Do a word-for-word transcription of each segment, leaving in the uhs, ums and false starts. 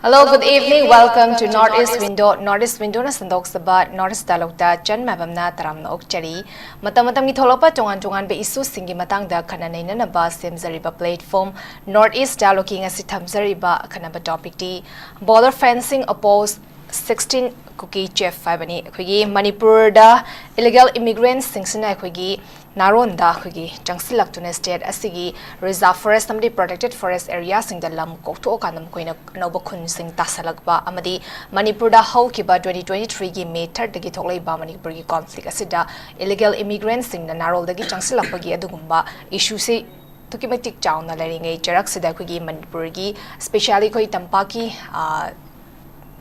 Hello, good evening. Welcome to North East Window. North East Window ꯅ ꯁꯟꯗꯣꯛꯆꯕ North East Dialogue ꯇ ꯆꯟ ꯃꯥꯏꯕꯝꯅ ꯇꯔꯥꯝꯅ ꯑꯣꯛꯆꯔꯤ꯫ ꯃꯇꯝ ꯃꯇꯝꯒꯤ ꯊꯣꯛꯂꯛꯄ ꯇꯣꯉꯥꯟ ꯇꯣꯉꯥꯟꯕ issue ꯁꯤꯡꯒꯤ ꯃꯇꯥꯡꯗ ꯈꯟꯅ ꯅꯩꯅꯅꯕ ꯁꯦꯝꯖꯔꯤꯕ platform North East Dialogue ꯀꯤ ꯉꯁꯤ ꯊꯝꯖꯔꯤꯕ ꯑꯈꯟꯅꯕ topic T border fencing oppose sixteen Kuki chief ꯍꯥꯏꯕꯅꯤ꯫ ꯑꯩꯈꯣꯏꯒꯤ ꯃꯅꯤꯄꯨꯔꯗ illegal immigrant ꯁꯤꯡꯁꯤꯅ ꯑꯩꯈꯣꯏꯒꯤ ꯅꯥꯔꯣꯟꯗ ꯑꯩꯈꯣꯏꯒꯤ ꯆꯪꯁꯤꯜꯂꯛꯇꯨꯅ state ꯑꯁꯤꯒꯤ reserve forest ꯑꯃꯗꯤ protected forest area ꯁꯤꯡꯗ ꯂꯝ ꯀꯣꯛꯊꯣꯛꯑꯀꯥꯟꯗ ꯃꯈꯣꯏꯅ ꯑꯅꯧꯕ ꯈꯨꯟꯁꯤꯡ ꯇꯥꯁꯜꯂꯛꯄ ꯑꯃꯗꯤ ꯃꯅꯤꯄꯨꯔꯗ ꯍꯧꯈꯤꯕ twenty twenty three ꯒꯤ May third ꯗꯒꯤ ꯊꯣꯛꯂꯛꯏꯕ ꯃꯅꯤꯄꯨꯔꯒꯤ conflict ꯑꯁꯤꯗ illegal immigrant ꯁꯤꯡꯅ ꯅꯥꯔꯣꯜꯗꯒꯤ ꯆꯪꯁꯤꯜꯂꯛꯄꯒꯤ ꯑꯗꯨꯒꯨꯝꯕ issue ꯁꯤ ꯑꯗꯨꯛꯀꯤ ꯃꯇꯤꯛ ꯆꯥꯎꯅ ꯂꯩꯔꯤꯉꯩ ꯆꯩꯔꯛꯁꯤꯗ ꯑꯩꯈꯣꯏꯒꯤ ꯃꯅꯤꯄꯨꯔꯒꯤ, specially ꯑꯩꯈꯣꯏ ꯇꯝꯄꯥꯛꯀꯤ, ꯑ,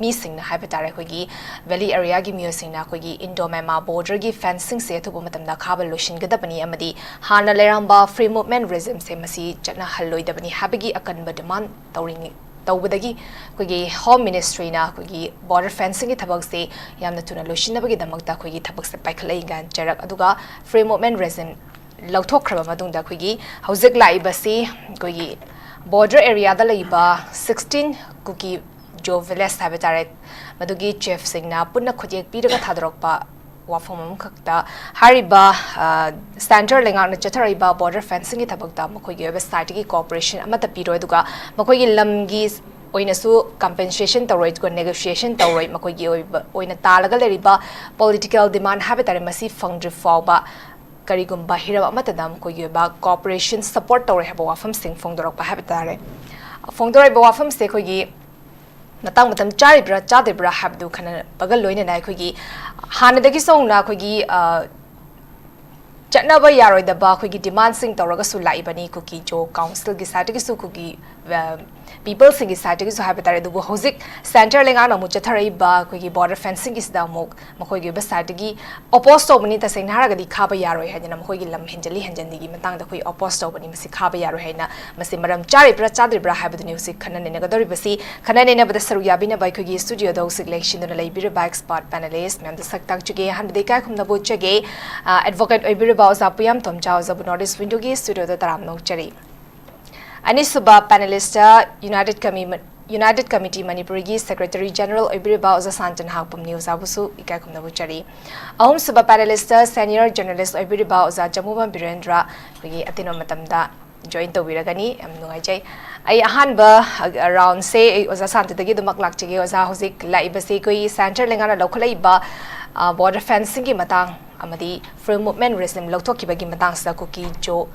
ꯃꯤꯁꯤꯡꯅ ꯍꯥꯏꯕ ꯇꯥꯔꯦ, ꯑꯩꯈꯣꯏꯒꯤ valley area ꯒꯤ ꯃꯤꯑꯣꯏꯁꯤꯡꯅ ꯑꯩꯈꯣꯏꯒꯤ Indo Myanmar border ꯒꯤ fencing ꯁꯦ ꯑꯊꯨꯕ ꯃꯇꯝꯗ ꯑꯈꯥꯕ ꯂꯣꯏꯁꯤꯟꯒꯗꯕꯅꯤ ꯑꯃꯗꯤ ꯍꯥꯟꯅ ꯂꯩꯔꯝꯕ free movement regime ꯁꯦ ꯃꯁꯤ ꯆꯠꯅꯍꯜꯂꯣꯏꯗꯕꯅꯤ ꯍꯥꯏꯕꯒꯤ ꯑꯀꯟꯕ demand ꯇꯧꯔꯤꯉꯩ, ꯇꯧꯕꯗꯒꯤ ꯑꯩꯈꯣꯏꯒꯤ Home Ministry ꯅ ꯑꯩꯈꯣꯏꯒꯤ border fencing ꯒꯤ ꯊꯕꯛꯁꯦ ꯌꯥꯝꯅ ꯊꯨꯅ ꯂꯣꯏꯁꯤꯟꯅꯕꯒꯤꯗꯃꯛꯇ ꯑꯩꯈꯣꯏꯒꯤ ꯊꯕꯛꯁꯦ ꯄꯥꯏꯈꯠꯂꯛꯏ ꯀꯥꯏꯅ ꯆꯩꯔꯛ꯫ ꯑꯗꯨꯒ free movement regime ꯂꯧꯊꯣꯛꯈ꯭ꯔꯕ ꯃꯇꯨꯡꯗ ꯑꯩꯈꯣꯏꯒꯤ ꯍꯧꯖꯤꯛ ꯂꯥꯛꯏꯕꯁꯤ ꯑꯩꯈꯣꯏꯒꯤ border area ꯗ ꯂꯩꯕ sixteen Kuki Zo village ꯍꯥꯏꯕ ꯇꯥꯔꯦ, ꯃꯗꯨꯒꯤ chief ꯁꯤꯡꯅ ꯄꯨꯟꯅ ꯈꯨꯠꯌꯦꯛ ꯄꯤꯔꯒ ꯊꯥꯗꯣꯔꯛꯄ ꯋꯥꯐꯝ ꯑꯃꯈꯛꯇ ꯍꯥꯏꯔꯤꯕ, ꯑ, centre ꯂꯩꯉꯥꯛꯅ ꯆꯠꯊꯔꯛꯏꯕ border fencing ꯒꯤ ꯊꯕꯛꯇ ꯃꯈꯣꯏꯒꯤ ꯑꯣꯏꯕ side ꯇꯒꯤ cooperation ꯑꯃꯠꯇ ꯄꯤꯔꯣꯏ, ꯑꯗꯨꯒ ꯃꯈꯣꯏꯒꯤ ꯂꯝꯒꯤ ꯑꯣꯏꯅꯁꯨ compensation ꯇꯧꯔꯣꯏ, ꯑꯗꯨꯒ negotiation ꯇꯧꯔꯣꯏ, ꯃꯈꯣꯏꯒꯤ ꯑꯣꯏꯕ, ꯑꯣꯏꯅ ꯇꯥꯜꯂꯒ ꯂꯩꯔꯤꯕ political demand ꯍꯥꯏꯕ ꯇꯥꯔꯦ, ꯃꯁꯤ ꯐꯪꯗ꯭ꯔꯤ ꯐꯥꯎꯕ ꯀꯔꯤꯒꯨꯝꯕ ꯍꯤꯔꯝ ꯑꯃꯠꯇꯗ ꯃꯈꯣꯏꯒꯤ ꯑꯣꯏꯕ cooperation support ꯇꯧꯔꯣꯏ ꯍꯥꯏꯕ ꯋꯥꯐꯝꯁꯤꯡ ꯐꯣꯡꯗꯣꯔꯛꯄ ꯍꯥꯏꯕ ꯇꯥꯔꯦ꯫ ꯐꯣꯡꯗꯣꯔꯛꯏꯕ ꯋꯥꯐꯝꯁꯦ ꯑꯩꯈꯣꯏꯒꯤ ꯃꯇꯥꯡ ꯃꯇꯝ ꯆꯥꯔꯤꯕ꯭ꯔꯥ ꯆꯥꯗ꯭ꯔꯤꯕ꯭ꯔꯥ ꯍꯥꯏꯕꯗꯨ ꯈꯟꯅꯕꯒ ꯂꯣꯏꯅꯅ ꯑꯩꯈꯣꯏꯒꯤ ꯍꯥꯟꯅꯗꯒꯤꯁꯨ ꯍꯧꯅ ꯑꯩꯈꯣꯏꯒꯤ, ꯑ, ꯆꯠꯅꯕ ꯌꯥꯔꯣꯏꯗꯕ ꯑꯩꯈꯣꯏꯒꯤ demand ꯁꯤꯡ ꯇꯧꯔꯒꯁꯨ ꯂꯥꯛꯏꯕꯅꯤ꯫ Kuki Zo Council ꯒꯤ side ꯇꯒꯤꯁꯨ, Kuki, ꯑ, people ꯁꯤꯡꯒꯤ side ꯇꯒꯤꯁꯨ ꯍꯥꯏꯕ ꯇꯥꯔꯦ꯫ ꯑꯗꯨꯕꯨ ꯍꯧꯖꯤꯛ centre ꯂꯩꯉꯥꯛꯅ ꯑꯃꯨꯛ ꯆꯠꯊꯔꯛꯏꯕ ꯑꯩꯈꯣꯏꯒꯤ border fencing ꯒꯤꯁꯤꯗ ꯑꯃꯨꯛ ꯃꯈꯣꯏꯒꯤ ꯑꯣꯏꯕ side ꯇꯒꯤ oppose ꯇꯧꯕꯅꯤ꯫ ꯇꯁꯦꯡꯅ ꯍꯥꯏꯔꯒꯗꯤ ꯈꯥꯕ ꯌꯥꯔꯣꯏ ꯍꯥꯏꯗꯅ ꯃꯈꯣꯏꯒꯤ ꯂꯝ ꯍꯦꯟꯖꯜꯂꯤ ꯍꯦꯟꯖꯟꯗꯦꯒꯤ ꯃꯇꯥꯡꯗ ꯑꯩꯈꯣꯏ oppose ꯇꯧꯕꯅꯤ, ꯃꯁꯤ ꯈꯥꯕ ꯌꯥꯔꯣꯏ ꯍꯥꯏꯅ ꯃꯁꯤ ꯃꯔꯝ ꯆꯥꯔꯤꯕ꯭ꯔꯥ ꯆꯥꯗ꯭ꯔꯤꯕ꯭ꯔꯥ ꯍꯥꯏꯕꯗꯨꯅꯤ ꯍꯧꯖꯤꯛ ꯈꯟꯅ ꯅꯩꯅꯒꯗꯧꯔꯤꯕꯁꯤ꯫ ꯈꯟꯅ ꯅꯩꯅꯕꯗ ꯁꯔꯨꯛ ꯌꯥꯕꯤꯅꯕ ꯑꯩꯈꯣꯏꯒꯤ studio ꯗ ꯍꯧꯖꯤꯛ ꯂꯦꯡꯁꯤꯟꯗꯨꯅ ꯂꯩꯕꯤꯔꯤꯕ expert panelist ꯃꯌꯥꯝꯗ ꯁꯛ ꯇꯥꯛꯆꯒꯦ꯫ ꯑꯍꯥꯟꯕꯗ ꯏꯀꯥꯏ ꯈꯨꯝꯅꯕ ꯎꯠꯆꯒꯦ, ꯑ, advocate ꯑꯣꯏꯕꯤꯔꯤꯕ ꯑꯣꯖꯥ ꯄꯨꯌꯥꯝ ꯇꯣꯝꯆꯥ ꯑꯣꯖꯥꯕꯨ North East Window ꯒꯤ studio ꯗ ꯇꯔꯥꯝꯅ ꯑꯣꯛꯆꯔꯤ꯫ ꯑꯅꯤꯁꯨꯕ panelist United Commi-, United Committee ꯃꯅꯤꯄꯨꯔꯒꯤ Secretary General ꯑꯣꯏꯕꯤꯔꯤꯕ ꯑꯣꯖꯥ ꯁꯥꯟꯇꯅ ꯍꯥꯛꯄꯝꯅꯤ꯫ ꯑꯣꯖꯥꯕꯨꯁꯨ ꯏꯀꯥꯏ ꯈꯨꯝꯅꯕ ꯎꯠꯆꯔꯤ꯫ ꯑꯍꯨꯝꯁꯨꯕ panelist, senior journalist ꯑꯣꯏꯕꯤꯔꯤꯕ ꯑꯣꯖꯥ ꯖꯃꯨꯕꯝ ꯕꯤꯔꯦꯟꯗ꯭ꯔ, ꯑꯩꯈꯣꯏꯒꯤ ꯑꯇꯦꯟꯕ ꯃꯇꯝꯗ join ꯇꯧꯕꯤꯔꯒꯅꯤ꯫ ꯌꯥꯝ ꯅꯨꯡꯉꯥꯏꯖꯩ꯫ ꯑꯩ ꯑꯍꯥꯟꯕ, ꯑ, round ꯁꯦ ꯑꯩ ꯑꯣꯖꯥ ꯁꯥꯟꯇꯗꯒꯤ ꯑꯗꯨꯃꯛ ꯂꯥꯛꯆꯒꯦ꯫ ꯑꯣꯖꯥ, ꯍꯧꯖꯤꯛ ꯂꯥꯛꯏꯕꯁꯤ ꯑꯩꯈꯣꯏ centre ꯂꯩꯉꯥꯛꯅ ꯂꯧꯈꯠꯂꯛꯏꯕ, ꯑ, border fencing ꯒꯤ ꯃꯇꯥꯡ ꯑꯃꯗꯤ Free Movement Regime ꯂꯧꯊꯣꯛꯈꯤꯕꯒꯤ ꯃꯇꯥꯡꯁꯤꯗ ꯀꯨꯀꯤ ꯖꯣ,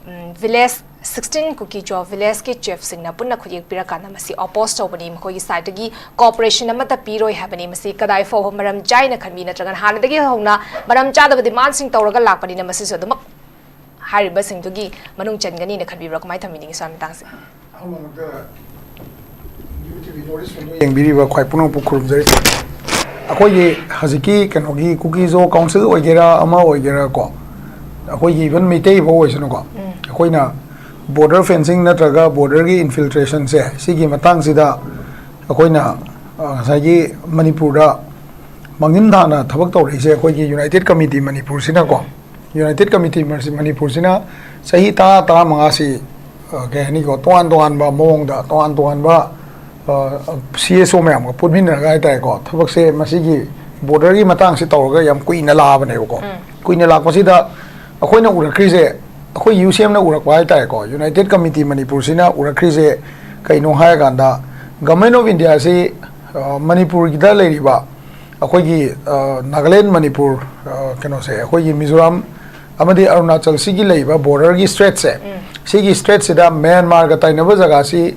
ꯎꯝ, village sixteen ꯀꯨꯀꯤ ꯖꯣ village ꯀꯤ chief ꯁꯤꯡꯅ ꯄꯨꯟꯅ ꯈꯨꯠꯌꯦꯛ ꯄꯤꯔꯀꯥꯟꯗ ꯃꯁꯤ oppose ꯇꯧꯕꯅꯤ, ꯃꯈꯣꯏꯒꯤ side ꯇꯒꯤ cooperation ꯑꯃꯠꯇ ꯄꯤꯔꯣꯏ ꯍꯥꯏꯕꯅꯤ꯫ ꯃꯁꯤ ꯀꯗꯥꯏ ꯐꯥꯎꯕ ꯃꯔꯝ ꯆꯥꯏꯅ ꯈꯟꯕꯤ, ꯅꯠꯇ꯭ꯔꯒꯅ ꯍꯥꯟꯅꯗꯒꯤ ꯍꯧꯅ ꯃꯔꯝ ꯆꯥꯗꯕ demand ꯁꯤꯡ ꯇꯧꯔꯒ ꯂꯥꯛꯄꯅꯤꯅ ꯃꯁꯤꯁꯨ ꯑꯗꯨꯃꯛ ꯍꯥꯏꯔꯤꯕꯁꯤꯡꯗꯨꯒꯤ ꯃꯅꯨꯡ ꯆꯟꯒꯅꯤꯅ ꯈꯟꯕꯤꯕ꯭ꯔꯥ? ꯀꯃꯥꯏꯅ ꯊꯝꯕꯤꯅꯤꯡꯉꯤ ꯁ꯭ꯋꯥꯏ ꯃꯇꯥꯡꯁꯦ? ꯑꯍꯥꯟꯕꯃꯛꯇ ꯌꯦꯡꯕꯤꯔꯤꯕ ꯈ꯭ꯋꯥꯏ ꯄꯨꯝꯅꯃꯛꯄꯨ ꯈꯨꯔꯨꯝꯖꯔꯤ꯫ ꯑꯩꯈꯣꯏꯒꯤ ꯍꯧꯖꯤꯛꯀꯤ ꯀꯩꯅꯣꯒꯤ ꯀꯨꯀꯤ ꯖꯣ council ꯑꯣꯏꯒꯦꯔꯥ ꯑꯃ ꯑꯣꯏꯒꯦꯔꯥ ꯀꯣ, ꯑꯩꯈꯣꯏꯒꯤ even ꯃꯩꯇꯩ ꯐꯥꯎ ꯑꯣꯏꯁꯅꯨꯀꯣ, ꯎꯝ꯫ ꯑꯩꯈꯣꯏꯅ border fencing ꯅꯠꯇ꯭ꯔꯒ border ꯒꯤ infiltration ꯁꯦ, ꯁꯤꯒꯤ ꯃꯇꯥꯡꯁꯤꯗ ꯑꯩꯈꯣꯏꯅ, ꯑ, ꯉꯁꯥꯏꯒꯤ ꯃꯅꯤꯄꯨꯔꯗ ꯃꯥꯡꯖꯤꯟ ꯊꯥꯅ ꯊꯕꯛ ꯇꯧꯔꯛꯏꯁꯦ ꯑꯩꯈꯣꯏꯒꯤ United Committee ꯃꯅꯤꯄꯨꯔꯁꯤꯅꯀꯣ, United Committee ꯃꯔꯁꯤ-, ꯃꯅꯤꯄꯨꯔꯁꯤꯅ ꯆꯍꯤ ꯇꯔꯥ, ꯇꯔꯥꯃꯉꯥꯁꯤ, ꯑ, ꯀꯩ ꯍꯥꯏꯅꯤꯀꯣ, ꯇꯣꯉꯥꯟ ꯇꯣꯉꯥꯟꯕ ꯃꯑꯣꯡꯗ, ꯇꯣꯉꯥꯟ ꯇꯣꯉꯥꯟꯕ, ꯑ, C S O ꯃꯌꯥꯝꯒ ꯄꯨꯟꯃꯤꯟꯅꯔꯒ ꯍꯥꯏꯇꯥꯔꯦꯀꯣ, ꯊꯕꯛꯁꯦ ꯃꯁꯤꯒꯤ border ꯒꯤ ꯃꯇꯥꯡꯁꯤ ꯇꯧꯔꯒ ꯌꯥꯝ ꯀꯨꯏꯅ ꯂꯥꯛꯑꯕꯅꯦꯕꯀꯣ꯫ ꯎꯝ꯫ ꯀꯨꯏꯅ ꯂꯥꯛꯄꯁꯤꯗ ꯑꯩꯈꯣꯏꯅ ꯎꯔꯛꯈ꯭ꯔꯤꯁꯦ, ꯑꯩꯈꯣꯏ U C M ꯅ ꯎꯔꯛꯄ ꯍꯥꯏꯇꯥꯔꯦꯀꯣ, United Committee ꯃꯅꯤꯄꯨꯔꯁꯤꯅ ꯎꯔꯛꯈ꯭ꯔꯤꯁꯦ ꯀꯩꯅꯣ ꯍꯥꯏꯔꯀꯥꯟꯗ, Government of India ꯁꯤ, ꯑ, ꯃꯅꯤꯄꯨꯔꯒꯤꯗ ꯂꯩꯔꯤꯕ ꯑꯩꯈꯣꯏꯒꯤ, ꯑ, ꯅꯥꯒꯥꯂꯦꯟ, ꯃꯅꯤꯄꯨꯔ, ꯑ, ꯀꯩꯅꯣꯁꯦ, ꯑꯩꯈꯣꯏꯒꯤ ꯃꯤꯖꯣꯔꯥꯝ ꯑꯃꯗꯤ ꯑꯔꯨꯅꯥꯆꯜꯁꯤꯒꯤ ꯂꯩꯔꯤꯕ border ꯒꯤ strait ꯁꯦ, ꯎꯝ꯫ ꯁꯤꯒꯤ strait ꯁꯤꯗ ꯃ꯭ꯌꯥꯟꯃꯥꯔꯒ ꯇꯥꯏꯅꯕ ꯖꯒꯥꯁꯤ,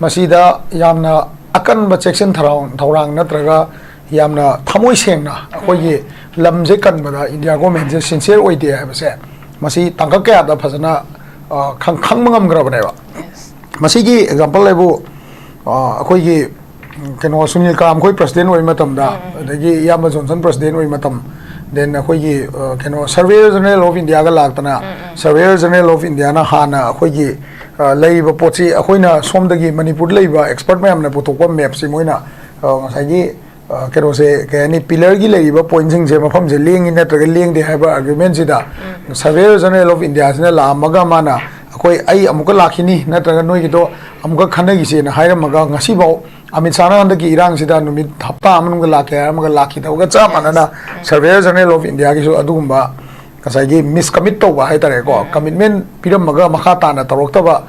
ꯃꯁꯤꯗ ꯌꯥꯝꯅ ꯑꯀꯟꯕ ꯆꯦꯛꯁꯤꯟ ꯊꯧꯔꯥꯡ, ꯊꯧꯔꯥꯡ ꯅꯠꯇ꯭ꯔꯒ ꯌꯥꯝꯅ ꯊꯃꯣꯏ ꯁꯦꯡꯅ ꯑꯩꯈꯣꯏꯒꯤ ꯎꯝ꯫ ꯂꯝꯁꯦ ꯀꯟꯕꯗ India government ꯁꯦ sincere ꯑꯣꯏꯗꯦ ꯍꯥꯏꯕꯁꯦ ꯃꯁꯤ ꯇꯥꯡꯀꯛ ꯀꯌꯥꯗ ꯐꯖꯅ, ꯑ, ꯈꯪ-, ꯈꯪꯕ ꯉꯝꯈ꯭ꯔꯕꯅꯦꯕ꯫ Yes꯫ ꯃꯁꯤꯒꯤ example ꯍꯥꯏꯕꯨ, ꯑ, ꯑꯩꯈꯣꯏꯒꯤ ꯀꯩꯅꯣ, ꯁꯨꯅꯤꯜ ꯀꯥꯝ ꯑꯩꯈꯣꯏ president ꯑꯣꯏꯕ ꯃꯇꯝꯗ, ꯎꯝ, ꯎꯝ, ꯎꯝ꯫ ꯑꯗꯒꯤ ꯏꯌꯥꯝꯕ ꯖꯣꯟꯁꯟ president ꯑꯣꯏꯕ ꯃꯇꯝ, then ꯑꯩꯈꯣꯏꯒꯤ, ꯑ, ꯀꯩꯅꯣ, Surveyor General of India ꯒ ꯂꯥꯛꯇꯅ, ꯎꯝ, ꯎꯝ꯫ Surveyor General of India ꯅ ꯍꯥꯟꯅ ꯑꯩꯈꯣꯏꯒꯤ, ꯑ, ꯂꯩꯔꯤꯕ ꯄꯣꯠꯁꯤ ꯑꯩꯈꯣꯏꯅ ꯁꯣꯝꯗꯒꯤ ꯃꯅꯤꯄꯨꯔꯗ ꯂꯩꯕ expert ꯃꯌꯥꯝꯅ ꯄꯨꯊꯣꯛꯄ map ꯁꯤ ꯃꯣꯏꯅ, ꯑ, ꯉꯁꯥꯏꯒꯤ, ꯑ, ꯀꯩꯅꯣꯁꯦ, ꯀꯩ ꯍꯥꯏꯅꯤ, pillar ꯒꯤ ꯂꯩꯔꯤꯕ point ꯁꯤꯡꯁꯦ, ꯃꯐꯝꯁꯦ ꯂꯦꯡꯉꯤ ꯅꯠꯇ꯭ꯔꯒ ꯂꯦꯡꯗꯦ ꯍꯥꯏꯕ argument ꯁꯤꯗ ꯎꯝ꯫ Surveyor General of India ꯁꯤꯅ ꯂꯥꯛꯑꯝꯃꯒ ꯃꯥꯅ ꯑꯩꯈꯣꯏ, "ꯑꯩ ꯑꯃꯨꯛꯀ ꯂꯥꯛꯈꯤꯅꯤ, ꯅꯠꯇ꯭ꯔꯒ ꯅꯣꯏꯒꯤꯗꯣ ꯑꯃꯨꯛꯀ ꯈꯟꯅꯈꯤꯁꯦꯅ" ꯍꯥꯏꯔꯝꯃꯒ, ꯉꯁꯤꯐꯥꯎ ꯑꯃꯤꯠ ꯁꯥꯍꯅ ꯍꯟꯗꯛꯀꯤ ꯏꯔꯥꯡꯁꯤꯗ ꯅꯨꯃꯤꯠ ꯍꯞꯇꯥ ꯑꯃ ꯃꯅꯨꯡꯗ ꯂꯥꯛꯀꯦ ꯍꯥꯏꯔꯝꯃꯒ ꯂꯥꯛꯈꯤꯗꯕꯒ ꯆꯞ ꯃꯥꯟꯅꯅ, Surveyor General of Indiaꯒꯤꯁꯨ ꯑꯗꯨꯒꯨꯝꯕ ꯉꯁꯥꯏꯒꯤ ꯃꯤꯁꯀꯃꯤꯠ ꯇꯧꯕ ꯍꯥꯏꯇꯥꯔꯦꯀꯣ, ꯀꯃꯤꯠꯃꯦꯟ ꯄꯤꯔꯝꯃꯒ ꯃꯈꯥ ꯇꯥꯅ ꯇꯧꯔꯛꯇꯕ,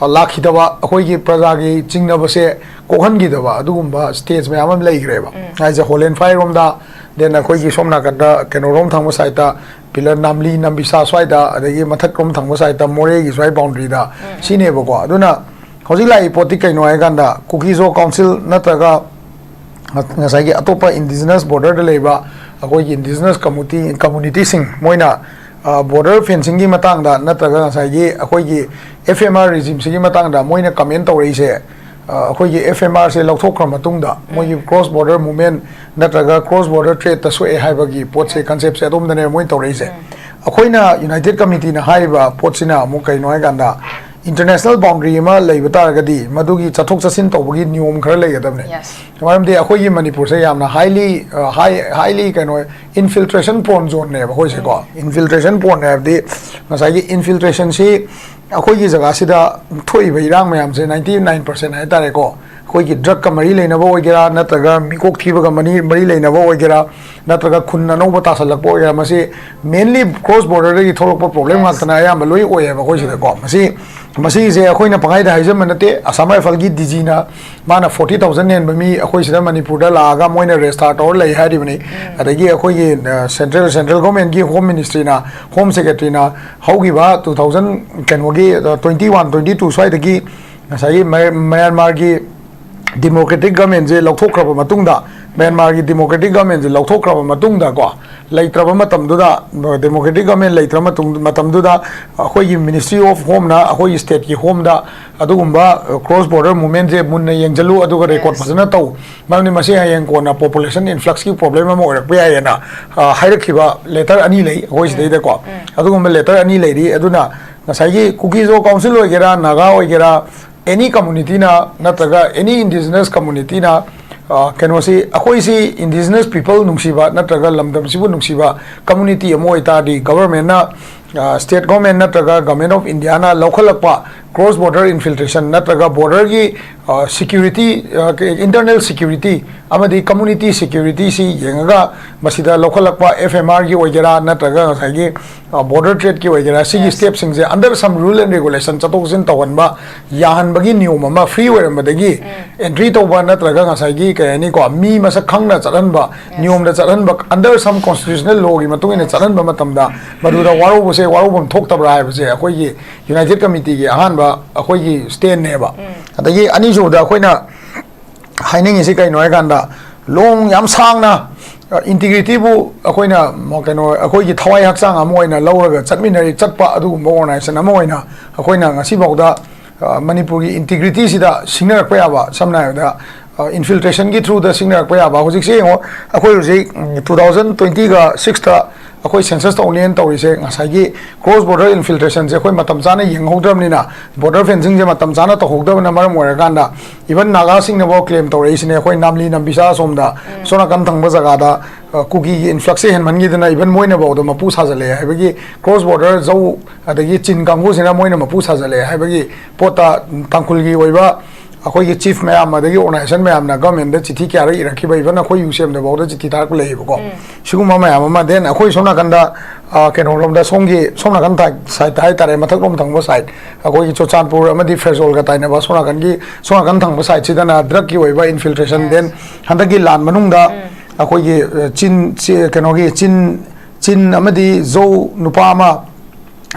ꯑ, ꯂꯥꯛꯈꯤꯗꯕ, ꯑꯩꯈꯣꯏꯒꯤ ꯄ꯭ꯔꯖꯥꯒꯤ ꯆꯤꯡꯅꯕꯁꯦ ꯀꯣꯛꯍꯟꯈꯤꯗꯕ ꯑꯗꯨꯒꯨꯝꯕ ꯁ꯭ꯇꯦꯖ ꯃꯌꯥꯝ ꯑꯃ ꯂꯩꯈ꯭ꯔꯦꯕ꯫ ꯍꯥꯏꯁꯦ, ꯍꯣꯂꯦꯟꯐꯥꯏꯔꯣꯝꯗ, then ꯑꯩꯈꯣꯏꯒꯤ ꯁꯣꯝ ꯅꯥꯀꯟꯗ ꯀꯩꯅꯣꯔꯣꯝ ꯊꯪꯕ ꯁꯥꯏꯠꯇ, ꯄꯤꯂꯔ ꯅꯥꯝꯂꯤ, ꯅꯝꯕꯤꯁꯥ ꯁ꯭ꯋꯥꯏꯗ, ꯑꯗꯒꯤ ꯃꯊꯛꯔꯣꯝ ꯊꯪꯕ ꯁꯥꯏꯠꯇ ꯃꯣꯔꯦꯒꯤ ꯁ꯭ꯋꯥꯏ ꯕꯥꯎꯟꯗ꯭ꯔꯤꯗ ꯁꯤꯅꯦꯕꯀꯣ꯫ ꯑꯗꯨꯅ ꯍꯧꯖꯤꯛ ꯂꯥꯛꯏ ꯄꯣꯠꯇꯤ ꯀꯩꯅꯣ ꯍꯥꯏꯀꯥꯟꯗ, ꯀꯨꯀꯤ-ꯖꯣ ꯀꯥꯎꯟꯁꯤꯜ ꯅꯠꯇ꯭ꯔꯒ ꯉꯁꯥꯏꯒꯤ ꯑꯇꯣꯞꯄ ꯏꯟꯗꯤꯖꯤꯅꯁ ꯕꯣꯔꯗꯔꯗ ꯂꯩꯕ ꯑꯩꯈꯣꯏꯒꯤ ꯏꯟꯗꯤꯖꯤꯅꯁ ꯀꯝꯃꯨꯅꯤꯇꯤ, ꯀꯝꯃꯨꯅꯤꯇꯤꯁꯤꯡ ꯃꯣꯏꯅ, ꯑ, ꯕꯣꯔꯗꯔ ꯐꯦꯟꯁꯤꯡꯒꯤ ꯃꯇꯥꯡꯗ ꯅꯠꯇ꯭ꯔꯒ ꯉꯁꯥꯏꯒꯤ ꯑꯩꯈꯣꯏꯒꯤ F M R regime ꯁꯤꯒꯤ ꯃꯇꯥꯡꯗ ꯃꯣꯏꯅ ꯀꯃꯦꯟ ꯇꯧꯔꯛꯏꯁꯦ, ꯑ, ꯑꯩꯈꯣꯏꯒꯤ F M R ꯁꯦ ꯂꯧꯊꯣꯛꯈ꯭ꯔ ꯃꯇꯨꯡꯗ ꯃꯣꯏꯒꯤ cross border movement ꯅꯠꯇ꯭ꯔꯒ cross border trade ꯇ ꯁꯣꯛꯑꯦ ꯍꯥꯏꯕꯒꯤ ꯄꯣꯠꯁꯦ, concept ꯁꯦ ꯑꯗꯣꯝꯗꯅꯦꯕ ꯃꯣꯏꯅ ꯇꯧꯔꯛꯏꯁꯦ꯫ ꯑꯩꯈꯣꯏꯅ United Committee ꯅ ꯍꯥꯏꯔꯤꯕ ꯄꯣꯠꯁꯤꯅ ꯑꯃꯨꯛ ꯀꯩꯅꯣ ꯍꯥꯏꯀꯥꯟꯗ, international boundary ꯑꯃ ꯂꯩꯕ ꯇꯥꯔꯒꯗꯤ ꯃꯗꯨꯒꯤ ꯆꯠꯊꯣꯛ ꯆꯠꯁꯤꯟ ꯇꯧꯕꯒꯤ ꯅꯤꯌꯣꯝ ꯈꯔ ꯂꯩꯒꯗꯕꯅꯦ꯫ Yes. ꯃꯔꯝꯗꯤ ꯑꯩꯈꯣꯏꯒꯤ ꯃꯅꯤꯄꯨꯔꯁꯦ ꯌꯥꯝꯅ highly, ꯑ, high, highly ꯀꯩꯅꯣ, infiltration prone zone ꯅꯦꯕ ꯑꯩꯈꯣꯏꯁꯦꯀꯣ꯫ Infiltration prone ꯍꯥꯏꯕꯗꯤ ꯉꯁꯥꯏꯒꯤ infiltration ꯁꯤ ꯑꯩꯈꯣꯏꯒꯤ ꯖꯒꯥꯁꯤꯗ ꯊꯣꯛꯏꯕ ꯏꯔꯥꯡ ꯃꯌꯥꯝꯁꯦ ninety nine percent ꯍꯥꯏꯇꯥꯔꯦꯀꯣ, ꯑꯩꯈꯣꯏꯒꯤ drug ꯀ ꯃꯔꯤ ꯂꯩꯅꯕ ꯑꯣꯏꯒꯦꯔꯥ, ꯅꯠꯇ꯭ꯔꯒ ꯃꯤꯀꯣꯛ ꯊꯤꯕꯒ ꯃꯔꯤ, ꯃꯔꯤ ꯂꯩꯅꯕ ꯑꯣꯏꯒꯦꯔꯥ, ꯅꯠꯇ꯭ꯔꯒ ꯈꯨꯟ ꯑꯅꯧꯕ ꯇꯥꯁꯜꯂꯛꯄ ꯑꯣꯏꯒꯦꯔꯥ, ꯃꯁꯤ mainly cross border ꯗꯒꯤ ꯊꯣꯛꯂꯛꯄ problem ꯉꯥꯛꯇꯅ ꯑꯌꯥꯝꯕ ꯂꯣꯏ ꯑꯣꯏꯌꯦꯕ ꯑꯩꯈꯣꯏ ꯁꯤꯗꯀꯣ꯫ ꯃꯁꯤ, ꯃꯁꯤꯁꯦ ꯑꯩꯈꯣꯏꯅ ꯄꯪꯍꯥꯏꯗ ꯍꯥꯏꯖꯟꯕ ꯅꯠꯇꯦ꯫ Assam Rifle ꯒꯤ D G ꯅ ꯃꯥꯅ forty thousand ꯍꯦꯟꯕ ꯃꯤ ꯑꯩꯈꯣꯏ ꯁꯤꯗ ꯃꯅꯤꯄꯨꯔꯗ ꯂꯥꯛꯑꯒ ꯃꯣꯏꯅ register ꯇꯧꯔ ꯂꯩ ꯍꯥꯏꯔꯤꯕꯅꯤ꯫ ꯑꯗꯒꯤ ꯑꯩꯈꯣꯏꯒꯤ, ꯑ, central, central government ꯀꯤ Home Ministry ꯅ, Home Secretary ꯅ ꯍꯧꯈꯤꯕ two thousand ꯀꯩꯅꯣꯒꯤ, ꯑ, twenty one, twenty two ꯁ꯭ꯋꯥꯏꯗꯒꯤ ꯉꯁꯥꯏꯒꯤ ꯃꯌꯥ-, ꯃ꯭ꯌꯥꯟꯃꯥꯔꯒꯤ democratic government ꯁꯦ ꯂꯧꯊꯣꯛꯈ꯭ꯔꯕ ꯃꯇꯨꯡꯗ, ꯃ꯭ꯌꯥꯟꯃꯥꯔꯒꯤ democratic government ꯁꯦ ꯂꯧꯊꯣꯛꯈ꯭ꯔꯕ ꯃꯇꯨꯡꯗꯀꯣ, ꯂꯩꯇ꯭ꯔꯕ ꯃꯇꯝꯗꯨꯗ, democratic government ꯂꯩꯇ꯭ꯔꯕ ꯃꯇꯨꯡ-, ꯃꯇꯝꯗꯨꯗ ꯑꯩꯈꯣꯏꯒꯤ Ministry of Home ꯅ ꯑꯩꯈꯣꯏꯒꯤ state ꯀꯤ Home ꯗ ꯑꯗꯨꯒꯨꯝꯕ, ꯑ, cross border movement ꯁꯦ ꯃꯨꯟꯅ ꯌꯦꯡꯁꯤꯜꯂꯨ, ꯑꯗꯨꯒ record ꯐꯖꯅ ꯇꯧ, ꯃꯔꯝꯗꯤ ꯃꯁꯤ ꯍꯌꯦꯡ ꯀꯣꯟꯅ population influx ꯀꯤ problem ꯑꯃ ꯑꯣꯏꯔꯛꯄ ꯌꯥꯏꯌꯦꯅ, ꯑ, ꯍꯥꯏꯔꯛꯈꯤꯕ letter ꯑꯅꯤ ꯂꯩ ꯑꯩꯈꯣꯏ ꯁꯤꯗꯩꯗꯀꯣ꯫ ꯑꯗꯨꯒꯨꯝꯕ letter ꯑꯅꯤ ꯂꯩꯔꯤ꯫ ꯑꯗꯨꯅ ꯉꯁꯥꯏꯒꯤ ꯀꯨꯀꯤ-ꯖꯣ ꯀꯥꯎꯟꯁꯤꯜ ꯑꯣꯏꯒꯦꯔꯥ, ꯅꯥꯒꯥ ꯑꯣꯏꯒꯦꯔꯥ, any community ꯅ ꯅꯠꯇ꯭ꯔꯒ any indigenous community ꯅ, ꯑ, ꯀꯩꯅꯣꯁꯤ, ꯑꯩꯈꯣꯏꯁꯤ indigenous people ꯅꯨꯡꯁꯤꯕ ꯅꯠꯇ꯭ꯔꯒ ꯂꯝꯗꯝꯁꯤꯕꯨ ꯅꯨꯡꯁꯤꯕ community ꯑꯃ ꯑꯣꯏꯇꯥꯔꯗꯤ, government ꯅ ꯁ꯭ꯇꯦꯠ ꯒꯣꯔꯃꯦꯟ ꯅꯠꯇ꯭ꯔꯒ ꯒꯣꯔꯃꯦꯟ ꯑꯣꯐ ꯏꯟꯗꯤꯌꯥꯅ ꯂꯧꯈꯠꯂꯛꯄ ꯀ꯭ꯔꯣꯁ ꯕꯣꯔꯗꯔ ꯏꯟꯐꯤꯜꯇ꯭ꯔꯦꯁꯟ ꯅꯠꯇ꯭ꯔꯒ ꯕꯣꯔꯗꯔꯒꯤ ꯁꯤꯀ꯭ꯌꯨꯔꯤꯇꯤ, ꯏꯟꯇꯔꯅꯦꯜ ꯁꯤꯀ꯭ꯌꯨꯔꯤꯇꯤ ꯑꯃꯗꯤ ꯀꯝꯃꯨꯅꯤꯇꯤ ꯁꯤꯀ꯭ꯌꯨꯔꯤꯇꯤꯁꯤ ꯌꯦꯡꯉꯒ ꯃꯁꯤꯗ ꯂꯧꯈꯠꯂꯛꯄ ꯑꯦꯐ ꯑꯦꯝ ꯑꯥꯔꯒꯤ ꯑꯣꯏꯒꯦꯔꯥ ꯅꯠꯇ꯭ꯔꯒ ꯉꯁꯥꯏꯒꯤ ꯕꯣꯔꯗꯔ ꯇ꯭ꯔꯦꯗꯀꯤ ꯑꯣꯏꯒꯦꯔꯥ, ꯁꯤꯒꯤ ꯁ꯭ꯇꯦꯞꯁꯤꯡꯁꯦ under some rule and regulation ꯆꯠꯊꯣꯛ ꯆꯠꯁꯤꯟ ꯇꯧꯍꯟꯕ ꯌꯥꯍꯟꯕꯒꯤ ꯅꯤꯌꯣꯝ ꯑꯃ, ꯐ꯭ꯔꯤ ꯑꯣꯏꯔꯝꯕꯗꯒꯤ ꯑꯦꯟꯇ꯭ꯔꯤ ꯇꯧꯕ ꯅꯠꯇ꯭ꯔꯒ ꯉꯁꯥꯏꯒꯤ ꯀꯩ ꯍꯥꯏꯅꯤꯀꯣ, ꯃꯤ ꯃꯁꯛ ꯈꯪꯅ ꯆꯠꯍꯟꯕ, ꯅꯤꯌꯣꯝꯗ ꯆꯠꯍꯟꯕ, under some constitutional lawꯒꯤ ꯃꯇꯨꯡ ꯏꯟꯅ ꯆꯠꯍꯟꯕ ꯃꯇꯝꯗ ꯃꯗꯨꯗ ꯋꯥꯔꯧꯕꯁꯦ ꯋꯥꯔꯧꯐꯝ ꯊꯣꯛꯇꯕ꯭ꯔꯥ ꯍꯥꯏꯕꯁꯦ ꯑꯩꯈꯣꯏꯒꯤ ꯌꯨꯅꯥꯏꯇꯦꯗ ꯀꯃꯤꯇꯤꯒꯤ ꯑꯍꯥꯟꯕ ꯑꯩꯈꯣꯏꯒꯤ ꯁ꯭ꯇꯦꯟꯅꯦꯕ꯫ ꯑꯗꯒꯤ ꯑꯅꯤꯁꯨꯕꯗ ꯑꯩꯈꯣꯏꯅ ꯍꯥꯏꯅꯤꯡꯉꯤꯁꯤ ꯀꯩꯅꯣ ꯍꯥꯏꯀꯥꯟꯗ, ꯂꯣꯡ ꯌꯥꯝ ꯁꯥꯡꯅ ꯏꯟꯇꯤꯒ꯭ꯔꯤꯇꯤꯕꯨ ꯑꯩꯈꯣꯏꯅ ꯀꯩꯅꯣ, ꯑꯩꯈꯣꯏꯒꯤ ꯊꯋꯥꯏ ꯍꯛꯆꯥꯡ ꯑꯃ ꯑꯣꯏꯅ ꯂꯧꯔꯒ ꯆꯠꯃꯤꯟꯅꯔꯤ, ꯆꯠꯄ ꯑꯗꯨꯒꯨꯝꯕ ꯑꯣꯔꯒꯅꯥꯏꯖꯦꯁꯟ ꯑꯃ ꯑꯣꯏꯅ ꯑꯩꯈꯣꯏꯅ ꯉꯁꯤꯐꯥꯎꯗ ꯃꯅꯤꯄꯨꯔꯒꯤ ꯏꯟꯇꯤꯒ꯭ꯔꯤꯇꯤꯁꯤꯗ ꯁꯤꯡꯅꯔꯛꯄ ꯌꯥꯕ, ꯁꯝꯅ ꯍꯥꯏꯔꯕꯗ ꯏꯟꯐꯤꯜꯇ꯭ꯔꯦꯁꯟꯒꯤ ꯊ꯭ꯔꯨꯗ ꯁꯤꯡꯅꯔꯛꯄ ꯌꯥꯕ꯫ ꯍꯧꯖꯤꯛꯁꯦ ꯌꯦꯡꯉꯣ, ꯑꯩꯈꯣꯏ ꯍꯧꯖꯤꯛ ꯇꯨ ꯊꯥꯎꯖꯟ ꯇ꯭ꯋꯦꯟꯇꯤꯒ ꯁꯤꯛꯁꯇ ꯑꯩꯈꯣꯏ ꯁꯦꯟꯁꯁ ꯇꯧꯅꯦꯅ ꯇꯧꯔꯤꯁꯦ ꯉꯁꯥꯏꯒꯤ ꯀ꯭ꯔꯣꯁ ꯕꯣꯔꯗꯔ ꯏꯟꯐꯤꯜꯇ꯭ꯔꯦꯁꯟꯁꯦ ꯑꯩꯈꯣꯏ ꯃꯇꯝ ꯆꯥꯅ ꯌꯦꯡꯍꯧꯗ꯭ꯔꯕꯅꯤꯅ, ꯕꯣꯔꯗꯔ ꯐꯦꯟꯁꯤꯡꯁꯦ ꯃꯇꯝ ꯆꯥꯅ ꯇꯧꯍꯧꯗꯕꯅ ꯃꯔꯝ ꯑꯣꯏꯔꯀꯥꯟꯗ, ꯏꯚꯟ ꯅꯥꯒꯥꯁꯤꯡꯅꯐꯥꯎ ꯀ꯭ꯂꯦꯝ ꯇꯧꯔꯛꯏꯁꯤꯅꯦ, ꯑꯩꯈꯣꯏ ꯅꯥꯝꯂꯤ ꯅꯝꯕꯤꯁꯥ ꯑꯁꯣꯝꯗ, ꯁꯣꯝ ꯅꯥꯀꯟ ꯊꯪꯕ ꯖꯒꯥꯗ ꯀꯨꯀꯤꯒꯤ ꯏꯟꯐ꯭ꯂꯛꯁꯁꯦ ꯍꯦꯟꯃꯟꯈꯤꯗꯅ ꯏꯚꯟ ꯃꯣꯏꯅꯐꯥꯎꯗ ꯃꯄꯨ ꯁꯥꯖꯜꯂꯛꯑꯦ ꯍꯥꯏꯕꯒꯤ, ꯀ꯭ꯔꯣꯁ ꯕꯣꯔꯗꯔ ꯖꯧ ꯑꯗꯒꯤ ꯆꯤꯟ ꯀꯥꯡꯕꯨꯁꯤꯅ ꯃꯣꯏꯅ ꯃꯄꯨ ꯁꯥꯖꯜꯂꯛꯑꯦ ꯍꯥꯏꯕꯒꯤ ꯄꯣꯠꯇ ꯇꯥꯡꯈꯨꯜꯒꯤ ꯑꯣꯏꯕ ꯑꯩꯈꯣꯏꯒꯤ ꯆꯤꯐ ꯃꯌꯥꯝ ꯑꯗꯒꯤ ꯑꯣꯔꯒꯅꯥꯏꯖꯦꯁꯟ ꯃꯌꯥꯝꯅ ꯒꯚꯔꯟꯃꯦꯟꯗ ꯆꯤꯊꯤ ꯀꯌꯥꯔꯛ ꯏꯔꯛꯈꯤꯕ, ꯏꯚꯟ ꯑꯩꯈꯣꯏ ꯌꯨ ꯁꯤ ꯑꯦꯝꯗꯐꯥꯎꯗ ꯆꯤꯊꯤ ꯊꯥꯔꯛꯄ ꯂꯩꯌꯦꯕꯀꯣ꯫ ꯁꯤꯒꯨꯝꯕ ꯃꯌꯥꯝ ꯑꯃ, ꯗꯦꯟ ꯑꯩꯈꯣꯏ ꯁꯣꯝ ꯅꯥꯀꯟꯗ, ꯑ, ꯀꯩꯅꯣꯔꯣꯝꯗ, ꯁꯣꯝꯒꯤ, ꯁꯣꯝ ꯅꯥꯀꯟ ꯁꯥꯏꯠꯇ ꯍꯥꯏꯇꯥꯔꯦ, ꯃꯊꯛꯂꯣꯝ ꯊꯪꯕ ꯁꯥꯏꯠ, ꯑꯩꯈꯣꯏꯒꯤ ꯆꯨꯔꯆꯥꯟꯄꯨꯔ ꯑꯃꯗꯤ ꯐꯦꯔꯖꯣꯜꯒ ꯇꯥꯏꯅꯕ ꯁꯣꯝ ꯅꯥꯀꯟꯒꯤ, ꯁꯣꯝ ꯅꯥꯀꯟ ꯊꯪꯕ ꯁꯥꯏꯠꯁꯤꯗꯅ ꯗ꯭ꯔꯒꯀꯤ ꯑꯣꯏꯕ ꯏꯟꯐꯤꯜꯇ꯭ꯔꯦꯁꯟ, ꯗꯦꯟ ꯍꯟꯗꯛꯀꯤ ꯂꯥꯟ ꯃꯅꯨꯡꯗ ꯑꯩꯈꯣꯏꯒꯤ, ꯑ, ꯆꯤꯟ, ꯆꯤ-, ꯀꯩꯅꯣꯒꯤ ꯆꯤꯟ, ꯆꯤꯟ ꯑꯃꯗꯤ ꯖꯧ ꯅꯨꯄꯥ ꯑꯃ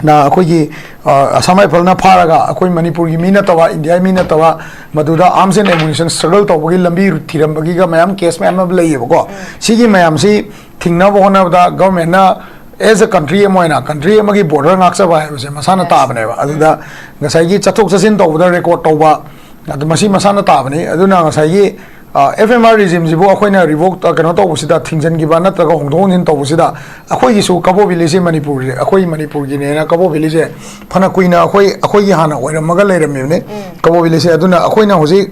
ꯅ ꯑꯩꯈꯣꯏꯒꯤ, ꯑ, ꯑꯁꯥꯝ ꯔꯥꯏꯐꯜꯅ ꯐꯥꯔꯒ ꯑꯩꯈꯣꯏ ꯃꯅꯤꯄꯨꯔꯒꯤ ꯃꯤ ꯅꯠꯇꯕ, ꯏꯟꯗꯤꯌꯥꯒꯤ ꯃꯤ ꯅꯠꯇꯕ, ꯃꯗꯨꯗ arms and ammunition struggle ꯇꯧꯕꯒꯤ ꯂꯝꯕꯤ ꯊꯤꯔꯝꯕꯒꯤꯒ ꯃꯌꯥꯝ ꯀꯦꯁ ꯃꯌꯥꯝ ꯑꯃ ꯂꯩꯌꯦꯕꯀꯣ꯫ ꯁꯤꯒꯤ ꯃꯌꯥꯝꯁꯤ ꯊꯤꯡꯅꯕ ꯍꯣꯠꯅꯕꯗ ꯒꯚꯔꯟꯃꯦꯟꯠꯅ as a country ꯑꯃ ꯑꯣꯏꯅ, country ꯑꯃꯒꯤ ꯕꯣꯔꯗꯔ ꯉꯥꯛꯆꯕ ꯍꯥꯏꯕꯁꯦ ꯃꯁꯥꯅ ꯇꯥꯕꯅꯦꯕ꯫ ꯑꯗꯨꯗ ꯉꯁꯥꯏꯒꯤ ꯆꯠꯊꯣꯛ ꯆꯠꯁꯤꯟ ꯇꯧꯕꯗ ꯔꯦꯀꯣꯔꯗ ꯇꯧꯕ, ꯑꯗꯨ ꯃꯁꯤ ꯃꯁꯥꯅ ꯇꯥꯕꯅꯤ꯫ ꯑꯗꯨꯅ ꯉꯁꯥꯏꯒꯤ ꯑꯦꯐ ꯑꯦꯝ ꯑꯥꯔ ꯔꯤꯖꯤꯝꯁꯤꯕꯨ ꯑꯩꯈꯣꯏꯅ ꯔꯤꯚꯣꯛ, ꯀꯩꯅꯣ ꯇꯧꯕꯁꯤꯗ, ꯊꯤꯡꯖꯤꯟꯈꯤꯕ ꯅꯠꯇ꯭ꯔꯒ ꯍꯣꯡꯗꯣꯛ ꯍꯣꯡꯖꯤꯟ ꯇꯧꯕꯁꯤꯗ, ꯑꯩꯈꯣꯏꯒꯤꯁꯨ ꯀꯕꯣ ꯚꯦꯂꯤꯁꯦ ꯃꯅꯤꯄꯨꯔꯁꯦ, ꯑꯩꯈꯣꯏ ꯃꯅꯤꯄꯨꯔꯒꯤꯅꯦꯅ ꯀꯕꯣ ꯚꯦꯂꯤꯁꯦ ꯐꯅ ꯀꯨꯏꯅ ꯑꯩꯈꯣꯏ, ꯑꯩꯈꯣꯏꯒꯤ ꯍꯥꯟꯅ ꯑꯣꯏꯔꯝꯃꯒ ꯂꯩꯔꯝꯃꯤꯕꯅꯤ꯫ ꯀꯕꯣ ꯚꯦꯂꯤꯁꯦ, ꯑꯗꯨꯅ ꯑꯩꯈꯣꯏꯅ ꯍꯧꯖꯤꯛ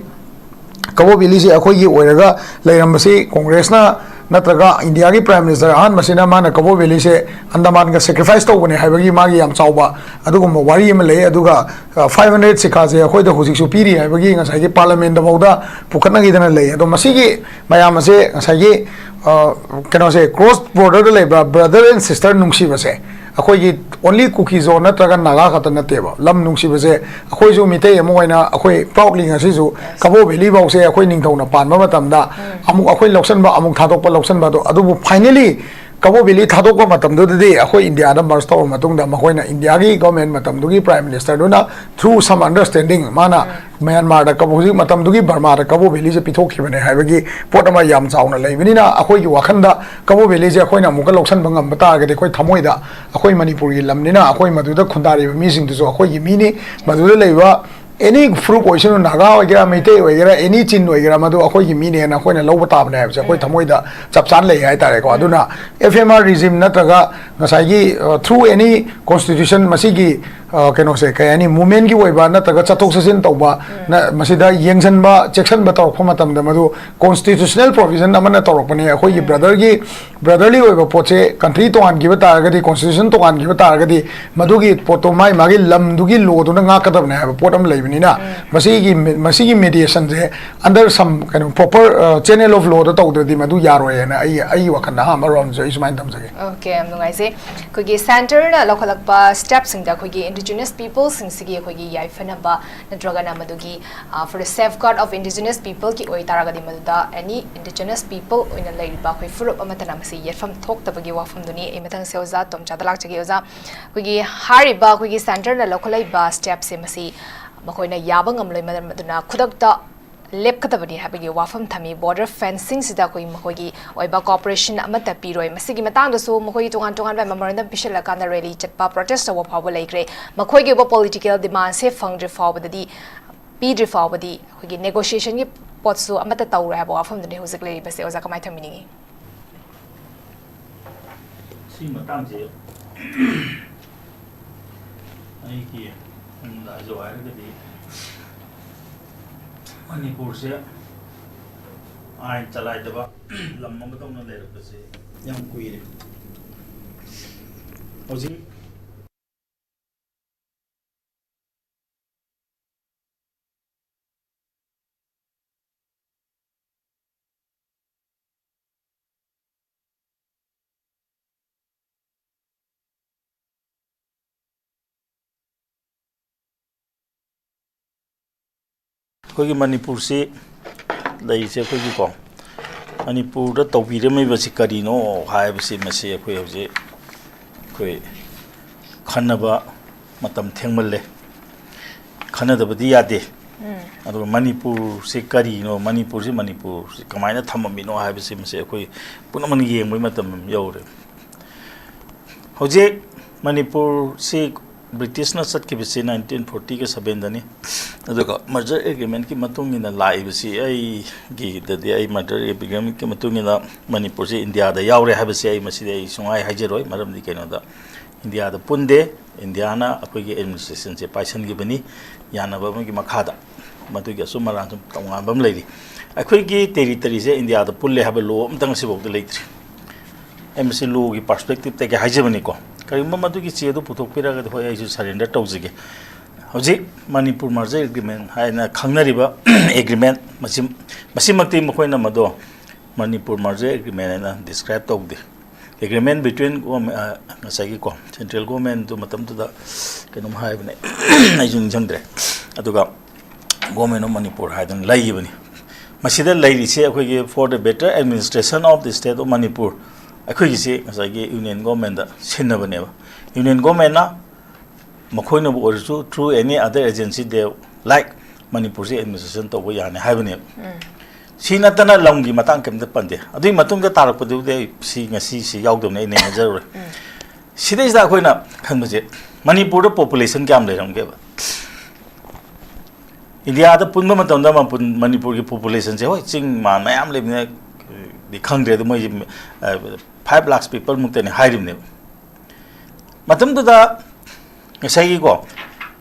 ꯀꯕꯣ ꯚꯦꯂꯤꯁꯦ ꯑꯩꯈꯣꯏꯒꯤ ꯑꯣꯏꯔꯒ ꯂꯩꯔꯝꯕꯁꯤ ꯀꯣꯡꯒ꯭ꯔꯦꯁꯅ ꯅꯠꯇ꯭ꯔꯒ ꯏꯟꯗꯤꯌꯥꯒꯤ ꯄ꯭ꯔꯥꯏꯝ ꯃꯤꯅꯤꯁꯇꯔ ꯑꯍꯥꯟꯕꯁꯤꯅ ꯃꯥꯅ ꯀꯕꯣ ꯚꯦꯂꯤꯁꯦ ꯑꯟꯗꯃꯥꯟꯒ ꯁꯦꯀ꯭ꯔꯤꯐꯥꯏꯁ ꯇꯧꯕꯅꯦ ꯍꯥꯏꯕꯒꯤ ꯃꯥꯒꯤ ꯌꯥꯝ ꯆꯥꯎꯕ ꯑꯗꯨꯒꯨꯝꯕ ꯋꯥꯔꯤ ꯑꯃ ꯂꯩ꯫ ꯑꯗꯨꯒ ꯐꯥꯏꯚ ꯍꯟꯗ꯭ꯔꯦꯠ ꯁꯤꯀꯥꯁꯦ ꯑꯩꯈꯣꯏꯗ ꯍꯧꯖꯤꯛꯁꯨ ꯄꯤꯔꯤ ꯍꯥꯏꯕꯒꯤ ꯉꯁꯥꯏꯒꯤ ꯄꯥꯔꯂꯃꯦꯟꯗꯐꯥꯎꯗ ꯄꯨꯈꯠꯅꯈꯤꯗꯅ ꯂꯩ꯫ ꯑꯗꯣ ꯃꯁꯤꯒꯤ ꯃꯌꯥꯝ ꯑꯁꯦ ꯉꯁꯥꯏꯒꯤ ꯑ, ꯀꯩꯅꯣꯁꯦ, ꯀ꯭ꯔꯣꯁ ꯕꯣꯔꯗꯔꯗ ꯂꯩꯕ ꯕ꯭ꯔꯗꯔ ꯑꯦꯟ ꯁꯤꯁꯇꯔ ꯅꯨꯡꯁꯤꯕꯁꯦ, ꯑꯩꯈꯣꯏꯒꯤ ꯑꯣꯟꯂꯤ ꯀꯨꯀꯤꯖꯣ ꯅꯠꯇ꯭ꯔꯒ ꯅꯥꯒꯥ ꯈꯛꯇ ꯅꯠꯇꯦꯕ꯫ ꯂꯝ ꯅꯨꯡꯁꯤꯕꯁꯦ ꯑꯩꯈꯣꯏꯁꯨ ꯃꯤꯇꯩ ꯑꯃ ꯑꯣꯏꯅ ꯑꯩꯈꯣꯏ ꯄ꯭ꯔꯥꯎꯗꯂꯤ ꯉꯁꯤꯁꯨ ꯀꯕꯣ ꯚꯦꯂꯤ ꯐꯥꯎꯁꯦ ꯑꯩꯈꯣꯏ ꯅꯤꯡꯊꯧꯅ ꯄꯥꯟꯕ ꯃꯇꯝꯗ ꯑꯃꯨꯛ ꯑꯩꯈꯣꯏ ꯂꯧꯁꯟꯕ, ꯑꯃꯨꯛ ꯊꯥꯗꯣꯛꯄ, ꯂꯧꯁꯟꯕ ꯑꯗꯣ, ꯑꯗꯨꯕꯨ ꯐꯥꯏꯅꯦꯂꯤ ꯀꯕꯣ ꯚꯦꯂꯤ ꯊꯥꯗꯣꯛꯄ ꯃꯇꯝꯗꯨꯗꯗꯤ ꯑꯩꯈꯣꯏ ꯏꯟꯗꯤꯌꯥꯗ ꯃꯔꯁ ꯇꯧꯔꯕ ꯃꯇꯨꯡꯗ ꯃꯈꯣꯏꯅ ꯏꯟꯗꯤꯌꯥꯒꯤ ꯒꯣꯔꯃꯦꯟ ꯃꯇꯝꯗꯨꯒꯤ ꯄ꯭ꯔꯥꯏꯝ ꯃꯤꯅꯤꯁꯇꯔꯗꯨꯅ through some understanding ꯃꯥꯅ ꯃ꯭ꯌꯥꯟꯃꯥꯔꯗ ꯀꯕꯣ-, ꯍꯧꯖꯤꯛ ꯃꯇꯝꯗꯨꯒꯤ ꯕꯔꯃꯥꯗ ꯀꯕꯣ ꯚꯦꯂꯤꯁꯦ ꯄꯤꯊꯣꯛꯈꯤꯕꯅꯦ ꯍꯥꯏꯕꯒꯤ ꯄꯣꯠ ꯑꯃ ꯌꯥꯝ ꯆꯥꯎꯅ ꯂꯩꯕꯅꯤꯅ, ꯑꯩꯈꯣꯏꯒꯤ ꯋꯥꯈꯜꯗ ꯀꯕꯣ ꯚꯦꯂꯤꯁꯦ ꯑꯩꯈꯣꯏꯅ ꯑꯃꯨꯛꯀ ꯂꯧꯁꯟꯕ ꯉꯝꯕ ꯇꯥꯔꯒꯗꯤ, ꯑꯩꯈꯣꯏ ꯊꯃꯣꯏꯗ, ꯑꯩꯈꯣꯏ ꯃꯅꯤꯄꯨꯔꯒꯤ ꯂꯝꯅꯤꯅ, ꯑꯩꯈꯣꯏ ꯃꯗꯨꯗ ꯈꯨꯟꯗꯥꯔꯤꯕ ꯃꯤꯁꯤꯡꯗꯨꯁꯨ ꯑꯩꯈꯣꯏꯒꯤ ꯃꯤꯅꯤ꯫ ꯃꯗꯨꯗ ꯂꯩꯕ ꯑꯦꯅꯤ ꯐꯨꯔꯨꯞ ꯑꯣꯏꯁꯅꯨ, ꯅꯥꯒꯥ ꯑꯣꯏꯒꯦꯔꯥ, ꯃꯩꯇꯩ ꯑꯣꯏꯒꯦꯔꯥ, ꯑꯦꯅꯤ ꯆꯤꯟ ꯑꯣꯏꯒꯦꯔꯥ, ꯃꯗꯨ ꯑꯩꯈꯣꯏꯒꯤ ꯃꯤꯅꯦꯅ ꯑꯩꯈꯣꯏꯅ ꯂꯧꯕ ꯇꯥꯕꯅꯦ ꯍꯥꯏꯕꯁꯦ ꯑꯩꯈꯣꯏ ꯊꯃꯣꯏꯗ ꯆꯞ ꯆꯥꯅ ꯂꯩ ꯍꯥꯏꯇꯥꯔꯦꯀꯣ꯫ ꯑꯗꯨꯅ F M R regime ꯅꯠꯇ꯭ꯔꯒ ꯉꯁꯥꯏꯒꯤ, ꯑ, through any constitution ꯃꯁꯤꯒꯤ, ꯑ, ꯀꯩꯅꯣꯁꯦ, ꯀꯩ ꯍꯥꯏꯅꯤ, ꯃꯨꯞꯃꯦꯟꯒꯤ ꯑꯣꯏꯕ ꯅꯠꯇ꯭ꯔꯒ ꯆꯠꯊꯣꯛ ꯆꯠꯁꯤꯟ ꯇꯧꯕ, ꯅ-, ꯃꯁꯤꯗ ꯌꯦꯡꯁꯤꯟꯕ, ꯆꯦꯛꯁꯤꯟꯕ ꯇꯧꯔꯛꯄ ꯃꯇꯝꯗ ꯃꯗꯨ ꯀꯣꯟꯁꯇꯤꯇ꯭ꯌꯨꯁꯅꯦꯜ ꯄ꯭ꯔꯣꯕꯤꯖꯟ ꯑꯃꯅ ꯇꯧꯔꯛꯄꯅꯦ꯫ ꯑꯩꯈꯣꯏꯒꯤ ꯕ꯭ꯔꯗꯔꯒꯤ, ꯕ꯭ꯔꯗꯔꯂꯤ ꯑꯣꯏꯕ ꯄꯣꯠꯁꯦ ꯀꯟꯇ꯭ꯔꯤ ꯇꯣꯉꯥꯟꯈꯤꯕ ꯇꯥꯔꯒꯗꯤ, ꯀꯣꯟꯁꯇꯤꯇ꯭ꯌꯨꯁꯟ ꯇꯣꯉꯥꯟꯈꯤꯕ ꯇꯥꯔꯒꯗꯤ, ꯃꯗꯨꯒꯤ ꯄꯣꯠꯇꯣ ꯃꯥꯒꯤ, ꯃꯥꯒꯤ ꯂꯝꯗꯨꯒꯤ ꯂꯣꯗꯨꯅ ꯉꯥꯛꯀꯗꯕꯅꯦ ꯍꯥꯏꯕ ꯄꯣꯠ ꯑꯃ ꯂꯩꯕꯅꯤꯅ, ꯃꯁꯤꯒꯤ ꯃꯦ-, ꯃꯁꯤꯒꯤ ꯃꯦꯗꯤꯌꯦꯁꯟꯁꯦ under some ꯀꯩꯅꯣ proper, ꯑ, channel of lawꯗ ꯇꯧꯗ꯭ꯔꯗꯤ ꯃꯗꯨ ꯌꯥꯔꯣꯏ ꯍꯥꯏꯅ ꯑꯩ, ꯑꯩꯒꯤ ꯋꯥꯈꯜꯗ ꯑꯍꯥꯟꯕ ꯔꯥꯎꯟꯁꯦ ꯑꯩ ꯁꯨꯃꯥꯏꯅ ꯊꯝꯖꯒꯦ꯫ ꯑꯣꯀꯦ, ꯌꯥꯝ ꯅꯨꯡꯉꯥꯏꯖꯩ꯫ ꯑꯩꯈꯣꯏꯒꯤ ꯁꯦꯟꯇꯔꯅ ꯂꯧꯈꯠꯂꯛꯄ ꯁ꯭ꯇꯦꯞꯁꯤꯡꯗ ꯑꯩꯈꯣꯏꯒꯤ ꯏꯟꯗꯤꯖꯤꯅꯁ ꯄꯤꯄꯜꯁꯤꯡꯁꯤꯒꯤ ꯑꯩꯈꯣꯏꯒꯤ ꯌꯥꯏꯐꯅꯕ ꯅꯠꯇ꯭ꯔꯒꯅ ꯃꯗꯨꯒꯤ, ꯑ, for the safeguard of indigenous peopleꯒꯤ ꯑꯣꯏꯇꯥꯔꯒꯗꯤ ꯃꯗꯨꯗ ꯑꯦꯅꯤ ꯏꯟꯗꯤꯖꯤꯅꯁ ꯄꯤꯄꯜ ꯑꯣꯏꯅ ꯂꯩꯔꯤꯕ ꯑꯩꯈꯣꯏ ꯐꯨꯔꯨꯞ ꯑꯃꯠꯇꯅ ꯃꯁꯤ ꯌꯦꯠꯐꯝ ꯊꯣꯛꯇꯕꯒꯤ ꯋꯥꯐꯝꯗꯨꯅꯤ꯫ ꯑꯩ ꯃꯊꯪꯁꯦ ꯑꯣꯖꯥ ꯇꯣꯝꯆꯥꯗ ꯂꯥꯛꯆꯒꯦ꯫ ꯑꯣꯖꯥ, ꯑꯩꯈꯣꯏꯒꯤ ꯍꯥꯏꯔꯤꯕ ꯑꯩꯈꯣꯏꯒꯤ ꯁꯦꯟꯇꯔꯅ ꯂꯧꯈꯠꯂꯛꯏꯕ ꯁ꯭ꯇꯦꯞꯁꯦ ꯃꯁꯤ ꯃꯈꯣꯏꯅ ꯌꯥꯕ ꯉꯝꯂꯣꯏ, ꯃꯔꯝ ꯑꯗꯨꯅ ꯈꯨꯗꯛꯇ ꯂꯦꯞꯀꯗꯕꯅꯤ ꯍꯥꯏꯕꯒꯤ ꯋꯥꯐꯝ ꯊꯝꯃꯤ꯫ ꯕꯣꯔꯗꯔ ꯐꯦꯟꯁꯤꯡꯁꯤꯗ ꯑꯩꯈꯣꯏ ꯃꯈꯣꯏꯒꯤ ꯑꯣꯏꯕ ꯀꯣꯑꯣꯄꯔꯦꯁꯟ ꯑꯃꯠꯇ ꯄꯤꯔꯣꯏ꯫ ꯃꯁꯤꯒꯤ ꯃꯇꯥꯡꯗꯁꯨ ꯃꯈꯣꯏꯒꯤ ꯇꯣꯉꯥꯟ ꯇꯣꯉꯥꯟꯕ ꯃꯦꯃꯣꯔꯦꯟꯗꯝ ꯄꯤꯁꯤꯜꯂꯀꯥꯟꯗ ꯔꯦꯂꯤ ꯆꯠꯄ, ꯄ꯭ꯔꯣꯇꯦꯁ ꯇꯧꯕ ꯐꯥꯎꯕ ꯂꯩꯈ꯭ꯔꯦ꯫ ꯃꯈꯣꯏꯒꯤ ꯑꯣꯏꯕ ꯄꯣꯂꯤꯇꯤꯀꯦꯜ ꯗꯤꯃꯥꯟꯁꯦ ꯐꯪꯗ꯭ꯔꯤ ꯐꯥꯎꯕꯗꯗꯤ, ꯄꯤꯗ꯭ꯔꯤ ꯐꯥꯎꯕꯗꯤ ꯑꯩꯈꯣꯏꯒꯤ ꯅꯦꯒꯣꯁꯤꯌꯦꯁꯟꯒꯤ ꯄꯣꯠꯁꯨ ꯑꯃꯠꯇ ꯇꯧꯔꯣꯏ ꯍꯥꯏꯕ ꯋꯥꯐꯝꯗꯨꯅꯤ ꯍꯧꯖꯤꯛ ꯂꯩꯔꯤꯕꯁꯦ꯫ ꯑꯣꯖꯥ, ꯀꯃꯥꯏꯅ ꯊꯝꯕꯤꯅꯤꯡꯉꯤ? ꯁꯤ ꯃꯇꯥꯡꯁꯦ ꯑꯩꯒꯤ ꯃꯣꯟꯗ ꯍꯥꯏꯖꯧ ꯍꯥꯏꯔꯒꯗꯤ, ꯃꯅꯤꯄꯨꯔꯁꯦ ꯑꯥꯏꯟ ꯆꯂꯥꯏꯗꯕ ꯂꯝ ꯑꯃꯗꯧꯅ ꯂꯩꯔꯛꯄꯁꯦ ꯌꯥꯝ ꯀꯨꯏꯔꯦ꯫ ꯍꯧꯖꯤꯛ ꯑꯩꯈꯣꯏꯒꯤ ꯃꯅꯤꯄꯨꯔꯁꯤ ꯂꯩꯔꯤꯁꯦ ꯑꯩꯈꯣꯏꯒꯤꯀꯣ, ꯃꯅꯤꯄꯨꯔꯗ ꯇꯧꯕꯤꯔꯝꯃꯤꯕꯁꯤ ꯀꯔꯤꯅꯣ ꯍꯥꯏꯕꯁꯤ ꯃꯁꯤ ꯑꯩꯈꯣꯏ ꯍꯧꯖꯤꯛ ꯑꯩꯈꯣꯏ ꯈꯟꯅꯕ ꯃꯇꯝ ꯊꯦꯡꯃꯜꯂꯦ꯫ ꯈꯟꯅꯗꯕꯗꯤ ꯌꯥꯗꯦ꯫ ꯎꯝ꯫ ꯑꯗꯨꯒ ꯃꯅꯤꯄꯨꯔꯁꯤ ꯀꯔꯤꯅꯣ, ꯃꯅꯤꯄꯨꯔꯁꯤ, ꯃꯅꯤꯄꯨꯔꯁꯤ ꯀꯃꯥꯏꯅ ꯊꯝꯃꯝꯃꯤꯅꯣ ꯍꯥꯏꯕꯁꯤ ꯃꯁꯤ ꯑꯩꯈꯣꯏ ꯄꯨꯝꯅꯃꯛꯅ ꯌꯦꯡꯕꯒꯤ ꯃꯇꯝ ꯑꯃ ꯌꯧꯔꯦ꯫ ꯍꯧꯖꯤꯛ ꯃꯅꯤꯄꯨꯔꯁꯤ ꯕ꯭ꯔꯤꯇꯤꯁꯅ ꯆꯠꯈꯤꯕꯁꯤ ꯅꯥꯏꯟꯇꯤꯟ ꯐꯣꯔꯇꯤꯒ ꯁꯕꯦꯟꯗꯅꯤ꯫ ꯑꯗꯨꯒ merger agreementꯀꯤ ꯃꯇꯨꯡ ꯏꯟꯅ ꯂꯥꯛꯏꯕꯁꯤ, ꯑꯩꯒꯤꯗꯗꯤ, ꯑꯩ merger agreementꯀꯤ ꯃꯇꯨꯡ ꯏꯟꯅ ꯃꯅꯤꯄꯨꯔꯁꯤ ꯏꯟꯗꯤꯌꯥꯗ ꯌꯥꯎꯔꯦ ꯍꯥꯏꯕꯁꯤ ꯑꯩ ꯃꯁꯤꯗꯤ ꯑꯩ ꯁꯨꯡꯍꯥꯏ ꯍꯥꯏꯖꯔꯣꯏ꯫ ꯃꯔꯝꯗꯤ ꯀꯩꯅꯣꯗ, ꯏꯟꯗꯤꯌꯥꯗ ꯄꯨꯟꯗꯦ꯫ ꯏꯟꯗꯤꯌꯥꯅ ꯑꯩꯈꯣꯏꯒꯤ administrationꯁꯦ ꯄꯥꯏꯁꯟꯈꯤꯕꯅꯤ, ꯌꯥꯅꯕ ꯑꯃꯒꯤ ꯃꯈꯥꯗ꯫ ꯃꯗꯨꯒꯤ ꯑꯆꯨꯝ ꯑꯔꯥꯟ ꯁꯨꯝ ꯇꯣꯉꯥꯟꯕ ꯑꯃ ꯂꯩꯔꯤ꯫ ꯑꯩꯈꯣꯏꯒꯤ territoryꯁꯦ ꯏꯟꯗꯤꯌꯥꯗ ꯄꯨꯜꯂꯦ ꯍꯥꯏꯕ law ꯑꯝꯇ ꯉꯁꯤꯐꯥꯎꯗ ꯂꯩꯇ꯭ꯔꯤ꯫ ꯑꯩ ꯃꯁꯤ lawꯒꯤ perspectiveꯇꯒꯤ ꯍꯥꯏꯖꯕꯅꯤꯀꯣ꯫ ꯀꯔꯤꯒꯨꯝꯕ ꯃꯗꯨꯒꯤ ꯆꯦꯗꯨ ꯄꯨꯊꯣꯛꯄꯤꯔꯒꯗꯤ, ꯍꯣꯏ, ꯑꯩꯁꯨ surrender ꯇꯧꯖꯒꯦ꯫ ꯍꯧꯖꯤꯛ ꯃꯅꯤꯄꯨꯔ merger agreement ꯍꯥꯏꯅ ꯈꯪꯅꯔꯤꯕ agreement, ꯃꯁꯤ, ꯃꯁꯤꯃꯛꯇꯤ ꯃꯈꯣꯏꯅ ꯃꯗꯣ ꯃꯅꯤꯄꯨꯔ merger agreement ꯍꯥꯏꯅ describe ꯇꯧꯗꯦ꯫ Agreement between government, ꯑ, ꯉꯁꯥꯏꯒꯤꯀꯣ, central governmentꯗꯨ ꯃꯇꯝꯗꯨꯗ ꯀꯩꯅꯣꯝ ꯍꯥꯏꯕꯅꯦ, ꯑꯩꯁꯨ ꯅꯤꯡꯁꯤꯡꯗ꯭ꯔꯦ꯫ ꯑꯗꯨꯒ Government of Manipur ꯍꯥꯏꯗꯅ ꯂꯩꯈꯤꯕꯅꯤ꯫ ꯃꯁꯤꯗ ꯂꯩꯔꯤꯁꯦ ꯑꯩꯈꯣꯏꯒꯤ for the better administration of the state of Manipur, ꯑꯩꯈꯣꯏꯒꯤꯁꯤ ꯉꯁꯥꯏꯒꯤ union governmentꯗ ꯁꯤꯟꯅꯕꯅꯦꯕ꯫ Union governmentꯅ ꯃꯈꯣꯏꯅꯕꯨ ꯑꯣꯏꯔꯁꯨ through any other agency they like ꯃꯅꯤꯄꯨꯔꯁꯤ administration ꯇꯧꯕ ꯌꯥꯅꯤ ꯍꯥꯏꯕꯅꯦꯕ꯫ ꯎꯝ꯫ ꯁꯤ ꯅꯠꯇꯅ ꯂꯝꯒꯤ ꯃꯇꯥꯡ ꯀꯔꯤꯝꯇ ꯄꯟꯗꯦ꯫ ꯑꯗꯨꯒꯤ ꯃꯇꯨꯡꯗ ꯇꯥꯔꯛꯄꯗꯨꯕꯨꯗꯤ ꯑꯩ ꯁꯤ ꯉꯁꯤ ꯁꯤ ꯌꯥꯎꯗꯕꯅꯤ, ꯑꯩ ꯅꯩꯅꯖꯔꯔꯣꯏ꯫ ꯎꯝ꯫ ꯁꯤꯗꯩꯁꯤꯗ ꯑꯩꯈꯣꯏꯅ ꯈꯟꯕꯁꯦ, ꯃꯅꯤꯄꯨꯔꯗ population ꯀꯌꯥꯝ ꯂꯩꯔꯝꯒꯦꯕ? ꯏꯟꯗꯤꯌꯥꯗ ꯄꯨꯟꯕ ꯃꯇꯝꯗ ꯃꯄꯨꯟ-, ꯃꯅꯤꯄꯨꯔꯒꯤ populationꯁꯦ, ꯍꯣꯏ, ꯆꯤꯡ ꯃꯥꯟ ꯃꯌꯥꯝ ꯂꯩꯕꯅꯤꯅ, ꯗꯤ ꯈꯪꯗ꯭ꯔꯦ, ꯑꯗꯨ ꯃꯣꯏꯁꯦ, ꯑ, five lakhs people ꯃꯨꯛꯇꯅꯤ ꯍꯥꯏꯔꯤꯕꯅꯦꯕ꯫ ꯃꯇꯝꯗꯨꯗ ꯉꯁꯥꯏꯒꯤꯀꯣ,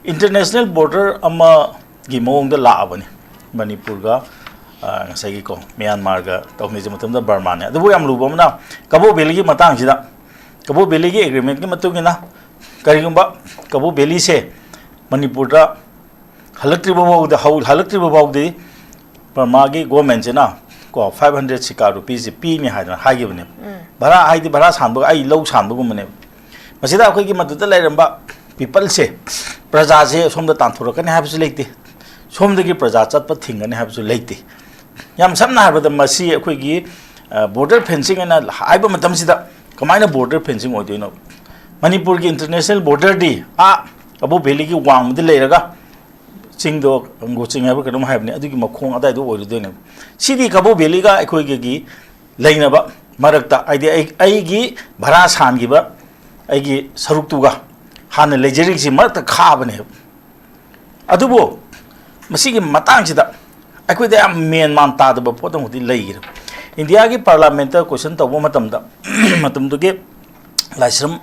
international border ꯑꯃꯒꯤ ꯃꯑꯣꯡꯗ ꯂꯥꯛꯑꯕꯅꯤ ꯃꯅꯤꯄꯨꯔꯒ ꯑ, ꯉꯁꯥꯏꯒꯤꯀꯣ, ꯃ꯭ꯌꯥꯟꯃꯥꯔꯒ ꯇꯧꯅꯔꯤꯁꯦ ꯃꯇꯝꯗ ꯕꯔꯃꯥꯅꯦ꯫ ꯑꯗꯨꯕꯨ ꯌꯥꯝ ꯂꯨꯕ ꯑꯃꯅ, ꯀꯕꯣ ꯚꯦꯂꯤꯒꯤ ꯃꯇꯥꯡꯁꯤꯗ, ꯀꯕꯣ ꯚꯦꯂꯤꯒꯤ ꯑꯦꯒ꯭ꯔꯤꯃꯦꯟꯒꯤ ꯃꯇꯨꯡ ꯏꯟꯅ, ꯀꯔꯤꯒꯨꯝꯕ ꯀꯕꯣ ꯚꯦꯂꯤꯁꯦ ꯃꯅꯤꯄꯨꯔꯗ ꯍꯜꯂꯛꯇ꯭ꯔꯤꯕ ꯐꯥꯎꯗ, ꯍꯧ-, ꯍꯜꯂꯛꯇ꯭ꯔꯤꯕ ꯐꯥꯎꯗꯤ ꯕꯔꯃꯥꯒꯤ ꯒꯣꯔꯃꯦꯟꯁꯤꯅ ꯀꯣ, ꯐꯥꯏꯚ ꯍꯟꯗ꯭ꯔꯦꯠ ꯁꯤꯀꯥ ꯔꯨꯄꯤꯁꯦ ꯄꯤꯅꯤ ꯍꯥꯏꯗꯅ ꯍꯥꯏꯈꯤꯕꯅꯦꯕ꯫ ꯎꯝ꯫ ꯚꯔꯥ ꯍꯥꯏꯗꯤ ꯚꯔꯥ ꯁꯥꯟꯕꯒ, ꯑꯩ ꯂꯧ ꯁꯥꯟꯕꯒꯨꯝꯕꯅꯦꯕ꯫ ꯃꯁꯤꯗ ꯑꯩꯈꯣꯏꯒꯤ ꯃꯗꯨꯗ ꯂꯩꯔꯝꯕ ꯄꯤꯄꯜꯁꯦ, ꯄ꯭ꯔꯖꯥꯁꯦ ꯁꯣꯝꯗ ꯇꯥꯟꯊꯣꯔꯛꯀꯅꯤ ꯍꯥꯏꯕꯁꯨ ꯂꯩꯇꯦ, ꯁꯣꯝꯗꯒꯤ ꯄ꯭ꯔꯖꯥ ꯆꯠꯄ ꯊꯤꯡꯒꯅꯤ ꯍꯥꯏꯕꯁꯨ ꯂꯩꯇꯦ꯫ ꯌꯥꯝ ꯁꯝꯅ ꯍꯥꯏꯔꯕꯗ, ꯃꯁꯤ ꯑꯩꯈꯣꯏꯒꯤ, ꯑ, ꯕꯣꯔꯗꯔ ꯐꯦꯟꯁꯤꯡ ꯍꯥꯏꯅ ꯍꯥꯏꯕ ꯃꯇꯝꯁꯤꯗ ꯀꯃꯥꯏꯅ ꯕꯣꯔꯗꯔ ꯐꯦꯟꯁꯤꯡ ꯑꯣꯏꯗꯣꯏꯅꯣ? ꯃꯅꯤꯄꯨꯔꯒꯤ ꯏꯟꯇꯔꯅꯦꯁꯅꯦꯜ ꯕꯣꯔꯗꯔꯗꯤ ꯑꯥ ꯀꯕꯣ ꯚꯦꯂꯤꯒꯤ ꯋꯥꯡꯃꯗ ꯂꯩꯔꯒ, ꯆꯤꯡꯗꯣ, ꯑꯪꯒꯣ ꯆꯤꯡ ꯍꯥꯏꯕ ꯀꯩꯅꯣꯝ ꯍꯥꯏꯕꯅꯤ, ꯑꯗꯨꯒꯤ ꯃꯈꯣꯡ ꯑꯗꯥꯏꯗꯣ ꯑꯣꯏꯔꯨꯗꯣꯏꯅꯦꯕ꯫ ꯁꯤꯗꯤ ꯀꯕꯣ ꯚꯦꯂꯤꯒ ꯑꯩꯈꯣꯏꯒꯤ ꯂꯩꯅꯕ ꯃꯔꯛꯇ, ꯍꯥꯏꯗꯤ ꯑꯩ, ꯑꯩꯒꯤ ꯚꯔꯥ ꯁꯥꯟꯈꯤꯕ ꯑꯩꯒꯤ ꯁꯔꯨꯛꯇꯨꯒ ꯍꯥꯟꯅ ꯂꯩꯖꯔꯤꯁꯤ ꯃꯔꯛꯇ ꯈꯥꯕꯅꯦꯕ꯫ ꯑꯗꯨꯕꯨ ꯃꯁꯤꯒꯤ ꯃꯇꯥꯡꯁꯤꯗ ꯑꯩꯈꯣꯏꯗ ꯌꯥꯝ ꯃꯦꯟ ꯃꯥꯟ ꯇꯥꯗꯕ ꯄꯣꯠ ꯑꯃꯈꯛꯇꯤ ꯂꯩꯈ꯭ꯔꯦ꯫ ꯏꯟꯗꯤꯌꯥꯒꯤ ꯄꯥꯔꯂꯥꯃꯦꯟꯇ ꯀꯣꯏꯁꯟ ꯇꯧꯕ ꯃꯇꯝꯗ, ꯃꯇꯝꯗꯨꯒꯤ ꯂꯥꯏꯁ꯭ꯔꯝ,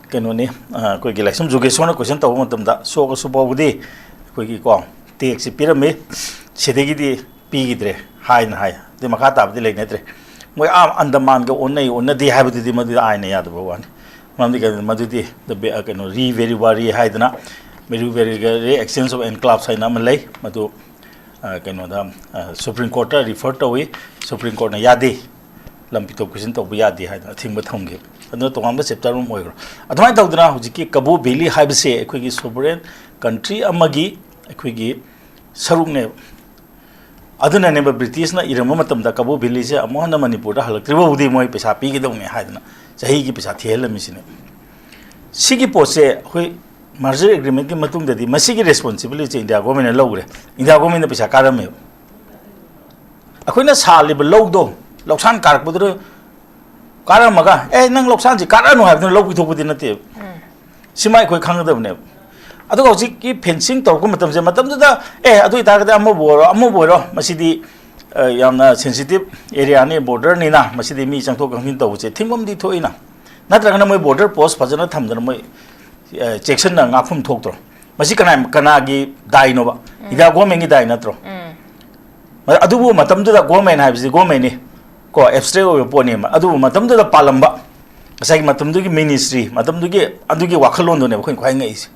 ꯀꯩꯅꯣꯅꯤ, ꯑ, ꯑꯩꯈꯣꯏꯒꯤ ꯂꯥꯏꯁ꯭ꯔꯝ ꯖꯨꯒꯦꯁꯣꯔꯅ ꯀꯣꯏꯁꯟ ꯇꯧꯕ ꯃꯇꯝꯗ, ꯁꯣꯛꯑꯁꯨ ꯐꯥꯎꯕꯗꯤ ꯑꯩꯈꯣꯏꯒꯤ ꯀꯣ, ꯇꯦꯛꯁꯁꯤ ꯄꯤꯔꯝꯃꯤ, ꯁꯤꯗꯒꯤꯗꯤ ꯄꯤꯈꯤꯗ꯭ꯔꯦ ꯍꯥꯏꯅ ꯍꯥꯏ꯫ ꯑꯗꯨ ꯃꯈꯥ ꯇꯥꯕꯗꯤ ꯂꯩꯅꯗ꯭ꯔꯦ꯫ ꯃꯣꯏ ꯑꯥ ꯑꯟꯗꯃꯥꯟꯒ ꯑꯣꯟꯅꯩ ꯑꯣꯟꯅꯗꯦ ꯍꯥꯏꯕꯗꯨꯗꯤ ꯃꯗꯨꯗꯤ ꯑꯥꯏꯟꯅ ꯌꯥꯗꯕ ꯋꯥꯅꯤ꯫ ꯃꯔꯝꯗꯤ ꯀꯩꯅꯣ, ꯃꯗꯨꯗꯤ the be-, ꯑ, ꯀꯩꯅꯣ, ꯔꯤ ꯚꯦꯔꯤꯋꯥꯔꯤ ꯍꯥꯏꯗꯅ, ꯚꯦꯔꯤꯋꯥꯔꯤꯒ ꯔꯤ ꯑꯦꯛꯁꯆꯦꯟꯖ ꯑꯣꯐ ꯑꯦꯟꯀ꯭ꯂꯥꯞꯁ ꯍꯥꯏꯅ ꯑꯃ ꯂꯩ꯫ ꯃꯗꯨ, ꯑ, ꯀꯩꯅꯣꯗ, ꯑ, ꯁꯨꯄ꯭ꯔꯤꯝ ꯀꯣꯔꯠꯇ ꯔꯤꯐꯔ ꯇꯧꯏ꯫ ꯁꯨꯄ꯭ꯔꯤꯝ ꯀꯣꯔꯠꯅ ꯌꯥꯗꯦ, ꯂꯝ ꯄꯤꯊꯣꯛ ꯄꯤꯁꯤꯟ ꯇꯧꯕ ꯌꯥꯗꯦ ꯍꯥꯏꯗꯅ ꯑꯊꯤꯡꯕ ꯊꯝꯈꯤ꯫ ꯑꯗꯨꯅ ꯇꯣꯉꯥꯟꯕ ꯆꯦꯞꯇꯔ ꯑꯃ ꯑꯣꯏꯈ꯭ꯔꯣ꯫ ꯑꯗꯨꯃꯥꯏꯅ ꯇꯧꯗꯅ ꯍꯧꯖꯤꯛꯀꯤ ꯀꯕꯣ ꯚꯦꯂꯤ ꯍꯥꯏꯕꯁꯦ ꯑꯩꯈꯣꯏꯒꯤ ꯁꯣꯚꯔꯦꯟ ꯀꯟꯇ꯭ꯔꯤ ꯑꯃꯒꯤ ꯑꯩꯈꯣꯏꯒꯤ ꯁꯔꯨꯛꯅꯦꯕ꯫ ꯑꯗꯨꯅꯅꯦꯕ ꯕ꯭ꯔꯤꯇꯤꯁꯅ ꯏꯔꯝꯕ ꯃꯇꯝꯗ ꯀꯕꯣ ꯚꯦꯂꯤꯁꯦ ꯑꯃꯨꯛ ꯍꯟꯅ ꯃꯅꯤꯄꯨꯔꯗ ꯍꯜꯂꯛꯇ꯭ꯔꯤꯕ ꯐꯥꯎꯗꯤ ꯃꯣꯏ ꯄꯩꯁꯥ ꯄꯤꯒꯗꯧꯅꯦ ꯍꯥꯏꯗꯅ ꯆꯍꯤꯒꯤ ꯄꯩꯁꯥ ꯊꯤꯍꯜꯂꯝꯃꯤꯁꯤꯅꯦ꯫ ꯁꯤꯒꯤ ꯄꯣꯠꯁꯦ ꯑꯩꯈꯣꯏ ꯃꯔꯖꯔ ꯑꯦꯒ꯭ꯔꯤꯃꯦꯟꯒꯤ ꯃꯇꯨꯡꯗꯗꯤ ꯃꯁꯤꯒꯤ ꯔꯦꯁꯄꯣꯟꯁꯤꯕꯤꯂꯤꯇꯤꯁꯦ ꯏꯟꯗꯤꯌꯥ ꯒꯣꯔꯃꯦꯟꯅ ꯂꯧꯈ꯭ꯔꯦ꯫ ꯏꯟꯗꯤꯌꯥ ꯒꯣꯔꯃꯦꯟꯅ ꯄꯩꯁꯥ ꯀꯥꯔꯝꯃꯦꯕ꯫ ꯑꯩꯈꯣꯏꯅ ꯁꯥꯜꯂꯤꯕ ꯂꯧꯗꯣ, ꯂꯧꯁꯥꯟ ꯀꯥꯔꯛꯄꯗꯨꯗ ꯀꯥꯔꯝꯃꯒ, "ꯑꯦ, ꯅꯪ ꯂꯧꯁꯥꯟꯁꯤ ꯀꯥꯔꯛꯑꯅꯨ" ꯍꯥꯏꯕꯗꯨꯅ ꯂꯧ ꯄꯤꯊꯣꯛꯄꯗꯤ ꯅꯠꯇꯦꯕ꯫ ꯎꯝ꯫ ꯁꯤꯃ ꯑꯩꯈꯣꯏ ꯈꯪꯒꯗꯕꯅꯦꯕ꯫ ꯑꯗꯨꯒ ꯍꯧꯖꯤꯛꯀꯤ ꯐꯦꯟꯁꯤꯡ ꯇꯧꯔꯛꯄ ꯃꯇꯝꯁꯦ, ꯃꯇꯝꯗꯨꯗ, "ꯑꯦ, ꯑꯗꯨ ꯑꯣꯏꯇꯥꯔꯒꯗꯤ ꯑꯃꯕꯨ ꯑꯣꯏꯔꯣ, ꯑꯃꯕꯨ ꯑꯣꯏꯔꯣ, ꯃꯁꯤꯗꯤ, ꯑ, ꯌꯥꯝꯅ ꯁꯦꯟꯁꯤꯇꯤꯞ ꯑꯦꯔꯤꯌꯥꯅꯤ, ꯕꯣꯔꯗꯔꯅꯤꯅ ꯃꯁꯤꯗꯤ ꯃꯤ ꯆꯪꯊꯣꯛ ꯆꯪꯁꯤꯟ ꯇꯧꯕꯁꯦ ꯊꯤꯡꯐꯝꯗꯤ ꯊꯣꯛꯏꯅ"? ꯅꯠꯇ꯭ꯔꯒꯅ ꯃꯣꯏ ꯕꯣꯔꯗꯔ ꯄꯣꯁ ꯐꯖꯅ ꯊꯝꯗꯅ ꯃꯣꯏ, ꯑ, ꯆꯦꯛꯁꯤꯟꯅ ꯉꯥꯛꯐꯝ ꯊꯣꯛꯇ꯭ꯔꯣ? ꯃꯁꯤ ꯀꯅꯥ, ꯀꯅꯥꯒꯤ ꯗꯥꯏꯅꯣꯕ? ꯎꯝ꯫ ꯏꯟꯗꯤꯌꯥ ꯒꯣꯔꯃꯦꯟꯒꯤ ꯗꯥꯏ ꯅꯠꯇ꯭ꯔꯣ? ꯎꯝ꯫ ꯑꯗꯨꯕꯨ ꯃꯇꯝꯗꯨꯗ ꯒꯣꯔꯃꯦꯟ ꯍꯥꯏꯕꯁꯤ ꯒꯣꯔꯃꯦꯟꯅꯤ ꯀꯣ, ꯑꯦꯞꯁꯇ꯭ꯔꯦꯛ ꯑꯣꯏꯕ ꯄꯣꯠꯅꯦꯕ꯫ ꯑꯗꯨꯕꯨ ꯃꯇꯝꯗꯨꯗ ꯄꯥꯜꯂꯝꯕ ꯉꯁꯥꯏꯒꯤ ꯃꯇꯝꯗꯨꯒꯤ ꯃꯤꯅꯤꯁꯇ꯭ꯔꯤ, ꯃꯇꯝꯗꯨꯒꯤ ꯑꯗꯨꯒꯤ ꯋꯥꯈꯜꯂꯣꯟꯗꯨꯅꯦꯕ ꯑꯩꯈꯣꯏꯅ ꯈ꯭ꯋꯥꯏ ꯉꯛꯏꯁꯦ꯫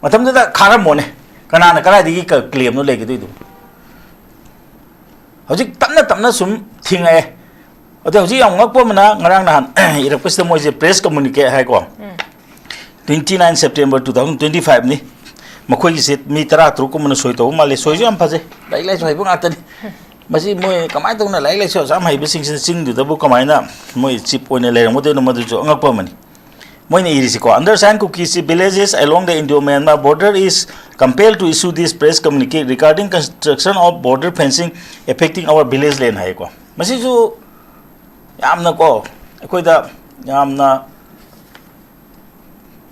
ꯃꯇꯝꯗꯨꯗ ꯈꯥꯔꯝꯃꯣꯅꯦ, ꯀꯅꯥꯅ ꯀꯗꯥꯏꯗꯒꯤ ꯀ꯭ꯂꯦꯝꯅꯣ ꯂꯩꯒꯗꯣꯏꯗꯨ? ꯍꯧꯖꯤꯛ ꯇꯞꯅ ꯇꯞꯅ ꯁꯨꯝ ꯊꯤꯡꯉꯛꯑꯦ꯫ ꯑꯗꯣ ꯍꯧꯖꯤꯛ ꯌꯥꯝ ꯉꯛꯄ ꯑꯃꯅ, ꯉꯔꯥꯡ ꯅꯍꯥꯟ ꯏꯔꯛꯄꯁꯤꯗ ꯃꯣꯏꯁꯦ ꯄ꯭ꯔꯦꯁ ꯀꯝꯃꯨꯅꯤꯀꯦ ꯍꯥꯏꯀꯣ, twenty nine September two thousand twenty ꯐꯥꯏꯚꯅꯤ꯫ ꯃꯈꯣꯏꯒꯤꯁꯦ ꯃꯤ ꯇꯔꯥ ꯇꯔꯨꯛ ꯀꯨꯝꯕꯅ ꯁꯣꯏ ꯇꯧꯕ ꯃꯥꯜꯂꯦ꯫ ꯁꯣꯏꯁꯨ ꯌꯥꯝ ꯐꯖꯩ, ꯂꯥꯏꯔꯤꯛ ꯂꯥꯏꯁꯨ ꯍꯩꯕ ꯉꯥꯛꯇꯅꯤ꯫ ꯃꯁꯤ ꯃꯣꯏ ꯀꯃꯥꯏꯅ ꯇꯧꯅ ꯂꯥꯏꯔꯤꯛ ꯂꯥꯏꯁꯨ ꯑꯁꯨꯛ ꯌꯥꯝ ꯍꯩꯕꯁꯤꯡꯁꯤꯅ ꯆꯤꯡꯗꯨꯗꯕꯨ ꯀꯃꯥꯏꯅ ꯃꯣꯏ ꯆꯤꯞ ꯑꯣꯏꯅ ꯂꯩꯔꯝꯒꯗꯣꯏꯅꯣ, ꯃꯗꯨꯁꯨ ꯑꯉꯛꯄ ꯑꯃꯅꯤ꯫ ꯃꯣꯏꯅ ꯏꯔꯤꯁꯤꯀꯣ, "Undersigned Kuki villages along the Indo-Myanmar border is compelled to issue this press communique regarding construction of border fencing affecting our village land" ꯍꯥꯏꯌꯦꯀꯣ꯫ ꯃꯁꯤꯁꯨ ꯌꯥꯝꯅꯀꯣ, ꯑꯩꯈꯣꯏꯗ ꯌꯥꯝꯅ,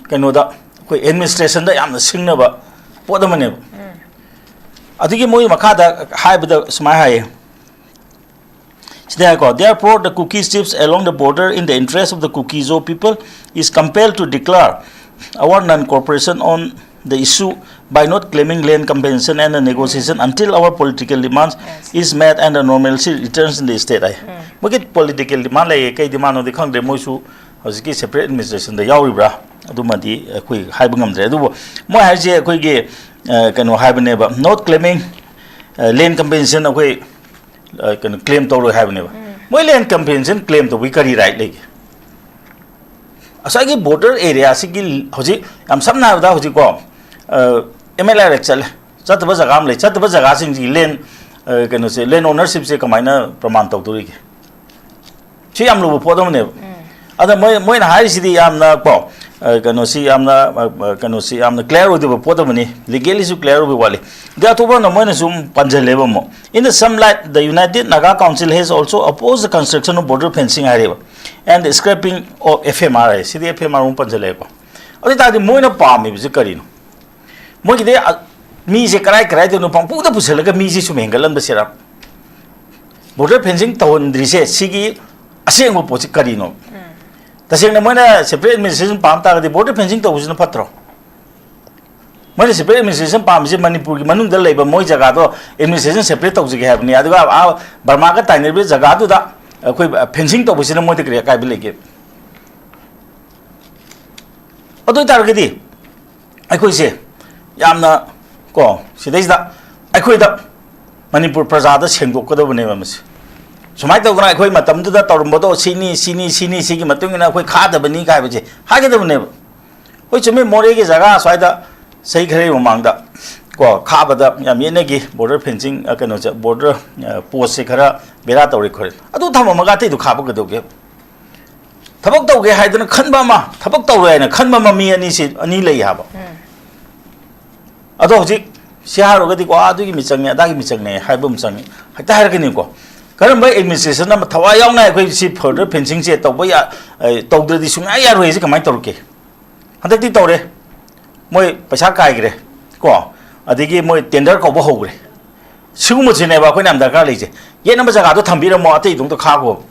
ꯀꯩꯅꯣꯗ, ꯑꯩꯈꯣꯏ ꯑꯦꯗꯃꯤꯅꯤꯁꯇ꯭ꯔꯦꯁꯟꯗ ꯌꯥꯝꯅ ꯁꯤꯡꯅꯕ ꯄꯣꯠ ꯑꯃꯅꯦꯕ꯫ ꯑꯗꯨꯒꯤ ꯃꯣꯏ ꯃꯈꯥꯗ ꯍꯥꯏꯕꯗ ꯁꯨꯃꯥꯏꯅ ꯍꯥꯏꯌꯦ, ꯁꯤꯗ ꯍꯥꯏꯀꯣ, "Therefore, the Kuki chiefs along the border, in the interest of the Kuki Zo people, is compelled to declare our non-cooperation on the issue by not claiming land compensation and the negotiation until our political demands is met and the normalcy returns in the state" ꯍꯥꯏ꯫ ꯃꯣꯏꯒꯤ political ꯗꯤꯃꯥꯟ ꯂꯩꯌꯦ꯫ ꯀꯩ ꯗꯤꯃꯥꯟꯅꯣꯗꯤ ꯈꯪꯗ꯭ꯔꯦ, ꯃꯣꯏꯁꯨ ꯍꯧꯖꯤꯛꯀꯤ separate ꯑꯦꯗꯃꯤꯅꯤꯁꯇ꯭ꯔꯦꯁꯟꯗ ꯌꯥꯎꯔꯤꯕ꯭ꯔꯥ, ꯑꯗꯨꯃꯗꯤ ꯑꯩꯈꯣꯏ ꯍꯥꯏꯕ ꯉꯝꯗ꯭ꯔꯦ꯫ ꯑꯗꯨꯕꯨ ꯃꯣꯏ ꯍꯥꯏꯔꯤꯁꯦ ꯑꯩꯈꯣꯏꯒꯤ, ꯑ, ꯀꯩꯅꯣ ꯍꯥꯏꯕꯅꯦꯕ, "Not claiming, ꯑ, land compensation ꯑꯩꯈꯣꯏ, ꯑ, ꯀꯩꯅꯣ, ꯀ꯭ꯂꯦꯝ ꯇꯧꯔꯣꯏ" ꯍꯥꯏꯕꯅꯦꯕ꯫ ꯃꯣꯏ ꯂꯦꯟ ꯀꯝꯄꯦꯟꯁꯦꯁꯟ ꯀ꯭ꯂꯦꯝ ꯇꯧꯕꯒꯤ ꯀꯔꯤ ꯔꯥꯏꯠ ꯂꯩꯒꯦ? ꯉꯁꯥꯏꯒꯤ ꯕꯣꯔꯗꯔ ꯑꯦꯔꯤꯌꯥꯁꯤꯒꯤ ꯍꯧꯖꯤꯛ, ꯌꯥꯝ ꯁꯝꯅ ꯍꯥꯏꯔꯕꯗ, ꯍꯧꯖꯤꯛꯀꯣ, ꯑ, ꯑꯦꯝ ꯑꯦꯜ ꯑꯦ ꯆꯠꯂꯦ, ꯆꯠꯇꯕ ꯖꯒꯥ ꯑꯃ ꯂꯩ, ꯆꯠꯇꯕ ꯖꯒꯥꯁꯤꯡꯁꯤꯒꯤ ꯂꯦꯟ, ꯑ, ꯀꯩꯅꯣꯁꯦ, ꯂꯦꯟ ꯑꯣꯅꯔꯁꯤꯞꯁꯦ ꯀꯃꯥꯏꯅ ꯄ꯭ꯔꯃꯥꯟ ꯇꯧꯗꯣꯔꯤꯒꯦ? ꯁꯤ ꯌꯥꯝ ꯂꯨꯕ ꯄꯣꯠ ꯑꯃꯅꯦꯕ꯫ ꯑꯗ ꯃꯣꯏ, ꯃꯣꯏꯅ ꯍꯥꯏꯔꯤꯁꯤꯗꯤ ꯌꯥꯝꯅ ꯀꯣ, ꯑ, ꯀꯩꯅꯣꯁꯤ ꯌꯥꯝꯅ, ꯑ, ꯑ, ꯀꯩꯅꯣꯁꯤ ꯌꯥꯝꯅ ꯀ꯭ꯂꯤꯌꯥꯔ ꯑꯣꯏꯗꯕ ꯄꯣꯠ ꯑꯃꯅꯤ, ꯂꯤꯒꯦꯂꯤꯁꯨ ꯀ꯭ꯂꯤꯌꯥꯔ ꯑꯣꯏꯕ ꯋꯥꯠꯂꯤ꯫ ꯑꯗꯩ ꯑꯇꯣꯞꯄ ꯑꯃꯅ ꯃꯣꯏꯅ ꯁꯨꯝ ꯄꯟꯁꯤꯜꯂꯦꯕ ꯑꯃꯨꯛ, "In the same light, the United Naga Council has also opposed the construction of border fencing" ꯍꯥꯏꯔꯦꯕ, "and the scrapping of F M R" high, CD F M R ꯑꯃꯨꯛ ꯄꯟꯁꯤꯜꯂꯛꯑꯦꯀꯣ꯫ ꯑꯗꯨ ꯑꯣꯏ ꯇꯥꯔꯗꯤ ꯃꯣꯏꯅ ꯄꯥꯝꯃꯤꯕꯁꯤ ꯀꯔꯤꯅꯣ? ꯃꯣꯏꯒꯤꯗꯤ, ꯑ, ꯃꯤꯁꯦ ꯀꯔꯥꯏ ꯀꯔꯥꯏꯗꯅꯣ ꯄꯪꯄꯨꯗ ꯄꯨꯁꯤꯜꯂꯒ ꯃꯤꯁꯦ ꯁꯨꯝ ꯍꯦꯟꯒꯠꯂꯟꯕꯁꯤꯔ? ꯕꯣꯔꯗꯔ ꯐꯦꯟꯁꯤꯡ ꯇꯧꯍꯟꯗ꯭ꯔꯤꯁꯦ ꯁꯤꯒꯤ ꯑꯁꯦꯡꯕ ꯄꯣꯠꯁꯤ ꯀꯔꯤꯅꯣ? ꯇꯁꯦꯡꯅ ꯃꯣꯏꯅ ꯁꯦꯄꯔꯦꯠ ꯑꯦꯗꯃꯤꯅꯤꯁꯇ꯭ꯔꯦꯁꯟ ꯄꯥꯝ ꯇꯥꯔꯒꯗꯤ ꯕꯣꯔꯗꯔ ꯐꯦꯟꯁꯤꯡ ꯇꯧꯕꯁꯤꯅ ꯐꯠꯇ꯭ꯔꯣ? ꯃꯣꯏꯅ separate administration ꯄꯥꯝꯃꯤꯁꯦ ꯃꯅꯤꯄꯨꯔꯒꯤ ꯃꯅꯨꯡꯗ ꯂꯩꯕ ꯃꯣꯏ ꯖꯒꯥꯗꯣ administration separate ꯇꯧꯖꯒꯦ ꯍꯥꯏꯕꯅꯤ꯫ ꯑꯗꯨꯒ ꯑꯥ ꯕꯔꯃꯥꯒ ꯇꯥꯏꯅꯔꯤꯕ ꯖꯒꯥꯗꯨꯗ ꯑꯩꯈꯣꯏ fencing ꯇꯧꯕꯁꯤꯅ ꯃꯣꯏꯗ ꯀꯔꯤ ꯑꯀꯥꯏꯕ ꯂꯩꯒꯦ? ꯑꯗꯨ ꯑꯣꯏꯇꯥꯔꯒꯗꯤ ꯑꯩꯈꯣꯏꯁꯦ ꯌꯥꯝꯅ, ꯀꯣ, ꯁꯤꯗꯩꯁꯤꯗ ꯑꯩꯈꯣꯏꯗ ꯃꯅꯤꯄꯨꯔ ꯄ꯭ꯔꯖꯥꯗ ꯁꯦꯡꯗꯣꯛꯀꯗꯕꯅꯦꯕ ꯃꯁꯤ꯫ ꯁꯨꯃꯥꯏꯅ ꯇꯧꯗꯅ ꯑꯩꯈꯣꯏ ꯃꯇꯝꯗꯨꯗ ꯇꯧꯔꯝꯕꯗꯣ ꯁꯤꯅꯤ, ꯁꯤꯅꯤ, ꯁꯤꯅꯤ, ꯁꯤꯒꯤ ꯃꯇꯨꯡ ꯏꯟꯅ ꯑꯩꯈꯣꯏ ꯈꯥꯗꯕꯅꯤ ꯀꯥꯏꯕꯁꯦ ꯍꯥꯏꯒꯗꯕꯅꯦꯕ꯫ ꯍꯣꯏ, ꯆꯨꯝꯃꯤ, ꯃꯣꯔꯦꯒꯤ ꯖꯒꯥ ꯁ꯭ꯋꯥꯏꯗ ꯆꯍꯤ ꯈꯔꯒꯤ ꯃꯃꯥꯡꯗ, ꯀꯣ, ꯈꯥꯕꯗ ꯌꯥꯝ ꯌꯦꯠꯅꯈꯤ, border fencing, ꯑ, ꯀꯩꯅꯣꯁꯦ, border, ꯑ, postꯁꯦ ꯈꯔ ꯕꯦꯔꯥ ꯇꯧꯔꯦ ꯈꯣꯠꯂꯦ꯫ ꯑꯗꯨ ꯊꯝꯃꯝꯃꯒ ꯑꯇꯩꯗꯨ ꯈꯥꯕ ꯀꯩꯗꯧꯒꯦ? ꯊꯕꯛ ꯇꯧꯒꯦ ꯍꯥꯏꯗꯅ ꯈꯟꯕ ꯑꯃ, ꯊꯕꯛ ꯇꯧꯔꯣꯏ ꯍꯥꯏꯅ ꯈꯟꯕ ꯑꯃ, ꯃꯤ ꯑꯅꯤꯁꯤ, ꯑꯅꯤ ꯂꯩ ꯍꯥꯏꯕ꯫ ꯑꯗꯣ ꯍꯧꯖꯤꯛ ꯁꯤ ꯍꯥꯏꯔꯨꯔꯒꯗꯤ, "ꯀꯣ, ꯑꯗꯨꯒꯤ ꯃꯤꯆꯪꯅꯦ, ꯑꯗꯥꯒꯤ ꯃꯤꯆꯪꯅꯦ" ꯍꯥꯏꯕ ꯑꯃ ꯆꯪꯉꯤ, ꯍꯦꯛꯇ ꯍꯥꯏꯔꯛꯀꯅꯤꯀꯣ꯫ ꯀꯔꯝꯕ administration ꯑꯃ ꯊꯋꯥꯏ ꯌꯥꯎꯅ ꯑꯩꯈꯣꯏ ꯁꯤ border fencingꯁꯦ ꯇꯧꯕ ꯌꯥ-, ꯑ, ꯇꯧꯗ꯭ꯔꯗꯤ ꯁꯨꯡꯌꯥ ꯌꯥꯔꯣꯏ ꯍꯥꯏꯁꯦ ꯀꯃꯥꯏꯅ ꯇꯧꯔꯛꯀꯦ? ꯍꯟꯗꯛꯇꯤ ꯇꯧꯔꯦ, ꯃꯣꯏ ꯄꯩꯁꯥ ꯀꯥꯏꯈ꯭ꯔꯦ, ꯀꯣ, ꯑꯗꯒꯤ ꯃꯣꯏ tender ꯀꯧꯕ ꯍꯧꯈ꯭ꯔꯦ꯫ ꯁꯤꯒꯨꯝꯕꯁꯤꯅꯦꯕ ꯑꯩꯈꯣꯏꯅ ꯌꯥꯝ ꯗꯔꯀꯥꯔ ꯂꯩꯁꯦ꯫ ꯌꯦꯠꯅꯕ ꯖꯒꯥꯗꯣ ꯊꯝꯕꯤꯔꯝꯃꯣ, ꯑꯇꯩꯗꯣ ꯑꯝꯇ ꯈꯥꯛꯈꯣ꯫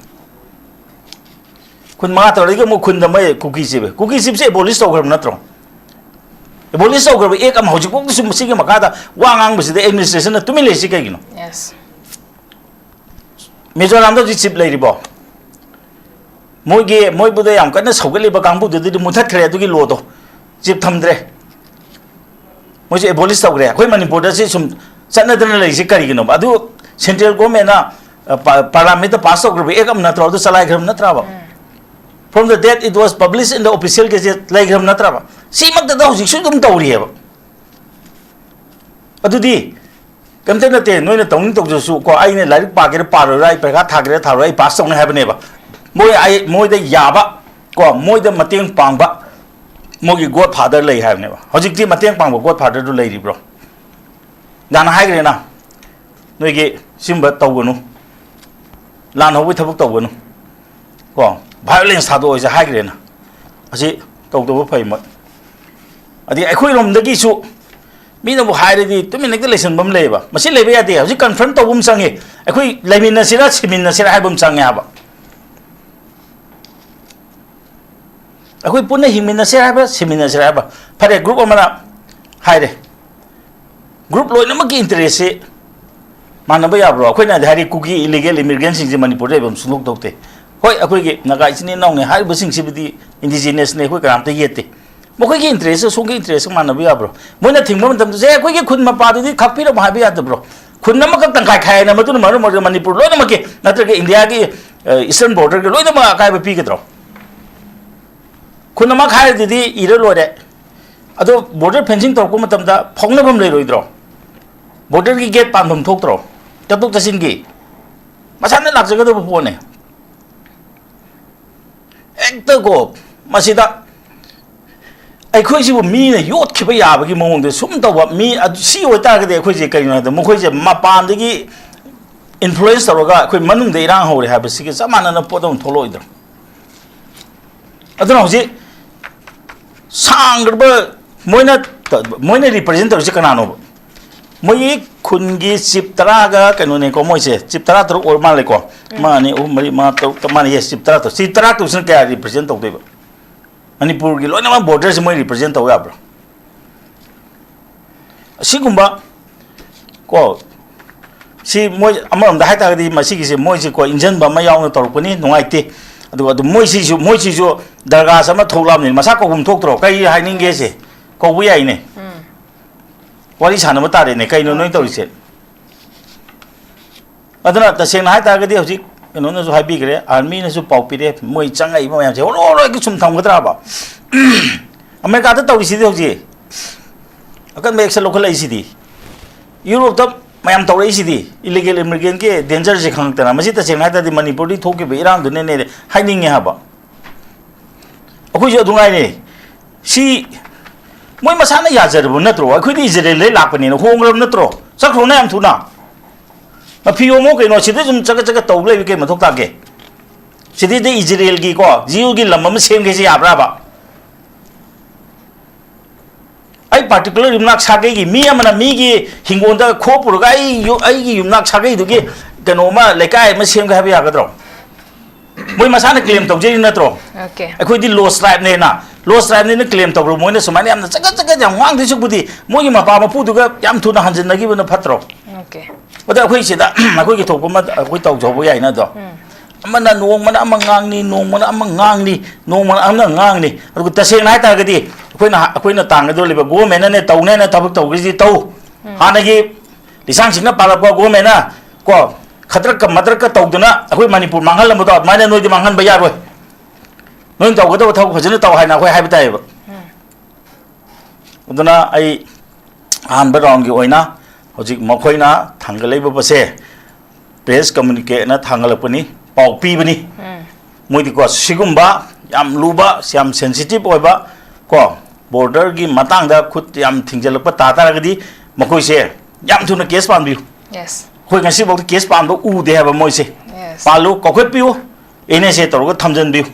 ꯈꯨꯟ ꯃꯉꯥ ꯇꯔꯨꯛꯇꯒꯤ ꯑꯃꯨꯛ ꯈꯨꯟꯗ ꯃꯣꯏ ꯀꯨꯀꯤ ꯆꯤꯞ, ꯀꯨꯀꯤ ꯆꯤꯞꯁꯦ abolish ꯇꯧꯈ꯭ꯔꯕ ꯅꯠꯇ꯭ꯔꯣ? Abolish ꯇꯧꯈ꯭ꯔꯕ act ꯑꯃ ꯍꯧꯖꯤꯛꯐꯥꯎꯗꯁꯨ ꯃꯁꯤꯒꯤ ꯃꯈꯥꯗ ꯋꯥ ꯉꯥꯡꯕꯁꯤꯗ administrationꯅ ꯇꯨꯃꯤꯟ ꯂꯩꯔꯤꯁꯤ ꯀꯩꯒꯤꯅꯣ? Yes. ꯃꯤꯖꯣꯔꯥꯝꯗ ꯍꯧꯖꯤꯛ ꯆꯤꯞ ꯂꯩꯔꯤꯕꯣ? ꯃꯣꯏꯒꯤ, ꯃꯣꯏꯕꯨꯗ ꯌꯥꯝ ꯀꯟꯅ ꯁꯧꯒꯠꯂꯤꯕ ꯀꯥꯡꯕꯨꯗꯨꯗꯤ ꯃꯨꯊꯠꯈ꯭ꯔꯦ ꯑꯗꯨꯒꯤ ꯂꯣꯗꯣ, ꯆꯤꯞ ꯊꯝꯗ꯭ꯔꯦ꯫ ꯃꯣꯏꯁꯦ abolish ꯇꯧꯈ꯭ꯔꯦ꯫ ꯑꯩꯈꯣꯏ ꯃꯅꯤꯄꯨꯔꯗ ꯁꯤ ꯁꯨꯝ ꯆꯠꯅꯗꯅ ꯂꯩꯔꯤꯁꯦ ꯀꯔꯤꯒꯤꯅꯣꯕ? ꯑꯗꯨ central governmentꯅ, ꯑ, ꯄꯥ-, parliamentꯇ pass ꯇꯧꯈ꯭ꯔꯕ act ꯑꯃ ꯅꯠꯇ꯭ꯔꯣ? ꯑꯗꯨ ꯆꯂꯥꯏꯈ꯭ꯔꯕ ꯅꯠꯇ꯭ꯔꯕ? From the date it was published in the official gazette ꯂꯩꯈ꯭ꯔꯕ ꯅꯠꯇ꯭ꯔꯕ? ꯁꯤꯃꯛꯇꯗ ꯍꯧꯖꯤꯛꯁꯨ ꯑꯗꯨꯝ ꯇꯧꯔꯤꯑꯕ꯫ ꯑꯗꯨꯗꯤ ꯀꯩꯝꯇ ꯅꯠꯇꯦ, ꯅꯣꯏꯅ ꯇꯧꯅꯤꯡ ꯇꯧꯖꯔꯁꯨ ꯀꯣ, ꯑꯩꯅ ꯂꯥꯏꯔꯤꯛ ꯄꯥꯒꯦꯔꯥ ꯄꯥꯔꯣꯏꯔꯥ, ꯑꯩ ꯄꯔꯤꯈꯥ ꯊꯥꯒꯦꯔꯥ ꯊꯥꯔꯣꯏ, ꯑꯩ pass ꯇꯧꯅꯤ ꯍꯥꯏꯕꯅꯦꯕ꯫ ꯃꯣꯏ, ꯑꯩ, ꯃꯣꯏꯗ ꯌꯥꯕ ꯀꯣ, ꯃꯣꯏꯗ ꯃꯇꯦꯡ ꯄꯥꯡꯕ ꯃꯣꯏꯒꯤ godfather ꯂꯩ ꯍꯥꯏꯕꯅꯦꯕ꯫ ꯍꯧꯖꯤꯛꯇꯤ ꯃꯇꯦꯡ ꯄꯥꯡꯕ godfatherꯗꯨ ꯂꯩꯔꯤꯕ꯭ꯔꯣ? ꯅꯍꯥꯟ ꯍꯥꯏꯈ꯭ꯔꯦꯅ, ꯅꯣꯏꯒꯤ ꯁꯤꯒꯨꯝꯕ ꯇꯧꯒꯅꯨ, ꯂꯥꯟ ꯍꯧꯕꯒꯤ ꯊꯕꯛ ꯇꯧꯒꯅꯨ, ꯀꯣ, violence ꯊꯥꯗꯣꯛꯑꯣꯁꯦ ꯍꯥꯏꯈ꯭ꯔꯦꯅ꯫ ꯑꯁꯤ ꯇꯧꯗꯕ ꯐꯩ ꯃꯣꯏ꯫ ꯑꯗꯒꯤ ꯑꯩꯈꯣꯏꯔꯣꯝꯗꯒꯤꯁꯨ ꯃꯤꯅꯕꯨ ꯍꯥꯏꯔꯗꯤ ꯇꯨꯃꯤꯟ ꯍꯦꯛꯇ ꯂꯩꯁꯟꯕ ꯑꯃ ꯂꯩꯌꯦꯕ꯫ ꯃꯁꯤ ꯂꯩꯕ ꯌꯥꯗꯦ꯫ ꯍꯧꯖꯤꯛ confront ꯇꯧꯕ ꯑꯃ ꯆꯪꯉꯤ꯫ ꯑꯩꯈꯣꯏ ꯂꯩꯃꯤꯟꯅꯁꯤꯔꯥ ꯁꯤꯃꯤꯟꯅꯁꯤꯔꯥ ꯍꯥꯏꯕ ꯑꯃ ꯆꯪꯉꯦ ꯍꯥꯏꯕ꯫ ꯑꯩꯈꯣꯏ ꯄꯨꯟꯅ ꯍꯤꯡꯃꯤꯟꯅꯁꯤꯔꯥ ꯍꯥꯏꯕ, ꯁꯤꯃꯤꯟꯅꯁꯤꯔꯥ ꯍꯥꯏꯕ꯫ ꯐꯔꯦ, group ꯑꯃꯅ ꯍꯥꯏꯔꯦ꯫ ꯒ꯭ꯔꯨꯞ ꯂꯣꯏꯅꯃꯛꯀꯤ ꯏꯟꯇꯔꯦꯁꯁꯤ ꯃꯥꯟꯅꯕ ꯌꯥꯕ꯭ꯔꯣ? ꯑꯩꯈꯣꯏꯅ ꯍꯥꯏꯗꯤ ꯀꯨꯀꯤ ꯏꯂꯤꯒꯦꯜ ꯏꯃꯤꯒ꯭ꯔꯦꯟꯁꯤꯡꯁꯦ ꯃꯅꯤꯄꯨꯔꯗ ꯂꯩꯐꯝ ꯁꯨꯡꯊꯣꯛ ꯊꯣꯛꯇꯦ꯫ ꯍꯣꯏ, ꯑꯩꯈꯣꯏꯒꯤ ꯅꯥꯒꯥ ꯏꯆꯤꯟ ꯏꯅꯥꯎꯅꯤ ꯍꯥꯏꯔꯤꯕꯁꯤꯡꯁꯤꯕꯨꯗꯤ ꯏꯟꯗꯤꯖꯤꯅꯁꯅꯤ, ꯑꯩꯈꯣꯏ ꯀꯅꯥꯝꯇ ꯌꯦꯠꯇꯦ꯫ ꯃꯈꯣꯏꯒꯤ ꯏꯟꯇꯔꯦꯁ, ꯁꯣꯝꯒꯤ ꯏꯟꯇꯔꯦꯁ ꯃꯥꯟꯅꯕ ꯌꯥꯕ꯭ꯔꯣ? ꯃꯣꯏꯅ ꯊꯤꯡꯕ ꯃꯇꯝꯗ, "ꯁꯦ, ꯑꯩꯈꯣꯏꯒꯤ ꯈꯨꯟ ꯃꯄꯥꯗꯨꯗꯤ ꯈꯥꯛꯄꯤꯔꯝꯃꯣ" ꯍꯥꯏꯕ ꯌꯥꯗꯕ꯭ꯔꯣ? ꯈꯨꯟ ꯑꯃꯈꯛ ꯇꯪꯈꯥꯏ ꯈꯥꯏꯅ ꯃꯗꯨꯅ ꯃꯔꯝ ꯑꯣꯏꯔꯒ ꯃꯅꯤꯄꯨꯔ ꯂꯣꯏꯅꯃꯛꯀꯤ ꯅꯠꯇ꯭ꯔꯒ ꯏꯟꯗꯤꯌꯥꯒꯤ ꯏꯁꯇꯔꯟ ꯕꯣꯔꯗꯔꯒꯤ ꯂꯣꯏꯅꯃꯛ ꯑꯀꯥꯏꯕ ꯄꯤꯒꯗ꯭ꯔꯣ? ꯈꯨꯟ ꯑꯃ ꯈꯥꯏꯔꯗꯨꯗꯤ ꯏꯔ ꯂꯣꯏꯔꯦ꯫ ꯑꯗꯣ ꯕꯣꯔꯗꯔ ꯐꯦꯟꯁꯤꯡ ꯇꯧꯔꯛꯄ ꯃꯇꯝꯗ ꯐꯥꯎꯅꯐꯝ ꯂꯩꯔꯣꯏꯗ꯭ꯔꯣ? ꯕꯣꯔꯗꯔꯒꯤ ꯒꯦꯠ ꯄꯥꯟꯐꯝ ꯊꯣꯛꯇ꯭ꯔꯣ? ꯆꯠꯊꯣꯛ ꯆꯠꯁꯤꯟꯒꯤ ꯃꯁꯥꯅ ꯂꯥꯛꯆꯒꯗꯕ ꯄꯣꯠꯅꯦ꯫ ꯍꯦꯛꯇ ꯀꯣ, ꯃꯁꯤꯗ ꯑꯩꯈꯣꯏꯁꯤꯕꯨ ꯃꯤꯅ ꯌꯣꯠꯈꯤꯕ ꯌꯥꯕꯒꯤ ꯃꯑꯣꯡꯗ ꯁꯨꯝ ꯇꯧꯕ ꯃꯤ ꯑꯗꯨ, ꯁꯤ ꯑꯣꯏꯇꯥꯔꯒꯗꯤ ꯑꯩꯈꯣꯏꯁꯦ ꯀꯩꯅꯣ ꯍꯥꯏꯗ, ꯃꯈꯣꯏꯁꯦ ꯃꯄꯥꯟꯗꯒꯤ ꯏꯟꯐ꯭ꯂꯨꯌꯦꯟꯁ ꯇꯧꯔꯒ ꯑꯩꯈꯣꯏ ꯃꯅꯨꯡꯗ ꯏꯔꯥꯡ ꯍꯧꯔꯦ ꯍꯥꯏꯕꯁꯤꯒ ꯆꯞ ꯃꯥꯟꯅꯅ ꯄꯣꯠ ꯑꯃ ꯊꯣꯛꯂꯛꯑꯣꯏꯗ꯭ꯔꯣ? ꯑꯗꯨꯅ ꯍꯧꯖꯤꯛ ꯁꯥꯡꯈ꯭ꯔꯕ ꯃꯣꯏꯅ, ꯃꯣꯏꯅ ꯔꯤꯄ꯭ꯔꯖꯦꯟ ꯇꯧꯔꯤꯁꯦ ꯀꯅꯥꯅꯣꯕ? ꯃꯣꯏꯒꯤ ꯈꯨꯟꯒꯤ ꯆꯤꯞ ꯇꯔꯥꯒ ꯀꯩꯅꯣꯅꯦꯀꯣ, ꯃꯣꯏꯁꯦ ꯆꯤꯞ ꯇꯔꯥ ꯇꯔꯨꯛ ꯑꯣꯏꯔ ꯃꯥꯜꯂꯦꯀꯣ꯫ ꯎꯝ꯫ ꯑꯃ, ꯑꯅꯤ, ꯑꯍꯨꯝ, ꯃꯔꯤ, ꯃꯉꯥ, ꯇꯔꯨꯛ, ꯃꯥꯅꯦ, ꯌꯦꯁ, ꯆꯤꯞ ꯇꯔꯥ ꯇꯔꯨꯛ꯫ ꯆꯤꯞ ꯇꯔꯥ ꯇꯔꯨꯛꯁꯤꯅ ꯀꯌꯥ ꯔꯤꯄ꯭ꯔꯖꯦꯟ ꯇꯧꯗꯣꯏꯕ? ꯃꯅꯤꯄꯨꯔꯒꯤ ꯂꯣꯏꯅꯃꯛ ꯕꯣꯔꯗꯔꯁꯦ ꯃꯣꯏ ꯔꯤꯄ꯭ꯔꯖꯦꯟ ꯇꯧ ꯌꯥꯕ꯭ꯔꯣ? ꯑꯁꯤꯒꯨꯝꯕ ꯀꯣ, ꯁꯤ ꯃꯣꯏ ꯑꯃꯔꯣꯝꯗ ꯍꯥꯏꯇꯥꯔꯒꯗꯤ ꯃꯁꯤꯒꯤꯁꯦ ꯃꯣꯏꯁꯦ ꯀꯣ ꯏꯟꯖꯟꯕ ꯑꯃ ꯌꯥꯎꯅ ꯇꯧꯔꯛꯄꯅꯤ, ꯅꯨꯡꯉꯥꯏꯇꯦ꯫ ꯑꯗꯨꯒ ꯑꯗꯨ ꯃꯣꯏꯁꯤꯁꯨ, ꯃꯣꯏꯁꯤꯁꯨ ꯗꯔꯒꯥꯁ ꯑꯃ ꯊꯣꯛꯂꯛꯑꯕꯅꯤ, ꯃꯁꯥ ꯀꯧꯐꯝ ꯊꯣꯛꯇ꯭ꯔꯣ? ꯀꯔꯤ ꯍꯥꯏꯅꯤꯡꯒꯦꯁꯦ? ꯀꯧꯕ ꯌꯥꯏꯅꯦ꯫ ꯎꯝ꯫ ꯋꯥꯔꯤ ꯁꯥꯟꯅꯕ ꯇꯥꯔꯦꯅꯦ, ꯀꯩꯅꯣ ꯅꯣꯏ ꯇꯧꯔꯤꯁꯦ? ꯑꯗꯨꯅ ꯇꯁꯦꯡꯅ ꯍꯥꯏꯇꯥꯔꯒꯗꯤ ꯍꯧꯖꯤꯛ ꯀꯩꯅꯣꯅꯁꯨ ꯍꯥꯏꯕꯤꯈ꯭ꯔꯦ, ꯑꯥꯔꯃꯤꯅꯁꯨ ꯄꯥꯎ ꯄꯤꯔꯦ, ꯃꯣꯏ ꯆꯪꯉꯛꯏꯕ ꯃꯌꯥꯝꯁꯦ ꯍꯣꯔꯣ ꯍꯣꯔꯣ ꯍꯦꯛꯇ ꯁꯨꯝ ꯊꯝꯒꯗ꯭ꯔꯕ? ꯑꯃꯦꯔꯤꯀꯥꯗ ꯇꯧꯔꯤꯁꯤꯗꯤ ꯍꯧꯖꯤꯛ ꯑꯀꯟꯕ ꯑꯦꯛꯁꯟ ꯂꯧꯈꯠꯂꯛꯏꯁꯤꯗꯤ, ꯌꯨꯔꯣꯞꯇ ꯃꯌꯥꯝ ꯇꯧꯔꯛꯏꯁꯤꯗꯤ, ꯏꯂꯤꯒꯦꯜ ꯏꯃꯤꯒ꯭ꯔꯦꯟꯒꯤ ꯗꯦꯟꯖꯔꯁꯦ ꯈꯪꯉꯛꯇꯅ꯫ ꯃꯁꯤ ꯇꯁꯦꯡꯅ ꯍꯥꯏꯇꯥꯔꯗꯤ ꯃꯅꯤꯄꯨꯔꯗꯒꯤ ꯊꯣꯛꯈꯤꯕ ꯏꯔꯥꯡꯗꯨꯅꯅꯦ ꯍꯥꯏꯅꯤꯡꯉꯦ ꯍꯥꯏꯕ꯫ ꯑꯩꯈꯣꯏꯁꯨ ꯑꯗꯨ ꯉꯥꯏꯔꯦ꯫ ꯁꯤ ꯃꯣꯏ ꯃꯁꯥꯅ ꯌꯥꯖꯔꯕ ꯅꯠꯇ꯭ꯔꯣ? ꯑꯩꯈꯣꯏꯗꯤ ꯏꯖꯔꯦꯜꯗꯩ ꯂꯥꯛꯄꯅꯦꯅ ꯍꯣꯡꯈ꯭ꯔꯕ ꯅꯠꯇ꯭ꯔꯣ? ꯆꯠꯈ꯭ꯔꯣꯅ ꯌꯥꯝ ꯊꯨꯅ꯫ ꯃꯐꯤ ꯍꯣꯡꯉꯣ ꯀꯩꯅꯣ, ꯁꯤꯗ ꯁꯨꯝ ꯆꯒꯠ ꯆꯒꯠ ꯇꯧ ꯂꯩꯕ ꯀꯩ ꯃꯊꯧ ꯇꯥꯒꯦ? ꯁꯤꯗꯩꯗ ꯏꯖꯔꯦꯜꯒꯤꯀꯣ, ꯖꯤꯌꯨꯒꯤ ꯂꯝ ꯑꯃ ꯁꯦꯝꯒꯦꯁꯦ ꯌꯥꯕ꯭ꯔꯥꯕ? ꯑꯩ ꯄꯥꯔꯇꯤꯀꯨꯂꯔ ꯌꯨꯝꯅꯥꯛ ꯁꯥꯒꯩꯒꯤ ꯃꯤ ꯑꯃꯅ ꯃꯤꯒꯤ ꯍꯤꯡꯒꯣꯜꯗ ꯈꯣꯛ ꯄꯨꯔꯒ ꯑꯩ ꯌꯨ-, ꯑꯩꯒꯤ ꯌꯨꯝꯅꯥꯛ ꯁꯥꯒꯩꯗꯨꯒꯤ ꯀꯩꯅꯣ ꯑꯃ, ꯂꯩꯀꯥꯏ ꯑꯃ ꯁꯦꯝꯒꯦ ꯍꯥꯏꯕ ꯌꯥꯒꯗ꯭ꯔꯣ? ꯃꯣꯏ ꯃꯁꯥꯅ ꯀ꯭ꯂꯦꯝ ꯇꯧꯖꯔꯤ ꯅꯠꯇ꯭ꯔꯣ? ꯑꯣꯀꯦ꯫ ꯑꯩꯈꯣꯏꯗꯤ ꯂꯣꯁ ꯇ꯭ꯔꯥꯏꯕꯅꯦꯅ꯫ ꯂꯣꯁ ꯇ꯭ꯔꯥꯏꯕꯅꯤꯅ ꯀ꯭ꯂꯦꯝ ꯇꯧꯈ꯭ꯔꯣ꯫ ꯃꯣꯏꯅ ꯁꯨꯃꯥꯏꯅ ꯌꯥꯝꯅ ꯆꯒꯠ ꯆꯒꯠ ꯌꯥꯝ ꯉꯥꯡꯗꯣꯏ ꯁꯔꯨꯛꯄꯨꯗꯤ ꯃꯣꯏꯒꯤ ꯃꯄꯥ ꯃꯄꯨꯗꯨꯒ ꯌꯥꯝ ꯊꯨꯅ ꯍꯟꯖꯤꯟꯅꯈꯤꯕꯅ ꯐꯠꯇ꯭ꯔꯣ? ꯑꯣꯀꯦ꯫ ꯑꯗ ꯑꯩꯈꯣꯏ ꯁꯤꯗ ꯑꯩꯈꯣꯏꯒꯤ ꯊꯣꯛꯄ ꯑꯃ ꯑꯩꯈꯣꯏ ꯇꯧꯖꯍꯧꯕ ꯌꯥꯏꯅ ꯑꯗꯣ꯫ ꯑꯃꯅ ꯅꯣꯡꯃꯅ ꯑꯃ ꯉꯥꯡꯅꯤ, ꯅꯣꯡꯃꯅ ꯑꯃ ꯉꯥꯡꯅꯤ, ꯅꯣꯡꯃꯅ ꯑꯃꯅ ꯉꯥꯡꯅꯤ꯫ ꯑꯗꯨꯒ ꯇꯁꯦꯡꯅ ꯍꯥꯏꯇꯥꯔꯒꯗꯤ ꯑꯩꯈꯣꯏꯅ ꯑꯩꯈꯣꯏꯅ ꯇꯥꯡꯒꯗꯧꯔꯤꯕ ꯒꯣꯔꯃꯦꯟꯅꯅꯦ ꯇꯧꯅꯦꯅ ꯊꯕꯛ ꯇꯧꯈ꯭ꯔꯤꯁꯤꯗꯤ ꯇꯧ꯫ ꯍꯥꯟꯅꯒꯤ ꯂꯤꯁꯥꯡꯁꯤꯡꯅ ꯄꯥꯜꯂꯛꯄ ꯒꯣꯔꯃꯦꯟꯅ ꯀꯣ ꯈꯗ꯭ꯔꯛꯀ ꯃꯗ꯭ꯔꯛꯀ ꯇꯧꯗꯅ ꯑꯩꯈꯣꯏ ꯃꯅꯤꯄꯨꯔ ꯃꯥꯡꯍꯜꯂꯝꯕꯗꯣ ꯑꯗꯨꯃꯥꯏꯅ ꯅꯣꯏꯗꯤ ꯃꯥꯡꯍꯟꯕ ꯌꯥꯔꯣꯏ꯫ ꯅꯣꯏꯅ ꯇꯧꯒꯗꯕ ꯊꯕꯛ ꯐꯖꯅ ꯇꯧ ꯍꯥꯏꯅ ꯑꯩꯈꯣꯏ ꯍꯥꯏꯕ ꯇꯥꯏꯌꯦꯕ꯫ ꯑꯗꯨꯅ ꯑꯩ ꯑꯍꯥꯟꯕ ꯔꯥꯎꯟꯒꯤ ꯑꯣꯏꯅ ꯍꯧꯖꯤꯛ ꯃꯈꯣꯏꯅ ꯊꯥꯡꯒꯠꯂꯛꯏꯕꯁꯦ ꯄ꯭ꯔꯦꯁ ꯀꯝꯃꯨꯅꯤꯀꯦꯠꯅ ꯊꯥꯡꯒꯠꯂꯛꯄꯅꯤ, ꯄꯥꯎ ꯄꯤꯕꯅꯤ꯫ ꯃꯣꯏꯗꯤꯀꯣ ꯁꯤꯒꯨꯝꯕ ꯌꯥꯝ ꯂꯨꯕ, ꯌꯥꯝ ꯁꯦꯟꯁꯤꯇꯤꯞ ꯑꯣꯏꯕ ꯀꯣ ꯕꯣꯔꯗꯔꯒꯤ ꯃꯇꯥꯡꯗ ꯈꯨꯠ ꯌꯥꯝ ꯊꯤꯡꯖꯤꯜꯂꯛꯄ ꯇꯥ ꯇꯥꯔꯒꯗꯤ ꯃꯈꯣꯏꯁꯦ ꯌꯥꯝ ꯊꯨꯅ ꯀꯦꯁ ꯄꯥꯟꯕꯤꯌꯨ꯫ ꯌꯦꯁ꯫ ꯑꯩꯈꯣꯏ ꯉꯁꯤꯐꯥꯎꯗ ꯀꯦꯁ ꯄꯥꯟꯕ ꯎꯗꯦ ꯍꯥꯏꯕ ꯃꯣꯏꯁꯦ꯫ ꯌꯦꯁ꯫ ꯄꯥꯜꯂꯨ, ꯀꯧꯈꯠꯄꯤꯌꯨ, ꯑꯦꯟ ꯑꯦꯁ ꯑꯦ ꯇꯧꯔꯒ ꯊꯝꯖꯤꯟꯕꯤꯌꯨ꯫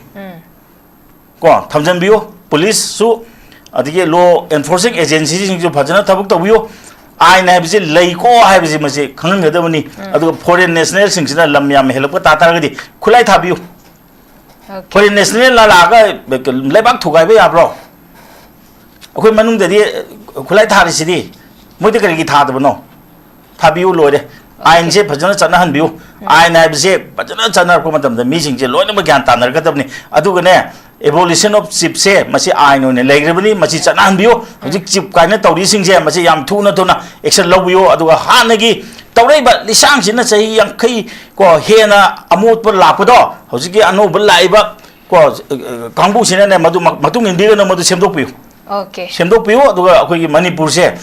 ꯀꯣ ꯊꯝꯖꯤꯟꯕꯤꯌꯨ꯫ ꯄꯨꯂꯤꯁꯁꯨ ꯑꯗꯒꯤ ꯂꯣ ꯑꯦꯟꯐꯣꯔꯁꯤꯡ ꯑꯦꯖꯦꯟꯁꯤꯁꯤꯡꯁꯨ ꯐꯖꯅ ꯊꯕꯛ ꯇꯧꯕꯤꯌꯨ꯫ ꯑꯥꯏꯟ ꯍꯥꯏꯕꯁꯤ ꯂꯩꯀꯣ ꯍꯥꯏꯕꯁꯤ ꯃꯁꯤ ꯈꯪꯍꯟꯒꯗꯕꯅꯤ꯫ ꯑꯗꯨꯒ ꯐꯣꯔꯦꯟ ꯅꯦꯁꯅꯦꯜꯁꯤꯡꯁꯤꯅ ꯂꯝ ꯌꯥꯝ ꯍꯦꯜꯂꯛꯄ ꯇꯥ ꯇꯥꯔꯒꯗꯤ ꯈꯨꯠꯂꯥꯏ ꯊꯥꯕꯤꯌꯨ꯫ ꯑꯣꯀꯦ꯫ ꯐꯣꯔꯦꯟ ꯅꯦꯁꯅꯦꯜ ꯂꯥꯛꯑꯒ ꯂꯩꯕꯥꯛ ꯊꯨꯒꯥꯏꯕ ꯌꯥꯕ꯭ꯔꯣ? ꯑꯩꯈꯣꯏ ꯃꯅꯨꯡꯗꯗꯤ ꯈꯨꯠꯂꯥꯏ ꯊꯥꯔꯤꯁꯤꯗꯤ ꯃꯣꯏꯗꯤ ꯀꯔꯤꯒꯤ ꯊꯥꯗꯕꯅꯣ? ꯊꯥꯕꯤꯌꯨ, ꯂꯣꯏꯔꯦ꯫ ꯑꯥꯏꯟꯁꯦ ꯐꯖꯅ ꯆꯠꯅꯍꯟꯕꯤꯌꯨ꯫ ꯑꯥꯏꯟ ꯍꯥꯏꯕꯁꯦ ꯐꯖꯅ ꯆꯠꯅꯔꯛꯄ ꯃꯇꯝꯗ ꯃꯤꯁꯤꯡꯁꯦ ꯂꯣꯏꯅꯃꯛ ꯒ꯭ꯌꯥꯟ ꯇꯥꯅꯔꯛꯀꯗꯕꯅꯤ꯫ ꯑꯗꯨꯒꯅꯦ, ꯑꯦꯕꯣꯂꯤꯁꯟ ꯑꯣꯐ ꯆꯤꯞꯁꯦ ꯃꯁꯤ ꯑꯥꯏꯟ ꯑꯣꯏꯅ ꯂꯩꯈ꯭ꯔꯕꯅꯤ, ꯃꯁꯤ ꯆꯠꯅꯍꯟꯕꯤꯌꯨ꯫ ꯍꯧꯖꯤꯛ ꯆꯤꯞ ꯀꯥꯏꯅ ꯇꯧꯔꯤꯁꯤꯡꯁꯦ ꯃꯁꯤ ꯌꯥꯝ ꯊꯨꯅ ꯊꯨꯅ ꯑꯦꯛꯁꯟ ꯂꯧꯕꯤꯌꯨ꯫ ꯑꯗꯨꯒ ꯍꯥꯟꯅꯒꯤ ꯇꯧꯔꯛꯏꯕ ꯂꯤꯁꯥꯡꯁꯤꯅ ꯆꯍꯤ ꯌꯥꯡꯈꯩ ꯀꯣ ꯍꯦꯟꯅ ꯑꯃꯣꯠꯄ ꯂꯥꯛꯄꯗꯣ ꯍꯧꯖꯤꯛꯀꯤ ꯑꯅꯧꯕ ꯂꯥꯛꯏꯕ ꯀꯣ ꯀꯥꯡꯕꯨꯁꯤꯅꯅꯦ ꯃꯗꯨ ꯃꯇꯨꯡ ꯏꯟꯕꯤꯒꯅꯨ, ꯃꯗꯨ ꯁꯦꯝꯗꯣꯛꯄꯤꯌꯨ꯫ ꯑꯣꯀꯦ꯫ ꯁꯦꯝꯗꯣꯛꯄꯤꯌꯨ꯫ ꯑꯗꯨꯒ ꯑꯩꯈꯣꯏꯒꯤ ꯃꯅꯤꯄꯨꯔꯁꯦ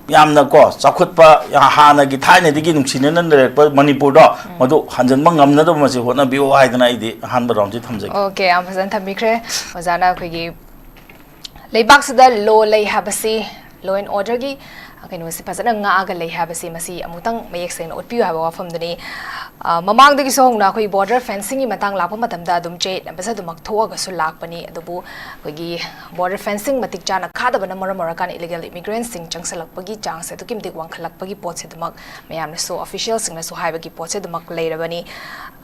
ꯌꯥꯝꯅ ꯀꯣ ꯆꯥꯎꯈꯠꯄ, ꯍꯥꯟꯅꯒꯤ ꯊꯥꯏꯅꯗꯒꯤ ꯅꯨꯡꯁꯤꯅꯅ ꯂꯩꯔꯛꯄ ꯃꯅꯤꯄꯨꯔꯗꯣ ꯃꯗꯨ ꯍꯟꯖꯤꯟꯕ ꯉꯝꯅꯗꯕ ꯃꯁꯤ ꯍꯣꯠꯅꯕꯤꯌꯨ ꯍꯥꯏꯗꯅ ꯑꯩꯗꯤ ꯑꯍꯥꯟꯕ ꯔꯥꯎꯟꯁꯤ ꯊꯝꯖꯒꯦ꯫ ꯑꯣꯀꯦ, ꯌꯥꯝ ꯐꯖꯅ ꯊꯝꯕꯤꯈ꯭ꯔꯦ ꯑꯣꯖꯥꯅ꯫ ꯑꯩꯈꯣꯏꯒꯤ ꯂꯩꯕꯥꯛꯁꯤꯗ ꯂꯣ ꯂꯩ ꯍꯥꯏꯕꯁꯤ, ꯂꯣ ꯑꯦꯟ ꯑꯣꯔꯗꯔꯒꯤ ꯀꯩꯅꯣꯁꯤ ꯐꯖꯅ ꯉꯥꯛꯑꯒ ꯂꯩ ꯍꯥꯏꯕꯁꯤ ꯃꯁꯤ ꯑꯃꯨꯛꯇꯪ ꯃꯌꯦꯛ ꯁꯦꯡꯅ ꯎꯠꯄꯤꯌꯨ ꯍꯥꯏꯕ ꯋꯥꯐꯝꯗꯨꯅꯤ꯫ ꯑ, ꯃꯃꯥꯡꯗꯒꯤꯁꯨ ꯍꯧꯅ ꯑꯩꯈꯣꯏ ꯕꯣꯔꯗꯔ ꯐꯦꯟꯁꯤꯡꯒꯤ ꯃꯇꯥꯡ ꯂꯥꯛꯄ ꯃꯇꯝꯗ ꯑꯗꯨꯝ ꯆꯌꯦꯠꯅꯕꯁꯨ ꯑꯗꯨꯃꯛ ꯊꯣꯛꯑꯒꯁꯨ ꯂꯥꯛꯄꯅꯤ꯫ ꯑꯗꯨꯕꯨ ꯑꯩꯈꯣꯏꯒꯤ ꯕꯣꯔꯗꯔ ꯐꯦꯟꯁꯤꯡ ꯃꯇꯤꯛ ꯆꯥꯅ ꯈꯥꯗꯕꯅ ꯃꯔꯝ ꯑꯣꯏꯔꯀꯥꯟꯗ ꯏꯂꯤꯒꯦꯜ ꯏꯃꯤꯒ꯭ꯔꯦꯟꯁꯤꯡ ꯆꯪꯁꯤꯜꯂꯛꯄꯒꯤ ꯆꯥꯡꯁꯦ ꯑꯗꯨꯛꯀꯤ ꯃꯇꯤꯛ ꯋꯥꯡꯈꯠꯂꯛꯄꯒꯤ ꯄꯣꯠꯁꯦ ꯑꯗꯨꯃꯛ ꯃꯌꯥꯝꯅꯁꯨ, ꯑꯣꯐꯤꯁꯤꯌꯦꯜꯁꯤꯡꯅꯁꯨ ꯍꯥꯏꯕꯒꯤ ꯄꯣꯠꯁꯦ ꯑꯗꯨꯃꯛ ꯂꯩꯔꯕꯅꯤ꯫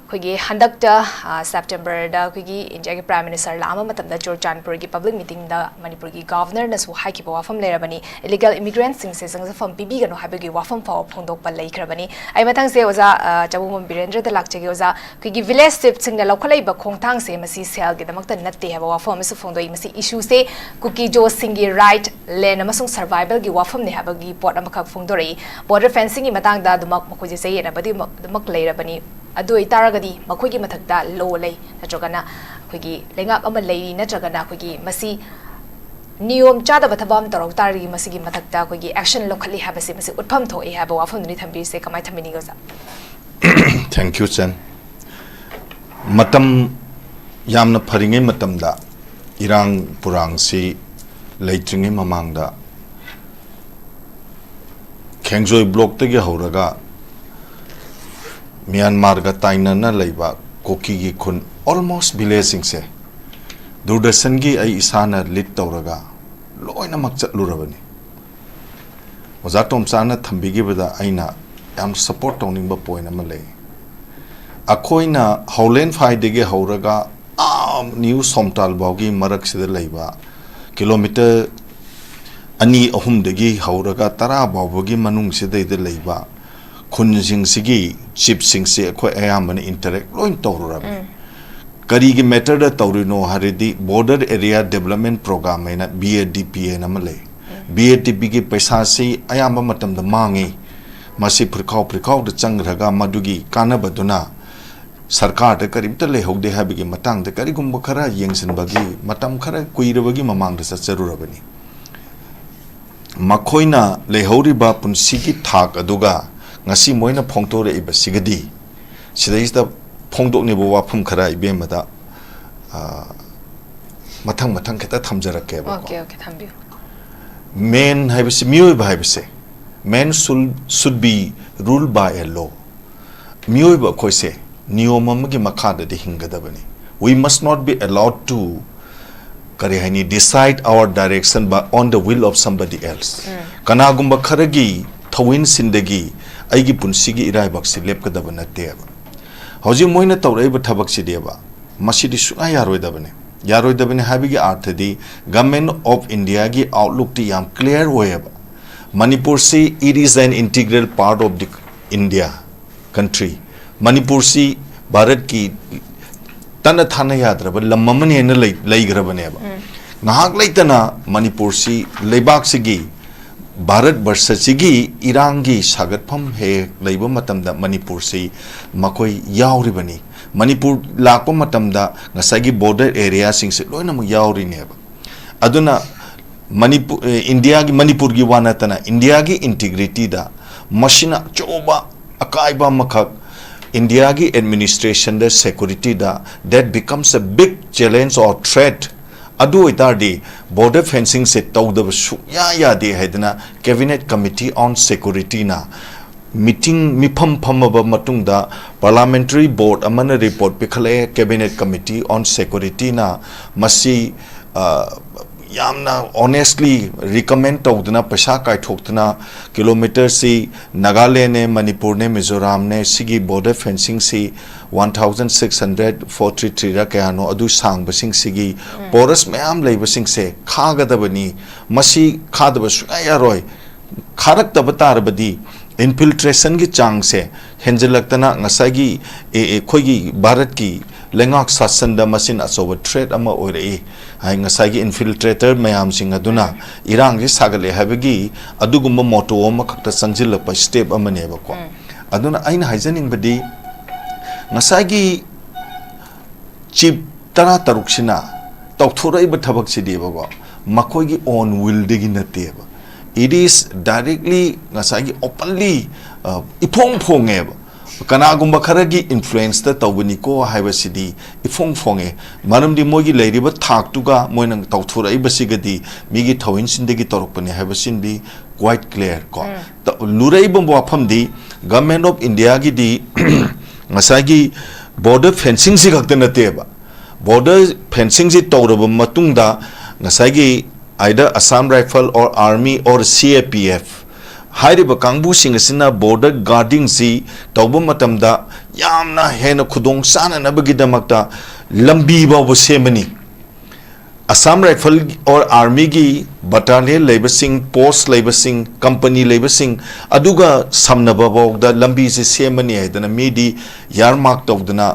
ꯑꯩꯈꯣꯏꯒꯤ ꯍꯟꯗꯛꯇ, ꯑ, ꯁꯦꯞꯇꯦꯝꯕꯔꯗ ꯑꯩꯈꯣꯏꯒꯤ ꯏꯟꯗꯤꯌꯥꯒꯤ Prime Minister ꯂꯥꯛꯑꯝꯕ ꯃꯇꯝꯗ ꯆꯨꯔꯆꯥꯟꯄꯨꯔꯒꯤ public meeting ꯗ ꯃꯅꯤꯄꯨꯔꯒꯤ Governorꯅꯁꯨ ꯍꯥꯏꯈꯤꯕ ꯋꯥꯐꯝ ꯂꯩꯔꯕꯅꯤ, illegal immigrant ꯁꯤꯡꯁꯦ ꯆꯪꯖꯐꯝ ꯄꯤꯕꯤꯒꯅꯨ ꯍꯥꯏꯕꯒꯤ ꯋꯥꯐꯝ ꯐꯥꯎꯕ ꯐꯣꯡꯗꯣꯛꯄ ꯂꯩꯈ꯭ꯔꯕꯅꯤ꯫ ꯑꯩ ꯃꯊꯪꯁꯦ ꯑꯣꯖꯥ, ꯑ, ꯆꯕꯨꯡꯕꯝ ꯕꯤꯔꯦꯟꯗ꯭ꯔꯗ ꯂꯥꯛꯆꯒꯦ꯫ ꯑꯣꯖꯥ, ꯑꯩꯈꯣꯏꯒꯤ village chief ꯁꯤꯡꯅ ꯂꯧꯈꯠꯂꯛꯏꯕ ꯈꯣꯡꯊꯥꯡꯁꯦ ꯃꯁꯤ ꯁꯦꯜꯒꯤꯗꯃꯛꯇ ꯅꯠꯇꯦ ꯍꯥꯏꯕ ꯋꯥꯐꯝ ꯑꯃꯁꯨ ꯐꯣꯡꯗꯣꯛꯏ꯫ ꯃꯁꯤ issue ꯁꯦ ꯀꯨꯀꯤꯖꯣꯁꯤꯡꯒꯤ right, land ꯑꯃꯁꯨꯡ survival ꯒꯤ ꯋꯥꯐꯝꯅꯤ ꯍꯥꯏꯕꯒꯤ ꯄꯣꯠ ꯑꯃꯈꯛ ꯐꯣꯡꯗꯣꯔꯛꯏ꯫ Border fencing ꯒꯤ ꯃꯇꯥꯡꯗ ꯑꯗꯨꯃꯛ ꯃꯈꯣꯏꯁꯦ ꯆꯌꯦꯠꯅꯕꯗꯤ ꯑꯗꯨꯃꯛ ꯂꯩꯔꯕꯅꯤ꯫ ꯑꯗꯨ ꯑꯣꯏꯇꯥꯔꯒꯗꯤ ꯃꯈꯣꯏꯒꯤ ꯃꯊꯛꯇ law ꯂꯩ, ꯅꯠꯇ꯭ꯔꯒꯅ ꯑꯩꯈꯣꯏꯒꯤ ꯂꯩꯉꯥꯛ ꯑꯃ ꯂꯩꯔꯤ, ꯅꯠꯇ꯭ꯔꯒꯅ ꯑꯩꯈꯣꯏꯒꯤ ꯃꯁꯤ ꯅꯤꯌꯣꯝ ꯆꯥꯗꯕ ꯊꯕꯛ ꯑꯃ ꯇꯧꯔꯛ ꯇꯥꯔꯗꯤ ꯃꯁꯤꯒꯤ ꯃꯊꯛꯇ ꯑꯩꯈꯣꯏꯒꯤ action ꯂꯧꯈꯠꯂꯤ ꯍꯥꯏꯕꯁꯦ ꯃꯁꯤ ꯎꯠꯐꯝ ꯊꯣꯛꯏ ꯍꯥꯏꯕ ꯋꯥꯐꯝꯗꯨꯅꯤ ꯊꯝꯕꯤꯔꯤꯁꯦ꯫ ꯀꯃꯥꯏꯅ ꯊꯝꯕꯤꯅꯤꯡꯉꯤ ꯑꯣꯖꯥ? Thank you, ꯆꯟ꯫ ꯃꯇꯝ ꯌꯥꯝꯅ ꯐꯔꯤꯉꯩ ꯃꯇꯝꯗ ꯏꯔꯥꯡ ꯄꯨꯔꯥꯡꯁꯤ ꯂꯩꯇ꯭ꯔꯤꯉꯩ ꯃꯃꯥꯡꯗ ꯈꯦꯡꯖꯣꯏ block ꯇꯒꯤ ꯍꯧꯔꯒ ꯃ꯭ꯌꯥꯟꯃꯥꯔꯒ ꯇꯥꯏꯅꯅ ꯂꯩꯕ ꯀꯨꯀꯤꯒꯤ ꯈꯨꯟ almost village ꯁꯤꯡꯁꯦ ꯗꯨꯔꯗꯔꯁꯟꯒꯤ ꯑꯩ ꯏꯁꯥꯅ lead ꯇꯧꯔꯒ ꯂꯣꯏꯅꯃꯛ ꯆꯠꯂꯨꯔꯕꯅꯤ꯫ ꯑꯣꯖꯥ ꯇꯣꯝꯆꯥꯅ ꯊꯝꯕꯤꯈꯤꯕꯗ ꯑꯩꯅ ꯌꯥꯝ support ꯇꯧꯅꯤꯡꯕ point ꯑꯃ ꯂꯩ꯫ ꯑꯩꯈꯣꯏꯅ ꯍꯥꯎꯂꯦꯟꯐꯥꯏꯗꯒꯤ ꯍꯧꯔꯒ ꯑꯥ ꯅ꯭ꯌꯨ ꯁꯣꯝꯇꯥꯜ ꯐꯥꯎꯒꯤ ꯃꯔꯛꯁꯤꯗ ꯂꯩꯕ kilometre ꯑꯅꯤ ꯑꯍꯨꯝꯗꯒꯤ ꯍꯧꯔꯒ ꯇꯔꯥ ꯐꯥꯎꯕꯒꯤ ꯃꯅꯨꯡꯁꯤꯗꯩꯗ ꯂꯩꯕ ꯈꯨꯟꯁꯤꯡꯁꯤꯒꯤ chief ꯁꯤꯡꯁꯤ ꯑꯩꯈꯣꯏ ꯑꯌꯥꯝꯕꯅ interact ꯂꯣꯏ ꯇꯧꯔꯨꯔꯕꯅꯤ꯫ ꯀꯔꯤꯒꯤ matter ꯗ ꯇꯧꯔꯤꯅꯣ ꯍꯥꯏꯔꯗꯤ Border Area Development Program ꯍꯥꯏꯅ B A D P ꯍꯥꯏꯅ ꯑꯃ ꯂꯩ꯫ B A D P ꯒꯤ ꯄꯩꯁꯥꯁꯤ ꯑꯌꯥꯝꯕ ꯃꯇꯝꯗ ꯃꯥꯡꯉꯤ꯫ ꯃꯁꯤ ꯐꯨꯔꯤꯈꯥꯎ ꯐꯨꯔꯤꯈꯥꯎꯗ ꯆꯪꯈ꯭ꯔꯒ ꯃꯗꯨꯒꯤ ꯀꯥꯟꯅꯕꯗꯨꯅ ꯁꯔꯀꯥꯔꯗ ꯀꯔꯤꯝꯇ ꯂꯩꯍꯧꯗꯦ ꯍꯥꯏꯕꯒꯤ ꯃꯇꯥꯡꯗ ꯀꯔꯤꯒꯨꯝꯕ ꯈꯔ ꯌꯦꯡꯁꯤꯟꯕꯒꯤ ꯃꯇꯝ ꯈꯔ ꯀꯨꯏꯔꯕꯒꯤ ꯃꯃꯥꯡꯗ ꯆꯠꯆꯔꯨꯔꯕꯅꯤ꯫ ꯃꯈꯣꯏꯅ ꯂꯩꯍꯧꯔꯤꯕ ꯄꯨꯟꯁꯤꯒꯤ ꯊꯥꯛ ꯑꯗꯨꯒ ꯉꯁꯤ ꯃꯣꯏꯅ ꯐꯣꯡꯗꯣꯔꯛꯏꯕꯁꯤꯒꯗꯤ ꯁꯤꯗꯩꯁꯤꯗ ꯐꯣꯡꯗꯣꯛꯅꯤꯡꯕ ꯋꯥꯐꯝ ꯈꯔ ꯏꯕꯦꯝꯃꯗ, ꯑ, ꯃꯊꯪ ꯃꯊꯪ ꯈꯤꯇ ꯊꯝꯖꯔꯛꯀꯦꯕꯀꯣ꯫ Okay, okay, ꯊꯝꯕꯤꯌꯨ꯫ Man ꯍꯥꯏꯕꯁꯤ, ꯃꯤꯑꯣꯏꯕ ꯍꯥꯏꯕꯁꯦ, man should, should be ruled by a law. ꯃꯤꯑꯣꯏꯕ ꯑꯩꯈꯣꯏꯁꯦ ꯅꯤꯌꯣꯝ ꯑꯃꯒꯤ ꯃꯈꯥꯗꯗꯤ ꯍꯤꯡꯒꯗꯕꯅꯤ꯫ We must not be allowed to, ꯀꯔꯤ ꯍꯥꯏꯅꯤ, decide our direction by, on the will of somebody else. ꯀꯅꯥꯒꯨꯝꯕ ꯈꯔꯒꯤ ꯊꯧꯋꯤꯟꯁꯤꯟꯗꯒꯤ ꯑꯩꯒꯤ ꯄꯨꯟꯁꯤꯒꯤ ꯏꯔꯥꯏꯕꯛꯁꯤ ꯂꯦꯞꯀꯗꯕ ꯅꯠꯇꯦꯕ꯫ ꯍꯧꯖꯤꯛ ꯃꯣꯏꯅ ꯇꯧꯔꯛꯏꯕ ꯊꯕꯛꯁꯤꯗꯤꯕ, ꯃꯁꯤꯗꯤ ꯁꯨꯡꯌꯥ ꯌꯥꯔꯣꯏꯗꯕꯅꯤ꯫ ꯌꯥꯔꯣꯏꯗꯕꯅꯤ ꯍꯥꯏꯕꯒꯤ ꯑꯥꯔꯊꯗꯤ, Government of Indiaꯒꯤ outlookꯇꯤ ꯌꯥꯝ clear ꯑꯣꯏꯌꯦꯕ꯫ ꯃꯅꯤꯄꯨꯔꯁꯤ, it is an integral part of the India country꯫ ꯃꯅꯤꯄꯨꯔꯁꯤ ꯚꯥꯔꯠꯀꯤ ꯇꯠꯅ ꯊꯥꯅ ꯌꯥꯗ꯭ꯔꯕ ꯂꯝ ꯑꯃꯅꯦꯅ ꯂꯩ-, ꯂꯩꯈ꯭ꯔꯕꯅꯦꯕ꯫ ꯉꯥꯏꯍꯥꯛ ꯂꯩꯇꯅ ꯃꯅꯤꯄꯨꯔꯁꯤ, ꯂꯩꯕꯥꯛꯁꯤꯒꯤ, ꯚꯥꯔꯠ ꯕꯔꯁꯁꯤꯒꯤ ꯏꯔꯥꯡꯒꯤ ꯁꯥꯒꯠꯐꯝ ꯍꯦꯛ ꯂꯩꯕ ꯃꯇꯝꯗ ꯃꯅꯤꯄꯨꯔꯁꯤ ꯃꯈꯣꯏ ꯌꯥꯎꯔꯤꯕꯅꯤ꯫ ꯃꯅꯤꯄꯨꯔ ꯂꯥꯛꯄ ꯃꯇꯝꯗ ꯉꯁꯥꯏꯒꯤ border areaꯁꯤꯡꯁꯦ ꯂꯣꯏꯅꯃꯛ ꯌꯥꯎꯔꯤꯅꯦꯕ꯫ ꯑꯗꯨꯅ ꯃꯅꯤꯄꯨꯔ, ꯑꯦ, ꯏꯟꯗꯤꯌꯥꯒꯤ, ꯃꯅꯤꯄꯨꯔꯒꯤ ꯋꯥ ꯅꯠꯇꯅ ꯏꯟꯗꯤꯌꯥꯒꯤ integrityꯗ ꯃꯁꯤꯅ ꯑꯆꯧꯕ ꯑꯀꯥꯏꯕ ꯑꯃꯈꯛ, ꯏꯟꯗꯤꯌꯥꯒꯤ administrationꯗ, securityꯗ, that becomes a big challenge or threat꯫ ꯑꯗꯨ ꯑꯣꯏꯇꯥꯔꯗꯤ border fencingꯁꯦ ꯇꯧꯗꯕ ꯁꯨꯡꯌꯥ ꯌꯥꯗꯦ ꯍꯥꯏꯗꯅ Cabinet Committee on Securityꯅ meeting, ꯃꯤꯐꯝ ꯐꯝꯃꯕ ꯃꯇꯨꯡꯗ parliamentary board ꯑꯃꯅ report ꯄꯤꯈꯠꯂꯛꯑꯦ꯫ Cabinet Committee on Securityꯅ ꯃꯁꯤ, ꯑ, ꯌꯥꯝꯅ honestly recommend ꯇꯧꯗꯨꯅ, ꯄꯩꯁꯥ ꯀꯥꯏꯊꯣꯛꯇꯨꯅ, ꯀꯤꯂꯣꯃꯤꯇꯔꯁꯤ ꯅꯥꯒꯥꯂꯦꯟꯅꯦ, ꯃꯅꯤꯄꯨꯔꯅꯦ, ꯃꯤꯖꯣꯔꯥꯝꯅꯦ, ꯁꯤꯒꯤ border fencingꯁꯤ one thousand six hundred four three threeꯔ ꯀꯌꯥꯅꯣ, ꯑꯗꯨ ꯁꯥꯡꯕꯁꯤꯡꯁꯤꯒꯤ porous ꯃꯌꯥꯝ ꯂꯩꯕꯁꯤꯡꯁꯦ ꯈꯥꯒꯗꯕꯅꯤ꯫ ꯃꯁꯤ ꯈꯥꯗꯕ ꯁꯨꯡꯌꯥ ꯌꯥꯔꯣꯏ꯫ ꯈꯥꯔꯛꯇꯕ ꯇꯥꯔꯕꯗꯤ infiltrationꯒꯤ ꯆꯥꯡꯁꯦ ꯍꯦꯟꯖꯤꯜꯂꯛꯇꯅ ꯉꯁꯥꯏꯒꯤ, ꯑꯦ, ꯑꯦ, ꯑꯩꯈꯣꯏꯒꯤ ꯚꯥꯔꯠꯀꯤ ꯂꯩꯉꯥꯛ ꯁꯥꯁꯟꯗ ꯃꯁꯤꯅ ꯑꯆꯧꯕ threat ꯑꯃ ꯑꯣꯏꯔꯛꯏ꯫ ꯍꯥꯏ, ꯉꯁꯥꯏꯒꯤ infiltrator ꯃꯌꯥꯝꯁꯤꯡ ꯑꯗꯨꯅ ꯏꯔꯥꯡꯁꯤ ꯁꯥꯒꯠꯂꯦ ꯍꯥꯏꯕꯒꯤ ꯑꯗꯨꯒꯨꯝꯕ motto ꯑꯃꯈꯛꯇ ꯆꯪꯁꯤꯜꯂꯛꯄ step ꯑꯃꯅꯦꯕꯀꯣ꯫ ꯑꯗꯨꯅ ꯑꯩꯅ ꯍꯥꯏꯖꯅꯤꯡꯕꯗꯤ, ꯉꯁꯥꯏꯒꯤ chief ꯇꯔꯥꯇꯔꯨꯛꯁꯤꯅ ꯇꯧꯊꯣꯔꯛꯏꯕ ꯊꯕꯛꯁꯤꯗꯤꯕꯀꯣ, ꯃꯈꯣꯏꯒꯤ own willꯗꯒꯤ ꯅꯠꯇꯦꯕ꯫ It is directly, ꯉꯁꯥꯏꯒꯤ openly, ꯑ, ꯏꯐꯣꯡ ꯐꯣꯡꯉꯦꯕ꯫ ꯀꯅꯥꯒꯨꯝꯕ ꯈꯔꯒꯤ influenceꯇ ꯇꯧꯕꯅꯤꯀꯣ ꯍꯥꯏꯕꯁꯤꯗꯤ ꯏꯐꯣꯡ ꯐꯣꯡꯉꯦ꯫ ꯃꯔꯝꯗꯤ ꯃꯣꯏꯒꯤ ꯂꯩꯔꯤꯕ ꯊꯥꯛꯇꯨꯒ ꯃꯣꯏꯅ ꯇꯧꯊꯣꯔꯛꯏꯕꯁꯤꯒꯗꯤ ꯃꯤꯒꯤ ꯊꯧꯍꯤꯟꯁꯤꯟꯗꯒꯤ ꯇꯧꯔꯛꯄꯅꯤ ꯍꯥꯏꯕꯁꯤꯃꯗꯤ quite clear ꯀꯣ꯫ ꯎꯝ꯫ ꯇ-, ꯂꯨꯔꯛꯏꯕ ꯋꯥꯐꯝꯗꯤ Government of Indiaꯒꯤꯗꯤ ꯉꯁꯥꯏꯒꯤ border fencingꯁꯤ ꯈꯛꯇ ꯅꯠꯇꯦꯕ꯫ Border fencingꯁꯤ ꯇꯧꯔꯕ ꯃꯇꯨꯡꯗ ꯉꯁꯥꯏꯒꯤ either Assam Rifle or Army or C A P F ꯍꯥꯏꯔꯤꯕ ꯀꯥꯡꯕꯨꯁꯤꯡ ꯑꯁꯤꯅ border guarding ꯁꯤ ꯇꯧꯕ ꯃꯇꯝꯗ ꯌꯥꯝꯅ ꯍꯦꯟꯅ ꯈꯨꯗꯣꯡ ꯆꯥꯅꯅꯕꯒꯤꯗꯃꯛꯇ ꯂꯝꯕꯤ ꯐꯥꯎꯕ ꯁꯦꯝꯃꯅꯤ꯫ Assam Rifle or Army ꯒꯤ battalion ꯂꯩꯕꯁꯤꯡ, post ꯂꯩꯕꯁꯤꯡ, company ꯂꯩꯕꯁꯤꯡ ꯑꯗꯨꯒ ꯁꯝꯅꯕ ꯐꯥꯎꯗ ꯂꯝꯕꯤꯁꯦ ꯁꯦꯝꯃꯅꯤ ꯍꯥꯏꯗꯅ ꯃꯤꯗꯤ earmark ꯇꯧꯗꯅ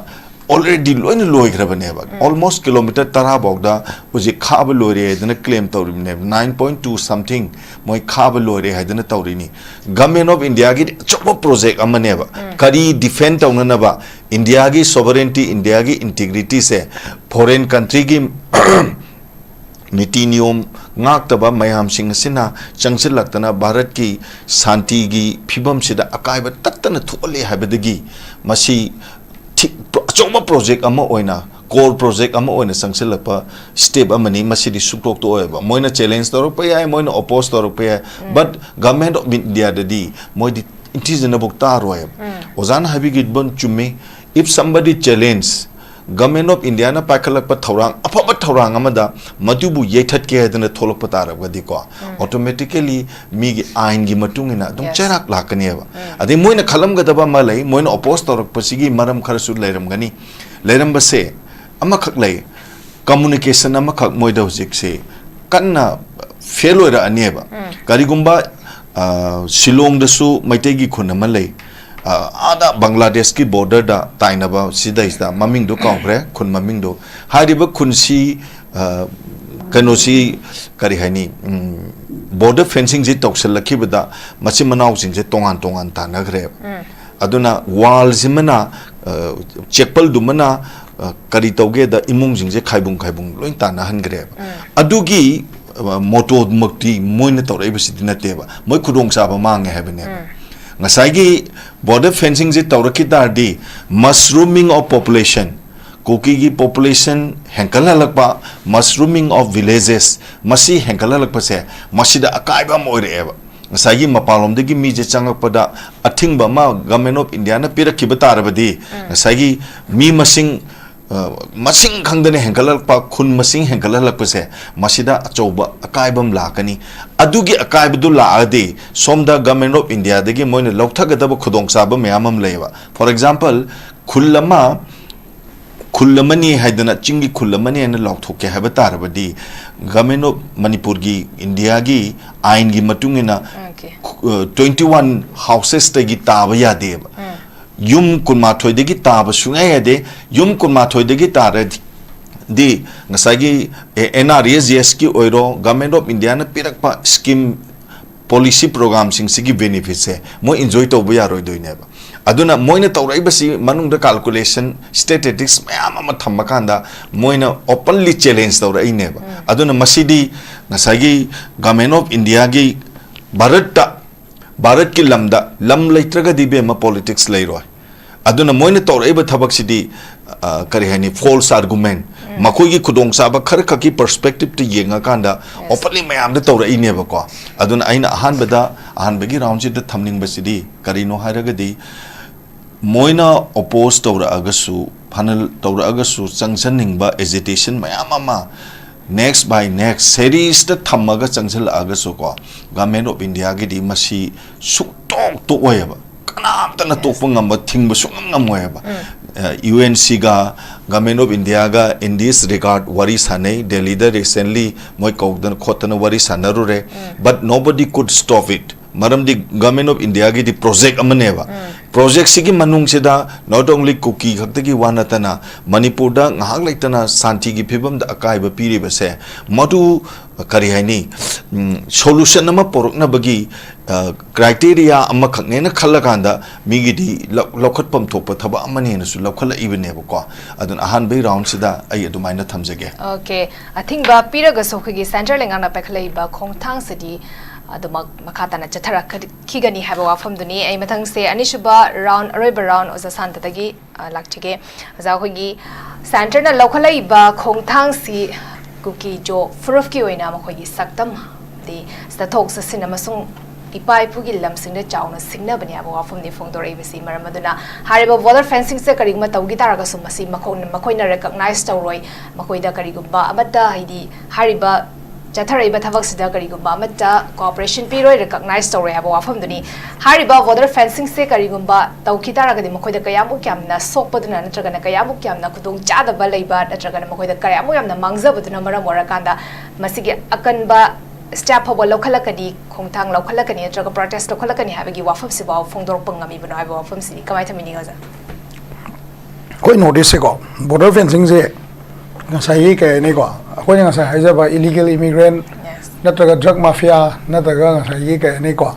already ꯂꯣꯏꯅ ꯂꯣꯏꯈ꯭ꯔꯕꯅꯦꯕ꯫ Almost kilometre ꯇꯔꯥ ꯐꯥꯎꯗ ꯍꯧꯖꯤꯛ ꯈꯥꯕ ꯂꯣꯏꯔꯦ ꯍꯥꯏꯗꯅ claim ꯇꯧꯔꯤꯕꯅꯦꯕ꯫ Nine point two something ꯃꯣꯏ ꯈꯥꯕ ꯂꯣꯏꯔꯦ ꯍꯥꯏꯗꯅ ꯇꯧꯔꯤꯅꯤ꯫ Government of India ꯒꯤ ꯑꯆꯧꯕ project ꯑꯃꯅꯦꯕ꯫ ꯀꯔꯤ defend ꯇꯧꯅꯅꯕ? India ꯒꯤ sovereignty, India ꯒꯤ integrity ꯁꯦ foreign country ꯒꯤ ꯅꯤꯇꯤ ꯅꯤꯌꯣꯝ ꯉꯥꯛꯇꯕ ꯃꯌꯥꯝꯁꯤꯡ ꯑꯁꯤꯅ ꯆꯪꯁꯤꯜꯂꯛꯇꯅ ꯚꯥꯔꯠꯀꯤ ꯁꯥꯟꯇꯤꯒꯤ ꯐꯤꯕꯝꯁꯤꯗ ꯑꯀꯥꯏꯕ ꯇꯠꯇꯅ ꯊꯣꯛꯍꯜꯂꯤ ꯍꯥꯏꯕꯗꯒꯤ ꯃꯁꯤ ꯊꯤ-, ꯑꯆꯧꯕ project ꯑꯃ ꯑꯣꯏꯅ, core project ꯑꯃ ꯑꯣꯏꯅ ꯆꯪꯁꯤꯜꯂꯛꯄ step ꯑꯃꯅꯤ꯫ ꯃꯁꯤꯗꯤ ꯁꯨꯛꯇꯣꯛ ꯇꯣꯛꯑꯣꯏꯕ꯫ ꯃꯣꯏꯅ challenge ꯇꯧꯔꯛꯄ ꯌꯥꯏ, ꯃꯣꯏꯅ oppose ꯇꯧꯔꯛꯄ ꯌꯥꯏ, but Government of India ꯗꯗꯤ ꯃꯣꯏꯗꯤ ꯏꯟꯊꯤꯖꯅꯕꯨ ꯇꯥꯔꯣꯏꯕ꯫ ꯑꯣꯖꯥꯅ ꯍꯥꯏꯕꯤꯈꯤꯕ ꯆꯨꯝꯃꯤ꯫ If somebody challenge, Government of India ꯅ ꯄꯥꯏꯈꯠꯂꯛꯄ ꯊꯧꯔꯥꯡ, ꯑꯐꯕ ꯊꯧꯔꯥꯡ ꯑꯃꯗ ꯃꯗꯨꯕꯨ ꯌꯩꯊꯠꯀꯦ ꯍꯥꯏꯗꯅ ꯊꯣꯛꯂꯛꯄ ꯇꯥꯔꯒꯗꯤꯀꯣ, automatically ꯃꯤꯒꯤ ꯑꯥꯏꯟꯒꯤ ꯃꯇꯨꯡ ꯏꯟꯅ ꯑꯗꯨꯝ Yes. ꯆꯩꯔꯥꯛ ꯂꯥꯛꯀꯅꯦꯕ꯫ ꯑꯗꯩ ꯃꯣꯏꯅ ꯈꯜꯂꯝꯒꯗꯕ ꯑꯃ ꯂꯩ, ꯃꯣꯏꯅ oppose ꯇꯧꯔꯛꯄꯁꯤꯒꯤ ꯃꯔꯝ ꯈꯔꯁꯨ ꯂꯩꯔꯝꯒꯅꯤ꯫ ꯂꯩꯔꯝꯕꯁꯦ ꯑꯃꯈꯛ ꯂꯩ, communication ꯑꯃꯈꯛ ꯃꯣꯏꯗ ꯍꯧꯖꯤꯛꯁꯦ ꯀꯟꯅ fail ꯑꯣꯏꯔꯛꯑꯅꯦꯕ꯫ ꯀꯔꯤꯒꯨꯝꯕ, ꯑ, ꯁꯤꯂꯣꯡꯗꯁꯨ ꯃꯩꯇꯩꯒꯤ ꯈꯨꯟ ꯑꯃ ꯂꯩ, ꯑ, ꯑꯥꯗ ꯕꯪꯒ꯭ꯂꯥꯗꯦꯁꯀꯤ border ꯗ ꯇꯥꯏꯅꯕ ꯁꯤꯗꯩꯁꯤꯗ, ꯃꯃꯤꯡꯗꯣ ꯀꯥꯎꯈ꯭ꯔꯦ, ꯈꯨꯟ ꯃꯃꯤꯡꯗꯣ꯫ ꯍꯥꯏꯔꯤꯕ ꯈꯨꯟꯁꯤ, ꯑ, ꯀꯩꯅꯣꯁꯤ, ꯀꯔꯤ ꯍꯥꯏꯅꯤ, ꯎꯝ, border fencing ꯁꯤ ꯇꯧꯁꯜꯂꯛꯈꯤꯕꯗ ꯃꯆꯤꯟ ꯃꯅꯥꯎꯁꯤꯡꯁꯦ ꯇꯣꯉꯥꯟ ꯇꯣꯉꯥꯟ ꯇꯥꯟꯅꯈ꯭ꯔꯦꯕ꯫ ꯑꯗꯨꯅ wall ꯁꯤꯃꯅ, ꯑ, ꯆꯦꯛꯄꯜꯗꯨꯃꯅ, ꯑ, ꯀꯔꯤ ꯇꯧꯒꯦꯗ ꯏꯃꯨꯡꯁꯤꯡꯁꯦ ꯈꯥꯏꯕꯨꯡ ꯈꯥꯏꯕꯨꯡ ꯂꯣꯏ ꯇꯥꯟꯅꯍꯟꯈ꯭ꯔꯦꯕ꯫ ꯑꯗꯨꯒꯤ, ꯑ, ꯃꯣꯇꯣꯃꯛꯇꯤ ꯃꯣꯏꯅ ꯇꯧꯔꯛꯏꯕꯁꯤꯗꯤ ꯅꯠꯇꯦꯕ, ꯃꯣꯏ ꯈꯨꯗꯣꯡꯆꯥꯕ ꯃꯥꯡꯉꯦ ꯍꯥꯏꯕꯅꯦꯕ꯫ ꯉꯁꯥꯏꯒꯤ border fencing ꯁꯦ ꯇꯧꯔꯛꯈꯤ ꯇꯥꯔꯗꯤ mushrooming of population, ꯀꯨꯀꯤꯒꯤ population ꯍꯦꯟꯀꯠꯍꯜꯂꯛꯄ, mushrooming of villages, ꯃꯁꯤ ꯍꯦꯟꯀꯠꯍꯜꯂꯛꯄꯁꯦ ꯃꯁꯤꯗ ꯑꯀꯥꯏꯕ ꯑꯃ ꯑꯣꯏꯔꯛꯑꯦꯕ꯫ ꯉꯁꯥꯏꯒꯤ ꯃꯄꯥꯟꯂꯣꯝꯗꯒꯤ ꯃꯤꯁꯦ ꯆꯪꯉꯛꯄꯗ ꯑꯊꯤꯡꯕ ꯑꯃ Government of India ꯅ ꯄꯤꯔꯛꯈꯤꯕ ꯇꯥꯔꯕꯗꯤ, ꯉꯁꯥꯏꯒꯤ ꯃꯤ ꯃꯁꯤꯡ, ꯃꯁꯤꯡ ꯈꯪꯗꯅ ꯍꯦꯟꯒꯠꯂꯛꯄ, ꯈꯨꯟ ꯃꯁꯤꯡ ꯍꯦꯟꯒꯠꯍꯜꯂꯛꯄꯁꯦ, ꯃꯁꯤꯗ ꯑꯆꯧꯕ ꯑꯀꯥꯏꯕ ꯑꯃ ꯂꯥꯛꯀꯅꯤ꯫ ꯑꯗꯨꯒꯤ ꯑꯀꯥꯏꯕꯗꯨ ꯂꯥꯛꯑꯗꯤ ꯁꯣꯝꯗ Government of Indiaꯗꯒꯤ ꯃꯣꯏꯅ ꯂꯧꯊꯒꯗꯕ ꯈꯨꯗꯣꯡꯆꯥꯕ ꯃꯌꯥꯝ ꯑꯃ ꯂꯩꯌꯦꯕ꯫ For example, ꯈꯨꯜ ꯑꯃ, ꯈꯨꯜ ꯑꯃꯅꯤ ꯍꯥꯏꯗꯅ, ꯆꯤꯡꯒꯤ ꯈꯨꯜ ꯑꯃꯅꯤ ꯍꯥꯏꯅ ꯂꯥꯎꯊꯣꯛꯀꯦ ꯍꯥꯏꯕ ꯇꯥꯔꯕꯗꯤ, Government of ꯃꯅꯤꯄꯨꯔꯒꯤ, ꯏꯟꯗꯤꯌꯥꯒꯤ ꯑꯥꯏꯟꯒꯤ ꯃꯇꯨꯡ ꯏꯟꯅ, Okay. ꯇ꯭ꯋꯦꯟꯇꯤ ꯋꯥꯟ ꯍꯥꯎꯁꯦꯁꯇꯒꯤ ꯇꯥꯕ ꯌꯥꯗꯦꯕ꯫ ꯎꯝ. ꯌꯨꯝ ꯀꯨꯟꯃꯥꯊꯣꯏꯗꯒꯤ ꯇꯥꯕ ꯁꯨꯡꯌꯥ ꯌꯥꯗꯦ꯫ ꯌꯨꯝ ꯀꯨꯟꯃꯥꯊꯣꯏꯗꯒꯤ ꯇꯥꯔꯗꯤ ꯉꯁꯥꯏꯒꯤ ꯑꯦꯟ ꯑꯥꯔ ꯏ ꯖꯤ ꯑꯦꯁꯀꯤ ꯑꯣꯏꯔꯣ, Government of Indiaꯅ ꯄꯤꯔꯛꯄ scheme, policy programꯁꯤꯡꯁꯤꯒꯤ benefitꯁꯦ ꯃꯣꯏ enjoy ꯇꯧꯕ ꯌꯥꯔꯣꯏꯗꯣꯏꯅꯦꯕ꯫ ꯑꯗꯨꯅ ꯃꯣꯏꯅ ꯇꯧꯔꯛꯏꯕꯁꯤ ꯃꯅꯨꯡꯗ calculation, statistics ꯃꯌꯥꯝ ꯑꯃ ꯊꯝꯃꯀꯥꯟꯗ ꯃꯣꯏꯅ openly challenge ꯇꯧꯔꯛꯏꯅꯦꯕ꯫ ꯑꯗꯨꯅ ꯃꯁꯤꯗꯤ ꯉꯁꯥꯏꯒꯤ Government of Indiaꯒꯤ, ꯚꯥꯔꯠꯇ, ꯚꯥꯔꯠꯀꯤ ꯂꯝꯗ ꯂꯝ ꯂꯩꯇ꯭ꯔꯒꯗꯤ, ꯏꯕꯦꯝꯃ, politics ꯂꯩꯔꯣꯏ꯫ ꯑꯗꯨꯅ ꯃꯣꯏꯅ ꯇꯧꯔꯛꯏꯕ ꯊꯕꯛꯁꯤꯗꯤ, ꯑ, ꯀꯔꯤ ꯍꯥꯏꯅꯤ, false argument, ꯃꯈꯣꯏꯒꯤ ꯈꯨꯗꯣꯡꯆꯥꯕ ꯈꯔ ꯈꯛꯀꯤ perspectiveꯇ ꯌꯦꯡꯉꯀꯥꯟꯗ openly ꯃꯌꯥꯝꯗ ꯇꯧꯔꯛꯏꯅꯦꯕꯀꯣ꯫ ꯑꯗꯨꯅ ꯑꯩꯅ ꯑꯍꯥꯟꯕꯗ, ꯑꯍꯥꯟꯕꯒꯤ roundꯁꯤꯗ ꯊꯝꯅꯤꯡꯕꯁꯤꯗꯤ ꯀꯔꯤꯅꯣ ꯍꯥꯏꯔꯒꯗꯤ, ꯃꯣꯏꯅ oppose ꯇꯧꯔꯛꯑꯒꯁꯨ, ꯐꯅ ꯇꯧꯔꯛꯑꯒꯁꯨ, ꯆꯪꯁꯟꯅꯤꯡꯕ agitation ꯃꯌꯥꯝ ꯑꯃ next by next seriesꯇ ꯊꯝꯃꯒ ꯆꯪꯁꯤꯜꯂꯛꯑꯒꯁꯨꯀꯣ, Government of Indiaꯒꯤꯗꯤ ꯃꯁꯤ ꯁꯨꯛꯇꯣꯛ ꯇꯣꯛꯑꯣꯏꯕ꯫ ꯀꯅꯥꯝꯇꯅ ꯇꯣꯛꯄ ꯉꯝꯕ, ꯊꯤꯡꯕ ꯁꯨꯡꯉꯝ ꯉꯝꯃꯣꯏꯕ꯫ ꯌꯨ ꯑꯦꯟ ꯁꯤꯒ Government of Indiaꯒ in this regard ꯋꯥꯔꯤ ꯁꯥꯟꯅꯩ꯫ ꯗꯦꯜꯂꯤꯗ recently ꯃꯣꯏ ꯀꯧꯗꯅ ꯈꯣꯠꯇꯅ ꯋꯥꯔꯤ ꯁꯥꯟꯅꯔꯨꯔꯦ꯫ But nobody could stop it. ꯃꯔꯝꯗꯤ Government of Indiaꯒꯤꯗꯤ project ꯑꯃꯅꯦꯕ꯫ Projectꯁꯤꯒꯤ ꯃꯅꯨꯡꯁꯤꯗ not only ꯀꯨꯀꯤ ꯈꯛꯇꯒꯤ ꯋꯥ ꯅꯠꯇꯅ, ꯃꯅꯤꯄꯨꯔꯗ ꯉꯥꯏꯍꯥꯛ ꯂꯩꯇꯅ ꯁꯥꯟꯇꯤꯒꯤ ꯐꯤꯕꯝꯗ ꯑꯀꯥꯏꯕ ꯄꯤꯔꯤꯕꯁꯦ, ꯃꯗꯨ ꯀꯔꯤ ꯍꯥꯏꯅꯤ, ꯎꯝ, solution ꯑꯃ ꯄꯨꯔꯛꯅꯕꯒꯤ, ꯑ, criteria ꯑꯃꯈꯛꯅꯦꯅ ꯈꯜꯂꯀꯥꯟꯗ ꯃꯤꯒꯤꯗꯤ ꯂꯧ-, ꯂꯧꯈꯠꯐꯝ ꯊꯣꯛꯄ ꯊꯕꯛ ꯑꯃꯅꯦꯅꯁꯨ ꯂꯧꯈꯠꯂꯛꯏꯕꯅꯦꯕꯀꯣ꯫ ꯑꯗꯨꯅ ꯑꯍꯥꯟꯕꯒꯤ roundꯁꯤꯗ ꯑꯩ ꯑꯗꯨꯃꯥꯏꯅ ꯊꯝꯖꯒꯦ꯫ Okay, ꯑꯊꯤꯡꯕ ꯄꯤꯔꯒꯁꯨ ꯑꯩꯈꯣꯏꯒꯤ centre ꯂꯩꯉꯥꯛꯅ ꯄꯥꯏꯈꯠꯂꯛꯏꯕ ꯈꯣꯡꯊꯥꯡꯁꯤꯗꯤ ꯑꯗꯨꯃꯛ ꯃꯈꯥ ꯇꯥꯅ ꯆꯠꯊꯔꯛꯈꯤꯒꯅꯤ ꯍꯥꯏꯕ ꯋꯥꯐꯝꯗꯨꯅꯤ꯫ ꯑꯩ ꯃꯊꯪꯁꯦ ꯑꯅꯤꯁꯨꯕ round, ꯑꯔꯣꯏꯕ round ꯑꯣꯖꯥ ꯁꯥꯟꯇꯗꯒꯤ, ꯑ, ꯂꯥꯛꯆꯒꯦ꯫ ꯑꯣꯖꯥ, ꯑꯩꯈꯣꯏꯒꯤ centreꯅ ꯂꯧꯈꯠꯂꯛꯏꯕ ꯈꯣꯡꯊꯥꯡꯁꯤ ꯀꯨꯀꯤ ꯖꯣ ꯐꯨꯔꯨꯞꯀꯤ ꯑꯣꯏꯅ ꯃꯈꯣꯏꯒꯤ ꯁꯛꯇꯝ, ꯑꯃꯗꯤ ꯆꯠꯊꯣꯛ ꯆꯠꯁꯤꯟ ꯑꯃꯁꯨꯡ ꯏꯄꯥ ꯏꯄꯨꯒꯤ ꯂꯝꯁꯤꯡꯗ ꯆꯥꯎꯅ ꯁꯤꯡꯅꯕꯅꯤ ꯍꯥꯏꯕ ꯋꯥꯐꯝꯅꯤ ꯐꯣꯡꯗꯣꯔꯛꯏꯕꯁꯤ꯫ ꯃꯔꯝ ꯑꯗꯨꯅ ꯍꯥꯏꯔꯤꯕ ꯕꯣꯔꯗꯔ ꯐꯦꯟꯁꯤꯡꯁꯦ ꯀꯔꯤꯒꯨꯝꯕ ꯇꯧꯈꯤ ꯇꯥꯔꯒꯁꯨ ꯃꯁꯤ ꯃꯈꯣꯏꯅ ꯃꯈꯣꯏꯅ ꯔꯤꯀꯛꯅꯥꯏꯁ ꯇꯧꯔꯣꯏ꯫ ꯃꯈꯣꯏꯗ ꯀꯔꯤꯒꯨꯝꯕ ꯑꯃꯠꯇ, ꯍꯥꯏꯗꯤ ꯍꯥꯏꯔꯤꯕ ꯆꯠꯊꯔꯛꯏꯕ ꯊꯕꯛꯁꯤꯗ ꯀꯔꯤꯒꯨꯝꯕ ꯑꯃꯠꯇ ꯀꯣꯑꯣꯄꯔꯦꯁꯟ ꯄꯤꯔꯣꯏ, ꯔꯤꯀꯛꯅꯥꯏꯁ ꯇꯧꯔꯣꯏ ꯍꯥꯏꯕ ꯋꯥꯐꯝꯗꯨꯅꯤ꯫ ꯍꯥꯏꯔꯤꯕ ꯕꯣꯔꯗꯔ ꯐꯦꯟꯁꯤꯡꯁꯦ ꯀꯔꯤꯒꯨꯝꯕ ꯇꯧꯈꯤ ꯇꯥꯔꯒꯗꯤ ꯃꯈꯣꯏꯗ ꯀꯌꯥꯃꯨꯛ ꯌꯥꯝꯅ ꯁꯣꯛꯄꯗꯨꯅ ꯅꯠꯇ꯭ꯔꯒꯅ ꯀꯌꯥꯃꯨꯛ ꯌꯥꯝꯅ ꯈꯨꯗꯣꯡ ꯆꯥꯗꯕ ꯂꯩꯕ ꯅꯠꯇ꯭ꯔꯒꯅ ꯃꯈꯣꯏꯗ ꯀꯌꯥꯃꯨꯛ ꯌꯥꯝꯅ ꯃꯥꯡꯖꯕꯗꯨꯅ ꯃꯔꯝ ꯑꯣꯏꯔꯀꯥꯟꯗ ꯃꯁꯤꯒꯤ ꯑꯀꯟꯕ ꯁ꯭ꯇꯦꯞ ꯐꯥꯎꯕ ꯂꯧꯈꯠꯂꯛꯀꯅꯤ, ꯈꯣꯡꯊꯥꯡ ꯂꯧꯈꯠꯂꯛꯀꯅꯤ ꯅꯠꯇ꯭ꯔꯒ ꯄ꯭ꯔꯣꯇꯦꯁ ꯂꯧꯈꯠꯂꯛꯀꯅꯤ ꯍꯥꯏꯕꯒꯤ ꯋꯥꯐꯝꯁꯤꯐꯥꯎ ꯐꯣꯡꯗꯣꯔꯛꯄ ꯉꯝꯃꯤꯕꯅꯣ ꯍꯥꯏꯕ ꯋꯥꯐꯝꯁꯤꯗꯤ ꯀꯃꯥꯏꯅ ꯊꯝꯕꯤꯅꯤꯡꯉꯤ ꯑꯣꯖꯥ? ꯑꯩꯈꯣꯏ ꯅꯣꯔꯠ ꯏꯁꯁꯦꯀꯣ, ꯕꯣꯔꯗꯔ ꯐꯦꯟꯁꯤꯡꯁꯦ ꯉꯁꯥꯏꯒꯤ ꯀꯩ ꯍꯥꯏꯅꯤꯀꯣ, ꯑꯩꯈꯣꯏꯅ ꯉꯁꯥꯏ ꯍꯥꯏꯖꯕ ꯏꯂꯤꯒꯦꯜ ꯏꯃꯤꯒ꯭ꯔꯦꯟ Yes. ꯅꯠꯇ꯭ꯔꯒ ꯗ꯭ꯔꯒ ꯃꯥꯐꯤꯌꯥ ꯅꯠꯇ꯭ꯔꯒ ꯉꯁꯥꯏꯒꯤ ꯀꯩ ꯍꯥꯏꯅꯤꯀꯣ,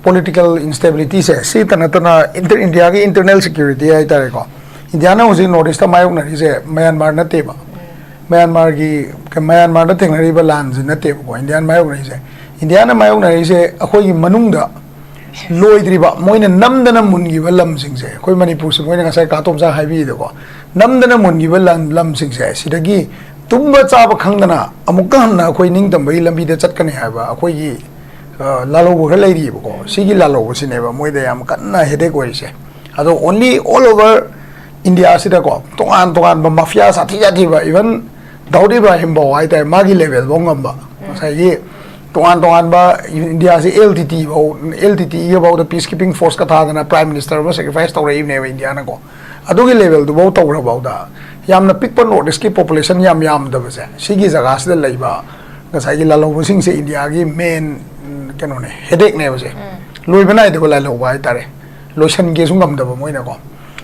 ꯄꯣꯂꯤꯇꯤꯀꯦꯜ ꯏꯟꯁꯇꯦꯕꯤꯂꯤꯇꯤꯁꯦ ꯁꯤꯇ ꯅꯠꯇꯅ ꯏꯟꯇꯔ ꯏꯟꯗꯤꯌꯥꯒꯤ ꯏꯟꯇꯔꯅꯦꯜ ꯁꯦꯀ꯭ꯌꯨꯔꯤꯇꯤ ꯍꯥꯏꯇꯥꯔꯦꯀꯣ, ꯏꯟꯗꯤꯌꯥꯅ ꯍꯧꯖꯤꯛ ꯅꯣꯔꯠ ꯏꯁꯇ ꯃꯥꯌꯣꯛꯅꯔꯤꯁꯦ ꯃꯌꯥꯟꯃꯥꯔ ꯅꯠꯇꯦꯕ꯫ ꯃꯌꯥꯟꯃꯥꯔꯒꯤ ꯃꯌꯥꯟꯃꯥꯔꯗ ꯊꯦꯡꯅꯔꯤꯕ ꯂꯥꯟꯁꯤ ꯅꯠꯇꯦꯕꯀꯣ ꯏꯟꯗꯤꯌꯥꯅ ꯃꯥꯌꯣꯛꯅꯔꯤꯁꯦ꯫ ꯏꯟꯗꯤꯌꯥꯅ ꯃꯥꯌꯣꯛꯅꯔꯤꯁꯦ ꯑꯩꯈꯣꯏꯒꯤ ꯃꯅꯨꯡꯗ ꯂꯣꯏꯗ꯭ꯔꯤꯕ, ꯃꯣꯏꯅ ꯅꯝꯗꯅ ꯃꯨꯟꯈꯤꯕ ꯂꯝꯁꯤꯡꯁꯦ, ꯑꯩꯈꯣꯏ ꯃꯅꯤꯄꯨꯔꯁꯤ ꯃꯣꯏꯅ ꯉꯁꯥꯏ ꯀꯥ ꯇꯣꯝꯆꯥ ꯍꯥꯏꯕꯤꯔꯤꯗꯀꯣ, ꯅꯝꯗꯅ ꯃꯨꯟꯈꯤꯕ ꯂꯝ ꯂꯝꯁꯤꯡꯁꯦ ꯁꯤꯗꯒꯤ ꯇꯨꯝꯕ ꯆꯥꯕ ꯈꯪꯗꯅ ꯑꯃꯨꯛꯀ ꯍꯟꯅ ꯑꯩꯈꯣꯏ ꯅꯤꯡꯇꯝꯕꯒꯤ ꯂꯝꯕꯤꯗ ꯆꯠꯀꯅꯤ ꯍꯥꯏꯕ ꯑꯩꯈꯣꯏꯒꯤ ꯑ, ꯂꯥꯜꯍꯧꯕ ꯈꯔ ꯂꯩꯔꯤꯕꯀꯣ꯫ ꯁꯤꯒꯤ ꯂꯥꯜꯍꯧꯕꯁꯤꯅꯦꯕ ꯃꯣꯏꯗ ꯌꯥꯝ ꯀꯟꯅ ꯍꯦꯗꯦꯛ ꯑꯣꯏꯔꯤꯁꯦ꯫ ꯑꯗꯣ only all over ꯏꯟꯗꯤꯌꯥꯁꯤꯗꯀꯣ ꯇꯣꯉꯥꯟ ꯇꯣꯉꯥꯟꯕ ꯃꯥꯐꯤꯌꯥ ꯁꯥꯊꯤ ꯁꯥꯊꯤꯕ, even ꯗꯥꯎꯗ ꯏꯕ꯭ꯔꯥꯍꯤꯝ ꯐꯥꯎ ꯍꯥꯏꯇꯥꯔꯦ, ꯃꯥꯒꯤ ꯂꯦꯚꯦꯜꯐꯥꯎ ꯉꯝꯕ, ꯉꯁꯥꯏꯒꯤ ꯇꯣꯉꯥꯟ ꯇꯣꯉꯥꯟꯕ ꯏꯟꯗꯤꯌꯥꯁꯤ ꯑꯦꯜ ꯇꯤ ꯇꯤ ꯐꯥꯎ, ꯑꯦꯜ ꯇꯤ ꯇꯤꯒ ꯐꯥꯎꯗ ꯄꯤꯁ ꯀꯤꯄꯤꯡ ꯐꯣꯔꯁꯀ ꯊꯥꯗꯅ ꯄ꯭ꯔꯥꯏꯝ ꯃꯤꯅꯤꯁꯇꯔ ꯑꯃ ꯁꯦꯀ꯭ꯔꯤꯐꯥꯏꯁ ꯇꯧꯔꯛꯏꯕꯅꯦꯕ ꯏꯟꯗꯤꯌꯥꯅꯀꯣ꯫ ꯑꯗꯨꯒꯤ ꯂꯦꯚꯦꯜꯗꯨꯐꯥꯎ ꯇꯧꯈ꯭ꯔꯐꯥꯎꯗ ꯌꯥꯝꯅ ꯄꯤꯛꯄ ꯅꯣꯔꯠ ꯏꯁꯀꯤ ꯄꯣꯄꯨꯂꯦꯁꯟ ꯌꯥꯝ ꯌꯥꯝꯗꯕꯁꯦ ꯁꯤꯒꯤ ꯖꯒꯥꯁꯤꯗ ꯂꯩꯕ ꯉꯁꯥꯏꯒꯤ ꯂꯥꯜꯍꯧꯕꯁꯤꯡꯁꯦ ꯏꯟꯗꯤꯌꯥꯒꯤ ꯃꯦꯟ ꯀꯩꯅꯣꯅꯦ, ꯍꯦꯗꯦꯛꯅꯦꯕꯁꯦ꯫ ꯂꯣꯏꯕ ꯅꯥꯏꯗꯕ ꯂꯥꯜꯍꯧꯕ ꯍꯥꯏꯇꯥꯔꯦ, ꯂꯣꯏꯁꯟꯒꯦꯁꯨ ꯉꯝꯗꯕ ꯃꯣꯏꯅꯀꯣ꯫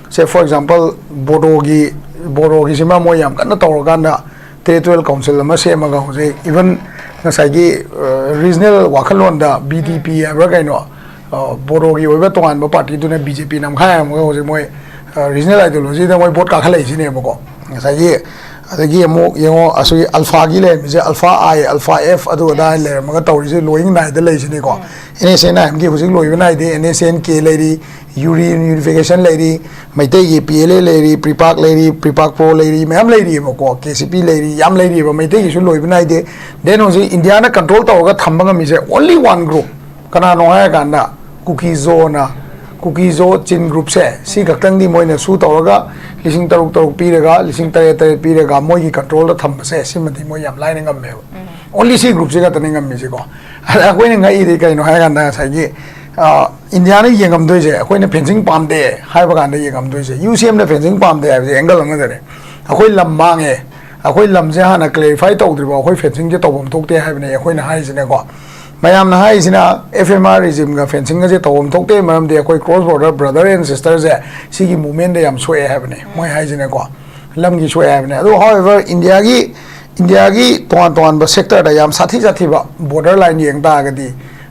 ꯁꯦ for example ꯕꯣꯗꯣꯒꯤ, ꯕꯣꯗꯣꯒꯤꯁꯤꯃ ꯃꯣꯏ ꯌꯥꯝ ꯀꯟꯅ ꯇꯧꯔꯀꯥꯟꯗ ꯇꯦꯔꯤꯇꯣꯔꯤꯌꯦꯜ ꯀꯥꯎꯟꯁꯤꯜ ꯑꯃ ꯁꯦꯝꯃꯒ ꯍꯧꯖꯤꯛ even ꯉꯁꯥꯏꯒꯤ ꯔꯤꯖꯅꯦꯜ ꯋꯥꯈꯜꯂꯣꯟꯗ ꯕꯤ ꯗꯤ ꯄꯤ ꯍꯥꯏꯕ꯭ꯔꯥ ꯀꯩꯅꯣ, ꯕꯣꯗꯣꯒꯤ ꯑꯣꯏꯕ ꯇꯣꯉꯥꯟꯕ ꯄꯥꯔꯇꯤꯗꯨꯅ ꯕꯤ ꯖꯦ ꯄꯤ ꯅꯝꯈꯥꯏꯔꯝꯃꯒ ꯍꯧꯖꯤꯛ ꯃꯣꯏ ꯔꯤꯖꯅꯦꯜ ꯑꯥꯏꯗꯤꯌꯣꯂꯣꯖꯤꯗ ꯃꯣꯏ ꯚꯣꯠ ꯀꯥꯈꯠꯂꯛꯏꯁꯤꯅꯦꯕꯀꯣ꯫ ꯉꯁꯥꯏꯒꯤ ꯑꯗꯒꯤ ꯑꯃꯨꯛ ꯌꯦꯡꯉꯣ ꯑꯁꯤꯒꯤ ꯑꯜꯐꯥꯒꯤ ꯂꯩꯔꯝꯃꯤꯁꯦ, ꯑꯜꯐꯥ ꯑꯥꯏ, ꯑꯜꯐꯥ ꯑꯦꯐ, ꯑꯗꯨ ꯑꯗꯥ ꯂꯩꯔꯝꯃꯒ ꯇꯧꯔꯤꯁꯦ ꯂꯣꯏ ꯅꯥꯏꯗ ꯂꯩꯁꯤꯅꯤꯀꯣ꯫ ꯑꯦꯟ ꯑꯦꯁ ꯑꯦꯟ ꯑꯥꯏ ꯑꯦꯝꯒꯤ ꯍꯧꯖꯤꯛ ꯂꯣꯏꯕ ꯅꯥꯏꯗꯦ, ꯑꯦꯟ ꯑꯦꯁ ꯑꯦꯟ ꯀꯦ ꯂꯩꯔꯤ, ꯌꯨꯔꯤ ꯌꯨꯅꯤꯐꯤꯀꯦꯁꯟ ꯂꯩꯔꯤ, ꯃꯩꯇꯩꯒꯤ ꯄꯤ ꯑꯦꯜ ꯑꯦ ꯂꯩꯔꯤ, ꯄ꯭ꯔꯤꯄꯥꯛ ꯂꯩꯔꯤ, ꯄ꯭ꯔꯤꯄꯥꯛ ꯄ꯭ꯔꯣ ꯂꯩꯔꯤ, ꯃꯌꯥꯝ ꯂꯩꯔꯤꯑꯕꯀꯣ, ꯀꯦ ꯁꯤ ꯄꯤ ꯂꯩꯔꯤ, ꯌꯥꯝ ꯂꯩꯔꯤꯑꯕ, ꯃꯩꯇꯩꯒꯤꯁꯨ ꯂꯣꯏꯕ ꯅꯥꯏꯗꯦ꯫ Then ꯍꯧꯖꯤꯛ ꯏꯟꯗꯤꯌꯥꯅ ꯀꯟꯇ꯭ꯔꯣꯜ ꯇꯧꯔꯒ ꯊꯝꯕ ꯉꯝꯃꯤꯁꯦ only one group, ꯀꯅꯥꯅꯣ ꯍꯥꯏꯔꯀꯥꯟꯗ ꯀꯨꯀꯤ ꯖꯣꯅ, ꯀꯨꯀꯤ ꯖꯣ ꯆꯤꯟ ꯒ꯭ꯔꯨꯞꯁꯦ ꯁꯤ ꯈꯛꯇꯪꯗꯤ ꯃꯣꯏꯅ ꯁꯨ ꯇꯧꯔꯒ ꯂꯤꯁꯤꯡ ꯇꯔꯨꯛ ꯇꯔꯨꯛ ꯄꯤꯔꯒ, ꯂꯤꯁꯤꯡ ꯇꯔꯦꯠ ꯇꯔꯦꯠ ꯄꯤꯔꯒ ꯃꯣꯏꯒꯤ ꯀꯟꯇ꯭ꯔꯣꯜꯗ ꯊꯝꯕꯁꯦ ꯁꯤꯃꯗꯤ ꯃꯣꯏ ꯌꯥꯝ ꯂꯥꯏꯅ ꯉꯝꯃꯦꯕ꯫ ꯑꯣꯟꯂꯤ ꯁꯤ ꯒ꯭ꯔꯨꯞꯁꯤ ꯈꯛꯇꯅꯤ ꯉꯝꯃꯤꯁꯤꯀꯣ꯫ ꯑꯗ ꯑꯩꯈꯣꯏꯅ ꯉꯛꯏꯗꯤ ꯀꯩꯅꯣ ꯍꯥꯏꯔꯀꯥꯟꯗ ꯉꯁꯥꯏꯒꯤ, ꯑ, ꯏꯟꯗꯤꯌꯥꯅ ꯌꯦꯡꯉꯝꯗꯣꯏꯁꯦ, ꯑꯩꯈꯣꯏꯅ ꯐꯦꯟꯁꯤꯡ ꯄꯥꯝꯗꯦ ꯍꯥꯏꯕ ꯀꯥꯟꯗ ꯌꯦꯡꯉꯝꯗꯣꯏꯁꯦ, ꯌꯨ ꯁꯤ ꯑꯦꯝꯅ ꯐꯦꯟꯁꯤꯡ ꯄꯥꯝꯗꯦ ꯍꯥꯏꯕꯁꯦ ꯑꯦꯡꯒꯜ ꯑꯃꯗꯅꯦ꯫ ꯑꯩꯈꯣꯏ ꯂꯝ ꯃꯥꯡꯉꯦ, ꯑꯩꯈꯣꯏ ꯂꯝꯁꯦ ꯍꯥꯟꯅ ꯀ꯭ꯂꯦꯔꯤꯐꯥꯏ ꯇꯧꯗ꯭ꯔꯤꯕ ꯑꯩꯈꯣꯏ ꯐꯦꯟꯁꯤꯡꯁꯦ ꯇꯧꯐꯝ ꯊꯣꯛꯇꯦ ꯍꯥꯏꯕꯅꯦ ꯑꯩꯈꯣꯏꯅ ꯍꯥꯏꯔꯤꯁꯤꯅꯀꯣ꯫ ꯃꯌꯥꯝꯅ ꯍꯥꯏꯔꯤꯁꯤꯅ ꯑꯦꯐ ꯑꯦꯝ ꯑꯥꯔ ꯔꯤꯖꯤꯝꯒ ꯐꯦꯟꯁꯤꯡꯒꯁꯦ ꯇꯧꯐꯝ ꯊꯣꯛꯇꯦ, ꯃꯔꯝꯗꯤ ꯑꯩꯈꯣꯏ ꯀ꯭ꯔꯣꯁ ꯕꯣꯔꯗꯔ ꯕ꯭ꯔꯗꯔ ꯑꯦꯟ ꯁꯤꯁꯇꯔꯁꯦ ꯁꯤꯒꯤ ꯃꯨꯚꯃꯦꯟꯗ ꯌꯥꯝ ꯁꯣꯛꯑꯦ ꯍꯥꯏꯕꯅꯦ ꯃꯣꯏ ꯍꯥꯏꯁꯤꯅꯀꯣ, ꯂꯝꯒꯤ ꯁꯣꯛꯑꯦ ꯍꯥꯏꯕꯅꯦ꯫ ꯑꯗꯣ ꯍꯥꯎꯑꯦꯚꯔ ꯏꯟꯗꯤꯌꯥꯒꯤ, ꯏꯟꯗꯤꯌꯥꯒꯤ ꯇꯣꯉꯥꯟ ꯇꯣꯉꯥꯟꯕ ꯁꯦꯛꯇꯔꯗ ꯌꯥꯝ ꯁꯥꯊꯤ ꯁꯥꯊꯤꯕ ꯕꯣꯔꯗꯔ ꯂꯥꯏꯟ ꯌꯦꯡ ꯇꯥꯔꯒꯗꯤ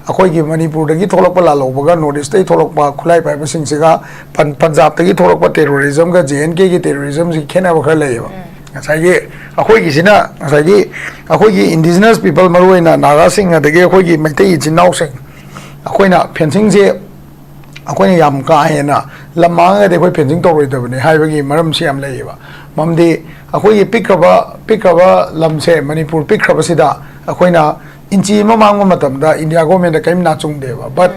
ꯑꯩꯈꯣꯏꯒꯤ ꯃꯅꯤꯄꯨꯔꯗꯒꯤ ꯊꯣꯛꯂꯛꯄ ꯂꯥꯜꯍꯧꯕꯒ ꯅꯣꯔꯠ ꯏꯁꯇꯒꯤ ꯊꯣꯛꯂꯛꯄ ꯈꯨꯠꯂꯥꯏ ꯄꯥꯏꯕꯁꯤꯡꯁꯤꯒ ꯄꯟ-, ꯄꯟꯖꯥꯕꯇꯒꯤ ꯊꯣꯛꯂꯛꯄ ꯇꯦꯔꯣꯔꯤꯖꯝꯒ ꯖꯦ ꯑꯦꯟ ꯀꯦꯒꯤ ꯇꯦꯔꯣꯔꯤꯖꯝꯁꯤ ꯈꯦꯠꯅꯕ ꯈꯔ ꯂꯩꯌꯦꯕ꯫ ꯉꯁꯥꯏꯒꯤ ꯑꯩꯈꯣꯏꯒꯤꯁꯤꯅ ꯉꯁꯥꯏꯒꯤ ꯑꯩꯈꯣꯏꯒꯤ ꯏꯟꯗꯤꯖꯤꯅꯁ ꯄꯤꯄꯜ, ꯃꯔꯨꯑꯣꯏꯅ ꯅꯥꯒꯥꯁꯤꯡ ꯑꯗꯒꯤ ꯑꯩꯈꯣꯏꯒꯤ ꯃꯩꯇꯩ ꯏꯆꯤꯟ ꯏꯅꯥꯎꯁꯤꯡ, ꯑꯩꯈꯣꯏꯅ ꯐꯦꯟꯁꯤꯡꯁꯦ ꯑꯩꯈꯣꯏꯅ ꯌꯥꯝ ꯀꯥ ꯍꯦꯟꯅ ꯂꯝ ꯃꯥꯡꯉꯒꯗꯤ ꯑꯩꯈꯣꯏ ꯐꯦꯟꯁꯤꯡ ꯇꯧꯔꯣꯏꯗꯕꯅꯤ ꯍꯥꯏꯕꯒꯤ ꯃꯔꯝꯁꯤ ꯌꯥꯝ ꯂꯩꯌꯦꯕ꯫ ꯃꯔꯝꯗꯤ ꯑꯩꯈꯣꯏꯒꯤ ꯄꯤꯛꯈ꯭ꯔꯕ, ꯄꯤꯛꯈ꯭ꯔꯕ ꯂꯝꯁꯦ, ꯃꯅꯤꯄꯨꯔ ꯄꯤꯛꯈ꯭ꯔꯕꯁꯤꯗ ꯑꯩꯈꯣꯏꯅ ꯏꯟꯆꯤ ꯑꯃ ꯃꯥꯡꯕ ꯃꯇꯝꯗ ꯏꯟꯗꯤꯌꯥ ꯒꯣꯔꯃꯦꯟꯗ ꯀꯔꯤꯝ ꯅꯥꯆꯨꯡꯗꯦꯕ꯫ But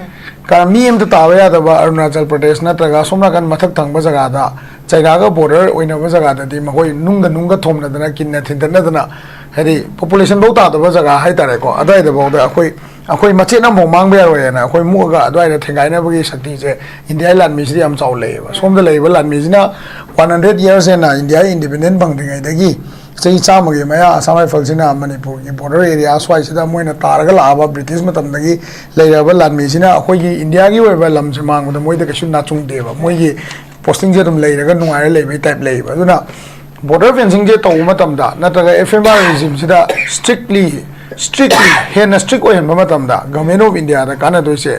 ꯀ-, ꯃꯤ ꯑꯝꯇ ꯇꯥꯕ ꯌꯥꯗꯕ ꯑꯔꯨꯅꯥꯆꯜ ꯄ꯭ꯔꯗꯦꯁ ꯅꯠꯇ꯭ꯔꯒ ꯑꯁꯣꯝ ꯅꯥꯀꯟ ꯃꯊꯛ ꯊꯪꯕ ꯖꯒꯥꯗ, ꯆꯩꯅꯥꯒ ꯕꯣꯔꯗꯔ ꯑꯣꯏꯅꯕ ꯖꯒꯥꯗꯗꯤ ꯃꯈꯣꯏ ꯅꯨꯡꯒ ꯅꯨꯡꯒ ꯊꯣꯝꯅꯗꯅ, ꯀꯤꯟꯅ ꯊꯤꯟꯗꯠꯅꯗꯅ, ꯍꯥꯏꯗꯤ ꯄꯣꯄꯨꯂꯦꯁꯟ ꯐꯧ ꯇꯥꯗꯕ ꯖꯒꯥ ꯍꯥꯏꯇꯥꯔꯦꯀꯣ, ꯑꯗꯨꯋꯥꯏꯗꯐꯥꯎꯗ ꯑꯩꯈꯣꯏ, ꯑꯩꯈꯣꯏ ꯃꯆꯦꯠ ꯑꯃꯐꯥꯎ ꯃꯥꯡꯕ ꯌꯥꯔꯣꯏꯅ ꯑꯩꯈꯣꯏ ꯃꯨꯛꯑꯒ ꯑꯗꯨꯋꯥꯏꯗ ꯊꯦꯡꯒꯥꯏꯅꯕꯒꯤ ꯁꯛꯇꯤꯁꯦ ꯏꯟꯗꯤꯌꯥꯒꯤ ꯂꯥꯟꯃꯤꯁꯤꯗ ꯌꯥꯝ ꯆꯥꯎ ꯂꯩꯌꯦꯕ꯫ ꯁꯣꯝꯗ ꯂꯩꯔꯤꯕ ꯂꯥꯟꯃꯤꯁꯤꯅ ꯋꯥꯟ ꯍꯟꯗ꯭ꯔꯦꯗ ꯌꯔꯁ ꯍꯦꯟꯅ ꯏꯟꯗꯤꯌꯥ ꯏꯟꯗꯤꯄꯦꯟꯗꯦꯟ ꯐꯪꯗ꯭ꯔꯤꯉꯩꯗꯒꯤ ꯆꯍꯤ ꯆꯥꯝꯃꯒꯤ ꯃꯌꯥ ꯑꯁꯥꯝ ꯔꯥꯏꯐꯜꯁꯤꯅ ꯃꯅꯤꯄꯨꯔꯒꯤ ꯕꯣꯔꯗꯔ ꯑꯦꯔꯤꯌꯥ ꯁ꯭ꯋꯥꯏꯁꯤꯗ ꯃꯣꯏꯅ ꯇꯥꯔꯒ ꯂꯥꯛꯑꯕ ꯕ꯭ꯔꯤꯇꯤꯁ ꯃꯇꯝꯗꯒꯤ ꯂꯩꯔꯕ ꯂꯥꯟꯃꯤꯁꯤꯅ ꯑꯩꯈꯣꯏꯒꯤ ꯏꯟꯗꯤꯌꯥꯒꯤ ꯑꯣꯏꯕ ꯂꯝꯁꯦ ꯃꯥꯡꯕꯗ ꯃꯣꯏꯗ ꯀꯩꯁꯨ ꯅꯥꯆꯨꯡꯗꯦꯕ꯫ ꯃꯣꯏꯒꯤ ꯄꯣꯁꯇꯤꯡꯁꯦ ꯑꯗꯨꯝ ꯂꯩꯔꯒ ꯅꯨꯡꯉꯥꯏꯔ ꯂꯩꯕꯒꯤ ꯇꯥꯏꯞ ꯂꯩꯌꯦꯕ꯫ ꯑꯗꯨꯅ ꯕꯣꯔꯗꯔ ꯐꯦꯟꯁꯤꯡꯁꯦ ꯇꯧꯕ ꯃꯇꯝꯗ ꯅꯠꯇ꯭ꯔꯒ ꯑꯦꯐ ꯑꯦꯝ ꯑꯥꯔ ꯔꯤꯖꯤꯝꯁꯤꯗ ꯁ꯭ꯇ꯭ꯔꯤꯛꯂꯤ, ꯁ꯭ꯇ꯭ꯔꯤꯛꯂꯤ, ꯍꯦꯟꯅ ꯁ꯭ꯇ꯭ꯔꯤꯛ ꯑꯣꯏꯍꯟꯕ ꯃꯇꯝꯗ ꯒꯚꯔꯟꯃꯦꯟ ꯑꯣꯐ ꯏꯟꯗꯤꯌꯥꯗ ꯀꯥꯟꯅꯗꯣꯏꯁꯦ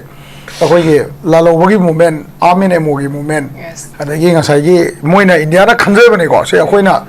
ꯑꯩꯈꯣꯏꯒꯤ ꯂꯥꯜꯍꯧꯕꯒꯤ ꯃꯨꯚꯃꯦꯟ, ꯑꯥꯔꯝ ꯑꯦꯟ ꯑꯦꯝ ꯑꯣꯒꯤ ꯃꯨꯚꯃꯦꯟ, ꯑꯗꯒꯤ ꯉꯁꯥꯏꯒꯤ ꯃꯣꯏꯅ ꯏꯟꯗꯤꯌꯥꯅ ꯈꯟꯖꯕꯅꯤꯀꯣ꯫ ꯁꯤ ꯑꯩꯈꯣꯏꯅ,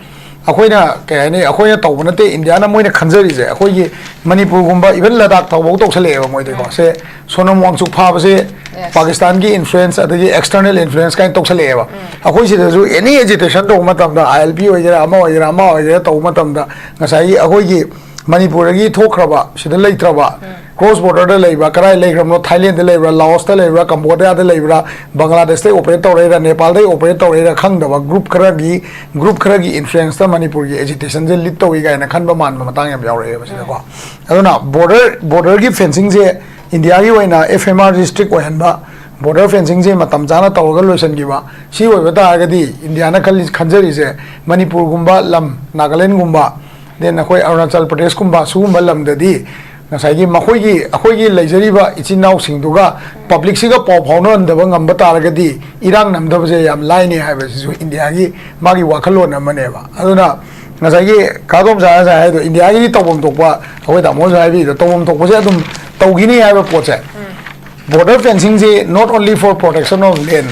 ꯑꯩꯈꯣꯏꯅ ꯀꯩ ꯍꯥꯏꯅꯤ, ꯑꯩꯈꯣꯏꯅ ꯇꯧꯕ ꯅꯠꯇꯦ, ꯏꯟꯗꯤꯌꯥꯅ ꯃꯣꯏꯅ ꯈꯟꯖꯔꯤꯁꯦ꯫ ꯑꯩꯈꯣꯏꯒꯤ ꯃꯅꯤꯄꯨꯔꯒꯨꯝꯕ, ꯏꯚꯟ ꯂꯗꯥꯛ ꯐꯥꯎꯕ ꯇꯧꯁꯜꯂꯛꯑꯦꯕ ꯃꯣꯏꯗꯤꯀꯣ꯫ ꯁꯦ ꯁꯣꯅꯝ ꯋꯥꯡꯆꯨꯛ ꯐꯥꯕꯁꯦ ꯄꯥꯀꯤꯁꯇꯥꯟꯒꯤ ꯏꯟꯐ꯭ꯂꯨꯌꯦꯟꯁ ꯑꯗꯒꯤ ꯑꯦꯛꯁꯇꯔꯅꯦꯜ ꯏꯟꯐ꯭ꯂꯨꯌꯦꯟꯁ ꯀꯥꯏꯅ ꯇꯧꯁꯜꯂꯛꯑꯦꯕ꯫ ꯑꯩꯈꯣꯏ ꯁꯤꯗꯁꯨ ꯑꯦꯅꯤ ꯑꯦꯖꯤꯇꯦꯁꯟ ꯇꯧꯕ ꯃꯇꯝꯗ, ꯑꯥꯏ ꯑꯦꯜ ꯄꯤ ꯑꯣꯏꯒꯦꯔꯥ, ꯑꯃ ꯑꯣꯏꯒꯦꯔꯥ, ꯑꯃ ꯑꯣꯏꯒꯦꯔꯥ ꯇꯧꯕ ꯃꯇꯝꯗ ꯉꯁꯥꯏꯒꯤ ꯑꯩꯈꯣꯏꯒꯤ ꯃꯅꯤꯄꯨꯔꯗꯒꯤ ꯊꯣꯛꯈ꯭ꯔꯕ, ꯁꯤꯗ ꯂꯩꯇ꯭ꯔꯕ, ꯀ꯭ꯔꯣꯁ ꯕꯣꯔꯗꯔꯗ ꯂꯩꯕ꯭ꯔꯥ, ꯀꯗꯥꯏ ꯂꯩꯈ꯭ꯔꯕꯅꯣ, ꯊꯥꯏꯂꯦꯟꯗ ꯂꯩꯕ꯭ꯔꯥ, ꯂꯥꯑꯣꯁꯇ ꯂꯩꯕ꯭ꯔꯥ, ꯀꯝꯕꯣꯗꯤꯌꯥꯗ ꯂꯩꯕ꯭ꯔꯥ, ꯕꯪꯒ꯭ꯂꯥꯗꯦꯁꯇꯩ ꯑꯣꯄꯔꯦꯠ ꯇꯧꯔꯛꯏꯔꯥ, ꯅꯦꯄꯥꯜꯗꯩ ꯑꯣꯄꯔꯦꯠ ꯇꯧꯔꯛꯏꯔꯥ ꯈꯪꯗꯕ ꯒ꯭ꯔꯨꯞ ꯈꯔꯒꯤ, ꯒ꯭ꯔꯨꯞ ꯈꯔꯒꯤ ꯏꯟꯐ꯭ꯂꯨꯌꯦꯟꯁꯇ ꯃꯅꯤꯄꯨꯔꯒꯤ ꯑꯦꯖꯤꯇꯦꯁꯟꯁꯦ ꯂꯤꯗ ꯇꯧꯏ ꯀꯥꯏꯅ ꯈꯟꯕ ꯃꯥꯟꯕ ꯃꯇꯥꯡ ꯌꯥꯝ ꯌꯥꯎꯔꯛꯑꯦꯕ ꯁꯤꯗꯀꯣ꯫ ꯑꯗꯨꯅ ꯕꯣꯔꯗꯔ, ꯕꯣꯔꯗꯔꯒꯤ ꯐꯦꯟꯁꯤꯡꯁꯦ ꯏꯟꯗꯤꯌꯥꯒꯤ ꯑꯣꯏꯅ ꯑꯦꯐ ꯑꯦꯝ ꯑꯥꯔꯁꯤ ꯁ꯭ꯇ꯭ꯔꯤꯛ ꯑꯣꯏꯍꯟꯕ, ꯕꯣꯔꯗꯔ ꯐꯦꯟꯁꯤꯡꯁꯦ ꯃꯇꯝ ꯆꯥꯅ ꯇꯧꯔꯒ ꯂꯣꯏꯁꯤꯟꯈꯤꯕ, ꯁꯤ ꯑꯣꯏꯕ ꯇꯥꯔꯒꯗꯤ ꯏꯟꯗꯤꯌꯥꯅ ꯈꯜꯂꯤ, ꯈꯟꯖꯔꯤꯁꯦ ꯃꯅꯤꯄꯨꯔꯒꯨꯝꯕ ꯂꯝ, ꯅꯥꯒꯥꯂꯦꯟꯒꯨꯝꯕ, ꯗꯦꯟ ꯑꯩꯈꯣꯏ ꯑꯔꯨꯅꯥꯆꯜ ꯄ꯭ꯔꯗꯦꯁꯀꯨꯝꯕ ꯁꯤꯒꯨꯝꯕ ꯂꯝꯗꯗꯤ ꯉꯁꯥꯏꯒꯤ ꯃꯈꯣꯏꯒꯤ, ꯑꯩꯈꯣꯏꯒꯤ ꯂꯩꯖꯔꯤꯕ ꯏꯆꯤꯟ ꯏꯅꯥꯎꯁꯤꯡꯗꯨꯒ ꯄꯕ꯭ꯂꯤꯛꯁꯤꯒ ꯄꯥꯎ ꯐꯥꯎꯅꯍꯟꯗꯕ ꯉꯝꯕ ꯇꯥꯔꯒꯗꯤ ꯏꯔꯥꯡ ꯅꯝꯊꯕꯁꯦ ꯌꯥꯝ ꯂꯥꯏꯅꯤ ꯍꯥꯏꯕꯁꯤꯁꯨ ꯏꯟꯗꯤꯌꯥꯒꯤ ꯃꯥꯒꯤ ꯋꯥꯈꯜꯂꯣꯟ ꯑꯃꯅꯦꯕ꯫ ꯑꯗꯨꯅ ꯉꯁꯥꯏꯒꯤ ꯀꯥ ꯇꯣꯝꯆꯥꯅ ꯉꯁꯥꯏ ꯍꯥꯏꯗꯣ, ꯏꯟꯗꯤꯌꯥꯒꯤꯗꯤ ꯇꯧꯐꯝ ꯊꯣꯛꯄ, ꯑꯩꯈꯣꯏ ꯇꯥꯃꯣꯁꯨ ꯍꯥꯏꯕꯤꯗꯣ, ꯇꯧꯐꯝ ꯊꯣꯛꯄꯁꯦ ꯑꯗꯨꯝ ꯇꯧꯈꯤꯅꯤ ꯍꯥꯏꯕ ꯄꯣꯠꯁꯦ꯫ ꯕꯣꯔꯗꯔ ꯐꯦꯟꯁꯤꯡꯁꯤ not only for protection of land,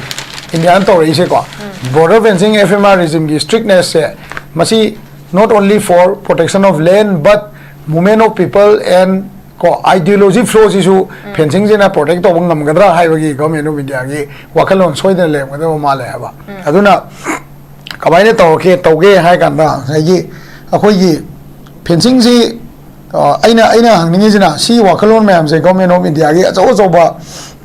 ꯏꯟꯗꯤꯌꯥꯅ ꯇꯧꯔꯛꯏꯁꯦꯀꯣ, border fencing, F M R ꯔꯤꯖꯤꯝꯒꯤ ꯁ꯭ꯇ꯭ꯔꯤꯛꯅꯦꯁꯁꯦ, ꯃꯁꯤ not only for protection of land but movement of people and ꯀꯣ, ideology flow ꯁꯤꯁꯨ ꯐꯦꯟꯁꯤꯡꯁꯤꯅ ꯄ꯭ꯔꯣꯇꯦꯛ ꯇꯧꯕ ꯉꯝꯒꯗ꯭ꯔꯥ ꯍꯥꯏꯕꯒꯤ ꯒꯚꯔꯟꯃꯦꯟ ꯑꯣꯐ ꯏꯟꯗꯤꯌꯥꯒꯤ ꯋꯥꯈꯜꯂꯣꯟ ꯁꯣꯏꯗꯅ ꯂꯩꯔꯝꯒꯗꯕ ꯃꯥꯜꯂꯦ ꯍꯥꯏꯕ꯫ ꯑꯗꯨꯅ ꯀꯃꯥꯏꯅ ꯇꯧꯔꯛꯀꯦ, ꯇꯧꯒꯦ ꯍꯥꯏ ꯀꯥꯟꯗ ꯉꯁꯥꯏꯒꯤ ꯑꯩꯈꯣꯏꯒꯤ ꯐꯦꯟꯁꯤꯡꯁꯤ, ꯑ, ꯑꯩꯅ, ꯑꯩꯅ ꯍꯪꯅꯤꯡꯉꯤꯁꯤꯅ ꯁꯤ ꯋꯥꯈꯜꯂꯣꯟ ꯃꯌꯥꯝꯁꯦ ꯒꯚꯔꯟꯃꯦꯟ ꯑꯣꯐ ꯏꯟꯗꯤꯌꯥꯒꯤ ꯑꯆꯧ ꯑꯆꯧꯕ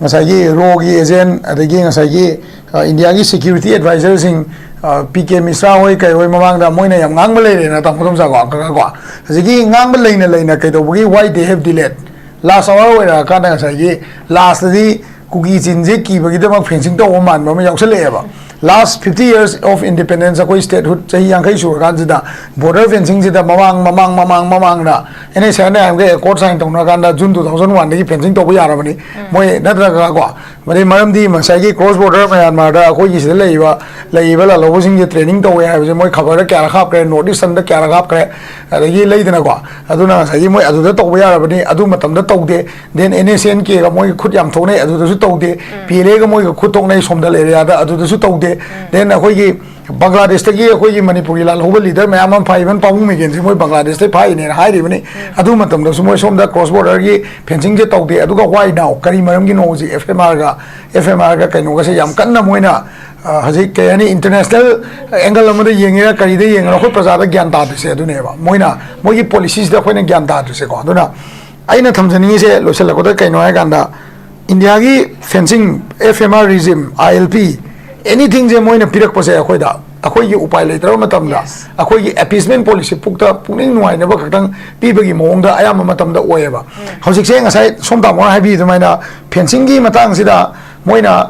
ꯉꯁꯥꯏꯒꯤ ꯔꯣꯒꯤ ꯑꯦꯖꯦꯟ, ꯑꯗꯒꯤ ꯉꯁꯥꯏꯒꯤ, ꯑ, ꯏꯟꯗꯤꯌꯥꯒꯤ ꯁꯦꯀ꯭ꯌꯨꯔꯤꯇꯤ ꯑꯦꯗꯚꯥꯏꯖꯔꯁꯤꯡ, ꯑ, ꯄꯤ ꯀꯦ ꯃꯤꯁ꯭ꯔꯥ ꯍꯣꯏ ꯀꯩ ꯍꯣꯏ ꯃꯃꯥꯡꯗ ꯃꯣꯏꯅ ꯌꯥꯝ ꯉꯥꯡꯕ ꯂꯩꯔꯦꯅ, ꯇꯥꯃꯣ ꯇꯣꯝꯆꯥꯀꯣ, ꯀꯀꯥ ꯀꯣ꯫ ꯍꯧꯖꯤꯛꯀꯤ ꯉꯥꯡꯕ ꯂꯩꯅ ꯂꯩꯅ ꯀꯩꯗꯧꯕꯒꯤ why they have delayed? Last hour ꯑꯣꯏꯔꯛꯑꯀꯥꯟꯗ ꯉꯁꯥꯏꯒꯤ ꯂꯥꯁꯇꯗꯤ ꯀꯨꯀꯤ ꯆꯤꯟꯁꯦ ꯀꯤꯕꯒꯤꯗꯃꯛ ꯐꯦꯟꯁꯤꯡ ꯇꯧꯕ ꯃꯥꯟꯕ ꯑꯃ ꯌꯥꯎꯁꯜꯂꯛꯑꯦꯕ꯫ Last fifty years of independence, ꯑꯩꯈꯣꯏ statehood ꯆꯍꯤ ꯌꯥꯡꯈꯩ ꯁꯨꯔꯀꯥꯟꯁꯤꯗ ꯕꯣꯔꯗꯔ ꯐꯦꯟꯁꯤꯡꯁꯤꯗ ꯃꯃꯥꯡ, ꯃꯃꯥꯡ, ꯃꯃꯥꯡ, ꯃꯃꯥꯡꯗ N S I N I ꯑꯦꯝꯒ ꯑꯦꯀꯣꯔꯗ ꯁꯥꯏꯟ ꯇꯧꯅꯔꯀꯥꯟꯗ ꯖꯨꯟ two thousand one ꯗꯒꯤ ꯐꯦꯟꯁꯤꯡ ꯇꯧꯕ ꯌꯥꯔꯕꯅꯤ꯫ ꯃꯣꯏ ꯅꯠꯇ꯭ꯔꯒ ꯀꯣ, ꯃꯗꯩ ꯃꯔꯝꯗꯤ ꯉꯁꯥꯏꯒꯤ ꯀ꯭ꯔꯣꯁ ꯕꯣꯔꯗꯔ ꯃ꯭ꯌꯥꯟꯃꯥꯔꯗ ꯑꯩꯈꯣꯏꯒꯤ ꯁꯤꯗ ꯂꯩꯔꯤꯕ, ꯂꯩꯔꯤꯕ ꯂꯥꯜꯍꯧꯕꯁꯤꯡꯁꯦ ꯇ꯭ꯔꯦꯅꯤꯡ ꯇꯧꯋꯦ ꯍꯥꯏꯕꯁꯦ ꯃꯣꯏ ꯈꯕꯔꯗ ꯀꯌꯥꯔꯛ ꯍꯥꯞꯈ꯭ꯔꯦ, ꯅꯣꯔꯠ ꯏꯁꯇꯔꯟꯗ ꯀꯌꯥꯔꯛ ꯍꯥꯞꯈ꯭ꯔꯦ, ꯑꯗꯒꯤ ꯂꯩꯗꯅꯀꯣ꯫ ꯑꯗꯨꯅ ꯉꯁꯥꯏꯒꯤ ꯃꯣꯏ ꯑꯗꯨꯗ ꯇꯧꯕ ꯌꯥꯔꯕꯅꯤ, ꯑꯗꯨ ꯃꯇꯝꯗ ꯇꯧꯗꯦ꯫ ꯗꯦꯟ ꯑꯦꯟ ꯑꯦꯁ ꯑꯦꯟ ꯀꯦꯒ ꯃꯣꯏꯒ ꯈꯨꯠ ꯌꯥꯝ ꯊꯣꯛꯅꯩ, ꯑꯗꯨꯗꯁꯨ ꯇꯧꯗꯦ꯫ ꯄꯤ ꯑꯦꯜ ꯑꯦꯒ ꯃꯣꯏꯒ ꯈꯨꯠ ꯊꯣꯛꯅꯩ ꯁꯣꯝꯗ ꯑꯦꯔꯤꯌꯥꯗ, ꯑꯗꯨꯗꯁꯨ ꯇꯧꯗꯦ꯫ ꯗꯦꯟ ꯑꯩꯈꯣꯏꯒꯤ ꯕꯪꯒ꯭ꯂꯥꯗꯦꯁꯇꯒꯤ ꯑꯩꯈꯣꯏꯒꯤ ꯃꯅꯤꯄꯨꯔꯒꯤ ꯂꯥꯜꯍꯧꯕ ꯂꯤꯗꯔ ꯃꯌꯥꯝ ꯑꯃ ꯐꯥꯏ, ꯏꯚꯟ ꯄꯥꯕꯨꯡ ꯃꯤꯒꯦꯟꯁꯦ ꯃꯣꯏ ꯕꯪꯒ꯭ꯂꯥꯗꯦꯁꯇꯩ ꯐꯥꯏꯅꯦꯅ ꯍꯥꯏꯔꯤꯕꯅꯤ꯫ ꯑꯗꯨ ꯃꯇꯝꯗꯁꯨ ꯃꯣꯏ ꯁꯣꯝꯗ ꯀ꯭ꯔꯣꯁ ꯕꯣꯔꯗꯔꯒꯤ ꯐꯦꯟꯁꯤꯡꯁꯦ ꯇꯧꯗꯦ꯫ ꯑꯗꯨꯒ why now? ꯀꯔꯤ ꯃꯔꯝꯒꯤꯅꯣ ꯍꯧꯖꯤꯛ ꯑꯦꯐ ꯑꯦꯝ ꯑꯥꯔꯒ, ꯑꯦꯐ ꯑꯦꯝ ꯑꯥꯔꯒ ꯀꯩꯅꯣꯒꯁꯦ ꯌꯥꯝ ꯀꯟꯅ ꯃꯣꯏꯅ ꯑ, ꯍꯧꯖꯤꯛ ꯀꯩ ꯍꯥꯏꯅꯤ, ꯏꯟꯇꯔꯅꯦꯁꯅꯦꯜ ꯑꯦꯡꯒꯜ ꯑꯃꯗ ꯌꯦꯡꯉꯤꯔꯥ ꯀꯔꯤꯗ ꯌꯦꯡꯉꯤꯔꯥ, ꯑꯩꯈꯣꯏ ꯄ꯭ꯔꯖꯥꯗ ꯒ꯭ꯌꯥꯟ ꯇꯥꯗ꯭ꯔꯤꯁꯦ ꯑꯗꯨꯅꯦꯕ, ꯃꯣꯏꯅ ꯃꯣꯏꯒꯤ ꯄꯣꯂꯤꯁꯤꯁꯤꯗ ꯑꯩꯈꯣꯏꯅ ꯒ꯭ꯌꯥꯟ ꯇꯥꯗ꯭ꯔꯤꯁꯦꯀꯣ꯫ ꯑꯗꯨꯅ ꯑꯩꯅ ꯊꯝꯖꯅꯤꯡꯉꯤꯁꯦ ꯂꯣꯏꯁꯤꯜꯂꯛꯄꯗ ꯀꯩꯅꯣ ꯍꯥꯏꯀꯥꯟꯗ, ꯏꯟꯗꯤꯌꯥꯒꯤ ꯐꯦꯟꯁꯤꯡ, ꯑꯦꯐ ꯑꯦꯝ ꯑꯥꯔ ꯔꯤꯖꯤꯝ, ꯑꯥꯏ ꯑꯦꯜ ꯄꯤ, ꯑꯦꯅꯤꯊꯤꯡꯁꯦ ꯃꯣꯏꯅ ꯄꯤꯔꯛꯄꯁꯦ ꯑꯩꯈꯣꯏꯗ, ꯑꯩꯈꯣꯏꯒꯤ ꯎꯄꯥꯏ ꯂꯩꯇ꯭ꯔꯕ ꯃꯇꯝꯗ, ꯑꯩꯈꯣꯏꯒꯤ ꯑꯦꯄꯤꯁꯃꯦꯟ ꯄꯣꯂꯤꯁꯤ, ꯄꯨꯛꯇ ꯄꯨꯛꯅꯤꯡ ꯅꯨꯡꯉꯥꯏꯅꯕ ꯈꯛꯇꯪ ꯄꯤꯕꯒꯤ ꯃꯑꯣꯡꯗ ꯑꯌꯥꯝꯕ ꯃꯇꯝꯗ ꯑꯣꯏꯌꯦꯕ꯫ ꯍꯧꯖꯤꯛꯁꯦ ꯉꯁꯥꯏ ꯁꯣꯝ ꯇꯥꯃꯣꯅ ꯍꯥꯏꯕꯤ ꯑꯗꯨꯃꯥꯏꯅ ꯐꯦꯟꯁꯤꯡꯒꯤ ꯃꯇꯥꯡꯁꯤꯗ ꯃꯣꯏꯅ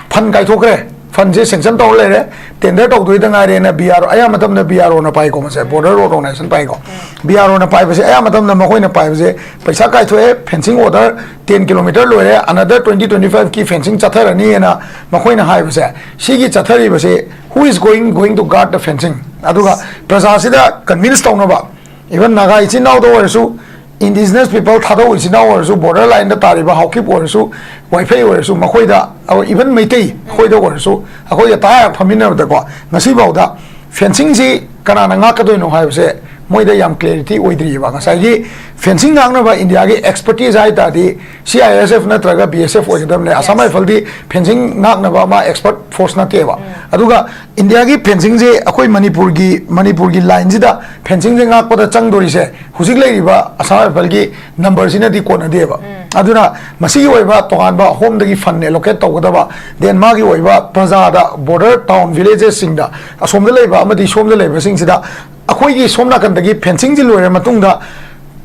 ꯐꯟ ꯀꯥꯏꯊꯣꯛꯈ꯭ꯔꯦ, ꯐꯟꯁꯦ ꯁꯦꯡꯁꯟ ꯇꯧꯔ ꯂꯩꯔꯦ, ꯇꯦꯟꯗꯔ ꯇꯧꯗꯣꯏꯗ ꯉꯥꯏꯔꯦꯅ ꯕꯤ ꯑꯥꯔ, ꯑꯌꯥꯝꯕ ꯃꯇꯝꯗ ꯕꯤ ꯑꯥꯔ ꯑꯣꯅ ꯄꯥꯏꯀꯣ, ꯃꯁꯦ ꯕꯣꯔꯗꯔ ꯔꯣꯗ ꯑꯣꯔꯒꯅꯥꯏꯖꯦꯁꯟ ꯄꯥꯏꯀꯣ꯫ ꯕꯤ ꯑꯥꯔ ꯑꯣꯅ ꯄꯥꯏꯕꯁꯦ ꯑꯌꯥꯝꯕ ꯃꯇꯝꯗ ꯃꯈꯣꯏꯅ ꯄꯥꯏꯕꯁꯦ ꯄꯩꯁꯥ ꯀꯥꯏꯊꯣꯛꯑꯦ, ꯐꯦꯟꯁꯤꯡ ꯑꯣꯔꯗꯔ ꯇꯦꯟ ꯀꯤꯂꯣꯃꯤꯇꯔ ꯂꯣꯏꯔꯦ, ꯑꯅꯗꯔ ꯇ꯭ꯋꯦꯟꯇꯤ ꯇ꯭ꯋꯦꯟꯇꯤ ꯐꯥꯏꯚꯀꯤ ꯐꯦꯟꯁꯤꯡ ꯆꯠꯊꯔꯅꯤꯅ ꯃꯈꯣꯏꯅ ꯍꯥꯏꯕꯁꯦ, ꯁꯤꯒꯤ ꯆꯠꯊꯔꯤꯕꯁꯦ, who is going, going to guard the fencing? ꯑꯗꯨꯒ ꯄ꯭ꯔꯖꯥꯁꯤꯗ ꯀꯟꯚꯤꯟꯁ ꯇꯧꯅꯕ, ꯏꯚꯟ ꯅꯥꯒꯥ ꯏꯆꯤꯟ ꯏꯅꯥꯎꯗ ꯑꯣꯏꯔꯁꯨ, ꯏꯟꯗꯤꯖꯤꯅꯁ ꯄꯤꯄꯜ ꯊꯥꯗꯧ ꯏꯆꯤꯟ ꯏꯅꯥꯎ ꯑꯣꯏꯔꯁꯨ, ꯕꯣꯔꯗꯔ ꯂꯥꯏꯟꯗ ꯇꯥꯔꯤꯕ ꯍꯥꯎꯀꯤꯞ ꯑꯣꯏꯔꯁꯨ, ꯋꯥꯏꯐꯩ ꯑꯣꯏꯔꯁꯨ, ꯃꯈꯣꯏꯗ, ꯏꯚꯟ ꯃꯩꯇꯩ ꯑꯩꯈꯣꯏꯗ ꯑꯣꯏꯔꯁꯨ, ꯑꯩꯈꯣꯏꯒ ꯇꯥ ꯐꯝꯃꯤꯟꯅꯕꯗꯀꯣ, ꯉꯁꯤꯐꯥꯎꯗ ꯐꯦꯟꯁꯤꯡꯁꯤ ꯀꯅꯥꯅ ꯉꯥꯛꯀꯗꯣꯏꯅꯣ ꯍꯥꯏꯕꯁꯦ ꯃꯣꯏꯗ ꯌꯥꯝ ꯀ꯭ꯂꯦꯔꯤꯇꯤ ꯑꯣꯏꯗ꯭ꯔꯤꯑꯕ꯫ ꯉꯁꯥꯏꯒꯤ ꯐꯦꯟꯁꯤꯡ ꯉꯥꯛꯅꯕ ꯏꯟꯗꯤꯌꯥꯒꯤ ꯑꯦꯛꯁꯄꯔꯇꯤꯁ ꯍꯥꯏ ꯇꯥꯔꯗꯤ ꯁꯤ ꯑꯥꯏ ꯑꯦꯁ ꯑꯦꯐ ꯅꯠꯇ꯭ꯔꯒ ꯕꯤ ꯑꯦꯁ ꯑꯦꯐ ꯑꯣꯏꯒꯗꯕꯅꯦ꯫ ꯑꯁꯥꯝ ꯔꯥꯏꯐꯜꯗꯤ ꯐꯦꯟꯁꯤꯡ ꯉꯥꯛꯅꯕ ꯑꯃ ꯑꯦꯛꯁꯄꯔꯠ ꯐꯣꯔꯁ ꯅꯠꯇꯦꯕ꯫ ꯑꯗꯨꯒ ꯏꯟꯗꯤꯌꯥꯒꯤ ꯐꯦꯟꯁꯤꯡꯁꯦ ꯑꯩꯈꯣꯏ ꯃꯅꯤꯄꯨꯔꯒꯤ, ꯃꯅꯤꯄꯨꯔꯒꯤ ꯂꯥꯏꯟꯁꯤꯗ ꯐꯦꯟꯁꯤꯡꯁꯦ ꯉꯥꯛꯄꯗ ꯆꯪꯗꯣꯔꯤꯁꯦ ꯍꯧꯖꯤꯛ ꯂꯩꯔꯤꯕ ꯑꯁꯥꯝ ꯔꯥꯏꯐꯜꯒꯤ ꯅꯝꯕꯔꯁꯤꯅꯗꯤ ꯀꯣꯟꯅꯗꯦꯕ꯫ ꯑꯗꯨꯅ ꯃꯁꯤꯒꯤ ꯑꯣꯏꯕ ꯇꯣꯉꯥꯟꯕ ꯍꯣꯝꯗꯒꯤ ꯐꯟ ꯑꯦꯂꯣꯀꯦꯠ ꯇꯧꯒꯗꯕ, then ꯃꯥꯒꯤ ꯑꯣꯏꯕ ꯄ꯭ꯔꯖꯥꯗ, ꯕꯣꯔꯗꯔ ꯇꯥꯎꯟ ꯚꯤꯂꯦꯖꯦꯁꯁꯤꯡꯗ, ꯑꯁꯣꯝꯗ ꯂꯩꯕ ꯑꯃꯗꯤ ꯁꯣꯝꯗ ꯂꯩꯕꯁꯤꯡꯁꯤꯗ, ꯑꯩꯈꯣꯏꯒꯤ ꯁꯣꯝ ꯅꯥꯀꯟꯗꯒꯤ ꯐꯦꯟꯁꯤꯡꯁꯤ ꯂꯣꯏꯔ ꯃꯇꯨꯡꯗ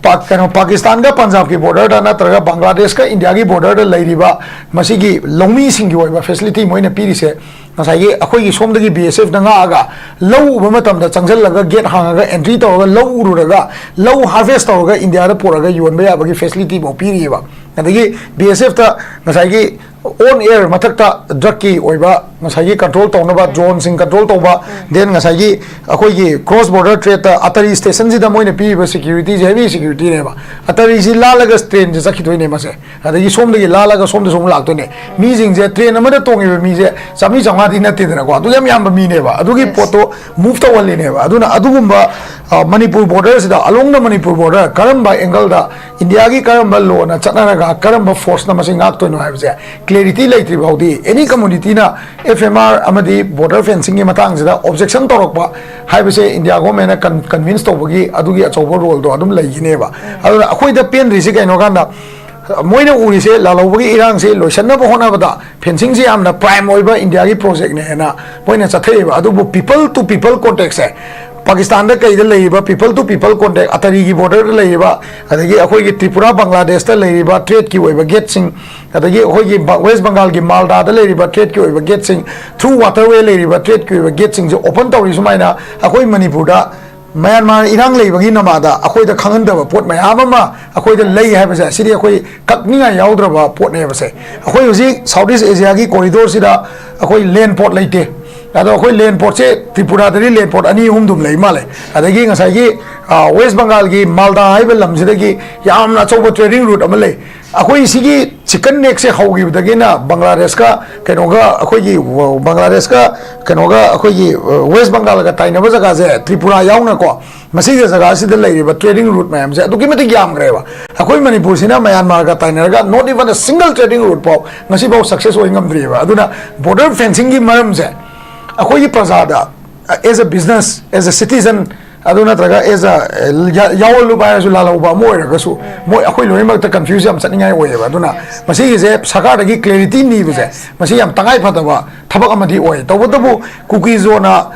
ꯄꯥꯛ-, ꯀꯩꯅꯣ, ꯄꯥꯀꯤꯁꯇꯥꯟꯒ ꯄꯟꯖꯥꯕꯀꯤ ꯕꯣꯔꯗꯔꯗ ꯅꯠꯇ꯭ꯔꯒ ꯕꯪꯒ꯭ꯂꯥꯗꯦꯁꯀ ꯏꯟꯗꯤꯌꯥꯒꯤ ꯕꯣꯔꯗꯔꯗ ꯂꯩꯔꯤꯕ ꯃꯁꯤꯒꯤ ꯂꯧꯃꯤꯁꯤꯡꯒꯤ ꯑꯣꯏꯕ ꯐꯦꯁꯤꯂꯤꯇꯤ ꯃꯣꯏꯅ ꯄꯤꯔꯤꯁꯦ, ꯉꯁꯥꯏꯒꯤ ꯑꯩꯈꯣꯏꯒꯤ ꯁꯣꯝꯗꯒꯤ ꯕꯤ ꯑꯦꯁ ꯑꯦꯐꯅ ꯉꯥꯛꯑꯒ ꯂꯧ ꯎꯕ ꯃꯇꯝꯗ ꯆꯪꯁꯤꯜꯂꯒ, ꯒꯦꯠ ꯍꯥꯡꯉꯒ ꯑꯦꯟꯇ꯭ꯔꯤ ꯇꯧꯔꯒ ꯂꯧ ꯎꯔꯨꯔꯒ, ꯂꯧ ꯍꯥꯔꯚꯦꯁ ꯇꯧꯔꯒ ꯏꯟꯗꯤꯌꯥꯗ ꯄꯨꯔꯛꯑꯒ ꯌꯣꯟꯕ ꯌꯥꯕꯒꯤ ꯐꯦꯁꯤꯂꯤꯇꯤ ꯐꯥꯎ ꯄꯤꯔꯤꯑꯕ꯫ ꯑꯗꯒꯤ ꯕꯤ ꯑꯦꯁ ꯑꯦꯐꯇ ꯉꯁꯥꯏꯒꯤ ꯑꯣꯟ ꯑꯦꯌꯔ ꯃꯊꯛꯇ ꯗ꯭ꯔꯒꯀꯤ ꯑꯣꯏꯕ ꯉꯁꯥꯏꯒꯤ ꯀꯟꯇ꯭ꯔꯣꯜ ꯇꯧꯅꯕ, ꯗ꯭ꯔꯣꯟꯁꯤꯡ ꯀꯟꯇ꯭ꯔꯣꯜ ꯇꯧꯕ, ꯗꯦꯟ ꯉꯁꯥꯏꯒꯤ ꯑꯩꯈꯣꯏꯒꯤ ꯀ꯭ꯔꯣꯁ ꯕꯣꯔꯗꯔ ꯇ꯭ꯔꯦꯗꯇ ꯑꯇꯔꯤ ꯁ꯭ꯇꯦꯁꯟꯁꯤꯗ ꯃꯣꯏꯅ ꯄꯤꯔꯤꯕ ꯁꯦꯀ꯭ꯌꯨꯔꯤꯇꯤꯁꯦ ꯍꯦꯚꯤ ꯁꯦꯀ꯭ꯌꯨꯔꯤꯇꯤꯅꯦꯕ꯫ ꯑꯇꯔꯤꯁꯤ ꯂꯥꯜꯂꯒ ꯇ꯭ꯔꯦꯟꯁꯦ ꯆꯠꯈꯤꯗꯣꯏꯅꯦ ꯃꯁꯦ, ꯑꯗꯒꯤ ꯁꯣꯝꯗꯒꯤ ꯂꯥꯜꯂꯒ ꯁꯣꯝꯗꯁꯨ ꯑꯃꯨꯛ ꯂꯥꯛꯇꯣꯏꯅꯦ꯫ ꯃꯤꯁꯤꯡꯁꯦ, ꯇ꯭ꯔꯦꯟ ꯑꯃꯗ ꯇꯣꯡꯉꯤꯕ ꯃꯤꯁꯦ ꯆꯥꯝꯃꯔꯤ ꯆꯥꯝꯃꯉꯥꯗꯤ ꯅꯠꯇꯦꯗꯅꯀꯣ, ꯑꯗꯨ ꯌꯥꯝ ꯌꯥꯝꯕ ꯃꯤꯅꯦꯕ, ꯑꯗꯨꯒꯤ ꯄꯣꯠꯇꯣ ꯃꯨꯚ ꯇꯧꯍꯜꯂꯤꯅꯦꯕ꯫ ꯑꯗꯨꯅ ꯑꯗꯨꯒꯨꯝꯕ, ꯑ, ꯃꯅꯤꯄꯨꯔ ꯕꯣꯔꯗꯔꯁꯤꯗ, along the ꯃꯅꯤꯄꯨꯔ ꯕꯣꯔꯗꯔ ꯀꯔꯝꯕ ꯑꯦꯡꯒꯜꯗ ꯏꯟꯗꯤꯌꯥꯒꯤ ꯀꯔꯝꯕ ꯂꯣꯅ ꯆꯠꯅꯔꯒ ꯀꯔꯝꯕ ꯐꯣꯔꯁꯅ ꯃꯁꯤ ꯉꯥꯛꯇꯣꯏꯅꯣ ꯍꯥꯏꯕꯁꯦ ꯀ꯭ꯂꯦꯔꯤꯇꯤ ꯂꯩꯇ꯭ꯔꯤ ꯐꯥꯎꯗꯤ ꯑꯦꯅꯤ ꯀꯝꯃꯨꯅꯤꯇꯤꯅ ꯑꯦꯐ ꯑꯦꯝ ꯑꯥꯔ ꯑꯃꯗꯤ ꯕꯣꯔꯗꯔ ꯐꯦꯟꯁꯤꯡꯒꯤ ꯃꯇꯥꯡꯁꯤꯗ ꯑꯣꯕꯖꯦꯛꯁꯟ ꯇꯧꯔꯛꯄ ꯍꯥꯏꯕꯁꯦ ꯏꯟꯗꯤꯌꯥ ꯒꯣꯔꯃꯦꯟꯅ ꯀꯟ ꯀꯟꯚꯤꯟꯁ ꯇꯧꯕꯒꯤ ꯑꯗꯨꯒꯤ ꯑꯆꯧꯕ ꯔꯣꯜꯗꯣ ꯑꯗꯨꯝ ꯂꯩꯈꯤꯅꯦꯕ꯫ ꯑꯗꯨꯅ ꯑꯩꯈꯣꯏꯗ ꯄꯦꯟꯗ꯭ꯔꯤꯁꯤ ꯀꯩꯅꯣ ꯀꯥꯟꯗ, ꯃꯣꯏꯅ ꯎꯔꯤꯁꯦ ꯂꯥꯜꯍꯧꯕꯒꯤ ꯏꯔꯥꯡꯁꯦ ꯂꯣꯏꯁꯤꯟꯅꯕ ꯍꯣꯠꯅꯕꯗ ꯐꯦꯟꯁꯤꯡꯁꯦ ꯌꯥꯝꯅ ꯄ꯭ꯔꯥꯏꯝ ꯑꯣꯏꯕ ꯏꯟꯗꯤꯌꯥꯒꯤ ꯄ꯭ꯔꯣꯖꯦꯛꯅꯦꯅ ꯃꯣꯏꯅ ꯆꯠꯊꯩꯑꯕ꯫ ꯑꯗꯨꯕꯨ ꯄꯤꯄꯜ ꯇꯨ ꯄꯤꯄꯜ ꯀꯣꯟꯇꯦꯛꯁꯦ ꯄꯥꯀꯤꯁꯇꯥꯟꯗ ꯀꯩꯗ ꯂꯩꯔꯤꯕ ꯄꯤꯄꯜ ꯇꯨ ꯄꯤꯄꯜ ꯀꯣꯟꯇꯦꯛ, ꯑꯇꯔꯤꯒꯤ ꯕꯣꯔꯗꯔꯗ ꯂꯩꯔꯤꯕ, ꯑꯗꯒꯤ ꯑꯩꯈꯣꯏꯒꯤ ꯇ꯭ꯔꯤꯄꯨꯔꯥ ꯕꯪꯒ꯭ꯂꯥꯗꯦꯁꯇ ꯂꯩꯔꯤꯕ ꯇ꯭ꯔꯦꯗꯀꯤ ꯑꯣꯏꯕ ꯒꯦꯠꯁꯤꯡ, ꯑꯗꯒꯤ ꯑꯩꯈꯣꯏꯒꯤ ꯕ- ꯋꯦꯁ ꯕꯪꯒꯥꯜꯒꯤ ꯃꯥꯜꯗꯥꯗ ꯂꯩꯔꯤꯕ ꯇ꯭ꯔꯦꯗꯀꯤ ꯑꯣꯏꯕ ꯒꯦꯠꯁꯤꯡ, ꯊ꯭ꯔꯨ ꯋꯥꯇꯔꯋꯦ ꯂꯩꯔꯤꯕ ꯇ꯭ꯔꯦꯗꯀꯤ ꯑꯣꯏꯕ ꯒꯦꯠꯁꯤꯡꯁꯦ ꯑꯣꯄꯟ ꯇꯧꯔꯤ ꯁꯨꯃꯥꯏꯅ ꯑꯩꯈꯣꯏ ꯃꯅꯤꯄꯨꯔꯗ ꯃ꯭ꯌꯥꯟꯃꯥꯔ ꯏꯔꯥꯡ ꯂꯩꯕꯒꯤ ꯅꯃꯥꯗ ꯑꯩꯈꯣꯏꯗ ꯈꯪꯍꯟꯗꯕ ꯄꯣꯠ ꯃꯌꯥꯝ ꯑꯃ ꯑꯩꯈꯣꯏꯗ ꯂꯩ ꯍꯥꯏꯕꯁꯦ ꯁꯤꯗꯤ ꯑꯩꯈꯣꯏ ꯀꯛꯅꯤꯡꯉꯥꯏ ꯌꯥꯎꯗ꯭ꯔꯕ ꯄꯣꯠꯅꯦꯕꯁꯦ꯫ ꯑꯩꯈꯣꯏ ꯍꯧꯖꯤꯛ ꯁꯥꯎꯠ ꯏꯁ ꯑꯦꯁꯤꯌꯥꯒꯤ ꯀꯣꯔꯤꯗꯣꯔꯁꯤꯗ ꯑꯩꯈꯣꯏ ꯂꯦꯟ ꯄꯣꯔꯠ ꯂꯩꯇꯦ꯫ ꯑꯗꯣ ꯑꯩꯈꯣꯏ ꯂꯦꯟ ꯄꯣꯔꯠꯁꯦ ꯇ꯭ꯔꯤꯄꯨꯔꯥꯗꯗꯤ ꯂꯦꯟ ꯄꯣꯔꯠ ꯑꯅꯤ ꯑꯍꯨꯝ ꯑꯗꯨꯝ ꯂꯩ ꯃꯥꯜꯂꯦ꯫ ꯑꯗꯒꯤ ꯉꯁꯥꯏꯒꯤ ꯋꯦꯁ ꯕꯪꯒꯥꯜꯒꯤ ꯃꯥꯜꯗꯥ ꯍꯥꯏꯕ ꯂꯝꯁꯤꯗꯒꯤ ꯌꯥꯝꯅ ꯑꯆꯧꯕ ꯇ꯭ꯔꯦꯗꯤꯡ ꯔꯨꯠ ꯑꯃ ꯂꯩ꯫ ꯑꯩꯈꯣꯏ ꯁꯤꯒꯤ ꯆꯤꯀꯟ ꯅꯦꯛꯁꯦ ꯍꯧꯈꯤꯕꯗꯒꯤꯅ ꯕꯪꯒ꯭ꯂꯥꯗꯦꯁꯀ ꯀꯩꯅꯣꯒ ꯑꯩꯈꯣꯏꯒꯤ ꯕꯪꯒ꯭ꯂꯥꯗꯦꯁꯀ ꯀꯩꯅꯣꯒ ꯑꯩꯈꯣꯏꯒꯤ ꯋꯦꯁ ꯕꯪꯒꯥꯜꯒ ꯇꯥꯏꯅꯕ ꯖꯒꯥꯁꯦ ꯇ꯭ꯔꯤꯄꯨꯔꯥ ꯌꯥꯎꯅꯀꯣ, ꯃꯁꯤꯒꯤ ꯖꯒꯥꯁꯤꯗ ꯂꯩꯔꯤꯕ ꯇ꯭ꯔꯦꯗꯤꯡ ꯔꯨꯠ ꯃꯌꯥꯝꯁꯦ ꯑꯗꯨꯛꯀꯤ ꯃꯇꯤꯛ ꯌꯥꯝꯈ꯭ꯔꯦꯕ꯫ ꯑꯩꯈꯣꯏ ꯃꯅꯤꯄꯨꯔꯁꯤꯅ ꯃꯌꯥꯟꯃꯥꯔꯒ ꯇꯥꯏꯅꯔꯒ not even a single trading route ꯐꯥꯎ ꯉꯁꯤꯐꯥꯎ ꯁꯛꯁꯦꯁ ꯑꯣꯏ ꯉꯝꯗ꯭ꯔꯤꯑꯕ꯫ ꯑꯗꯨꯅ ꯕꯣꯔꯗꯔ ꯐꯦꯟꯁꯤꯡꯒꯤ ꯃꯔꯝꯁꯦ ꯑꯩꯈꯣꯏꯒꯤ ꯄ꯭ꯔꯖꯥꯗ, as a business, as a citizen, ꯑꯗꯨ ꯅꯠꯇ꯭ꯔꯒ as a ꯌꯥꯎꯍꯜꯂꯨꯕ ꯍꯥꯏꯔꯁꯨ, ꯂꯥꯜꯍꯧꯕ ꯑꯃ ꯑꯣꯏꯔꯒꯁꯨ ꯃꯣꯏ ꯑꯩꯈꯣꯏ ꯂꯣꯏꯅꯃꯛꯇ ꯀꯟꯐ꯭ꯌꯨꯁ ꯌꯥꯝ ꯆꯠꯅꯤꯡꯉꯥꯏ ꯑꯣꯏꯌꯦꯕ꯫ ꯑꯗꯨꯅ ꯃꯁꯤꯒꯤꯁꯦ ꯁꯔꯀꯥꯔꯗꯒꯤ ꯀ꯭ꯂꯦꯔꯤꯇꯤ ꯅꯤꯕꯁꯦ ꯃꯁꯤ ꯌꯥꯝ ꯇꯉꯥꯏ ꯐꯗꯕ ꯊꯕꯛ ꯑꯃꯗꯤ ꯑꯣꯏ꯫ ꯇꯧꯕꯇꯕꯨ ꯀꯨꯀꯤꯖꯣꯅ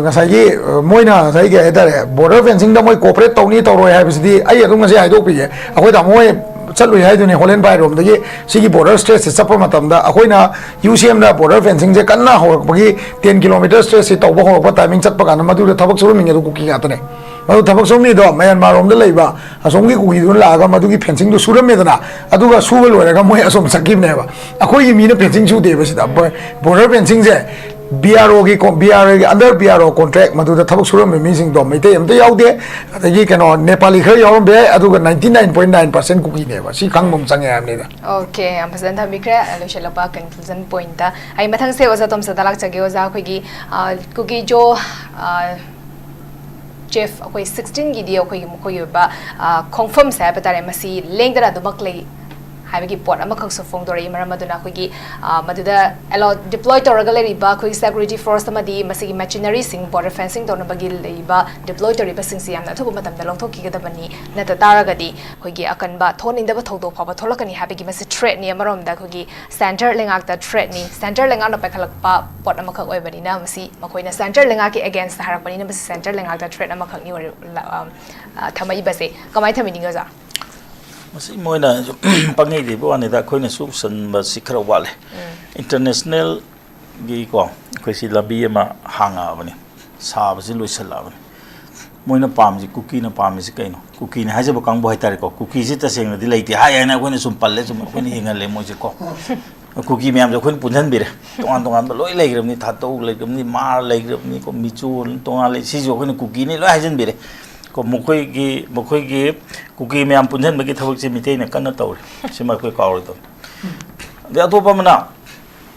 ꯉꯁꯥꯏꯒꯤ ꯃꯣꯏꯅ ꯉꯁꯥꯏ ꯀꯩ ꯍꯥꯏꯇꯥꯔꯦ, ꯕꯣꯔꯗꯔ ꯐꯦꯟꯁꯤꯡꯗ ꯃꯣꯏ ꯀꯣꯑꯣꯄꯔꯦꯠ ꯇꯧꯅꯤ ꯇꯧꯔꯣꯏ ꯍꯥꯏꯕꯁꯤꯗꯤ ꯑꯩ ꯑꯗꯨꯝ ꯉꯁꯤ ꯍꯥꯏꯗꯣꯛꯄꯤꯒꯦ꯫ ꯑꯩꯈꯣꯏ ꯇꯥꯃꯣ ꯍꯣꯏ ꯆꯠꯂꯨꯏ ꯍꯥꯏꯗꯨꯅꯤ ꯍꯣꯂꯦꯟ ꯕꯥꯏꯔꯣꯝꯗꯒꯤ ꯁꯤꯒꯤ ꯕꯣꯔꯗꯔ ꯁ꯭ꯇ꯭ꯔꯦꯠꯁꯦ ꯆꯠꯄ ꯃꯇꯝꯗ ꯑꯩꯈꯣꯏꯅ ꯌꯨ ꯁꯤ ꯑꯦꯝꯅ ꯕꯣꯔꯗꯔ ꯐꯦꯟꯁꯤꯡꯁꯦ ꯀꯟꯅ ꯍꯧꯔꯛꯄꯒꯤ ꯇꯦꯟ ꯀꯤꯂꯣꯃꯤꯇꯔ ꯁ꯭ꯇ꯭ꯔꯦꯠꯁꯦ ꯇꯧꯕ ꯍꯧꯔꯛꯄ ꯇꯥꯏꯃꯤꯡ ꯆꯠꯄ ꯀꯥꯟꯗ ꯃꯗꯨꯗ ꯊꯕꯛ ꯁꯨꯔꯝꯃꯤꯉꯩꯗ ꯀꯨꯀꯤ ꯉꯥꯛꯇꯅꯦ꯫ ꯃꯗꯨ ꯊꯕꯛ ꯁꯨꯔꯝꯃꯤꯗꯣ ꯃꯌꯥꯟꯃꯥꯔꯣꯝꯗ ꯂꯩꯕ ꯑꯁꯣꯝꯒꯤ ꯀꯨꯀꯤꯗꯨꯅ ꯂꯥꯛꯑꯒ ꯃꯗꯨꯒꯤ ꯐꯦꯟꯁꯤꯡꯗꯣ ꯁꯨꯔꯝꯃꯦꯗꯅ, ꯑꯗꯨꯒ ꯁꯨꯕ ꯂꯣꯏꯔꯒ ꯃꯣꯏ ꯑꯁꯣꯝ ꯆꯠꯈꯤꯕꯅꯦꯕ꯫ ꯑꯩꯈꯣꯏꯒꯤ ꯃꯤꯅ ꯐꯦꯟꯁꯤꯡ ꯁꯨꯗꯦꯕ ꯁꯤꯗ꯫ ꯕꯣꯔꯗꯔ ꯐꯦꯟꯁꯤꯡꯁꯦ ꯕꯤ ꯑꯥꯔ ꯑꯣꯒꯤ ꯀꯣ- ꯕꯤ ꯑꯥꯔ ꯑꯣꯒꯤ under B R O contract ꯃꯗꯨꯗ ꯊꯕꯛ ꯁꯨꯔꯝꯕ ꯃꯤꯁꯤꯡꯗꯣ ꯃꯩꯇꯩ ꯑꯝꯇ ꯌꯥꯎꯗꯦ, ꯑꯗꯒꯤ ꯀꯩꯅꯣ ꯅꯦꯄꯥꯂꯤ ꯈꯔ ꯌꯥꯎꯔꯝꯕ ꯌꯥꯏ, ꯑꯗꯨꯒ ninety nine point nine percent ꯀꯨꯀꯤꯅꯦꯕ꯫ ꯁꯤ ꯈꯪꯕ ꯑꯃ ꯆꯪꯉꯦ ꯍꯥꯏꯕꯅꯤꯗ꯫ ꯑꯣꯀꯦ, ꯌꯥꯝ ꯐꯖꯅ ꯊꯝꯕꯤꯈ꯭ꯔꯦ꯫ ꯂꯣꯏꯁꯤꯜꯂꯛꯄ ꯀꯟꯀ꯭ꯂꯨꯖꯟ ꯄꯣꯏꯟꯠꯇ ꯑꯩ ꯃꯊꯪꯁꯦ ꯑꯣꯖꯥ ꯇꯣꯝꯆꯧꯗ ꯂꯥꯛꯆꯒꯦ꯫ ꯑꯣꯖꯥ, ꯑꯩꯈꯣꯏꯒꯤ, ꯑ, ꯀꯨꯀꯤꯖꯣ, ꯑ, ꯆꯤꯐ ꯑꯩꯈꯣꯏ sixteen ꯒꯤꯗꯤ ꯑꯩꯈꯣꯏꯒꯤ ꯃꯈꯣꯏꯒꯤ ꯑꯣꯏꯕ, ꯑ, ꯈꯣꯡꯐꯝꯁꯦ ꯍꯥꯏꯕ ꯇꯥꯔꯦ, ꯃꯁꯤ ꯂꯦꯡꯗꯅ ꯑꯗꯨꯃꯛ ꯂꯩ꯫ ꯍꯥꯏꯕꯒꯤ ꯄꯣꯠ ꯑꯃꯈꯛꯁꯨ ꯐꯣꯡꯗꯣꯔꯛꯏ꯫ ꯃꯔꯝ ꯑꯗꯨꯅ ꯑꯩꯈꯣꯏꯒꯤ, ꯑ, ꯃꯗꯨꯗ ꯑꯦꯂꯣ-, ꯗꯤꯄ꯭ꯂꯣꯏ ꯇꯧꯔꯒ ꯂꯩꯔꯤꯕ ꯑꯩꯈꯣꯏꯒꯤ ꯁꯦꯀ꯭ꯌꯨꯔꯤꯇꯤ ꯐꯣꯔꯁ ꯑꯃꯗꯤ ꯃꯁꯤꯒꯤ ꯃꯦꯆꯤꯅꯔꯤꯁꯤꯡ, ꯕꯣꯔꯗꯔ ꯐꯦꯟꯁꯤꯡ ꯇꯧꯅꯕꯒꯤ ꯂꯩꯔꯤꯕ ꯗꯤꯄ꯭ꯂꯣꯏ ꯇꯧꯔꯤꯕꯁꯤꯡꯁꯤ ꯌꯥꯝꯅ ꯑꯊꯨꯕ ꯃꯇꯝꯗ ꯂꯧꯊꯣꯛꯈꯤꯒꯗꯕꯅꯤ꯫ ꯅꯠꯇ ꯇꯥꯔꯒꯗꯤ ꯑꯩꯈꯣꯏꯒꯤ ꯑꯀꯟꯕ ꯊꯣꯛꯍꯟꯅꯤꯡꯗꯕ ꯊꯧꯗꯣꯛ ꯐꯥꯎꯕ ꯊꯣꯛꯂꯛꯀꯅꯤ ꯍꯥꯏꯕꯒꯤ ꯃꯁꯤ ꯊ꯭ꯔꯦꯠꯅꯤ꯫ ꯑꯃꯔꯣꯝꯗ ꯑꯩꯈꯣꯏꯒꯤ ꯁꯦꯟꯇꯔ ꯂꯩꯉꯥꯛꯇ ꯊ꯭ꯔꯦꯠꯅꯤ꯫ ꯁꯦꯟꯇꯔ ꯂꯩꯉꯥꯛꯅ ꯄꯥꯏꯈꯠꯂꯛꯄ ꯄꯣꯠ ꯑꯃꯈꯛ ꯑꯣꯏꯕꯅꯤꯅ ꯃꯁꯤ ꯃꯈꯣꯏꯅ ꯁꯦꯟꯇꯔ ꯂꯩꯉꯥꯛꯀꯤ ꯑꯦꯒꯦꯟꯁꯇ ꯍꯥꯏꯔꯛꯄꯅꯤꯅ ꯃꯁꯤ ꯁꯦꯟꯇꯔ ꯂꯩꯉꯥꯛꯇ ꯊ꯭ꯔꯦꯠ ꯑꯃꯈꯛꯅꯤ ꯑꯣꯏꯔ-, ꯂ-, ꯑ, ꯑ, ꯊꯝꯃꯛꯏꯕꯁꯦ꯫ ꯀꯃꯥꯏꯅ ꯊꯝꯕꯤꯅꯤꯡꯉꯤ, ꯑꯣꯖꯥ? ꯃꯁꯤ ꯃꯣꯏꯅ ꯁꯨꯝ ꯄꯪꯉꯩ ꯂꯩꯕ ꯋꯥꯅꯤꯗ, ꯑꯩꯈꯣꯏꯅꯁꯨ ꯎꯁꯟꯕꯁꯤ ꯈꯔ ꯋꯥꯠꯂꯦ꯫ ꯎꯝ꯫ ꯏꯟꯇꯔꯅꯦꯁꯅꯦꯜꯒꯤꯀꯣ, ꯑꯩꯈꯣꯏ ꯁꯤ ꯂꯝꯕꯤ ꯑꯃ ꯍꯥꯡꯉꯛꯑꯕꯅꯤ, ꯁꯥꯕꯁꯤ ꯂꯣꯏꯁꯤꯜꯂꯛꯑꯕꯅꯤ꯫ ꯃꯣꯏꯅ ꯄꯥꯝꯃꯤꯁꯤ, ꯀꯨꯀꯤꯅ ꯄꯥꯝꯃꯤꯁꯤ ꯀꯩꯅꯣ? ꯀꯨꯀꯤꯅꯤ ꯍꯥꯏꯖꯕ ꯀꯥꯡꯕꯨ ꯍꯥꯏꯇꯥꯔꯦꯀꯣ, ꯀꯨꯀꯤꯁꯤ ꯇꯁꯦꯡꯅꯗꯤ ꯂꯩꯇꯦ ꯍꯥꯏ ꯍꯥꯏꯅ ꯑꯩꯈꯣꯏꯅ ꯁꯨꯝ ꯄꯜꯂꯦ, ꯁꯨꯝ ꯑꯩꯈꯣꯏꯅ ꯍꯤꯡꯍꯜꯂꯦ ꯃꯣꯏꯁꯦꯀꯣ꯫ ꯀꯨꯀꯤ ꯃꯌꯥꯝꯁꯦ ꯑꯩꯈꯣꯏꯅ ꯄꯨꯟꯁꯤꯟꯕꯤꯔꯦ, ꯇꯣꯉꯥꯟ ꯇꯣꯉꯥꯟꯕ ꯂꯣꯏ ꯂꯩꯈ꯭ꯔꯕꯅꯤ, ꯊꯥꯗꯧ ꯂꯩꯈ꯭ꯔꯕꯅꯤ, ꯃꯥꯔ ꯂꯩꯈ꯭ꯔꯕꯅꯤ ꯀꯣ, ꯃꯤꯆꯣ ꯇꯣꯉꯥꯟ ꯂꯩ, ꯁꯤꯁꯨ ꯑꯩꯈꯣꯏꯅ ꯀꯨꯀꯤꯅꯤ ꯂꯣꯏ ꯍꯥꯏꯖꯤꯟꯕꯤꯔꯦ ꯀꯣ꯫ ꯃꯈꯣꯏꯒꯤ, ꯃꯈꯣꯏꯒꯤ ꯀꯨꯀꯤ ꯃꯌꯥꯝ ꯄꯨꯟꯁꯤꯟꯕꯒꯤ ꯊꯕꯛꯁꯦ ꯃꯤꯇꯩꯅ ꯀꯟꯅ ꯇꯧꯔꯤ, ꯁꯤꯃ ꯑꯩꯈꯣꯏ ꯀꯥꯎꯔꯣꯏꯗꯧꯅꯤ꯫ ꯑꯗꯩ ꯑꯇꯣꯞꯄ ꯑꯃꯅ,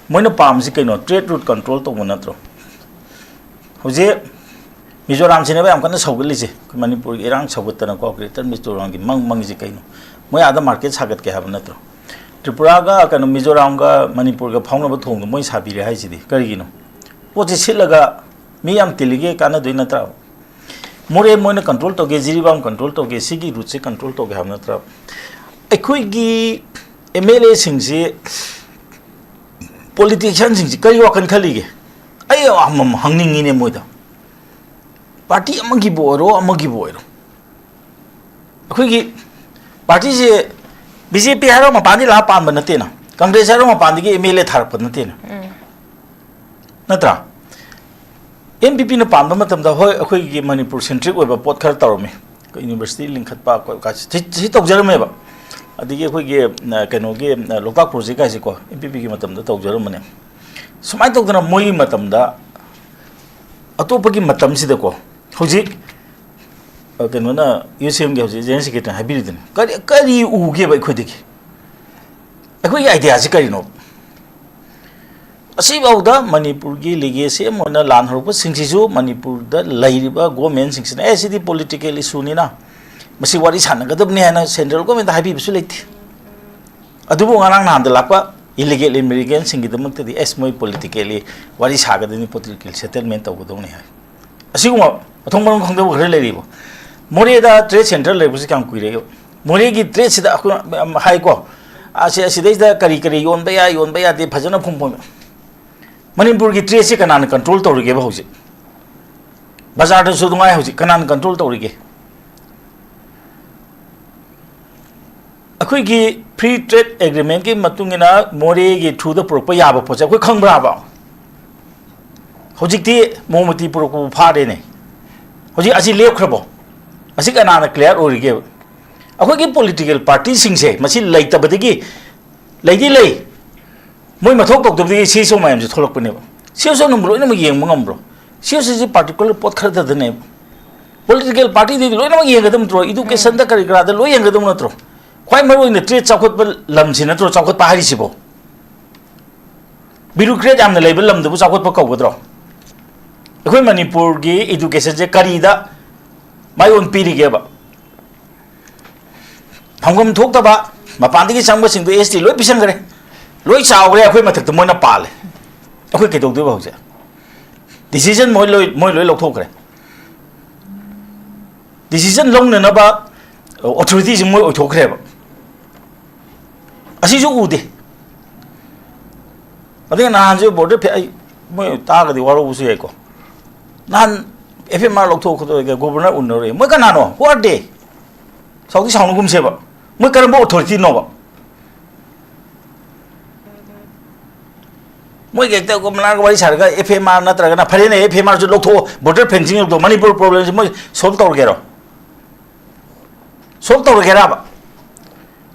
ꯃꯣꯏꯅ ꯄꯥꯝꯃꯤꯁꯤ ꯀꯩꯅꯣ? ꯇ꯭ꯔꯦꯗ ꯔꯨꯠ ꯀꯟꯇ꯭ꯔꯣꯜ ꯇꯧꯕ ꯅꯠꯇ꯭ꯔꯣ? ꯍꯧꯖꯤꯛ ꯃꯤꯖꯣꯔꯥꯝꯁꯤꯅꯦꯕ ꯌꯥꯝ ꯀꯟꯅ ꯁꯧꯒꯠꯂꯤꯁꯦ, ꯑꯩꯈꯣꯏ ꯃꯅꯤꯄꯨꯔꯒꯤ ꯏꯔꯥꯡ ꯁꯧꯒꯠꯇꯅꯀꯣ, ꯒ꯭ꯔꯦꯇꯔ ꯃꯤꯖꯣꯔꯥꯝꯒꯤ ꯃꯪ ꯃꯪꯉꯤꯁꯦ ꯀꯩꯅꯣ? ꯃꯣꯏ ꯑꯥꯗ ꯃꯥꯔꯀꯦꯠ ꯁꯥꯒꯠꯀꯦ ꯍꯥꯏꯕ ꯅꯠꯇ꯭ꯔꯣ? ꯇ꯭ꯔꯤꯄꯨꯔꯥꯒ ꯀꯩꯅꯣ, ꯃꯤꯖꯣꯔꯥꯝꯒ ꯃꯅꯤꯄꯨꯔꯒ ꯐꯥꯎꯅꯕ ꯊꯣꯡꯗꯣ ꯃꯣꯏ ꯁꯥꯕꯤꯔꯦ ꯍꯥꯏꯁꯤꯗꯤ ꯀꯔꯤꯒꯤꯅꯣ? ꯄꯣꯠꯁꯦ ꯁꯤꯠꯂꯒ ꯃꯤ ꯌꯥꯝ ꯇꯤꯜꯂꯤꯒꯦ ꯀꯥꯟꯅꯗꯣꯏ ꯅꯠꯇ꯭ꯔꯥ? ꯃꯣꯔꯦ ꯃꯣꯏꯅ ꯀꯟꯇ꯭ꯔꯣꯜ ꯇꯧꯒꯦ, ꯖꯤꯔꯤꯕꯥꯝ ꯀꯟꯇ꯭ꯔꯣꯜ ꯇꯧꯒꯦ, ꯁꯤꯒꯤ ꯔꯨꯠꯁꯦ ꯀꯟꯇ꯭ꯔꯣꯜ ꯇꯧꯒꯦ ꯍꯥꯏꯕ ꯅꯠꯇ꯭ꯔꯥ? ꯑꯩꯈꯣꯏꯒꯤ ꯑꯦꯝ ꯑꯦꯜ ꯑꯦꯁꯤꯡꯁꯤ, ꯄꯣꯂꯤꯇꯤꯁꯤꯌꯥꯟꯁꯤꯡꯁꯤ ꯀꯔꯤ ꯋꯥꯈꯜ ꯈꯜꯂꯤꯒꯦ? ꯑꯩ ꯑꯃꯃꯝ ꯍꯪꯅꯤꯡꯉꯤꯅꯦ ꯃꯣꯏꯗ꯫ ꯄꯥꯔꯇꯤ ꯑꯃꯒꯤꯕꯨ ꯑꯣꯏꯔꯣ, ꯑꯃꯒꯤꯕꯨ ꯑꯣꯏꯔꯣ, ꯑꯩꯈꯣꯏꯒꯤ ꯄꯥꯔꯇꯤꯁꯦ ꯕꯤ ꯖꯦ ꯄꯤ ꯍꯥꯏꯔꯣ ꯃꯄꯥꯟꯗꯒꯤ ꯂꯥꯛꯑ ꯄꯥꯟꯕ ꯅꯠꯇꯦꯅ, ꯀꯪꯒ꯭ꯔꯦꯁ ꯍꯥꯏꯔꯣ ꯃꯄꯥꯟꯗꯒꯤ ꯑꯦꯝ ꯑꯦꯜ ꯑꯦ ꯊꯥꯔꯛꯄ ꯅꯠꯇꯦꯅ, ꯎꯝ꯫ ꯅꯠꯇ꯭ꯔꯥ? ꯑꯦꯟ ꯄꯤ ꯄꯤꯅ ꯄꯥꯟꯕ ꯃꯇꯝꯗ, ꯍꯣꯏ, ꯑꯩꯈꯣꯏꯒꯤ ꯃꯅꯤꯄꯨꯔ ꯁꯦꯟꯇ꯭ꯔꯤꯛ ꯑꯣꯏꯕ ꯄꯣꯠ ꯈꯔ ꯇꯧꯔꯝꯃꯤ, ꯑꯩꯈꯣꯏ ꯌꯨꯅꯤꯚꯔꯁꯤꯇꯤ ꯂꯤꯡꯈꯠꯄ, ꯑꯩꯈꯣꯏ ꯀ-, ꯁꯤ, ꯁꯤ ꯇꯧꯖꯔꯝꯃꯦꯕ꯫ ꯑꯗꯒꯤ ꯑꯩꯈꯣꯏꯒꯤ, ꯑ, ꯀꯩꯅꯣꯒꯤ, ꯑ, ꯂꯣꯛꯇꯥꯛ ꯄ꯭ꯔꯣꯖꯦꯛ ꯍꯥꯏꯁꯦꯀꯣ, ꯑꯦꯟ ꯄꯤ ꯄꯤꯒꯤ ꯃꯇꯝꯗ ꯇꯧꯖꯔꯝꯕꯅꯦ꯫ ꯁꯨꯃꯥꯏꯅ ꯇꯧꯗꯅ ꯃꯣꯏꯒꯤ ꯃꯇꯝꯗ, ꯑꯇꯣꯞꯄꯒꯤ ꯃꯇꯝꯁꯤꯗꯀꯣ, ꯍꯧꯖꯤꯛ, ꯑ, ꯀꯩꯅꯣꯅ, ꯌꯨ ꯁꯤ ꯑꯦꯝꯒꯤ ꯍꯧꯖꯤꯛ ꯖꯦꯅꯔꯦꯜ ꯁꯦꯀ꯭ꯔꯦꯇꯔꯤꯅ ꯍꯥꯏꯕꯤꯔꯤꯗꯨꯅꯤ, ꯀꯔꯤ, ꯀꯔꯤ ꯎꯒꯦꯕ ꯑꯩꯈꯣꯏꯗꯒꯤ? ꯑꯩꯈꯣꯏꯒꯤ ꯑꯥꯏꯗꯤꯌꯥꯁꯤ ꯀꯔꯤꯅꯣ? ꯑꯁꯤꯐꯥꯎꯗ ꯃꯅꯤꯄꯨꯔꯒꯤ ꯂꯤꯒꯦꯁꯤ ꯑꯃ ꯑꯣꯏꯅ ꯂꯥꯟ ꯍꯧꯔꯛꯄꯁꯤꯡꯁꯤꯁꯨ ꯃꯅꯤꯄꯨꯔꯗ ꯂꯩꯔꯤꯕ ꯒꯣꯔꯃꯦꯟꯁꯤꯡꯁꯤꯅ, "ꯑꯦ, ꯁꯤꯗꯤ ꯄꯣꯂꯤꯇꯤꯀꯦꯜ ꯏꯁꯨꯅꯤꯅ ꯃꯁꯤ ꯋꯥꯔꯤ ꯁꯥꯟꯅꯒꯗꯕꯅꯤ" ꯍꯥꯏꯅ ꯁꯦꯟꯇ꯭ꯔꯦꯜ ꯒꯣꯔꯃꯦꯟꯗ ꯍꯥꯏꯕꯤꯕꯁꯨ ꯂꯩꯇꯦ꯫ ꯑꯗꯨꯕꯨ ꯉꯔꯥꯡ ꯅꯍꯥꯟꯗ ꯂꯥꯛꯄ ꯏꯂꯤꯒꯦꯜ ꯏꯃꯤꯒ꯭ꯔꯦꯟꯁꯤꯡꯒꯤꯗꯃꯛꯇꯗꯤ ꯑꯦꯁ ꯃꯣꯏ ꯄꯣꯂꯤꯇꯤꯀꯦꯜꯂꯤ ꯋꯥꯔꯤ ꯁꯥꯒꯗꯣꯏꯅꯤ, ꯄꯣꯂꯤꯇꯤꯀꯦꯜ ꯁꯦꯇꯜꯃꯦꯟ ꯇꯧꯒꯗꯧꯅꯤ ꯍꯥꯏ꯫ ꯑꯁꯤꯒꯨꯝꯕ ꯃꯊꯣꯡ ꯃꯔꯝ ꯈꯪꯗꯕ ꯈꯔ ꯂꯩꯔꯤꯕ꯫ ꯃꯣꯔꯦꯗ ꯇ꯭ꯔꯦꯗ ꯁꯦꯟꯇꯔ ꯂꯩꯕꯁꯤ ꯀꯌꯥꯝ ꯀꯨꯏꯔꯦ? ꯃꯣꯔꯦꯒꯤ ꯇ꯭ꯔꯦꯗꯁꯤꯗ ꯑꯩꯈꯣꯏ ꯌꯥꯝ ꯍꯥꯏꯀꯣ, ꯑꯁꯤ ꯑꯁꯤꯗꯩꯁꯤꯗ ꯀꯔꯤ ꯀꯔꯤ ꯌꯣꯟꯕ ꯌꯥꯏ, ꯌꯣꯟꯕ ꯌꯥꯗꯦ ꯐꯖꯅ ꯐꯣꯡ ꯐꯣꯡ꯫ ꯃꯅꯤꯄꯨꯔꯒꯤ ꯇ꯭ꯔꯦꯗꯁꯤ ꯀꯅꯥꯅ ꯀꯟꯇ꯭ꯔꯣꯜ ꯇꯧꯔꯤꯒꯦꯕ ꯍꯧꯖꯤꯛ? ꯕꯖꯥꯔꯗꯁꯨ ꯅꯨꯡꯉꯥꯏ, ꯍꯧꯖꯤꯛ ꯀꯅꯥꯅ ꯀꯟꯇ꯭ꯔꯣꯜ ꯇꯧꯔꯤꯒꯦ? ꯑꯩꯈꯣꯏꯒꯤ ꯐ꯭ꯔꯤ ꯇ꯭ꯔꯦꯗ ꯑꯦꯒ꯭ꯔꯤꯃꯦꯟꯒꯤ ꯃꯇꯨꯡ ꯏꯟꯅ ꯃꯣꯔꯦꯒꯤ ꯊ꯭ꯔꯨꯗ ꯄꯨꯔꯛꯄ ꯌꯥꯕ ꯄꯣꯠꯁꯦ ꯑꯩꯈꯣꯏ ꯈꯪꯕ꯭ꯔꯥꯕ? ꯍꯧꯖꯤꯛꯇꯤ ꯃꯣꯃꯇꯤ ꯄꯨꯔꯛꯄꯕꯨ ꯐꯥꯔꯦꯅꯦ꯫ ꯍꯧꯖꯤꯛ ꯑꯁꯤ ꯂꯦꯞꯈ꯭ꯔꯕꯣ? ꯑꯁꯤ ꯀꯅꯥꯅ ꯀ꯭ꯂꯤꯌꯥꯔ ꯑꯣꯏꯔꯤꯒꯦꯕ? ꯑꯩꯈꯣꯏꯒꯤ ꯄꯣꯂꯤꯇꯤꯀꯦꯜ ꯄꯥꯔꯇꯤꯁꯤꯡꯁꯦ ꯃꯁꯤ ꯂꯩꯇꯕꯗꯒꯤ, ꯂꯩꯗꯤ ꯂꯩ, ꯃꯣꯏ ꯃꯊꯧ ꯇꯧꯗꯕꯗꯒꯤ ꯁꯤ ꯁꯣ ꯃꯌꯥꯝꯁꯦ ꯊꯣꯛꯂꯛꯄꯅꯦꯕ꯫ ꯁꯤ ꯁꯣ ꯅꯪꯕꯨ ꯂꯣꯏꯅꯃꯛ ꯌꯦꯡꯕ ꯉꯝꯕ꯭ꯔꯣ? ꯁꯤ ꯁꯣꯁꯤ ꯄꯥꯔꯇꯤꯀꯨꯂꯔ ꯄꯣꯠ ꯈꯔꯗꯗꯅꯦꯕ꯫ ꯄꯣꯂꯤꯇꯤꯀꯦꯜ ꯄꯥꯔꯇꯤꯗꯤ ꯂꯣꯏꯅꯃꯛ ꯌꯦꯡꯒꯗꯕ ꯅꯠꯇ꯭ꯔꯣ? ꯏꯗꯨꯀꯦꯁꯟꯗ ꯀꯔꯤ ꯀꯔꯥꯗ ꯂꯣꯏ ꯌꯦꯡꯒꯗꯕ ꯅꯠꯇ꯭ꯔꯣ? ꯈ꯭ꯋꯥꯏ ꯃꯔꯨ ꯑꯣꯏꯅ ꯇ꯭ꯔꯦꯗ ꯆꯥꯎꯈꯠꯄ ꯂꯝꯁꯤ ꯅꯠꯇ꯭ꯔꯣ ꯆꯥꯎꯈꯠꯄ ꯍꯥꯏꯔꯤꯁꯤꯕꯣ? ꯕ꯭ꯌꯨꯔꯣꯀ꯭ꯔꯦꯠ ꯌꯥꯝꯅ ꯂꯩꯕ ꯂꯝꯗꯨꯕꯨ ꯆꯥꯎꯈꯠꯄ ꯀꯧꯒꯗ꯭ꯔꯣ? ꯑꯩꯈꯣꯏ ꯃꯅꯤꯄꯨꯔꯒꯤ ꯏꯗꯨꯀꯦꯁꯟꯁꯦ ꯀꯔꯤꯗ ꯃꯥꯏꯑꯣꯟ ꯄꯤꯔꯤꯒꯦꯕ? ꯐꯪꯐꯝ ꯊꯣꯛꯇꯕ, ꯃꯄꯥꯟꯗꯒꯤ ꯆꯪꯕꯁꯤꯡꯗꯣ ꯑꯦꯁ ꯇꯤ ꯂꯣꯏ ꯄꯤꯁꯟꯈ꯭ꯔꯦ, ꯂꯣꯏ ꯆꯥꯎꯈ꯭ꯔꯦ, ꯑꯩꯈꯣꯏ ꯃꯊꯛꯇ ꯃꯣꯏꯅ ꯄꯥꯜꯂꯦ꯫ ꯑꯩꯈꯣꯏ ꯀꯩꯗꯧꯗꯣꯏꯕ ꯍꯧꯖꯤꯛ? ꯗꯤꯁꯤꯖꯟ ꯃꯣꯏ ꯂꯣꯏ, ꯃꯣꯏ ꯂꯣꯏ ꯂꯧꯊꯣꯛꯈ꯭ꯔꯦ꯫ ꯗꯤꯁꯤꯖꯟ ꯂꯧꯅꯅꯕ ꯑꯣꯊꯣꯔꯤꯇꯤꯁꯤ ꯃꯣꯏ ꯑꯣꯏꯊꯣꯛꯈ꯭ꯔꯦꯕ꯫ ꯑꯁꯤꯁꯨ ꯎꯗꯦ꯫ ꯑꯗꯩ ꯅꯍꯥꯟꯁꯨ ꯕꯣꯔꯗꯔ ꯐꯦ-, ꯑꯩ, ꯃꯣꯏ ꯇꯥꯔꯒꯗꯤ ꯋꯥꯔꯧꯕꯁꯨ ꯌꯥꯏꯀꯣ꯫ ꯅꯍꯥꯟ ꯑꯦꯐ ꯑꯦꯝ ꯑꯥꯔ ꯂꯧꯊꯣꯛ ꯈꯣꯠꯇꯣꯛꯑꯒ ꯒꯣꯕꯔꯅꯔ ꯎꯅꯔꯨꯏ꯫ ꯃꯣꯏ ꯀꯅꯥꯅꯣ? Who are they? ꯁꯥꯎꯗꯤ ꯁꯥꯎꯅꯒꯨꯝꯁꯦꯕ꯫ ꯃꯣꯏ ꯀꯔꯝꯕ ꯑꯣꯊꯣꯔꯤꯇꯤꯅꯣꯕ? ꯃꯣꯏꯒ ꯍꯦꯛꯇ ꯒꯣꯕꯔꯅꯔꯒ ꯋꯥꯔꯤ ꯁꯥꯔꯒ ꯑꯦꯐ ꯑꯦꯝ ꯑꯥꯔ ꯅꯠꯇ꯭ꯔꯒꯅ, ꯐꯔꯦꯅꯦ, ꯑꯦꯐ ꯑꯦꯝ ꯑꯥꯔꯁꯨ ꯂꯧꯊꯣꯛꯑꯣ, ꯕꯣꯔꯗꯔ ꯐꯦꯟꯁꯤꯡ ꯂꯧꯊꯣꯛꯑꯣ, ꯃꯅꯤꯄꯨꯔ ꯄ꯭ꯔꯣꯕ꯭ꯂꯦꯝꯁꯤ ꯃꯣꯏ ꯁꯣꯜꯕ ꯇꯧꯔꯒꯦꯔꯣ? ꯁꯣꯜꯕ ꯇꯧꯔꯒꯦꯔꯕ?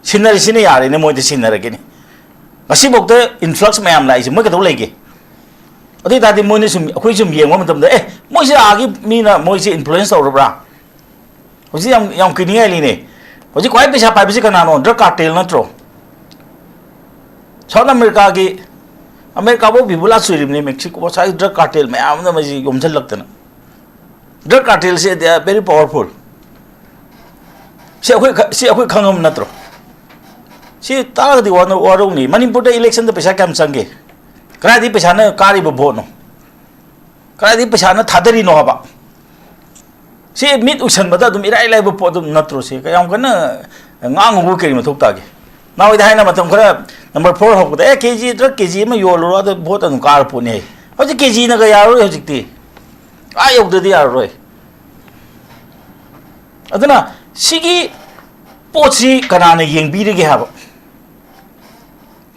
ꯁꯤꯟꯅꯔꯤꯁꯤꯅ ꯌꯥꯔꯦꯅꯦ, ꯃꯣꯏꯗ ꯁꯤꯟꯅꯔꯒꯦꯅꯦ꯫ ꯉꯁꯤꯐꯥꯎꯗ ꯏꯟꯐ꯭ꯂꯛꯁ ꯃꯌꯥꯝ ꯂꯥꯛꯏꯁꯦ ꯃꯣꯏ ꯀꯩꯗꯧ ꯂꯩꯒꯦ? ꯑꯗꯨ ꯑꯣꯏ ꯇꯥꯔꯗꯤ ꯃꯣꯏꯅ ꯁꯨꯝ, ꯑꯩꯈꯣꯏ ꯁꯨꯝ ꯌꯦꯡꯕ ꯃꯇꯝꯗ, "ꯑꯦ, ꯃꯣꯏꯁꯦ ꯑꯥꯒꯤ ꯃꯤꯅ ꯃꯣꯏꯁꯦ ꯏꯟꯐ꯭ꯂꯨꯌꯦꯟꯁ ꯇꯧꯔꯕ꯭ꯔꯥ?" ꯍꯧꯖꯤꯛ ꯌꯥꯝ, ꯌꯥꯝ ꯀꯤꯅꯤꯡꯉꯥꯏ ꯂꯩꯅꯦ꯫ ꯍꯧꯖꯤꯛ ꯈ꯭ꯋꯥꯏ ꯄꯩꯁꯥ ꯄꯥꯏꯕꯁꯤ ꯀꯅꯥꯅꯣ? ꯗ꯭ꯔꯒ ꯀꯥꯔꯇꯦꯜ ꯅꯠꯇ꯭ꯔꯣ? ꯁꯥꯎꯠ ꯑꯃꯦꯔꯤꯀꯥꯒꯤ, ꯑꯃꯦꯔꯤꯀꯥꯐꯥꯎ ꯕꯤꯕꯨꯂꯥ ꯆꯨꯔꯤꯕꯅꯤ, ꯃꯦꯛꯁꯤꯀꯣ ꯁ꯭ꯋꯥꯏ ꯗ꯭ꯔꯒ ꯀꯥꯔꯇꯦꯜ ꯃꯌꯥꯝ ꯑꯃ ꯃꯁꯤ ꯌꯣꯝꯁꯤꯜꯂꯛꯇꯅ꯫ ꯗ꯭ꯔꯒ ꯀꯥꯔꯇꯦꯜꯁꯦ they are very powerful꯫ ꯁꯤ ꯑꯩꯈꯣꯏ ꯈ-, ꯁꯤ ꯑꯩꯈꯣꯏ ꯈꯪꯉꯕ ꯅꯠꯇ꯭ꯔꯣ? ꯁꯤ ꯇꯥꯔꯒꯗꯤ ꯋꯥꯅ-, ꯋꯥꯔꯧꯅꯤ꯫ ꯃꯅꯤꯄꯨꯔꯗ election ꯗ ꯄꯩꯁꯥ ꯀꯌꯥꯝ ꯆꯪꯒꯦ? ꯀꯗꯥꯏꯗꯒꯤ ꯄꯩꯁꯥꯅ ꯀꯥꯔꯤꯕ vote ꯅꯣ? ꯀꯗꯥꯏꯗꯒꯤ ꯄꯩꯁꯥꯅ ꯊꯥꯗꯔꯤꯅꯣ ꯍꯥꯏꯕ? ꯁꯤ ꯃꯤꯠ ꯎꯏꯁꯟꯕꯗ ꯑꯗꯨꯝ ꯏꯔꯥꯏ ꯂꯥꯏꯕ ꯄꯣꯠ ꯑꯗꯨꯝ ꯅꯠꯇ꯭ꯔꯣ? ꯁꯤ ꯀꯌꯥꯝ ꯀꯟꯅ ꯉꯥꯡꯉꯨꯕ ꯀꯔꯤ ꯃꯊꯧ ꯇꯥꯒꯦ? ꯅꯍꯥꯟꯋꯥꯏꯗ ꯍꯥꯏꯅ ꯃꯇꯝ ꯈꯔ number four ꯍꯧꯔꯛꯄꯗ, "ꯑꯦ, KG ꯗ꯭ꯔꯒ KG ꯑꯃ ꯌꯣꯜꯂꯨꯔꯣ, ꯑꯗ vote ꯑꯗꯨꯝ ꯀꯥꯔ ꯄꯣꯠꯅꯤ" ꯍꯥꯏ꯫ ꯍꯧꯖꯤꯛ KG ꯅꯒ ꯌꯥꯔꯔꯣꯏ ꯍꯧꯖꯤꯛꯇꯤ꯫ ꯑꯥ ꯌꯧꯗ꯭ꯔꯗꯤ ꯌꯥꯔꯔꯣꯏ꯫ ꯑꯗꯨꯅ ꯁꯤꯒꯤ ꯄꯣꯠꯁꯤ ꯀꯅꯥꯅ ꯌꯦꯡꯕꯤꯔꯤꯒꯦ ꯍꯥꯏꯕ?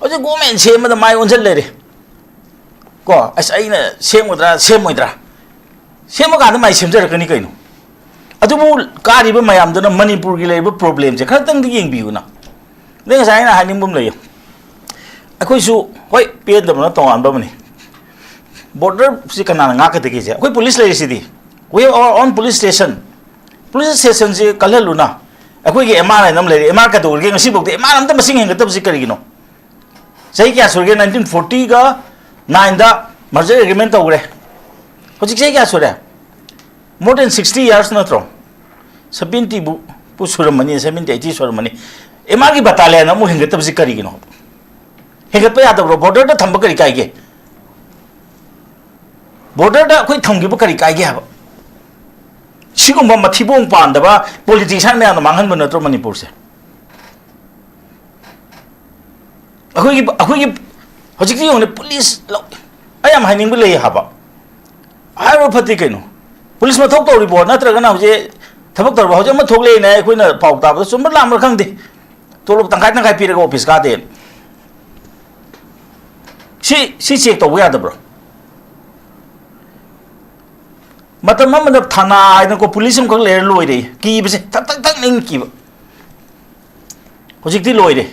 ꯍꯧꯖꯤꯛ government ꯁꯦꯝꯕꯗ ꯃꯥꯏ ꯑꯣꯟꯁꯤꯜ ꯂꯩꯔꯦ꯫ ꯀꯣ, ꯑꯁ, ꯑꯩꯅ ꯁꯦꯝꯒꯗ꯭ꯔꯥ, ꯁꯦꯝꯃꯣꯏꯗ꯭ꯔꯥ? ꯁꯦꯝꯃꯀꯥꯟꯗ ꯃꯥꯏ ꯁꯦꯝꯖꯔꯛꯀꯅꯤ ꯀꯩꯅꯣ꯫ ꯑꯗꯨꯕꯨ ꯀꯥꯔꯤꯕ ꯃꯌꯥꯝꯗꯨꯅ ꯃꯅꯤꯄꯨꯔꯒꯤ ꯂꯩꯔꯤꯕ problem ꯁꯦ ꯈꯔꯇꯪꯗꯤ ꯌꯦꯡꯕꯤꯌꯨꯅ꯫ ꯑꯗꯩ ꯉꯁꯥꯏ ꯑꯩꯅ ꯍꯥꯏꯅꯤꯡꯕ ꯑꯃ ꯂꯩꯌꯦ꯫ ꯑꯩꯈꯣꯏꯁꯨ, ꯍꯣꯏ, ꯄꯦꯟꯗꯕꯅ ꯇꯣꯉꯥꯟꯕ ꯑꯃꯅꯤ꯫ Border ꯁꯤ ꯀꯅꯥꯅ ꯉꯥꯛꯀꯗꯒꯦꯁꯦ? ꯑꯩꯈꯣꯏ police ꯂꯩꯔꯤꯁꯤꯗꯤ꯫ We have our own police station꯫ Police station ꯁꯤ ꯀꯜꯍꯜꯂꯨꯅ꯫ ꯑꯩꯈꯣꯏꯒꯤ MR ꯍꯥꯏꯅ ꯑꯃ ꯂꯩꯔꯤ꯫ MR ꯀꯩꯗꯧꯔꯤꯒꯦ? ꯉꯁꯤꯐꯥꯎꯗ MR ꯑꯝꯇ ꯃꯁꯤꯡ ꯍꯦꯟꯒꯠꯇꯕꯁꯤ ꯀꯔꯤꯒꯤꯅꯣ? ꯆꯍꯤ ꯀꯌꯥ ꯁꯨꯔꯒꯦ? Nineteen forty ꯒ nine ꯗ merger agreement ꯇꯧꯈ꯭ꯔꯦ꯫ ꯍꯧꯖꯤꯛ ꯆꯍꯤ ꯀꯌꯥ ꯁꯨꯔꯦ? More than sixty years ꯅꯠꯇ꯭ꯔꯣ? Seventy ꯕꯨ, ꯕꯨ ꯁꯨꯔꯝꯃꯅꯤ, seventy, eighty ꯁꯨꯔꯝꯃꯅꯤ꯫ MR ꯒꯤ battalion ꯑꯃꯨꯛ ꯍꯦꯟꯒꯠꯇꯕꯁꯤ ꯀꯔꯤꯒꯤꯅꯣ? ꯍꯦꯟꯒꯠꯄ ꯌꯥꯗꯕ꯭ꯔꯣ? Border ꯗ ꯊꯝꯕ ꯀꯔꯤ ꯀꯥꯏꯒꯦ? Border ꯗ ꯑꯩꯈꯣꯏ ꯊꯝꯈꯤꯕ ꯀꯔꯤ ꯀꯥꯏꯒꯦ ꯍꯥꯏꯕ? ꯁꯤꯒꯨꯝꯕ ꯃꯊꯤꯕꯣꯡ ꯄꯥꯟꯗꯕ politician ꯃꯌꯥꯝꯅ ꯃꯥꯡꯍꯟꯕ ꯅꯠꯇ꯭ꯔꯣ ꯃꯅꯤꯄꯨꯔꯁꯦ? ꯑꯩꯈꯣꯏꯒꯤ, ꯑꯩꯈꯣꯏꯒꯤ ꯍꯧꯖꯤꯛꯇꯤ ꯌꯦꯡꯉꯨꯅꯦ, police ꯂꯧ-, ꯑꯩ ꯌꯥꯝ ꯍꯥꯏꯅꯤꯡꯕ ꯂꯩ ꯍꯥꯏꯕ꯫ ꯍꯥꯏꯕ ꯐꯠꯇꯦ ꯀꯩꯅꯣ? Police ꯃꯊꯧ ꯇꯧꯔꯤꯕꯣ? ꯅꯠꯇ꯭ꯔꯒꯅ ꯍꯧꯖꯤꯛ ꯊꯕꯛ ꯇꯧꯔꯕ? ꯍꯧꯖꯤꯛ ꯑꯃ ꯊꯣꯛꯂꯛꯑꯦꯅ ꯑꯩꯈꯣꯏꯅ ꯄꯥꯎ ꯇꯥꯕꯗ ꯆꯨꯝꯕ꯭ꯔꯥ ꯂꯥꯟꯕ꯭ꯔꯥ ꯈꯪꯗꯦ꯫ ꯇꯣꯂꯣꯞ ꯇꯪꯈꯥꯏ ꯇꯪꯈꯥꯏ ꯄꯤꯔꯒ office ꯀꯥꯗꯦ꯫ ꯁꯤ, ꯁꯤ check ꯇꯧꯕ ꯌꯥꯗꯕ꯭ꯔꯣ? ꯃꯇꯝ ꯑꯃꯗ ꯊꯥꯅꯥ ꯍꯥꯏꯗꯅꯀꯣ, police ꯑꯃꯈꯛ ꯂꯩꯔ ꯂꯣꯏꯔꯦ꯫ ꯀꯤꯕꯁꯦ ꯊꯛ ꯊꯛ ꯊꯛ ꯅꯤꯡ ꯀꯤꯕ꯫ ꯍꯧꯖꯤꯛꯇꯤ ꯂꯣꯏꯔꯦ꯫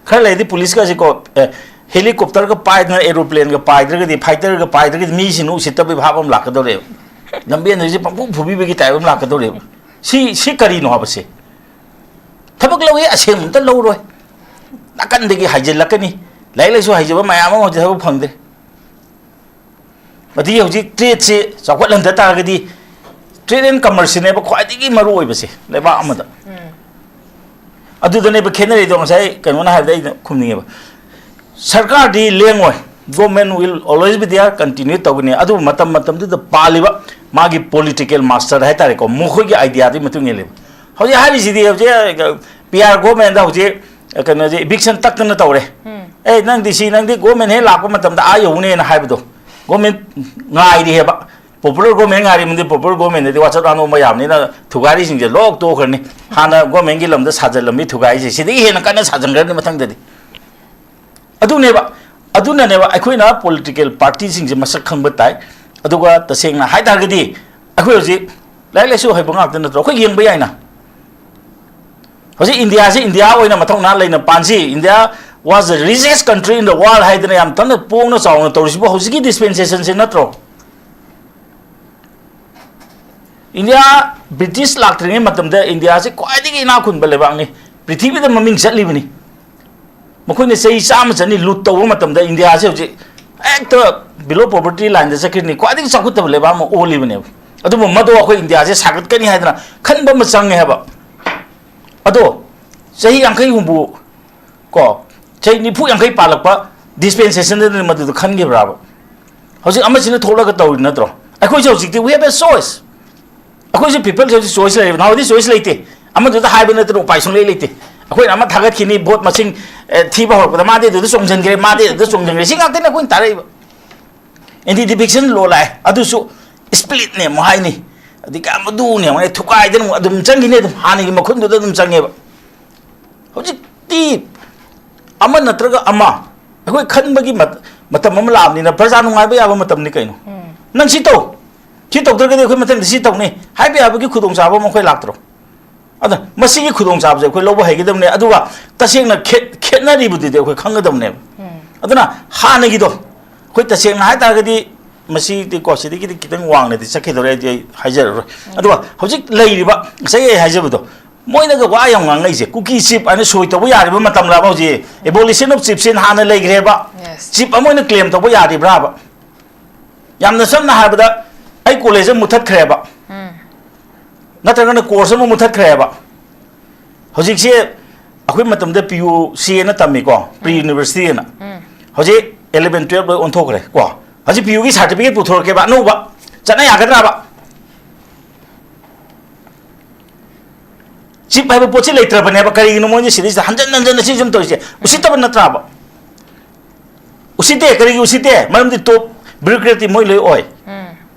ꯈꯔ ꯂꯩꯔꯗꯤ police ꯀꯁꯦꯀꯣ, ꯑꯦ, helicopter ꯒ ꯄꯥꯏꯗꯅ, aeroplane ꯒ ꯄꯥꯏꯗ꯭ꯔꯒꯗꯤ, fighter ꯒ ꯄꯥꯏꯗ꯭ꯔꯒꯗꯤ ꯃꯤꯁꯤꯡꯅ ꯎꯁꯤꯠꯇꯕꯒꯤ ꯚꯥꯕ ꯑꯃ ꯂꯥꯛꯀꯗꯧꯔꯦꯕ꯫ ꯂꯝꯕꯦꯟꯗ ꯍꯧꯖꯤꯛ ꯄꯪꯐꯨ ꯐꯨꯕꯤꯕꯒꯤ type ꯑꯃ ꯂꯥꯛꯀꯗꯧꯔꯦꯕ꯫ ꯁꯤ, ꯁꯤ ꯀꯔꯤꯅꯣ ꯍꯥꯏꯕꯁꯦ? ꯊꯕꯛ ꯂꯧꯏ, ꯑꯁꯦꯡꯕ ꯑꯝꯇ ꯂꯧꯔꯣꯏ꯫ ꯅꯥꯀꯟꯗꯒꯤ ꯍꯥꯏꯖꯤꯜꯂꯛꯀꯅꯤ꯫ ꯂꯥꯏꯔꯤꯛ ꯂꯥꯏꯁꯨ ꯍꯩꯖꯕ ꯃꯌꯥꯝ ꯑꯃ ꯍꯧꯖꯤꯛ ꯊꯕꯛ ꯐꯪꯗ꯭ꯔꯦ꯫ ꯑꯗꯒꯤ ꯍꯧꯖꯤꯛ trade ꯁꯤ ꯆꯥꯎꯈꯠꯍꯟꯗ ꯇꯥꯔꯒꯗꯤ, trade and commerce ꯁꯤꯅꯦꯕ ꯈ꯭ꯋꯥꯏꯗꯒꯤ ꯃꯔꯨ ꯑꯣꯏꯕꯁꯦ ꯂꯩꯕꯥꯛ ꯑꯃꯗ꯫ ꯎꯝ꯫ ꯑꯗꯨꯗꯅꯦꯕ ꯈꯦꯠꯅꯔꯤꯗꯣ, ꯉꯁꯥꯏ ꯀꯩꯅꯣꯅ ꯍꯥꯏꯕꯗ ꯑꯩꯅ ꯈꯨꯝꯅꯤꯡꯉꯦꯕ꯫ ꯁꯔꯀꯥꯔꯗꯤ ꯂꯦꯡꯉꯣꯏ, government will always be there, continue ꯇꯧꯒꯅꯤ꯫ ꯑꯗꯨꯕꯨ ꯃꯇꯝ ꯃꯇꯝꯗꯨꯗ ꯄꯥꯜꯂꯤꯕ ꯃꯥꯒꯤ political master ꯍꯥꯏꯇꯥꯔꯦꯀꯣ, ꯃꯈꯣꯏꯒꯤ ideaꯗꯨꯒꯤ ꯃꯇꯨꯡ ꯏꯜꯂꯦꯕ꯫ ꯍꯧꯖꯤꯛ ꯍꯥꯏꯔꯤꯁꯤꯗꯤ ꯍꯧꯖꯤꯛ P R governmentꯗ ꯍꯧꯖꯤꯛ ꯀꯩꯅꯣꯁꯦ eviction ꯇꯛꯇꯅ ꯇꯧꯔꯦ꯫ "ꯑꯦ, ꯅꯪ D C, ꯅꯪꯗꯤ government ꯍꯦꯛ ꯂꯥꯛꯄ ꯃꯇꯝꯗ ꯑꯥ ꯌꯧꯅꯦꯅ" ꯍꯥꯏꯕꯗꯣ, government ꯉꯥꯏꯔꯤ ꯍꯥꯏꯕ꯫ Popular government ꯉꯥꯏꯔꯤꯕꯗꯤ, popular governmentꯗꯗꯤ ꯋꯥꯆꯠ ꯋꯥꯅꯣꯝꯕ ꯌꯥꯝꯅꯤꯅ ꯊꯨꯒꯥꯏꯔꯤꯁꯤꯡꯁꯦ ꯂꯣꯛ ꯇꯣꯛꯈ꯭ꯔꯅꯤ꯫ ꯍꯥꯟꯅ governmentꯀꯤ ꯂꯝꯗ ꯁꯥꯖꯜꯂꯝꯃꯤ ꯊꯨꯒꯥꯏꯔꯤꯁꯦ, ꯁꯤꯗꯒꯤ ꯍꯦꯟꯅ ꯀꯟꯅ ꯁꯥꯖꯟꯈ꯭ꯔꯅꯤ ꯃꯊꯪꯗꯗꯤ꯫ ꯑꯗꯨꯅꯦꯕ, ꯑꯗꯨꯅꯅꯦꯕ ꯑꯩꯈꯣꯏꯅ political partyꯁꯤꯡꯁꯦ ꯃꯁꯛ ꯈꯪꯕ ꯇꯥꯏ꯫ ꯑꯗꯨꯒ ꯇꯁꯦꯡꯅ ꯍꯥꯏ ꯇꯥꯔꯒꯗꯤ ꯑꯩꯈꯣꯏ ꯍꯧꯖꯤꯛ ꯂꯥꯏꯔꯤꯛ ꯂꯥꯏꯁꯨ ꯍꯩꯕ ꯉꯥꯛꯇ ꯅꯠꯇ꯭ꯔꯣ? ꯑꯩꯈꯣꯏ ꯌꯦꯡꯕ ꯌꯥꯏꯅ꯫ ꯍꯧꯖꯤꯛ ꯏꯟꯗꯤꯌꯥꯁꯤ ꯏꯟꯗꯤꯌꯥ ꯑꯣꯏꯅ ꯃꯊꯧꯅꯥ ꯂꯩꯅ ꯄꯥꯟꯁꯤ, "India was the richest country in the world" ꯍꯥꯏꯗꯅ ꯌꯥꯝ ꯊꯝꯅ ꯄꯣꯡꯅ ꯆꯥꯎꯅ ꯇꯧꯔꯤꯁꯤꯕꯨ ꯍꯧꯖꯤꯛꯀꯤ dispensationsꯁꯦ ꯅꯠꯇ꯭ꯔꯣ? ꯏꯟꯗꯤꯌꯥ, ꯕ꯭ꯔꯤꯇꯤꯁ ꯂꯥꯛꯇ꯭ꯔꯤꯉꯩ ꯃꯇꯝꯗ ꯏꯟꯗꯤꯌꯥꯁꯤ ꯈ꯭ꯋꯥꯏꯗꯒꯤ ꯏꯅꯥꯛ ꯈꯨꯟꯕ ꯂꯩꯕꯥꯛꯅꯤ ꯄ꯭ꯔꯤꯊꯤꯕꯤꯗ ꯃꯃꯤꯡ ꯆꯠꯂꯤꯕꯅꯤ꯫ ꯃꯈꯣꯏꯅ ꯆꯍꯤ ꯆꯥꯝꯃ ꯆꯅꯤ ꯂꯨꯠ ꯇꯧꯕ ꯃꯇꯝꯗ ꯏꯟꯗꯤꯌꯥꯁꯤ ꯍꯧꯖꯤꯛ ꯍꯦꯛꯇ below poverty lineꯗ ꯆꯠꯈ꯭ꯔꯤꯅꯤ, ꯈ꯭ꯋꯥꯏꯗꯒꯤ ꯆꯥꯎꯈꯠꯇꯕ ꯂꯩꯕꯥꯛ ꯑꯃ ꯑꯣꯜꯂꯤꯕꯅꯦꯕ꯫ ꯑꯗꯨꯕꯨ ꯃꯗꯨ ꯑꯩꯈꯣꯏ ꯏꯟꯗꯤꯌꯥꯁꯦ ꯁꯥꯒꯠꯀꯅꯤ ꯍꯥꯏꯗꯅ ꯈꯟꯕ ꯑꯃ ꯆꯪꯉꯦ ꯍꯥꯏꯕ꯫ ꯑꯗꯣ ꯆꯍꯤ ꯌꯥꯡꯈꯩ ꯍꯨꯝꯐꯨ ꯀꯣ, ꯆꯍꯤ ꯅꯤꯐꯨ ꯌꯥꯡꯈꯩ ꯄꯥꯜꯂꯛꯄ dispensationsꯗꯅ ꯃꯗꯨꯗ ꯈꯟꯈꯤꯕ꯭ꯔꯥꯕ? ꯍꯧꯖꯤꯛ ꯑꯃꯁꯤꯅ ꯊꯣꯛꯂꯒ ꯇꯧꯔꯤ ꯅꯠꯇ꯭ꯔꯣ? ꯑꯩꯈꯣꯏꯁꯨ ꯍꯧꯖꯤꯛꯇꯤ we have a choice꯫ ꯑꯩꯈꯣꯏꯁꯨ peopleꯁꯦ ꯍꯧꯖꯤꯛ choice ꯂꯩꯔꯦꯕ꯫ ꯅꯍꯥꯟꯋꯥꯏꯗꯤ choice ꯂꯩꯇꯦ, ꯑꯃꯗꯨꯗ ꯍꯥꯏꯕ ꯅꯠꯇꯅ ꯎꯄꯥꯏ ꯁꯨꯡꯂꯩ ꯂꯩꯇꯦ꯫ ꯑꯩꯈꯣꯏꯅ ꯑꯃ ꯊꯥꯒꯠꯈꯤꯅꯤ, vote ꯃꯁꯤꯡ ꯑꯦ, ꯊꯤꯕ ꯍꯧꯔꯛꯄꯗ ꯃꯥꯗꯤ ꯑꯗꯨꯗ ꯆꯣꯡꯁꯤꯟꯈ꯭ꯔꯦ, ꯃꯥꯗꯤ ꯑꯗꯨꯗ ꯆꯣꯡꯁꯤꯟꯈ꯭ꯔꯦ, ꯁꯤ ꯉꯥꯛꯇꯅꯦ ꯑꯩꯈꯣꯏꯅ ꯇꯥꯔꯛꯏꯕ꯫ Anti defection law ꯂꯥꯛꯑꯦ, ꯑꯗꯨꯁꯨ splitꯅꯦ ꯑꯃꯨꯛ ꯍꯥꯏꯅꯤ, ꯑꯗꯒꯤ ꯑꯃꯗꯨꯅꯦ ꯑꯃꯨꯛ ꯊꯨꯒꯥꯏꯗꯅ ꯑꯃꯨꯛ ꯑꯗꯨꯝ ꯆꯪꯈꯤꯅꯤ, ꯑꯗꯨꯝ ꯍꯥꯟꯅꯒꯤ ꯃꯈꯨꯟꯗꯨꯗ ꯑꯗꯨꯝ ꯆꯪꯉꯦꯕ꯫ ꯍꯧꯖꯤꯛꯇꯤ ꯑꯃ ꯅꯠꯇ꯭ꯔꯒ ꯑꯃ ꯑꯩꯈꯣꯏ ꯈꯟꯕꯒꯤ ꯃꯠ-, ꯃꯇꯝ ꯑꯃ ꯂꯥꯛꯑꯕꯅꯤꯅ ꯄ꯭ꯔꯖꯥ ꯅꯨꯡꯉꯥꯏꯕ ꯌꯥꯕ ꯃꯇꯝꯅꯤ ꯀꯩꯅꯣ꯫ ꯅꯪ ꯁꯤ ꯇꯧ, ꯁꯤ ꯇꯧꯗ꯭ꯔꯒꯗꯤ ꯑꯩꯈꯣꯏ ꯃꯊꯪꯗ ꯁꯤ ꯇꯧꯅꯤ ꯍꯥꯏꯕ ꯌꯥꯕꯒꯤ ꯈꯨꯗꯣꯡꯆꯥꯕ ꯑꯃ ꯑꯩꯈꯣꯏ ꯂꯥꯛꯇ꯭ꯔꯣ? ꯑꯗ ꯃꯁꯤꯒꯤ ꯈꯨꯗꯣꯡꯆꯥꯕꯁꯦ ꯑꯩꯈꯣꯏ ꯂꯧꯕ ꯍꯩꯒꯗꯕꯅꯦ꯫ ꯑꯗꯨꯒ ꯇꯁꯦꯡꯅ ꯈꯦꯠ-, ꯈꯦꯠꯅꯔꯤꯕꯗꯨꯗꯤ ꯑꯩꯈꯣꯏ ꯈꯪꯒꯗꯕꯅꯦꯕ꯫ ꯑꯗꯨꯅ ꯍꯥꯟꯅꯒꯤꯗꯣ ꯑꯩꯈꯣꯏ ꯇꯁꯦꯡꯅ ꯍꯥꯏ ꯇꯥꯔꯒꯗꯤ ꯃꯁꯤꯗꯤ ꯀꯣ, ꯁꯤꯗꯒꯤꯗꯤ ꯈꯤꯇꯪ ꯋꯥꯡꯅꯗꯤ ꯆꯠꯈꯤꯗꯧꯔꯦ, ꯑꯩꯗꯤ ꯑꯩ ꯍꯥꯏꯖꯔꯔꯣꯏ꯫ ꯑꯗꯨꯒ ꯍꯧꯖꯤꯛ ꯂꯩꯔꯤꯕ, ꯉꯁꯥꯏ ꯑꯩ ꯍꯥꯏꯖꯕꯗꯣ, ꯃꯣꯏꯅꯒ ꯋꯥ ꯌꯥꯝ ꯉꯥꯡꯅꯩꯁꯦ, ꯀꯨꯀꯤ ꯆꯤꯞ ꯍꯥꯏꯅ ꯁꯣꯏ ꯇꯧꯕ ꯌꯥꯔꯤꯕ ꯃꯇꯝꯂꯕ ꯍꯧꯖꯤꯛ? Abolition of chiefs ꯍꯥꯟꯅ ꯂꯩꯈ꯭ꯔꯦꯕ꯫ Yes. ꯆꯤꯞ ꯑꯃ ꯑꯣꯏꯅ claim ꯇꯧꯕ ꯌꯥꯔꯤꯕ꯭ꯔꯥꯕ? ꯌꯥꯝꯅ ꯁꯝꯅ ꯍꯥꯏꯔꯕꯗ, ꯑꯩ ꯀꯣꯂꯦꯖ ꯑꯃ ꯃꯨꯊꯠꯈ꯭ꯔꯦꯕ, ꯅꯠꯇ꯭ꯔꯒꯅ course ꯑꯃ ꯃꯨꯊꯠꯈ꯭ꯔꯦꯕ꯫ ꯍꯧꯖꯤꯛꯁꯦ ꯑꯩꯈꯣꯏ ꯃꯇꯝꯗ ꯄꯤ ꯌꯨ ꯁꯤ ꯑꯅ ꯇꯝꯃꯤꯀꯣ, ꯄ꯭ꯔꯤ ꯌꯨꯅꯤꯚꯔꯁꯤꯇꯤ ꯑꯅ꯫ ꯎꯝ꯫ ꯍꯧꯖꯤꯛ ꯏꯂꯚꯦꯟ ꯇꯨꯌꯦꯜꯞ ꯂꯣꯏ ꯑꯣꯟꯊꯣꯛꯈ꯭ꯔꯦ ꯀꯣ꯫ ꯍꯧꯖꯤꯛ ꯄꯤ ꯌꯨꯒꯤ ꯁꯥꯔꯇꯤꯐꯤꯀꯦꯠ ꯄꯨꯊꯣꯔꯛꯀꯦꯕ ꯑꯅꯧꯕ, ꯆꯠꯅ ꯌꯥꯒꯗ꯭ꯔꯕ? ꯆꯤꯞ ꯍꯥꯏꯕ ꯄꯣꯠꯁꯤ ꯂꯩꯇ꯭ꯔꯕꯅꯦꯕ꯫ ꯀꯔꯤꯒꯤꯅꯣ ꯃꯣꯏꯅ ꯁꯤꯗꯩꯁꯤꯗ ꯍꯟꯖꯟ ꯍꯟꯖꯟꯅ ꯁꯤ ꯁꯨꯝ ꯇꯧꯔꯤꯁꯦ? ꯎꯁꯤꯠꯇꯕ ꯅꯠꯇ꯭ꯔꯕ? ꯎꯁꯤꯠꯇꯦ꯫ ꯀꯔꯤꯒꯤ ꯎꯁꯤꯠꯇꯦ? ꯃꯔꯝꯗꯤ ꯇꯣꯞ ꯕ꯭ꯌꯨꯔꯣꯀ꯭ꯔꯦꯠꯇꯤ ꯃꯣꯏ ꯂꯣꯏ ꯑꯣꯏ꯫ ꯎꯝ꯫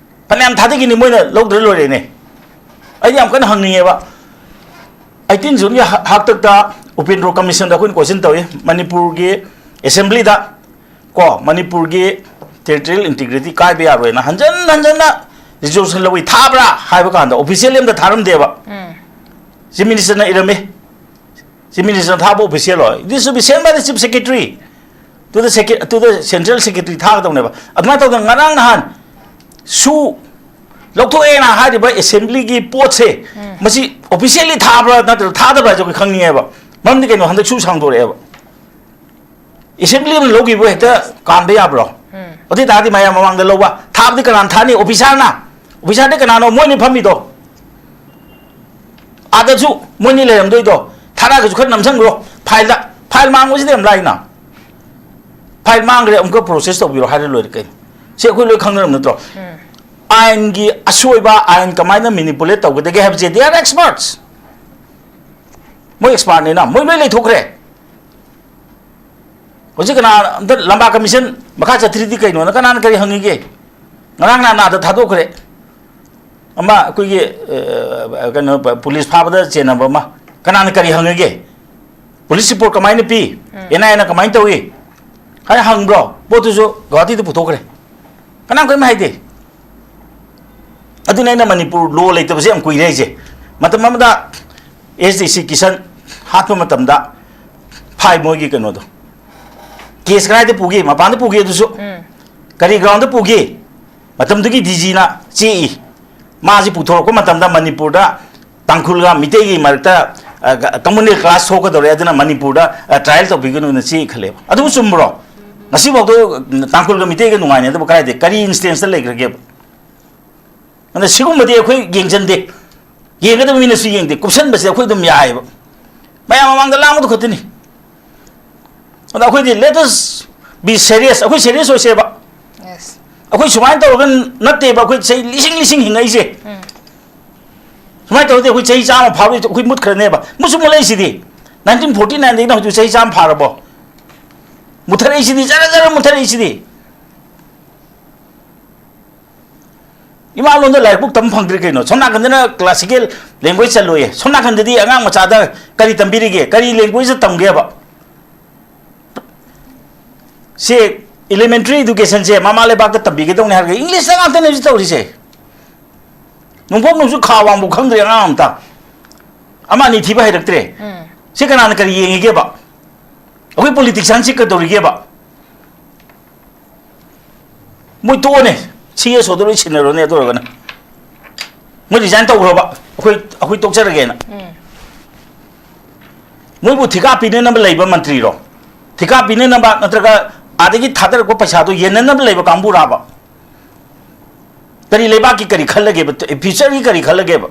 ꯐꯅꯌꯥꯝ ꯊꯥꯗꯈꯤꯅꯤ, ꯃꯣꯏꯅ ꯂꯧꯗ꯭ꯔ ꯂꯣꯏꯔꯦꯅꯦ꯫ ꯑꯩꯗꯤ ꯌꯥꯝ ꯀꯟꯅ ꯍꯪꯅꯤꯡꯉꯦꯕ꯫ ꯑꯩꯇꯤꯟ ꯖꯨꯟꯒꯤ ꯍ-, ꯍꯥꯛꯇꯛꯇ ꯎꯄꯦꯟꯗ꯭ꯔꯣ ꯀꯃꯤꯁꯟꯗ ꯑꯩꯈꯣꯏꯅ ꯀꯣꯏꯁꯟ ꯇꯧꯏ, ꯃꯅꯤꯄꯨꯔꯒꯤ ꯑꯦꯁꯦꯝꯕ꯭ꯂꯤꯗ ꯀꯣ, ꯃꯅꯤꯄꯨꯔꯒꯤ ꯇꯦꯔꯤꯇꯣꯔꯤꯌꯦꯜ ꯏꯟꯇꯤꯒ꯭ꯔꯤꯇꯤ ꯀꯥꯏꯕ ꯌꯥꯔꯣꯏꯅ ꯍꯟꯖꯟ ꯍꯟꯖꯟꯅ ꯔꯤꯖꯣꯂꯨꯁꯟ ꯂꯧꯏ꯫ ꯊꯥꯕ꯭ꯔꯥ ꯍꯥꯏꯕ ꯀꯥꯟꯗ ꯑꯣꯐꯤꯁꯤꯌꯦꯜ ꯑꯝꯇ ꯊꯥꯔꯝꯗꯦꯕ꯫ ꯎꯝ꯫ ꯆꯤꯐ ꯃꯤꯅꯤꯁꯇꯔꯅ ꯏꯔꯝꯃꯤ꯫ ꯆꯤꯐ ꯃꯤꯅꯤꯁꯇꯔꯅ ꯊꯥꯕ ꯑꯣꯐꯤꯁꯤꯌꯦꯜ ꯑꯣꯏ꯫ This should be sent by the chief secretary to the secre-, to the central secretary ꯊꯥꯒꯗꯧꯅꯦꯕ꯫ ꯑꯗꯨꯃꯥꯏꯅ ꯇꯧꯗꯅ ꯉꯔꯥꯡ ꯅꯍꯥꯟ ꯁꯨ ꯂꯧꯊꯣꯛꯑꯦꯅ ꯍꯥꯏꯔꯤꯕ ꯑꯦꯁꯦꯝꯕ꯭ꯂꯤꯒꯤ ꯄꯣꯠꯁꯦ, ꯎꯝ꯫ ꯃꯁꯤ ꯑꯣꯐꯤꯁꯤꯌꯦꯜꯂꯤ ꯊꯥꯕ꯭ꯔꯥ ꯅꯠꯇ꯭ꯔꯒ ꯊꯥꯗꯕ꯭ꯔꯥ ꯍꯥꯏꯁꯦ ꯑꯩꯈꯣꯏ ꯈꯪꯅꯤꯡꯉꯦꯕ꯫ ꯃꯔꯝꯗꯤ ꯀꯩꯅꯣ, ꯍꯟꯗꯛ ꯁꯨ ꯁꯥꯡꯗꯣꯔꯛꯑꯦꯕ꯫ ꯑꯦꯁꯦꯝꯕ꯭ꯂꯤ ꯑꯃꯅ ꯂꯧꯈꯤꯕ ꯍꯦꯛꯇ ꯀꯥꯟꯕ ꯌꯥꯕ꯭ꯔꯣ? ꯎꯝ꯫ ꯑꯗꯨ ꯑꯣꯏ ꯇꯥꯔꯗꯤ ꯃꯌꯥꯝ ꯃꯃꯥꯡꯗ ꯂꯧꯕ ꯊꯥꯕꯗꯤ ꯀꯅꯥꯅ ꯊꯥꯅꯤ? ꯑꯣꯐꯤꯁꯥꯔꯅ꯫ ꯑꯣꯐꯤꯁꯥꯔꯗꯤ ꯀꯅꯥꯅꯣ? ꯃꯣꯏꯅꯤ ꯐꯝꯃꯤꯗꯣ꯫ ꯑꯥꯗꯁꯨ ꯃꯣꯏꯅꯤ ꯂꯩꯔꯝꯗꯣꯏꯗꯣ꯫ ꯊꯥꯔꯛꯑꯒꯁꯨ ꯈꯔ ꯅꯝꯁꯟꯈ꯭ꯔꯣ ꯐꯥꯏꯜꯗ꯫ ꯐꯥꯏꯜ ꯃꯥꯡꯕꯁꯤꯗꯤ ꯌꯥꯝ ꯂꯥꯏꯅ꯫ ꯐꯥꯏꯜ ꯃꯥꯡꯈ꯭ꯔꯦ, ꯑꯃꯨꯛꯀ ꯄ꯭ꯔꯣꯁꯦꯁ ꯇꯧꯕꯤꯔꯣ ꯍꯥꯏꯔ ꯂꯣꯏꯔꯦ ꯀꯩꯅꯣ꯫ ꯁꯤ ꯑꯩꯈꯣꯏ ꯂꯣꯏ ꯈꯪꯅꯔꯕ ꯅꯠꯇ꯭ꯔꯣ? ꯎꯝ꯫ ꯑꯥꯏꯟꯒꯤ ꯑꯁꯣꯏꯕ, ꯑꯥꯏꯟ ꯀꯃꯥꯏꯅ ꯃꯦꯅꯤꯄꯨꯂꯦꯠ ꯇꯧꯒꯗꯒꯦ ꯍꯥꯏꯕꯁꯦ, they are experts꯫ ꯃꯣꯏ ꯑꯦꯛꯁꯄꯥꯔꯠꯅꯤꯅ ꯃꯣꯏ ꯂꯣꯏ ꯂꯩꯊꯣꯛꯈ꯭ꯔꯦ꯫ ꯍꯧꯖꯤꯛ ꯀꯅꯥ ꯑꯝꯇ ꯂꯝꯕꯥ ꯀꯃꯤꯁꯟ ꯃꯈꯥ ꯆꯠꯊ꯭ꯔꯤꯗꯤ ꯀꯩꯅꯣꯅ ꯀꯅꯥꯅ ꯀꯔꯤ ꯍꯪꯉꯤꯒꯦ? ꯉꯔꯥꯡ ꯅꯍꯥꯟ ꯑꯥꯗ ꯊꯥꯗꯣꯛꯈ꯭ꯔꯦ꯫ ꯑꯃ ꯑꯩꯈꯣꯏꯒꯤ, ꯑ, ꯀꯩꯅꯣ, ꯄꯨꯂꯤꯁ ꯐꯥꯕꯗ ꯆꯦꯟꯅꯕ ꯑꯃ꯫ ꯀꯅꯥꯅ ꯀꯔꯤ ꯍꯪꯉꯒꯦ? ꯄꯨꯂꯤꯁ ꯔꯤꯄꯣꯔꯠ ꯀꯃꯥꯏꯅ ꯄꯤ? ꯎꯝ꯫ ꯑꯦꯟ ꯑꯥꯏ ꯑꯦꯅ ꯀꯃꯥꯏꯅ ꯇꯧꯏ? ꯍꯥꯏꯅ ꯍꯪꯕ꯭ꯔꯣ? ꯄꯣꯠꯇꯨꯁꯨ ꯒꯧꯍꯥꯇꯤꯗ ꯄꯨꯊꯣꯛꯈ꯭ꯔꯦ꯫ ꯀꯅꯥꯝ ꯀꯔꯤꯝ ꯍꯥꯏꯗꯦ꯫ ꯑꯗꯨꯅ ꯑꯩꯅ ꯃꯅꯤꯄꯨꯔ ꯂꯣ ꯂꯩꯇꯕꯁꯦ ꯌꯥꯝ ꯀꯨꯏꯔꯦ ꯍꯥꯏꯁꯦ꯫ ꯃꯇꯝ ꯑꯃꯗ ꯑꯦꯁ ꯗꯤ ꯁꯤ ꯀꯤꯁꯟ ꯍꯥꯠꯄ ꯃꯇꯝꯗ ꯐꯥꯏ ꯃꯣꯏꯒꯤ ꯀꯩꯅꯣꯗꯣ꯫ ꯀꯦꯁ ꯀꯗꯥꯏꯗ ꯄꯨꯒꯦ? ꯃꯄꯥꯟꯗ ꯄꯨꯒꯦ ꯑꯗꯨꯁꯨ꯫ ꯎꯝ꯫ ꯀꯔꯤ ꯒ꯭ꯔꯥꯎꯟꯗ ꯄꯨꯒꯦ? ꯃꯇꯝꯗꯨꯒꯤ ꯗꯤ ꯖꯤꯅ ꯆꯦꯛꯏ꯫ ꯃꯥꯁꯤ ꯄꯨꯊꯣꯔꯛꯄ ꯃꯇꯝꯗ ꯃꯅꯤꯄꯨꯔꯗ ꯇꯥꯡꯈꯨꯜꯒ ꯃꯤꯇꯩꯒꯤ ꯃꯔꯛꯇ, ꯑ, ꯀ-, ꯀꯃꯟꯋꯦꯜ ꯀ꯭ꯂꯥꯁ ꯊꯣꯛꯀꯗꯧꯔꯦ, ꯑꯗꯨꯅ ꯃꯅꯤꯄꯨꯔꯗ, ꯑ, ꯇ꯭ꯔꯥꯏꯌꯦꯜ ꯇꯧꯕꯤꯒꯅꯨꯅ ꯆꯦ ꯏꯈꯠꯂꯦꯕ꯫ ꯑꯗꯨꯕꯨ ꯆꯨꯝꯕ꯭ꯔꯣ? ꯉꯁꯤꯐꯥꯎꯗ ꯇꯥꯡꯈꯨꯜꯒ ꯃꯤꯇꯩꯒ ꯅꯨꯡꯉꯥꯏꯅꯗꯕ ꯀꯗꯥꯏꯗ, ꯀꯔꯤ ꯏꯟꯁꯇꯦꯟꯁꯇ ꯂꯩꯈ꯭ꯔꯒꯦꯕ? ꯑꯗ ꯁꯤꯒꯨꯝꯕꯗꯤ ꯑꯩꯈꯣꯏ ꯌꯦꯡꯁꯤꯟꯗꯦ꯫ ꯌꯦꯡꯒꯗꯕ ꯃꯤꯅꯁꯨ ꯌꯦꯡꯗꯦ꯫ ꯀꯨꯞꯁꯟꯕꯁꯦ ꯑꯩꯈꯣꯏ ꯑꯗꯨꯝ ꯌꯥꯏꯑꯕ꯫ ꯃꯌꯥꯝ ꯃꯃꯥꯡꯗ ꯂꯥꯡꯕꯗꯨ ꯈꯛꯇꯅꯤ꯫ ꯑꯗ ꯑꯩꯈꯣꯏꯗꯤ let us be serious, ꯑꯩꯈꯣꯏ serious ꯑꯣꯏꯁꯦꯕ꯫ Yes. ꯑꯩꯈꯣꯏ ꯁꯨꯃꯥꯏꯅ ꯇꯧꯔꯒ ꯅꯠꯇꯦꯕ ꯑꯩꯈꯣꯏ ꯆꯍꯤ ꯂꯤꯁꯤꯡ ꯂꯤꯁꯤꯡ ꯍꯤꯡꯉꯛꯏꯁꯦ꯫ ꯁꯨꯃꯥꯏꯅ ꯇꯧꯔꯗꯤ ꯑꯩꯈꯣꯏ ꯆꯍꯤ ꯆꯥꯝꯃ ꯐꯥꯕꯗ ꯑꯩꯈꯣꯏ ꯃꯨꯠꯈ꯭ꯔꯅꯦꯕ꯫ ꯃꯨꯠꯁꯨ ꯃꯨꯠꯂꯛꯏꯁꯤꯗꯤ꯫ Nineteen forty nineꯗꯒꯤꯅ ꯍꯧꯖꯤꯛ ꯆꯍꯤ ꯆꯥꯝꯃ ꯐꯥꯔꯕꯣ? ꯃꯨꯠꯊꯔꯛꯏꯁꯤꯗꯤ, ꯖꯔ ꯖꯔ ꯃꯨꯠꯊꯔꯛꯏꯁꯤꯗꯤ꯫ ꯏꯃꯥ ꯂꯣꯟꯗ ꯂꯥꯏꯔꯤꯛ ꯄꯣꯛ ꯇꯝ ꯐꯪꯗ꯭ꯔꯦ ꯀꯩꯅꯣ? ꯁꯣꯝ ꯅꯥꯀꯟꯗꯅ classical language ꯆꯠꯂꯣꯏꯌꯦ, ꯁꯣꯝ ꯅꯥꯀꯟꯗꯗꯤ ꯑꯉꯥꯡ ꯃꯆꯥꯗ ꯀꯔꯤ ꯇꯝꯕꯤꯔꯤꯒꯦ? ꯀꯔꯤ languageꯇ ꯇꯝꯒꯦꯕ? ꯁꯤ elementary educationꯁꯦ ꯃꯃꯥ ꯂꯩꯕꯥꯛꯇ ꯇꯝꯕꯤꯒꯗꯧꯅꯤ ꯍꯥꯏꯔꯒ Englishꯇ ꯉꯥꯛꯇꯅꯦ ꯍꯧꯖꯤꯛ ꯇꯧꯔꯤꯁꯦ꯫ ꯅꯣꯡꯄꯣꯛ ꯅꯣꯡꯆꯨꯞ ꯈꯥ ꯋꯥꯡꯕꯨ ꯈꯪꯗ꯭ꯔꯦ ꯑꯉꯥꯡ ꯑꯝꯇ꯫ ꯑꯃ ꯑꯅꯤ ꯊꯤꯕ ꯍꯩꯔꯛꯇ꯭ꯔꯦ꯫ ꯁꯤ ꯀꯅꯥꯅ ꯀꯔꯤ ꯌꯦꯡꯉꯤꯒꯦꯕ? ꯑꯩꯈꯣꯏ politicianꯁꯤ ꯀꯩꯗꯧꯔꯤꯒꯦꯕ? ꯃꯣꯏ ꯇꯣꯛꯑꯣꯅꯦ꯫ CSOꯗ ꯂꯣꯏ ꯁꯤꯟꯅꯔꯣꯅꯦ ꯑꯗꯨ ꯑꯣꯏꯔꯒꯅ꯫ ꯃꯣꯏ resign ꯇꯧꯈ꯭ꯔꯣꯕ꯫ ꯑꯩꯈꯣꯏ, ꯑꯩꯈꯣꯏ ꯇꯣꯛꯆꯔꯒꯦꯅ꯫ ꯃꯣꯏꯕꯨ ꯊꯤꯀꯥ ꯄꯤꯅꯅꯕ ꯂꯩꯕ ꯃꯟꯇ꯭ꯔꯤꯔꯣ? ꯊꯤꯀꯥ ꯄꯤꯅꯅꯕ ꯅꯠꯇ꯭ꯔꯒ ꯑꯥꯗꯒꯤ ꯊꯥꯗꯔꯛꯄ ꯄꯩꯁꯥꯗꯣ ꯌꯦꯟꯅꯅꯕ ꯂꯩꯕ ꯀꯥꯡꯕꯨꯔꯥꯕ? ꯀꯔꯤ ꯂꯩꯕꯥꯛꯀꯤ ꯀꯔꯤ ꯈꯜꯂꯒꯦꯕ? Futureꯒꯤ ꯀꯔꯤ ꯈꯜꯂꯒꯦꯕ?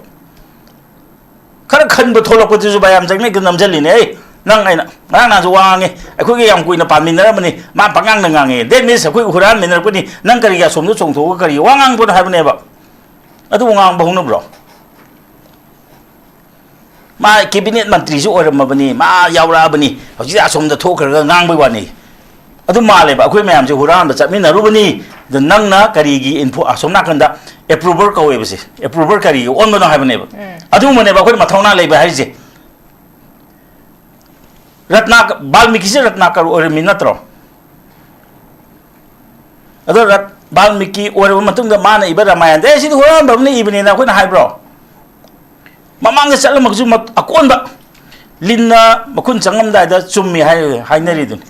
ꯈꯔ ꯈꯟꯕ ꯊꯣꯛꯂꯛꯄꯗꯨꯁꯨ ꯃꯌꯥꯝ ꯆꯪꯅꯩꯗ ꯅꯝꯁꯤꯜꯂꯤꯅꯦ꯫ ꯑꯩ, ꯅꯪ ꯑꯩꯅ ꯉꯔꯥꯡ ꯅꯍꯥꯟꯁꯨ ꯋꯥ ꯉꯥꯡꯉꯦ꯫ ꯑꯩꯈꯣꯏꯒ ꯌꯥꯝ ꯀꯨꯏꯅ ꯄꯥꯟꯃꯤꯟꯅꯔꯝꯕꯅꯤ꯫ ꯃꯥ ꯄꯉꯥꯡꯗ ꯉꯥꯡꯉꯦ꯫ That means ꯑꯩꯈꯣꯏ ꯍꯨꯔꯥꯟꯃꯤꯟꯅꯔꯛꯄꯅꯤ꯫ ꯅꯪ ꯀꯔꯤꯒꯤ ꯑꯁꯣꯝꯗ ꯆꯣꯡꯊꯣꯛꯑꯒ ꯀꯔꯤ ꯋꯥ ꯉꯥꯡꯕꯅꯣ ꯍꯥꯏꯕꯅꯦꯕ꯫ ꯑꯗꯨꯕꯨ ꯉꯥꯡꯕ ꯍꯧꯅꯕ꯭ꯔꯣ? ꯃꯥ cabinet ꯃꯟꯇ꯭ꯔꯤꯁꯨ ꯑꯣꯏꯔꯝꯃꯕꯅꯤ, ꯃꯥ ꯌꯥꯎꯔꯛꯑꯕꯅꯤ, ꯍꯧꯖꯤꯛꯇꯤ ꯑꯁꯣꯝꯗ ꯊꯣꯛꯈ꯭ꯔꯒ ꯉꯥꯡꯕꯩ ꯋꯥꯅꯤ꯫ ꯑꯗꯨ ꯃꯥꯜꯂꯦꯕ, ꯑꯩꯈꯣꯏ ꯃꯌꯥꯝꯁꯦ ꯍꯨꯔꯥꯟꯕ ꯆꯠꯃꯤꯟꯅꯔꯨꯕꯅꯤ꯫ ꯑꯗ ꯅꯪꯅ ꯀꯔꯤꯒꯤ ꯏꯟꯐꯣ-, ꯑꯁꯣꯝ ꯅꯥꯀꯟꯗ approver ꯀꯧꯋꯦꯕꯁꯦ, approver ꯀꯔꯤꯒꯤ ꯑꯣꯟꯕꯅꯣ ꯍꯥꯏꯕꯅꯦꯕ꯫ ꯑꯗꯨꯒꯨꯝꯕꯅꯦꯕ ꯑꯩꯈꯣꯏꯅ ꯃꯊꯧꯅꯥ ꯂꯩꯕ ꯍꯥꯏꯔꯤꯁꯦ꯫ ꯔꯠꯅꯥ-, ꯕꯥꯜꯃꯤꯀꯤꯁꯦ ꯔꯠꯅꯥꯀꯔ ꯑꯣꯏꯔꯝꯃꯤ ꯅꯠꯇ꯭ꯔꯣ? ꯑꯗꯣ ꯔꯠ-, ꯕꯥꯜꯃꯤꯀꯤ ꯑꯣꯏꯔꯕ ꯃꯇꯨꯡꯗ ꯃꯥꯅ ꯏꯕ ꯔꯥꯃꯥꯌꯟꯗ, "ꯑꯦ, ꯁꯤꯗꯤ ꯍꯨꯔꯥꯟꯕ ꯑꯃꯅ ꯏꯕꯅꯦꯅ" ꯑꯩꯈꯣꯏꯅ ꯍꯥꯏꯕ꯭ꯔꯣ? ꯃꯃꯥꯡꯗ ꯆꯠꯂꯝꯃꯒꯁꯨ ꯃꯠ-, ꯑꯀꯣꯟꯕ ꯂꯤꯟꯅ ꯃꯈꯨꯟ ꯆꯪꯉꯝꯗꯥꯏꯗ ꯆꯨꯝꯃꯤ ꯍꯥꯏ-, ꯍꯥꯏꯅꯔꯤꯗꯨꯅꯤ꯫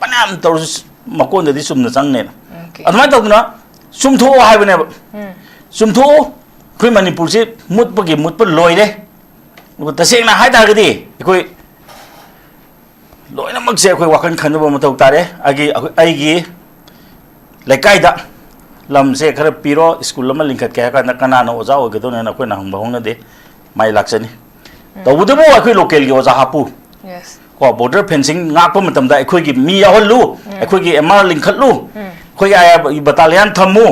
ꯐꯅꯌꯥꯝ ꯇꯧꯔꯁꯨ ꯃꯀꯣꯟꯗꯗꯤ ꯆꯨꯝꯅ ꯆꯪꯅꯦꯅ꯫ Okay. ꯑꯗꯨꯃꯥꯏꯅ ꯇꯧꯗꯅ ꯆꯨꯝꯊꯣꯛꯑꯣ ꯍꯥꯏꯕꯅꯦꯕ꯫ ꯎꯝ꯫ ꯆꯨꯝꯊꯣꯛꯑꯣ꯫ ꯑꯩꯈꯣꯏ ꯃꯅꯤꯄꯨꯔꯁꯤ ꯃꯨꯠꯄꯒꯤ ꯃꯨꯠꯄ ꯂꯣꯏꯔꯦ꯫ ꯑꯗꯨꯒ ꯇꯁꯦꯡꯅ ꯍꯥꯏ ꯇꯥꯔꯒꯗꯤ ꯑꯩꯈꯣꯏ ꯂꯣꯏꯅꯃꯛꯁꯦ ꯑꯩꯈꯣꯏ ꯋꯥꯈꯜ ꯈꯟꯅꯕ ꯃꯊꯧ ꯇꯥꯔꯦ꯫ ꯑꯩꯒꯤ, ꯑꯩꯒꯤ ꯂꯩꯀꯥꯏꯗ ꯂꯝꯁꯦ ꯈꯔ ꯄꯤꯔꯣ, ꯁ꯭ꯀꯨꯜ ꯑꯃ ꯂꯤꯡꯈꯠꯀꯦ ꯍꯥꯏ ꯀꯥꯟꯗ ꯀꯅꯥꯅ ꯑꯣꯖꯥ ꯑꯣꯏꯒꯗꯧꯅꯦꯅ ꯑꯩꯈꯣꯏꯅ ꯍꯪꯕ ꯍꯧꯅꯗꯦ꯫ ꯃꯥꯏ ꯂꯥꯛꯆꯅꯤ꯫ ꯇꯧꯕꯇꯕꯨ ꯑꯩꯈꯣꯏ ꯂꯣꯀꯦꯜꯒꯤ ꯑꯣꯖꯥ ꯍꯥꯞꯄꯨ꯫ ꯌꯦꯁ꯫ ꯀꯣ, ꯕꯣꯔꯗꯔ ꯐꯦꯟꯁꯤꯡ ꯉꯥꯛꯄ ꯃꯇꯝꯗ ꯑꯩꯈꯣꯏꯒꯤ ꯃꯤ ꯌꯥꯎꯍꯜꯂꯨ, ꯑꯩꯈꯣꯏꯒꯤ ꯑꯦꯝ ꯑꯥꯔ ꯂꯤꯡꯈꯠꯂꯨ, ꯑꯩꯈꯣꯏꯒꯤ ꯑꯥꯏ ꯑꯥꯔ ꯕꯇꯥꯂꯤꯌꯟ ꯊꯝꯃꯨ꯫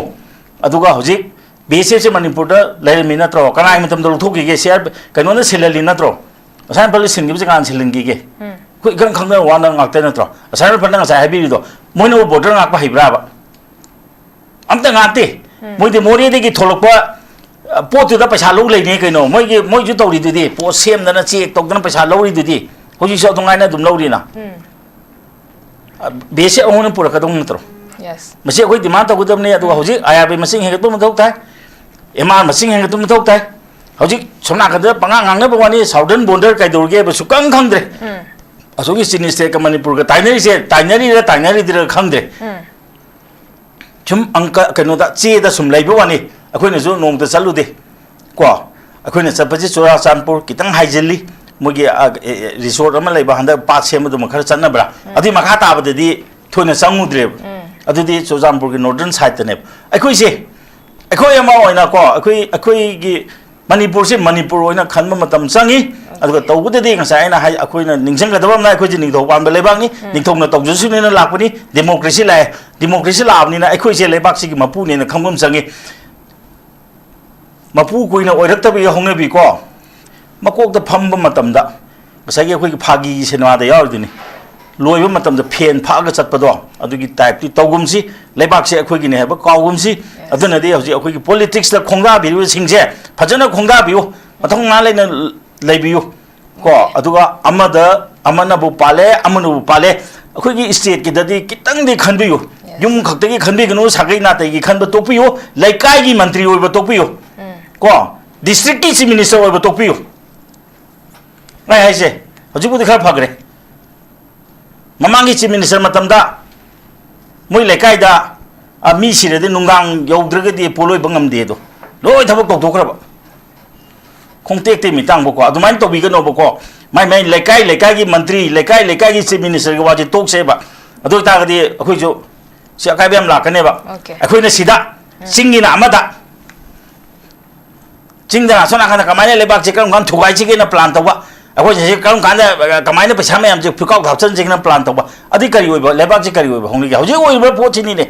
ꯑꯗꯨꯒ ꯍꯧꯖꯤꯛ ꯕꯤ ꯑꯦꯁ ꯑꯦꯐꯁꯦ ꯃꯅꯤꯄꯨꯔꯗ ꯂꯩꯔꯝꯃꯤ ꯅꯠꯇ꯭ꯔꯣ? ꯀꯅꯥꯒꯤ ꯃꯇꯝꯗ ꯂꯧꯊꯣꯛꯈꯤꯒꯦ? ꯁꯤ ꯑꯥꯔ ꯀꯩꯅꯣꯅ ꯁꯤꯜꯍꯜꯂꯤ ꯅꯠꯇ꯭ꯔꯣ? ꯑꯁꯥꯝ ꯔꯥꯏꯐꯜꯗ ꯁꯤꯟꯈꯤꯕꯁꯦ ꯀꯅꯥꯅ ꯁꯤꯜꯍꯟꯈꯤꯒꯦ? ꯑꯩꯈꯣꯏ ꯏꯈꯪ ꯈꯪꯗꯅ ꯋꯥꯅ ꯉꯥꯛꯇ ꯅꯠꯇ꯭ꯔꯣ? ꯑꯁꯥꯝ ꯔꯥꯏꯐꯜꯅ ꯉꯁꯥꯏ ꯍꯥꯏꯕꯤꯔꯤꯗꯣ, ꯃꯣꯏꯅꯕꯨ ꯕꯣꯔꯗꯔ ꯉꯥꯛꯄ ꯍꯩꯕ꯭ꯔꯥꯕ? ꯑꯝꯇ ꯉꯥꯛꯇꯦ꯫ ꯃꯣꯏꯗꯤ ꯃꯣꯔꯦꯗꯒꯤ ꯊꯣꯛꯂꯛꯄ, ꯑ, ꯄꯣꯠꯇꯨꯗ ꯄꯩꯁꯥ ꯂꯧ ꯂꯩꯅꯦ ꯀꯩꯅꯣ꯫ ꯃꯣꯏꯒꯤ, ꯃꯣꯏꯁꯨ ꯇꯧꯔꯤꯗꯨꯗꯤ, ꯄꯣꯠ ꯁꯦꯝꯗꯅ ꯆꯦꯛ ꯇꯧꯗꯅ ꯄꯩꯁꯥ ꯂꯧꯔꯤꯗꯨꯗꯤ꯫ ꯍꯧꯖꯤꯛꯁꯨ ꯑꯗꯨꯃꯥꯏꯅ ꯑꯗꯨꯝ ꯂꯧꯔꯤꯅ꯫ ꯕꯤ ꯑꯦꯁ ꯑꯦꯐ ꯑꯃꯨꯛ ꯄꯨꯔꯛꯀꯗꯧ ꯅꯠꯇ꯭ꯔꯣ? ꯌꯦꯁ꯫ ꯃꯁꯤ ꯑꯩꯈꯣꯏ ꯗꯤꯃꯥꯟ ꯇꯧꯒꯗꯕꯅꯤ꯫ ꯑꯗꯨꯒ ꯍꯧꯖꯤꯛ ꯑꯥꯏ ꯑꯥꯔ ꯕꯤ ꯃꯁꯤꯡ ꯍꯦꯟꯒꯠꯄ ꯃꯊꯧ ꯇꯥꯏ, ꯑꯦꯝ ꯑꯥꯔ ꯃꯁꯤꯡ ꯍꯦꯟꯒꯠꯄ ꯃꯊꯧ ꯇꯥꯏ꯫ ꯍꯧꯖꯤꯛ ꯁꯣꯝ ꯅꯥꯀꯟꯗ ꯄꯉꯥꯡ ꯉꯥꯡꯅꯕ ꯋꯥꯅꯤ, ꯁꯥꯎꯗꯔꯟ ꯕꯣꯔꯗꯔ ꯀꯩꯗꯧꯔꯒꯦ ꯍꯥꯏꯕ ꯁꯨꯛꯈꯪ ꯈꯪꯗ꯭ꯔꯦ꯫ ꯑꯁꯣꯝꯒꯤ ꯆꯤꯅꯤ ꯁ꯭ꯇꯦꯠꯀ ꯃꯅꯤꯄꯨꯔꯒ ꯇꯥꯏꯅꯔꯤꯁꯦ, ꯇꯥꯏꯅꯔꯤꯔ ꯇꯥꯏꯅꯔꯤꯗ꯭ꯔꯤꯔ ꯈꯪꯗ꯭ꯔꯦ꯫ ꯁꯨꯝ ꯑꯪꯀ, ꯀꯩꯅꯣꯗ, ꯆꯦꯗ ꯁꯨꯝ ꯂꯩꯕ ꯋꯥꯅꯤ꯫ ꯑꯩꯈꯣꯏꯅꯁꯨ ꯅꯣꯡꯃꯇ ꯆꯠꯂꯨꯗꯦ꯫ ꯀꯣ, ꯑꯩꯈꯣꯏꯅ ꯆꯠꯄꯁꯤ ꯆꯨꯔꯥꯆꯥꯟꯄꯨꯔ, ꯈꯤꯇꯪ ꯍꯥꯏꯖꯤꯜꯂꯤ, ꯃꯣꯏꯒꯤ, ꯑ, ꯑꯦ, ꯑꯦ, ꯔꯤꯁꯣꯔꯠ ꯑꯃ ꯂꯩꯕ, ꯍꯟꯗꯛ ꯄꯥꯠ ꯁꯦꯝꯕꯗꯨꯃ ꯈꯔ ꯆꯠꯅꯕ꯭ꯔꯥ? ꯑꯗꯨꯏ ꯃꯈꯥ ꯇꯥꯕꯗꯗꯤ ꯊꯣꯏꯅ ꯆꯪꯉꯨꯗ꯭ꯔꯦꯕ꯫ ꯑꯗꯨꯗꯤ ꯆꯨꯔꯆꯥꯟꯄꯨꯔꯒꯤ ꯅꯣꯔꯗꯔꯟ ꯁꯥꯏꯠꯇꯅꯦꯕ꯫ ꯑꯩꯈꯣꯏꯁꯦ, ꯑꯩꯈꯣꯏ ꯑꯃ ꯑꯣꯏꯅ, ꯀꯣ, ꯑꯩꯈꯣꯏ, ꯑꯩꯈꯣꯏꯒꯤ ꯃꯅꯤꯄꯨꯔꯁꯤ ꯃꯅꯤꯄꯨꯔ ꯑꯣꯏꯅ ꯈꯟꯕ ꯃꯇꯝ ꯆꯪꯉꯤ꯫ ꯑꯗꯨꯒ ꯇꯧꯕꯗꯗꯤ ꯉꯁꯥꯏ ꯑꯩꯅ ꯍꯥꯏ, ꯑꯩꯈꯣꯏꯅ ꯅꯤꯡꯁꯤꯡꯒꯗꯕ ꯑꯃꯅ, ꯑꯩꯈꯣꯏꯁꯤ ꯅꯤꯡꯊꯧ ꯄꯥꯟꯕ ꯂꯩꯕꯥꯛꯅꯤ, ꯅꯤꯡꯊꯧꯅ ꯇꯧꯖꯁꯅꯨꯅ ꯂꯥꯛꯄꯅꯤ, ꯗꯦꯃꯣꯀ꯭ꯔꯦꯁꯤ ꯂꯥꯛꯑꯦ꯫ ꯗꯦꯃꯣꯀ꯭ꯔꯦꯁꯤ ꯂꯥꯛꯑꯕꯅꯤꯅ ꯑꯩꯈꯣꯏꯁꯦ ꯂꯩꯕꯥꯛꯁꯤꯒꯤ ꯃꯄꯨꯅꯦꯅ ꯈꯪꯕ ꯑꯃ ꯆꯪꯉꯤ꯫ ꯃꯄꯨ ꯀꯨꯏꯅ ꯑꯣꯏꯔꯛꯇꯕꯒꯤ ꯍꯧꯅꯕꯤꯀꯣ, ꯃꯀꯣꯛꯇ ꯐꯝꯕ ꯃꯇꯝꯗ ꯉꯁꯥꯏꯒꯤ ꯑꯩꯈꯣꯏꯒꯤ ꯐꯥꯒꯤꯒꯤ ꯁꯤꯅꯦꯃꯥꯗ ꯌꯥꯎꯔꯤꯗꯨꯅꯤ, ꯂꯣꯏꯕ ꯃꯇꯝꯗ ꯐꯦꯟ ꯐꯥꯛꯑꯒ ꯆꯠꯄꯗꯣ, ꯑꯗꯨꯒꯤ ꯇꯥꯏꯞꯇꯤ ꯇꯧꯒꯨꯝꯁꯤ꯫ ꯂꯩꯕꯥꯛꯁꯦ ꯑꯩꯈꯣꯏꯒꯤꯅꯦ ꯍꯥꯏꯕ ꯀꯥꯎꯒꯨꯝꯁꯤ꯫ ꯑꯗꯨꯅꯗꯤ ꯍꯧꯖꯤꯛ ꯑꯩꯈꯣꯏꯒꯤ ꯄꯣꯂꯤꯇꯤꯛꯁꯇ ꯈꯣꯡꯗꯥꯕꯤꯔꯤꯕꯁꯤꯡꯁꯦ ꯐꯖꯅ ꯈꯣꯡꯗꯥꯕꯤꯌꯨ, ꯃꯊꯧꯅꯥ ꯂꯩꯅ ꯂꯩꯕꯤꯌꯨ꯫ ꯀꯣ, ꯑꯗꯨꯒ ꯑꯃꯗ, ꯑꯃꯅꯕꯨ ꯄꯥꯜꯂꯦ, ꯑꯃꯅꯕꯨ ꯄꯥꯜꯂꯦ, ꯑꯩꯈꯣꯏꯒꯤ ꯁ꯭ꯇꯦꯠꯀꯤꯗꯗꯤ ꯈꯤꯇꯪꯗꯤ ꯈꯟꯕꯤꯌꯨ꯫ ꯌꯨꯝ ꯈꯛꯇꯒꯤ ꯈꯟꯕꯤꯒꯅꯨ, ꯁꯥꯒꯩ ꯅꯥꯇꯩꯒꯤ ꯈꯟꯕ ꯇꯣꯛꯄꯤꯌꯨ, ꯂꯩꯀꯥꯏꯒꯤ ꯃꯟꯇ꯭ꯔꯤ ꯑꯣꯏꯕ ꯇꯣꯛꯄꯤꯌꯨ꯫ ꯀꯣ, ꯗꯤꯁꯇ꯭ꯔꯤꯛꯀꯤ ꯆꯤꯐ ꯃꯤꯅꯤꯁꯇꯔ ꯑꯣꯏꯕ ꯇꯣꯛꯄꯤꯌꯨ꯫ ꯑꯩ ꯍꯥꯏꯁꯦ, ꯍꯧꯖꯤꯛꯄꯨꯗꯤ ꯈꯔ ꯐꯈ꯭ꯔꯦ꯫ ꯃꯃꯥꯡꯒꯤ ꯆꯤꯐ ꯃꯤꯅꯤꯁꯇꯔ ꯃꯇꯝꯗ ꯃꯣꯏ ꯂꯩꯀꯥꯏꯗ, ꯑ, ꯃꯤ ꯁꯤꯔꯗꯤ ꯅꯨꯡꯗꯥꯡ ꯌꯧꯗ꯭ꯔꯒꯗꯤ ꯄꯣꯠꯂꯣꯏꯕ ꯉꯝꯗꯦ ꯑꯗꯣ꯫ ꯂꯣꯏ ꯊꯕꯛ ꯇꯧꯊꯣꯛꯈ꯭ꯔꯕ꯫ ꯈꯣꯡꯇꯦꯛꯇꯩ ꯃꯤꯇꯥꯡꯕꯀꯣ, ꯑꯗꯨꯃꯥꯏꯅ ꯇꯧꯕꯤꯒꯅꯣꯕꯀꯣ꯫ ꯃꯥꯏ ꯃꯥꯏ ꯂꯩꯀꯥꯏ ꯂꯩꯀꯥꯏꯒꯤ ꯃꯟꯇ꯭ꯔꯤ, ꯂꯩꯀꯥꯏ ꯂꯩꯀꯥꯏꯒꯤ ꯆꯤꯐ ꯃꯤꯅꯤꯁꯇꯔꯒꯤ ꯋꯥꯁꯦ ꯇꯣꯛꯁꯦꯕ꯫ ꯑꯗꯨ ꯑꯣꯏꯇꯥꯔꯒꯗꯤ ꯑꯩꯈꯣꯏꯁꯨ ꯁꯤ ꯑꯀꯥꯏꯕ ꯌꯥꯝ ꯂꯥꯛꯀꯅꯦꯕ꯫ ꯑꯣꯀꯦ꯫ ꯑꯩꯈꯣꯏꯅ ꯁꯤꯗ, ꯆꯤꯡꯒꯤꯅ ꯑꯃꯗ, ꯆꯤꯡꯗ ꯑꯁꯣꯝ ꯅꯥꯀꯟꯗ ꯀꯃꯥꯏꯅ ꯂꯩꯕꯥꯛꯁꯦ ꯀꯔꯝ ꯀꯥꯟꯗ ꯊꯨꯒꯥꯏꯁꯤꯒꯦꯅ ꯄ꯭ꯂꯥꯟ ꯇꯧꯕ, ꯑꯩꯈꯣꯏꯁꯦ ꯀꯔꯝ ꯀꯥꯟꯗ, ꯑ, ꯀꯃꯥꯏꯅ ꯄꯩꯁꯥ ꯃꯌꯥꯝꯁꯦ ꯐꯤꯀꯥꯎ ꯍꯥꯞꯆꯤꯟꯁꯤꯒꯦꯅ ꯄ꯭ꯂꯥꯟ ꯇꯧꯕ, ꯑꯗꯨ ꯀꯔꯤ ꯑꯣꯏꯕ, ꯂꯩꯕꯥꯛꯁꯦ ꯀꯔꯤ ꯑꯣꯏꯕ ꯍꯣꯡꯂꯤꯒꯦ? ꯍꯧꯖꯤꯛ ꯑꯣꯏꯔꯤꯕ ꯄꯣꯠꯁꯤꯅꯤꯅꯦ꯫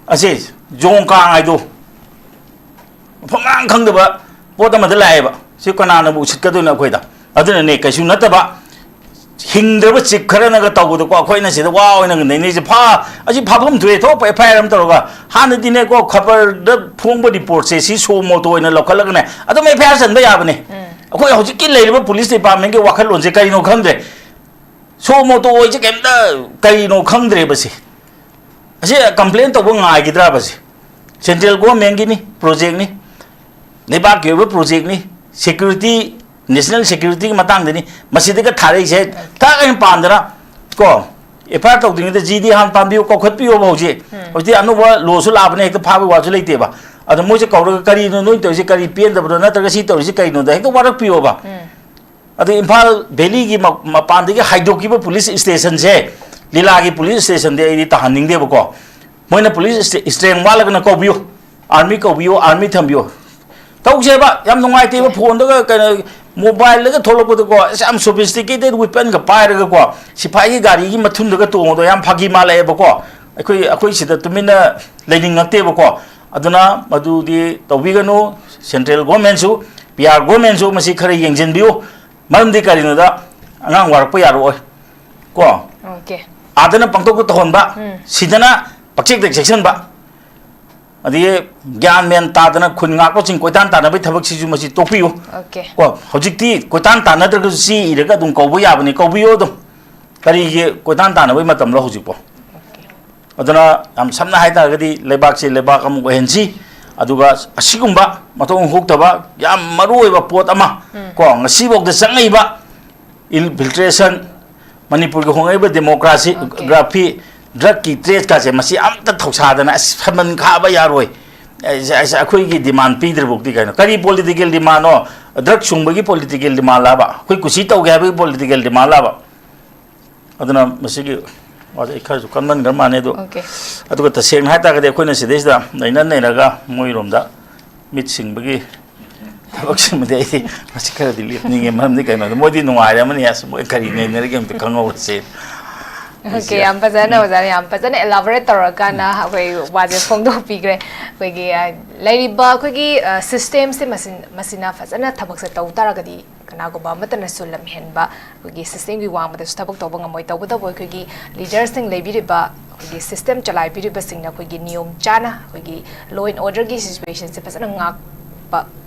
ꯑꯁꯤ ꯖꯣꯡ ꯀꯥꯡ ꯍꯥꯏꯗꯣ ꯃꯐꯝ ꯃꯔꯥꯡ ꯈꯪꯗꯕ ꯄꯣꯠ ꯑꯃꯗ ꯂꯥꯛꯑꯦꯕ꯫ ꯁꯤ ꯀꯅꯥꯅꯕꯨ ꯎꯁꯤꯠꯀꯗꯣꯏꯅꯣ ꯑꯩꯈꯣꯏꯗ? ꯑꯗꯨꯅꯅꯦ, ꯀꯩꯁꯨ ꯅꯠꯇꯕ, ꯍꯤꯡꯗ꯭ꯔꯕ ꯆꯤꯞ ꯈꯔꯅꯒ ꯇꯧꯕꯗꯀꯣ, ꯑꯩꯈꯣꯏꯅ ꯁꯤꯗ ꯋꯥ ꯑꯣꯏꯅ ꯅꯩꯅꯩꯁꯦ꯫ ꯐꯥ-, ꯑꯁꯤ ꯐꯥꯐꯝ ꯊꯣꯛꯑꯦ, ꯊꯣꯛꯄ ꯑꯦꯐ ꯑꯥꯏ ꯑꯥꯔ ꯑꯃ ꯇꯧꯔꯒ꯫ ꯍꯥꯟꯅꯗꯤꯅꯦꯀꯣ, ꯈꯕꯔꯗ ꯐꯣꯡꯕ ꯔꯤꯄꯣꯔꯠꯁꯦ ꯁꯤ ꯁꯣ ꯃꯣꯇꯣ ꯑꯣꯏꯅ ꯂꯧꯈꯠꯂꯒꯅꯦ ꯑꯗꯨꯝ ꯑꯦꯐ ꯑꯥꯏ ꯑꯥꯔ ꯆꯟꯕ ꯌꯥꯕꯅꯦ꯫ ꯑꯩꯈꯣꯏ ꯍꯧꯖꯤꯛꯀꯤ ꯂꯩꯔꯤꯕ ꯄꯨꯂꯤꯁ ꯗꯤꯄꯥꯔꯠꯃꯦꯟꯒꯤ ꯋꯥꯈꯜꯂꯣꯟꯁꯦ ꯀꯔꯤꯅꯣ ꯈꯪꯗ꯭ꯔꯦ꯫ ꯁꯣ ꯃꯣꯇꯣ ꯑꯣꯏꯁꯦ ꯀꯩꯝꯇ ꯀꯔꯤꯅꯣ ꯈꯪꯗ꯭ꯔꯦꯕ ꯁꯤ꯫ ꯑꯁꯤ ꯀꯝꯄ꯭ꯂꯦꯟ ꯇꯧꯕ ꯉꯥꯏꯈꯤꯗ꯭ꯔꯕ ꯁꯤ? ꯁꯦꯟꯇ꯭ꯔꯦꯜ ꯒꯣꯔꯃꯦꯟꯒꯤꯅꯤ, ꯄ꯭ꯔꯣꯖꯦꯛꯅꯤ, ꯂꯩꯕꯥꯛꯀꯤ ꯑꯣꯏꯕ ꯄ꯭ꯔꯣꯖꯦꯛꯅꯤ, ꯁꯦꯀ꯭ꯌꯨꯔꯤꯇꯤ, ꯅꯦꯁꯅꯦꯜ ꯁꯦꯀ꯭ꯌꯨꯔꯤꯇꯤꯒꯤ ꯃꯇꯥꯡꯗꯅꯤ ꯃꯁꯤꯗꯒ ꯊꯥꯔꯛꯏꯁꯦ꯫ ꯇꯥꯛ ꯑꯩꯅ ꯄꯥꯟꯗꯅ ꯀꯣ, ꯑꯦꯐ ꯑꯥꯏ ꯑꯥꯔ ꯇꯧꯗ꯭ꯔꯤꯉꯩꯗ ꯖꯤ ꯗꯤ ꯍꯥꯟꯅ ꯄꯥꯟꯕꯤꯌꯨ, ꯀꯧꯈꯠꯄꯤꯌꯣꯕ꯫ ꯍꯧꯖꯤꯛ, ꯍꯧꯖꯤꯛꯇꯤ ꯑꯅꯧꯕ ꯂꯣꯁꯨ ꯂꯥꯛꯑꯕꯅꯦ, ꯍꯦꯛꯇ ꯐꯥꯕꯒꯤ ꯋꯥꯁꯨ ꯂꯩꯇꯦꯕ꯫ ꯑꯗꯣ ꯃꯣꯏꯁꯦ ꯀꯧꯔꯒ, "ꯀꯔꯤꯅꯣ ꯅꯣꯏ ꯇꯧꯔꯤꯁꯦ? ꯀꯔꯤ ꯄꯦꯟꯗꯕꯅꯣ? ꯅꯠꯇ꯭ꯔꯒ ꯁꯤ ꯇꯧꯔꯤꯁꯦ ꯀꯩꯅꯣꯗ?" ꯍꯦꯛꯇ ꯋꯥꯔꯛꯄꯤꯌꯣꯕ꯫ ꯑꯗꯣ ꯏꯝꯐꯥꯜ ꯚꯦꯂꯤꯒꯤ ꯃ-, ꯃꯄꯥꯟꯗꯒꯤ ꯍꯥꯏꯗꯣꯛꯈꯤꯕ ꯄꯨꯂꯤꯁ ꯁ꯭ꯇꯦꯁꯟꯁꯦ, ꯂꯤꯂꯥꯒꯤ ꯄꯨꯂꯤꯁ ꯁ꯭ꯇꯦꯁꯟꯗꯤ ꯑꯩꯗꯤ ꯇꯥꯍꯟꯅꯤꯡꯗꯦꯕꯀꯣ꯫ ꯃꯣꯏꯅ ꯄꯨꯂꯤꯁ ꯁ꯭ꯇꯦ-, ꯁ꯭ꯇ꯭ꯔꯦꯡ ꯋꯥꯠꯂꯒꯅ ꯀꯧꯕꯤꯌꯨ, ꯑꯥꯔꯃꯤ ꯀꯧꯕꯤꯌꯨ, ꯑꯥꯔꯃꯤ ꯊꯝꯕꯤꯌꯨ꯫ ꯇꯧꯁꯦꯕ, ꯌꯥꯝ ꯅꯨꯡꯉꯥꯏꯇꯦꯕ꯫ ꯐꯣꯟꯗꯒ ꯀꯩꯅꯣ, ꯃꯣꯕꯥꯏꯜꯗꯒ ꯊꯣꯛꯂꯛꯄꯗꯀꯣ, ꯑꯁ, ꯌꯥꯝ ꯁꯣꯐꯤꯁꯇꯤꯀꯦꯇꯦꯠ ꯋꯤꯄꯟꯒ ꯄꯥꯏꯔꯒꯀꯣ, ꯁꯤꯐꯥꯏꯒꯤ ꯒꯥꯔꯤꯒꯤ ꯃꯊꯨꯟꯗꯒ ꯇꯣꯡꯕꯗꯣ ꯌꯥꯝ ꯐꯥꯒꯤ ꯃꯥꯜꯂꯛꯑꯦꯕꯀꯣ꯫ ꯑꯩꯈꯣꯏ, ꯑꯩꯈꯣꯏ ꯁꯤꯗ ꯇꯨꯃꯤꯟꯅ ꯂꯩꯅꯤꯡꯉꯛꯇꯦꯕꯀꯣ꯫ ꯑꯗꯨꯅ ꯃꯗꯨꯗꯤ ꯇꯧꯕꯤꯒꯅꯨ꯫ ꯁꯦꯟꯇ꯭ꯔꯦꯜ ꯒꯣꯔꯃꯦꯟꯁꯨ, ꯄꯤ ꯑꯥꯔ ꯒꯣꯔꯃꯦꯟꯁꯨ ꯃꯁꯤ ꯈꯔ ꯌꯦꯡꯁꯤꯟꯕꯤꯌꯨ꯫ ꯃꯔꯝꯗꯤ ꯀꯔꯤꯅꯣꯗ, ꯑꯉꯥꯡ ꯋꯥꯔꯛꯄ ꯌꯥꯔꯛꯑꯣꯏ ꯀꯣ꯫ ꯑꯣꯀꯦ꯫ ꯑꯥꯗꯅ ꯄꯪꯇꯧꯗ ꯇꯧꯍꯟꯕ, ꯎꯝ꯫ ꯁꯤꯗꯅ ꯄꯛꯆꯦꯛꯇ ꯆꯦꯛꯁꯤꯟꯕ꯫ ꯑꯗꯒꯤ ꯒ꯭ꯌꯥꯟ ꯃꯦꯟ ꯇꯥꯗꯅ ꯈꯨꯟ ꯉꯥꯛꯄꯁꯤꯡ ꯀꯣꯏꯇꯥꯟ ꯇꯥꯟꯅꯕꯒꯤ ꯊꯕꯛꯁꯤꯁꯨ ꯃꯁꯤ ꯇꯣꯛꯄꯤꯌꯨ꯫ ꯑꯣꯀꯦ꯫ ꯀꯣ, ꯍꯧꯖꯤꯛꯇꯤ ꯀꯣꯏꯇꯥꯟ ꯇꯥꯟꯅꯗ꯭ꯔꯒꯁꯨ ꯆꯦ ꯏꯔꯒ ꯑꯗꯨꯝ ꯀꯧꯕ ꯌꯥꯕꯅꯤ, ꯀꯧꯕꯤꯌꯨ ꯑꯗꯨꯝ꯫ ꯀꯔꯤꯒꯤ ꯀꯣꯏꯇꯥꯟ ꯇꯥꯟꯅꯕꯒꯤ ꯃꯇꯝꯂꯣ ꯍꯧꯖꯤꯛꯄꯣ? ꯑꯣꯀꯦ꯫ ꯑꯗꯨꯅ ꯌꯥꯝ ꯁꯝꯅ ꯍꯥꯏꯇꯥꯔꯒꯗꯤ ꯂꯩꯕꯥꯛꯁꯦ ꯂꯩꯕꯥꯛ ꯑꯃ ꯑꯣꯏꯍꯟꯁꯤ, ꯑꯗꯨꯒ ꯑꯁꯤꯒꯨꯝꯕ ꯃꯊꯣꯡ ꯍꯨꯛꯇꯕ ꯌꯥꯝ ꯃꯔꯨ ꯑꯣꯏꯕ ꯄꯣꯠ ꯑꯃ, ꯎꯝ꯫ ꯀꯣ, ꯉꯁꯤꯐꯥꯎꯗ ꯆꯪꯉꯛꯏꯕ ꯏꯟꯐꯤꯜꯇ꯭ꯔꯦꯁꯟ, ꯃꯅꯤꯄꯨꯔꯒꯤ ꯍꯣꯡꯉꯛꯏꯕ ꯑꯣꯀꯦ꯫ ꯗꯦꯃꯣꯀ꯭ꯔꯥꯁꯤ, ꯒ꯭ꯔꯥꯐꯤ, ꯗ꯭ꯔꯒꯀꯤ ꯇ꯭ꯔꯦꯠꯀꯥꯁꯦ ꯃꯁꯤ ꯑꯝꯇ ꯊꯧꯁꯥꯗꯅ, "ꯑꯁ, ꯁꯃꯟ ꯈꯥꯕ ꯌꯥꯔꯣꯏ, ꯑꯁ, ꯑꯁ, ꯑꯩꯈꯣꯏꯒꯤ ꯗꯤꯃꯥꯟ ꯄꯤꯗ꯭ꯔꯕꯨꯛꯇꯤ ꯀꯩꯅꯣ?" ꯀꯔꯤ ꯄꯣꯂꯤꯇꯤꯀꯦꯜ ꯗꯤꯃꯥꯟꯅꯣ? ꯗ꯭ꯔꯒ ꯁꯨꯡꯕꯒꯤ ꯄꯣꯂꯤꯇꯤꯀꯦꯜ ꯗꯤꯃꯥꯟ ꯂꯥꯕ? ꯑꯩꯈꯣꯏ ꯀꯨꯁꯤ ꯇꯧꯒꯦ ꯍꯥꯏꯕꯒꯤ ꯄꯣꯂꯤꯇꯤꯀꯦꯜ ꯗꯤꯃꯥꯟ ꯂꯥꯕ? ꯑꯗꯨꯅ ꯃꯁꯤꯒꯤ ꯋꯥꯁꯦ ꯑꯩ ꯈꯔꯁꯨ ꯀꯟꯃꯟꯈ꯭ꯔ ꯃꯥꯜꯂꯦ ꯑꯗꯣ꯫ ꯑꯣꯀꯦ꯫ ꯑꯗꯨꯒ ꯇꯁꯦꯡꯅ ꯍꯥꯏꯇꯥꯔꯒꯗꯤ ꯑꯩꯈꯣꯏꯅ ꯁꯤꯗꯩꯁꯤꯗ ꯅꯩꯅ ꯅꯩꯅꯔꯒ ꯃꯣꯏꯔꯣꯝꯗ ꯃꯤꯠ ꯁꯤꯡꯕꯒꯤ ꯊꯕꯛꯁꯤꯃꯗꯤ ꯑꯩꯗꯤ ꯃꯁꯤ ꯈꯔꯗꯤ ꯂꯦꯞꯅꯤꯡꯉꯦ꯫ ꯃꯔꯝꯗꯤ ꯀꯩꯅꯣꯗ ꯃꯣꯏꯗꯤ ꯅꯨꯡꯉꯥꯏꯔꯝꯃꯅꯤ, ꯑꯁ, ꯃꯣꯏ ꯀꯔꯤ ꯅꯩꯅꯔꯤꯒꯦ ꯑꯝꯇ ꯈꯪꯍꯧꯔꯁꯦ꯫ ꯑꯣꯀꯦ, ꯌꯥꯝ ꯐꯖꯅ ꯑꯣꯖꯥꯅ ꯌꯥꯝ ꯐꯖꯅ elaborate ꯇꯧꯔꯀꯥꯟꯗ ꯑꯩꯈꯣꯏ ꯋꯥꯁꯦ ꯐꯣꯡꯗꯣꯛꯄꯤꯈ꯭ꯔꯦ꯫ ꯑꯩꯈꯣꯏꯒꯤ ꯑ, ꯂꯩꯔꯤꯕ ꯑꯩꯈꯣꯏꯒꯤ system ꯁꯦ ꯃꯁꯤꯅ ꯐꯖꯅ ꯊꯕꯛꯁꯦ ꯇꯧ ꯇꯥꯔꯒꯗꯤ ꯀꯅꯥꯒꯨꯝꯕ ꯑꯃꯠꯇꯅꯁꯨ ꯂꯝꯍꯦꯟꯕ, ꯑꯩꯈꯣꯏꯒꯤ system ꯒꯤ ꯋꯥꯡꯃꯗꯁꯨ ꯊꯕꯛ ꯇꯧꯕ ꯉꯝꯃꯣꯏ꯫ ꯇꯧꯕꯇꯕꯨ ꯑꯩꯈꯣꯏꯒꯤ leader ꯁꯤꯡ ꯂꯩꯕꯤꯔꯤꯕ, ꯑꯩꯈꯣꯏꯒꯤ system ꯆꯂꯥꯏꯕꯤꯔꯤꯕꯁꯤꯡꯅ ꯑꯩꯈꯣꯏꯒꯤ ꯅꯤꯌꯣꯝ ꯆꯥꯅ ꯑꯩꯈꯣꯏꯒꯤ law and order ꯒꯤ situation ꯁꯦ ꯐꯖꯅ ꯉꯥꯛꯄ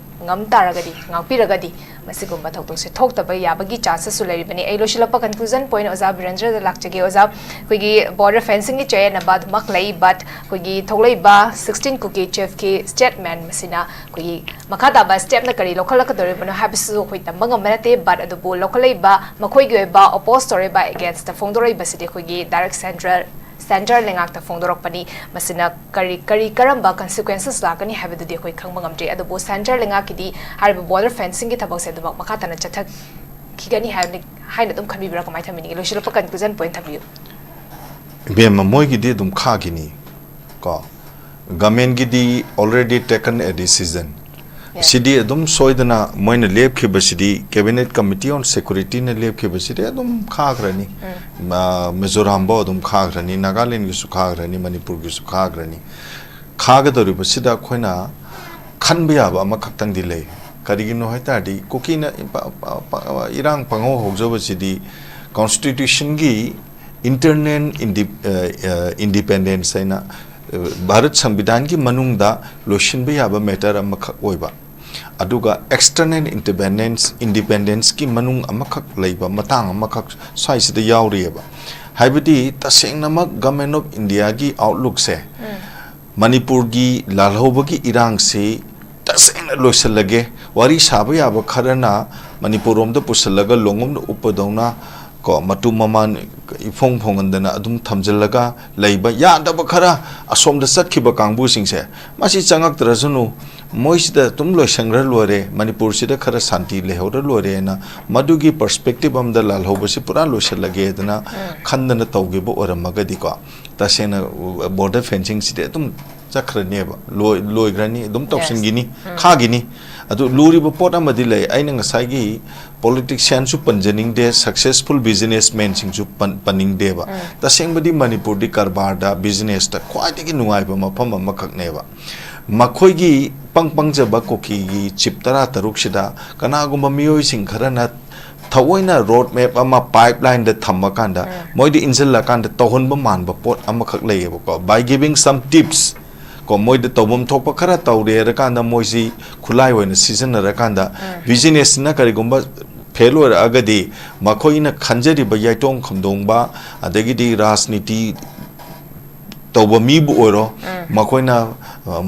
ꯉꯝ ꯇꯥꯔꯒꯗꯤ, ꯉꯥꯛꯄꯤꯔꯒꯗꯤ ꯃꯁꯤꯒꯨꯝꯕ ꯊꯧꯗꯣꯛꯁꯦ ꯊꯣꯛꯇꯕ ꯌꯥꯕꯒꯤ chances ꯁꯨ ꯂꯩꯔꯤꯕꯅꯤ꯫ ꯑꯩ ꯂꯣꯏꯁꯤꯜꯂꯛꯄ conclusion point ꯑꯣꯖꯥ ꯕꯤꯔꯦꯟꯗ꯭ꯔꯗ ꯂꯥꯛꯆꯒꯦ꯫ ꯑꯣꯖꯥ, ꯑꯩꯈꯣꯏꯒꯤ border fencing ꯒꯤ ꯆꯌꯦꯠꯅꯕ ꯑꯗꯨꯃꯛ ꯂꯩ, but ꯑꯩꯈꯣꯏꯒꯤ ꯊꯣꯛꯂꯛꯏꯕ sixteen Kuki Chief ꯀꯤ statement ꯃꯁꯤꯅ ꯑꯩꯈꯣꯏꯒꯤ ꯃꯈꯥ ꯇꯥꯕ step ꯅ ꯀꯔꯤ ꯂꯧꯈꯠꯂꯛꯀꯗꯧꯔꯤꯕꯅꯣ ꯍꯥꯏꯕꯁꯤꯁꯨ ꯑꯩꯈꯣꯏ ꯇꯝꯕ ꯉꯝꯕ ꯅꯠꯇꯦ, but ꯑꯗꯨꯕꯨ ꯂꯧꯈꯠꯂꯛꯏꯕ ꯃꯈꯣꯏꯒꯤ ꯑꯣꯏꯕ oppose ꯇꯧꯔꯤꯕ against ꯇ ꯐꯣꯡꯗꯣꯔꯛꯏꯕꯁꯤꯗꯤ ꯑꯩꯈꯣꯏꯒꯤ direct central centre ꯂꯩꯉꯥꯛꯇ ꯐꯣꯡꯗꯣꯔꯛꯄꯅꯤ꯫ ꯃꯁꯤꯅ ꯀꯔꯤ ꯀꯔꯤ ꯀꯔꯝꯕ consequences ꯂꯥꯛꯀꯅꯤ ꯍꯥꯏꯕꯗꯨꯗꯤ ꯑꯩꯈꯣꯏ ꯈꯪꯕ ꯉꯝꯗ꯭ꯔꯤ꯫ ꯑꯗꯨꯕꯨ centre ꯂꯩꯉꯥꯛꯀꯤꯗꯤ ꯍꯥꯏꯔꯤꯕ border fencing ꯒꯤ ꯊꯕꯛꯁꯦ ꯑꯗꯨꯃꯛ ꯃꯈꯥ ꯇꯥꯅ ꯆꯠꯊꯈꯤꯒꯅꯤ ꯍꯥꯏꯕꯅꯤ ꯍꯥꯏꯅ ꯑꯗꯨꯝ ꯈꯟꯕꯤꯕ꯭ꯔꯥ, ꯀꯃꯥꯏꯅ ꯊꯝꯕꯤꯅꯤꯡꯉꯤ? ꯂꯣꯏꯁꯤꯜꯂꯛꯄ conclusion point ꯊꯝꯕꯤꯌꯨ꯫ ꯏꯕꯦꯝꯃ, ꯃꯣꯏꯒꯤꯗꯤ ꯑꯗꯨꯝ ꯈꯥꯈꯤꯅꯤ ꯀꯣ꯫ Government ꯒꯤꯗꯤ already taken a decision꯫ Yeah. ꯁꯤꯗꯤ ꯑꯗꯨꯝ ꯁꯣꯏꯗꯅ ꯃꯣꯏꯅ ꯂꯦꯞꯈꯤꯕꯁꯤꯗꯤ, Cabinet Committee on Security ꯅ ꯂꯦꯞꯈꯤꯕꯁꯤꯗꯤ ꯑꯗꯨꯝ ꯈꯥꯈ꯭ꯔꯅꯤ꯫ ꯃ-, ꯃꯤꯖꯣꯔꯥꯝꯐꯥꯎ ꯑꯗꯨꯝ ꯈꯥꯈ꯭ꯔꯅꯤ, ꯅꯥꯒꯥꯂꯦꯟꯒꯤꯁꯨ ꯈꯥꯈ꯭ꯔꯅꯤ, ꯃꯅꯤꯄꯨꯔꯒꯤꯁꯨ ꯈꯥꯈ꯭ꯔꯅꯤ꯫ ꯈꯥꯒꯗꯧꯔꯤꯕꯁꯤꯗ ꯑꯩꯈꯣꯏꯅ ꯈꯟꯕ ꯌꯥꯕ ꯑꯃꯈꯛꯇꯪꯗꯤ ꯂꯩ꯫ ꯀꯔꯤꯒꯤꯅꯣ ꯍꯥꯏ ꯇꯥꯔꯗꯤ, ꯀꯨꯀꯤꯅ ꯏꯝꯄ-, ꯄ-, ꯄ-, ꯏꯔꯥꯡ ꯄꯪꯍꯧ ꯍꯧꯖꯕꯁꯤꯗꯤ constitution ꯒꯤ internal indi-, ꯑ, ꯑ, independence ꯍꯥꯏꯅ, ꯑ, ꯚꯥꯔꯠ ꯁꯪꯕꯤꯙꯥꯟꯒꯤ ꯃꯅꯨꯡꯗ ꯂꯣꯏꯁꯤꯟꯕ ꯌꯥꯕ matter ꯑꯃꯈꯛ ꯑꯣꯏꯕ, ꯑꯗꯨꯒ external independence, independence ꯀꯤ ꯃꯅꯨꯡ ꯑꯃꯈꯛ ꯂꯩꯕ ꯃꯇꯥꯡ ꯑꯃꯈꯛ ꯁ꯭ꯋꯥꯏꯁꯤꯗ ꯌꯥꯎꯔꯤꯑꯕ꯫ ꯍꯥꯏꯕꯗꯤ, ꯇꯁꯦꯡꯅꯃꯛ Government of India ꯒꯤ outlook ꯁꯦ ꯃꯅꯤꯄꯨꯔꯒꯤ ꯂꯥꯜꯍꯧꯕꯒꯤ ꯏꯔꯥꯡꯁꯤ ꯇꯁꯦꯡꯅ ꯂꯣꯏꯁꯤꯜꯂꯒꯦ, ꯋꯥꯔꯤ ꯁꯥꯕ ꯌꯥꯕ ꯈꯔꯅ ꯃꯅꯤꯄꯨꯔ ꯔꯣꯝꯗ ꯄꯨꯁꯤꯜꯂꯒ ꯂꯣꯡꯉꯝꯗ ꯎꯞꯄꯗꯧꯅ ꯀꯣ, ꯃꯇꯨ ꯃꯃꯥꯟ ꯏꯐꯣꯡ ꯐꯣꯡꯍꯟꯗꯅ ꯑꯗꯨꯝ ꯊꯝꯖꯤꯜꯂꯒ ꯂꯩꯕ, ꯌꯥꯗꯕ ꯈꯔ ꯑꯁꯣꯝꯗ ꯆꯠꯈꯤꯕ ꯀꯥꯡꯕꯨꯁꯤꯡꯁꯦ, ꯃꯁꯤ ꯆꯪꯉꯛꯇ꯭ꯔꯁꯅꯨ, ꯃꯣꯏꯁꯤꯗ ꯑꯗꯨꯝ ꯂꯣꯏꯁꯟꯈ꯭ꯔ ꯂꯣꯏꯔꯦ, ꯃꯅꯤꯄꯨꯔꯁꯤꯗ ꯈꯔ ꯁꯥꯟꯇꯤ ꯂꯩꯍꯧꯔ ꯂꯣꯏꯔꯦꯅ ꯃꯗꯨꯒꯤ perspective ꯑꯃꯗ ꯂꯥꯜꯍꯧꯕꯁꯤ ꯄꯨꯔꯥ ꯂꯣꯏꯁꯤꯜꯂꯒꯦꯗꯅ ꯈꯟꯗꯅ ꯇꯧꯈꯤꯕ ꯑꯣꯏꯔꯝꯃꯒꯗꯤꯀꯣ, ꯇꯁꯦꯡꯅ border fencing ꯁꯤꯗꯤ ꯑꯗꯨꯝ ꯆꯠꯈ꯭ꯔꯅꯦꯕ, ꯂꯣꯏ-, ꯂꯣꯏꯈ꯭ꯔꯅꯤ, ꯑꯗꯨꯝ ꯇꯧꯁꯤꯟꯈꯤꯅꯤ, ꯈꯥꯈꯤꯅꯤ꯫ ꯑꯗꯨ ꯂꯨꯔꯤꯕ ꯄꯣꯠ ꯑꯃꯗꯤ ꯂꯩ꯫ ꯑꯩꯅ ꯉꯁꯥꯏꯒꯤ politicianꯁꯨ ꯄꯟꯖꯅꯤꯡꯗꯦ, successful businessmanꯁꯤꯡꯁꯨ ꯄꯟ-, ꯄꯟꯅꯤꯡꯗꯦꯕ꯫ ꯇꯁꯦꯡꯕꯗꯤ ꯃꯅꯤꯄꯨꯔꯗꯤ ꯀꯔꯕꯥꯔꯗ, businessꯇ ꯈ꯭ꯋꯥꯏꯗꯒꯤ ꯅꯨꯡꯉꯥꯏꯕ ꯃꯐꯝ ꯑꯃꯈꯛꯅꯦꯕ꯫ ꯃꯈꯣꯏꯒꯤ ꯄꯪ ꯄꯪꯖꯕ ꯀꯨꯀꯤꯒꯤ ꯆꯤꯞ ꯇꯔꯥꯇꯔꯨꯛꯁꯤꯗ ꯀꯅꯥꯒꯨꯝꯕ ꯃꯤꯑꯣꯏꯁꯤꯡ ꯈꯔꯅ ꯊꯑꯣꯏꯅ road map ꯑꯃ pipelineꯗ ꯊꯝꯃꯀꯥꯟꯗ, ꯃꯣꯏꯗ ꯏꯟꯁꯤꯜꯂꯀꯥꯟꯗ ꯇꯧꯍꯟꯕ ꯃꯥꯟꯕ ꯄꯣꯠ ꯑꯃꯈꯛ ꯂꯩꯌꯦꯕꯀꯣ, by giving some tips꯫ ꯀꯣ, ꯃꯣꯏꯗ ꯇꯧꯐꯝ ꯊꯣꯛꯄ ꯈꯔ ꯇꯧꯔꯦ ꯍꯥꯏꯔꯀꯥꯟꯗ ꯃꯣꯏꯁꯤ ꯈꯨꯠꯂꯥꯏ ꯑꯣꯏꯅ ꯁꯤꯖꯤꯟꯅꯔꯀꯥꯟꯗ, businessꯁꯤꯅ ꯀꯔꯤꯒꯨꯝꯕ fail ꯑꯣꯏꯔꯛꯑꯒꯗꯤ, ꯃꯈꯣꯏꯅ ꯈꯟꯖꯔꯤꯕ ꯌꯥꯏꯇꯣꯡ ꯈꯝꯗꯣꯡꯕ, ꯑꯗꯒꯤꯗꯤ ꯔꯥꯖꯅꯤꯇꯤ ꯇꯧꯕ ꯃꯤꯕꯨ ꯑꯣꯏꯔꯣ, ꯃꯈꯣꯏꯅ, ꯑ,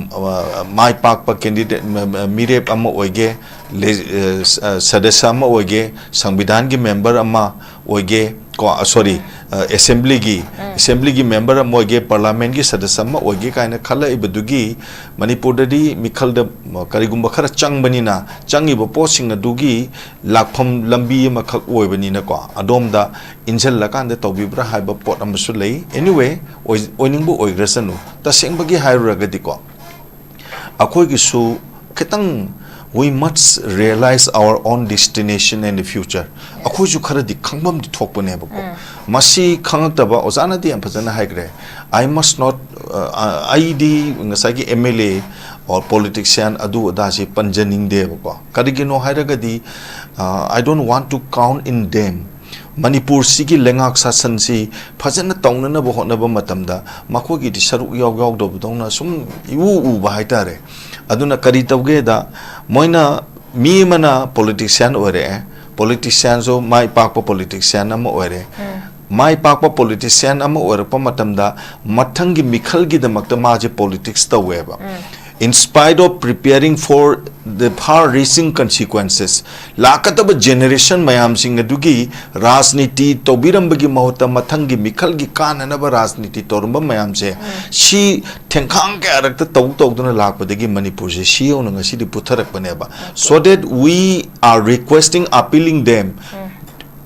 ꯑ, ꯃꯥꯏ ꯄꯥꯛꯄ candidate, ꯃ-, ꯃ-, ꯃꯤꯔꯦꯞ ꯑꯃ ꯑꯣꯏꯒꯦ, ꯂꯦ-, ꯑ, ꯁ-, ꯑ, ꯁꯗꯁ꯭ꯌ ꯑꯃ ꯑꯣꯏꯒꯦ, ꯁꯪꯕꯤꯙꯥꯟꯒꯤ member ꯑꯃ ꯑꯣꯏꯒꯦ, ꯀꯣ, ꯑ, sorry, ꯑ, assemblyꯒꯤ, assemblyꯒꯤ member ꯑꯃ ꯑꯣꯏꯒꯦ, parliamentꯀꯤ ꯁꯗꯁ꯭ꯌ ꯑꯃ ꯑꯣꯏꯒꯦ ꯀꯥꯏꯅ ꯈꯜꯂꯛꯏꯕꯗꯨꯒꯤ ꯃꯅꯤꯄꯨꯔꯗꯗꯤ ꯃꯤꯈꯜꯗ, ꯃ-, ꯀꯔꯤꯒꯨꯝꯕ ꯈꯔ ꯆꯪꯕꯅꯤꯅ, ꯆꯪꯉꯤꯕ ꯄꯣꯠꯁꯤꯡ ꯑꯗꯨꯒꯤ ꯂꯥꯛꯐꯝ ꯂꯝꯕꯤ ꯑꯃꯈꯛ ꯑꯣꯏꯕꯅꯤꯅꯀꯣ, ꯑꯗꯣꯝꯗ ꯏꯟꯁꯤꯜꯂꯀꯥꯟꯗ ꯇꯧꯕꯤꯕ꯭ꯔꯥ ꯍꯥꯏꯕ ꯄꯣꯠ ꯑꯃꯁꯨ ꯂꯩ꯫ Anyway, ꯑꯣꯏ-, ꯑꯣꯏꯅꯤꯡꯕ ꯑꯣꯏꯈ꯭ꯔꯁꯅꯨ, ꯇꯁꯦꯡꯕꯒꯤ ꯍꯥꯏꯔꯨꯔꯒꯗꯤꯀꯣ, ꯑꯩꯈꯣꯏꯒꯤꯁꯨ ꯈꯤꯇꯪ, we must realize our own destination and the future꯫ ꯑꯩꯈꯣꯏꯁꯨ ꯈꯔꯗꯤ ꯈꯪꯐꯝꯗꯤ ꯊꯣꯛꯄꯅꯦꯕꯀꯣ꯫ ꯃꯁꯤ ꯈꯪꯉꯛꯇꯕ, ꯑꯣꯖꯥꯅꯗꯤ ꯌꯥꯝ ꯐꯖꯅ ꯍꯥꯏꯈ꯭ꯔꯦ, "I must not, ꯑ, ꯑ, ꯑꯩꯗꯤ ꯉꯁꯥꯏꯒꯤ MLA or politician ꯑꯗꯨ ꯑꯗꯥꯁꯤ ꯄꯟꯖꯅꯤꯡꯗꯦꯕꯀꯣ꯫ ꯀꯔꯤꯒꯤꯅꯣ ꯍꯥꯏꯔꯒꯗꯤ, ꯑ, I don't want to count in them꯫ ꯃꯅꯤꯄꯨꯔꯁꯤꯒꯤ ꯂꯩꯉꯥꯛ ꯁꯥꯁꯟꯁꯤ ꯐꯖꯅ ꯇꯧꯅꯅꯕ ꯍꯣꯠꯅꯕ ꯃꯇꯝꯗ ꯃꯈꯣꯏꯒꯤꯗꯤ ꯁꯔꯨꯛ ꯏꯌꯥꯎ ꯌꯥꯎꯗꯕꯗꯧꯅ ꯁꯨꯝ ꯏꯎ ꯎꯕ ꯍꯥꯏꯇꯥꯔꯦ꯫ ꯑꯗꯨꯅ ꯀꯔꯤ ꯇꯧꯒꯦꯗ, ꯃꯣꯏꯅ, ꯃꯤ ꯑꯃꯅ politician ꯑꯣꯏꯔꯛꯑꯦ, politicianꯁꯨ ꯃꯥꯏ ꯄꯥꯛꯄ politician ꯑꯃ ꯑꯣꯏꯔꯦ꯫ ꯃꯥꯏ ꯄꯥꯛꯄ politician ꯑꯃ ꯑꯣꯏꯔꯛꯄ ꯃꯇꯝꯗ ꯃꯊꯪꯒꯤ ꯃꯤꯈꯜꯒꯤꯗꯃꯛꯇ ꯃꯥꯁꯦ politics ꯇꯧꯋꯦꯕ꯫ In spite of preparing for the far-reaching consequences, ꯂꯥꯛꯀꯗꯕ generation ꯃꯌꯥꯝꯁꯤꯡ ꯑꯗꯨꯒꯤ ꯔꯥꯖꯅꯤꯇꯤ ꯇꯧꯕꯤꯔꯝꯕꯒꯤ ꯃꯍꯨꯠꯇ ꯃꯊꯪꯒꯤ ꯃꯤꯈꯜꯒꯤ ꯀꯥꯟꯅꯅꯕ ꯔꯥꯖꯅꯤꯇꯤ ꯇꯧꯔꯝꯕ ꯃꯌꯥꯝꯁꯦ, ꯁꯤ ꯊꯦꯡꯈꯥꯡ ꯀꯌꯥꯔꯛꯇ ꯇꯧ ꯇꯧꯗꯨꯅ ꯂꯥꯛꯄꯗꯒꯤ ꯃꯅꯤꯄꯨꯔꯁꯦ ꯁꯤ ꯌꯧꯅ ꯉꯁꯤꯗꯤ ꯄꯨꯊꯔꯛꯄꯅꯦꯕ꯫ So that we are requesting, appealing them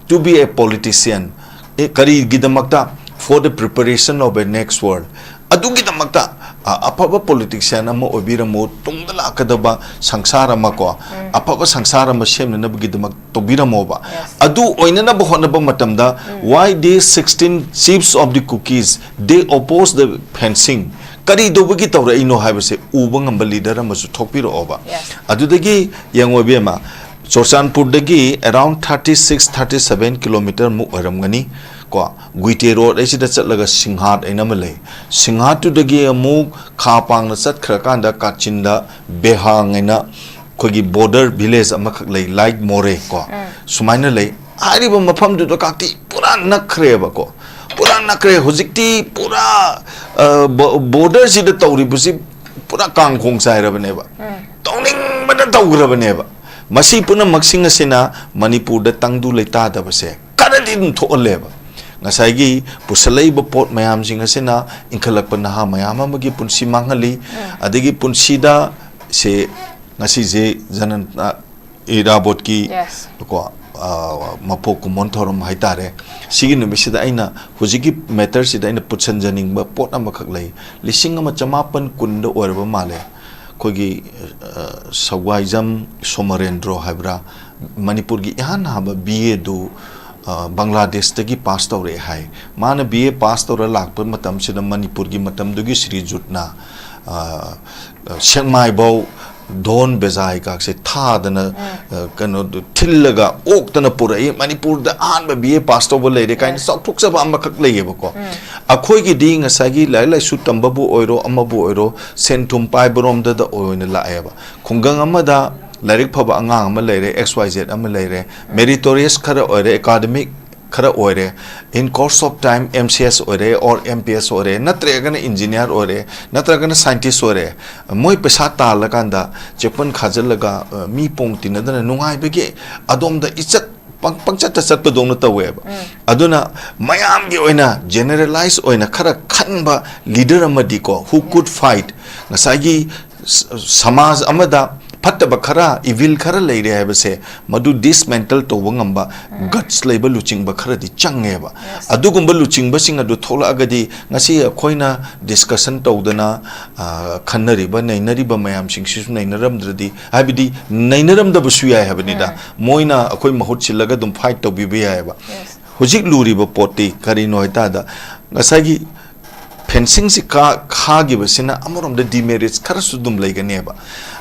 to be a politician꯫ ꯑꯦ, ꯀꯔꯤꯒꯤꯗꯃꯛꯇ? For the preparation of a next world꯫ ꯑꯗꯨꯒꯤꯗꯃꯛꯇ ꯑ, ꯑꯐꯕ politician ꯑꯃ ꯑꯣꯏꯕꯤꯔꯝꯃꯣ, ꯇꯨꯡꯗ ꯂꯥꯛꯀꯗꯕ ꯁꯪꯁꯥꯔ ꯑꯃ ꯀꯣ, ꯑꯐꯕ ꯁꯪꯁꯥꯔ ꯑꯃ ꯁꯦꯝꯅꯅꯕꯒꯤꯗꯃꯛ ꯇꯧꯕꯤꯔꯝꯃꯣꯕ꯫ Yes. ꯑꯗꯨ ꯑꯣꯏꯅꯅꯕ ꯍꯣꯠꯅꯕ ꯃꯇꯝꯗ, why these sixteen chiefs of the Kukis, they oppose the fencing? ꯀꯔꯤ ꯇꯧꯕꯒꯤ ꯇꯧꯔꯛꯏꯅꯣ ꯍꯥꯏꯕꯁꯦ ꯎꯕ ꯉꯝꯕ leader ꯑꯃꯁꯨ ꯊꯣꯛꯄꯤꯔꯛꯑꯣꯕ꯫ Yes. ꯑꯗꯨꯗꯒꯤ ꯌꯦꯡꯉꯣ ꯏꯕꯦꯝꯃ, ꯆꯨꯔꯆꯥꯟꯄꯨꯔꯗꯒꯤ around thirty six, thirty seven kilometre ꯃꯨꯛ ꯑꯣꯏꯔꯝꯒꯅꯤ ꯀꯣ, ꯒꯨꯏꯇꯦ road ꯑꯁꯤꯗ ꯆꯠꯂꯒ ꯁꯤꯡꯍꯥꯠ ꯍꯥꯏꯅ ꯑꯃ ꯂꯩ꯫ ꯁꯤꯡꯍꯥꯠꯇꯨꯗꯒꯤ ꯑꯃꯨꯛ ꯈꯥ ꯄꯥꯡꯅ ꯆꯠꯈ꯭ꯔꯀꯥꯟꯗ ꯀꯥꯆꯤꯟꯗ ꯕꯦꯍꯥꯡ ꯍꯥꯏꯅ ꯑꯩꯈꯣꯏꯒꯤ border village ꯑꯃꯈꯛ ꯂꯩ, ꯂꯥꯏꯠ ꯃꯣꯔꯦ ꯀꯣ, ꯁꯨꯃꯥꯏꯅ ꯂꯩ꯫ ꯍꯥꯏꯔꯤꯕ ꯃꯐꯝꯗꯨꯗ ꯀꯥꯛꯇꯤ ꯄꯨꯔꯥ ꯅꯛꯈ꯭ꯔꯦꯕꯀꯣ, ꯄꯨꯔꯥ ꯅꯛꯈ꯭ꯔꯦ꯫ ꯍꯧꯖꯤꯛꯇꯤ ꯄꯨꯔꯥ, ꯑ, ꯕꯣ-, borderꯁꯤꯗ ꯇꯧꯔꯤꯕꯁꯤ ꯄꯨꯔꯥ ꯀꯥꯡꯈꯣꯡ ꯆꯥꯏꯔꯕꯅꯦꯕ, ꯇꯧꯅꯤꯡꯕꯅ ꯇꯧꯈ꯭ꯔꯕꯅꯦꯕ꯫ ꯃꯁꯤ ꯄꯨꯝꯅꯃꯛꯁꯤꯡ ꯑꯁꯤꯅ ꯃꯅꯤꯄꯨꯔꯗ ꯇꯪꯗꯨ ꯂꯩꯇꯥꯗꯕꯁꯦ ꯈꯔꯗꯤ ꯑꯗꯨꯝ ꯊꯣꯛꯍꯜꯂꯦꯕ꯫ ꯉꯁꯥꯏꯒꯤ ꯄꯨꯁꯜꯂꯛꯏꯕ ꯄꯣꯠ ꯃꯌꯥꯝꯁꯤꯡ ꯑꯁꯤꯅ ꯏꯟꯈꯠꯂꯛꯄ ꯅꯍꯥ ꯃꯌꯥꯝ ꯑꯃꯒꯤ ꯄꯨꯟꯁꯤ ꯃꯥꯡꯍꯜꯂꯤ꯫ ꯑꯗꯒꯤ ꯄꯨꯟꯁꯤꯗ ꯁꯦ ꯉꯁꯤꯁꯦ ꯖꯅꯟ-, ꯑ, ꯏꯔꯥꯕꯣꯠꯀꯤ Yes. ꯀꯣ, ꯑ, ꯃꯄꯣꯛ ꯀꯨꯝꯑꯣꯟ ꯊꯧꯔꯝ ꯍꯥꯏꯇꯥꯔꯦ꯫ ꯁꯤꯒꯤ ꯅꯨꯃꯤꯠꯁꯤꯗ ꯑꯩꯅ ꯍꯧꯖꯤꯛꯀꯤ matterꯁꯤꯗ ꯑꯩꯅ ꯄꯨꯠꯁꯟꯖꯅꯤꯡꯕ ꯄꯣꯠ ꯑꯃꯈꯛ ꯂꯩ꯫ ꯂꯤꯁꯤꯡ ꯑꯃ ꯆꯃꯥꯄꯟ ꯀꯨꯟꯗ ꯑꯣꯏꯔꯕ ꯃꯥꯜꯂꯦ꯫ ꯑꯩꯈꯣꯏꯒꯤ, ꯑ, ꯁꯧꯒꯥꯏꯖꯝ ꯁꯣꯃꯔꯦꯟꯗ꯭ꯔꯣ ꯍꯥꯏꯕ꯭ꯔꯥ, ꯃꯅꯤꯄꯨꯔꯒꯤ ꯏꯍꯥꯟ ꯍꯥꯟꯕ B A ꯗꯨ, ꯑ, ꯕꯪꯒ꯭ꯂꯥꯗꯦꯁꯇꯒꯤ pass ꯇꯧꯔꯛꯑꯦ ꯍꯥꯏ꯫ ꯃꯥꯅ B A pass ꯇꯧꯔ ꯂꯥꯛꯄ ꯃꯇꯝꯁꯤꯗ ꯃꯅꯤꯄꯨꯔꯒꯤ ꯃꯇꯝꯗꯨꯒꯤ ꯁ꯭ꯔꯤꯖꯨꯠꯅ, ꯑ, ꯁꯦꯛꯃꯥꯏꯐꯧ ꯙꯣꯟ ꯕꯦꯖꯥꯏ ꯀꯥꯛꯁꯦ ꯊꯥꯗꯅ, ꯑ, ꯀꯩꯅꯣ ꯊꯤꯜꯂꯒ ꯑꯣꯛꯇꯅ ꯄꯨꯔꯛꯏ꯫ ꯃꯅꯤꯄꯨꯔꯗ ꯑꯍꯥꯟꯕ B A pass ꯇꯧꯕ ꯂꯩꯔꯦ ꯀꯥꯏꯅ ꯆꯥꯎꯊꯣꯛꯆꯕ ꯑꯃꯈꯛ ꯂꯩꯌꯦꯕꯀꯣ꯫ ꯑꯩꯈꯣꯏꯒꯤꯗꯤ ꯉꯁꯥꯏꯒꯤ ꯂꯥꯏꯔꯤꯛ ꯂꯥꯏꯁꯨ ꯇꯝꯕꯕꯨ ꯑꯣꯏꯔꯣ, ꯑꯃꯕꯨ ꯑꯣꯏꯔꯣ, ꯁꯦꯟ ꯊꯨꯝ ꯄꯥꯏꯕꯔꯣꯝꯗꯗ ꯑꯣꯏꯅ ꯂꯥꯛꯑꯦꯕ꯫ ꯈꯨꯡꯒꯪ ꯑꯃꯗ ꯂꯥꯏꯔꯤꯛ ꯐꯕ ꯑꯉꯥꯡ ꯑꯃ ꯂꯩꯔꯦ, X Y Z ꯑꯃ ꯂꯩꯔꯦ, meritorious ꯈꯔ ꯑꯣꯏꯔꯦ, academic ꯈꯔ ꯑꯣꯏꯔꯦ, in course of time M C S ꯑꯣꯏꯔꯦ or M P S ꯑꯣꯏꯔꯦ, ꯅꯠꯇ꯭ꯔꯒꯅ engineer ꯑꯣꯏꯔꯦ, ꯅꯠꯇ꯭ꯔꯒꯅ scientist ꯑꯣꯏꯔꯦ, ꯃꯣꯏ ꯄꯩꯁꯥ ꯇꯥꯜꯂꯀꯥꯟꯗ ꯆꯦꯄꯟ ꯈꯥꯖꯤꯜꯂꯒ, ꯑ, ꯃꯤ ꯄꯣꯡ ꯇꯤꯟꯅꯗꯅ ꯅꯨꯡꯉꯥꯏꯕꯒꯤ ꯑꯗꯣꯝꯗ ꯏꯆꯠ ꯄꯪ-, ꯄꯪꯆꯠꯇ ꯆꯠꯄꯗꯧꯅ ꯇꯧꯋꯦꯕ꯫ ꯑꯗꯨꯅ ꯃꯌꯥꯝꯒꯤ ꯑꯣꯏꯅ generalize ꯑꯣꯏꯅ ꯈꯔ ꯈꯟꯕ leader ꯑꯃꯗꯤꯀꯣ, who could fight, ꯉꯁꯥꯏꯒꯤ ꯁ-, ꯁꯃꯥꯖ ꯑꯃꯗ ꯐꯠꯇꯕ ꯈꯔ, evil ꯈꯔ ꯂꯩꯔꯦ ꯍꯥꯏꯕꯁꯦ, ꯃꯗꯨ dismantle ꯇꯧꯕ ꯉꯝꯕ guts ꯂꯩꯕ ꯂꯨꯆꯤꯡꯕ ꯈꯔꯗꯤ ꯆꯪꯉꯦꯕ꯫ ꯑꯗꯨꯒꯨꯝꯕ ꯂꯨꯆꯤꯡꯕꯁꯤꯡ ꯑꯗꯨ ꯊꯣꯛꯂꯛꯑꯒꯗꯤ ꯉꯁꯤ ꯑꯩꯈꯣꯏꯅ discussion ꯇꯧꯗꯅ, ꯑ, ꯈꯟꯅꯔꯤꯕ, ꯅꯩꯅꯔꯤꯕ ꯃꯌꯥꯝꯁꯤꯡꯁꯤꯁꯨ ꯅꯩꯅꯔꯝꯗ꯭ꯔꯗꯤ, ꯍꯥꯏꯕꯗꯤ ꯅꯩꯅꯔꯝꯗꯕꯁꯨ ꯌꯥꯏ ꯍꯥꯏꯕꯅꯤꯗ꯫ ꯃꯣꯏꯅ ꯑꯩꯈꯣꯏ ꯃꯍꯨꯠ ꯁꯤꯜꯂꯒ ꯑꯗꯨꯝ fight ꯇꯧꯕꯤꯕ ꯌꯥꯏꯑꯕ꯫ ꯍꯧꯖꯤꯛ ꯂꯨꯔꯤꯕ ꯄꯣꯠꯇꯤ ꯀꯔꯤꯅꯣ ꯍꯥꯏ ꯇꯥꯔꯗ, ꯉꯁꯥꯏꯒꯤ fencingꯁꯤ ꯀꯥ-, ꯈꯥꯈꯤꯕꯁꯤꯅ ꯑꯃꯔꯣꯝꯗ demerits ꯈꯔꯁꯨ ꯑꯗꯨꯝ ꯂꯩꯒꯅꯦꯕ꯫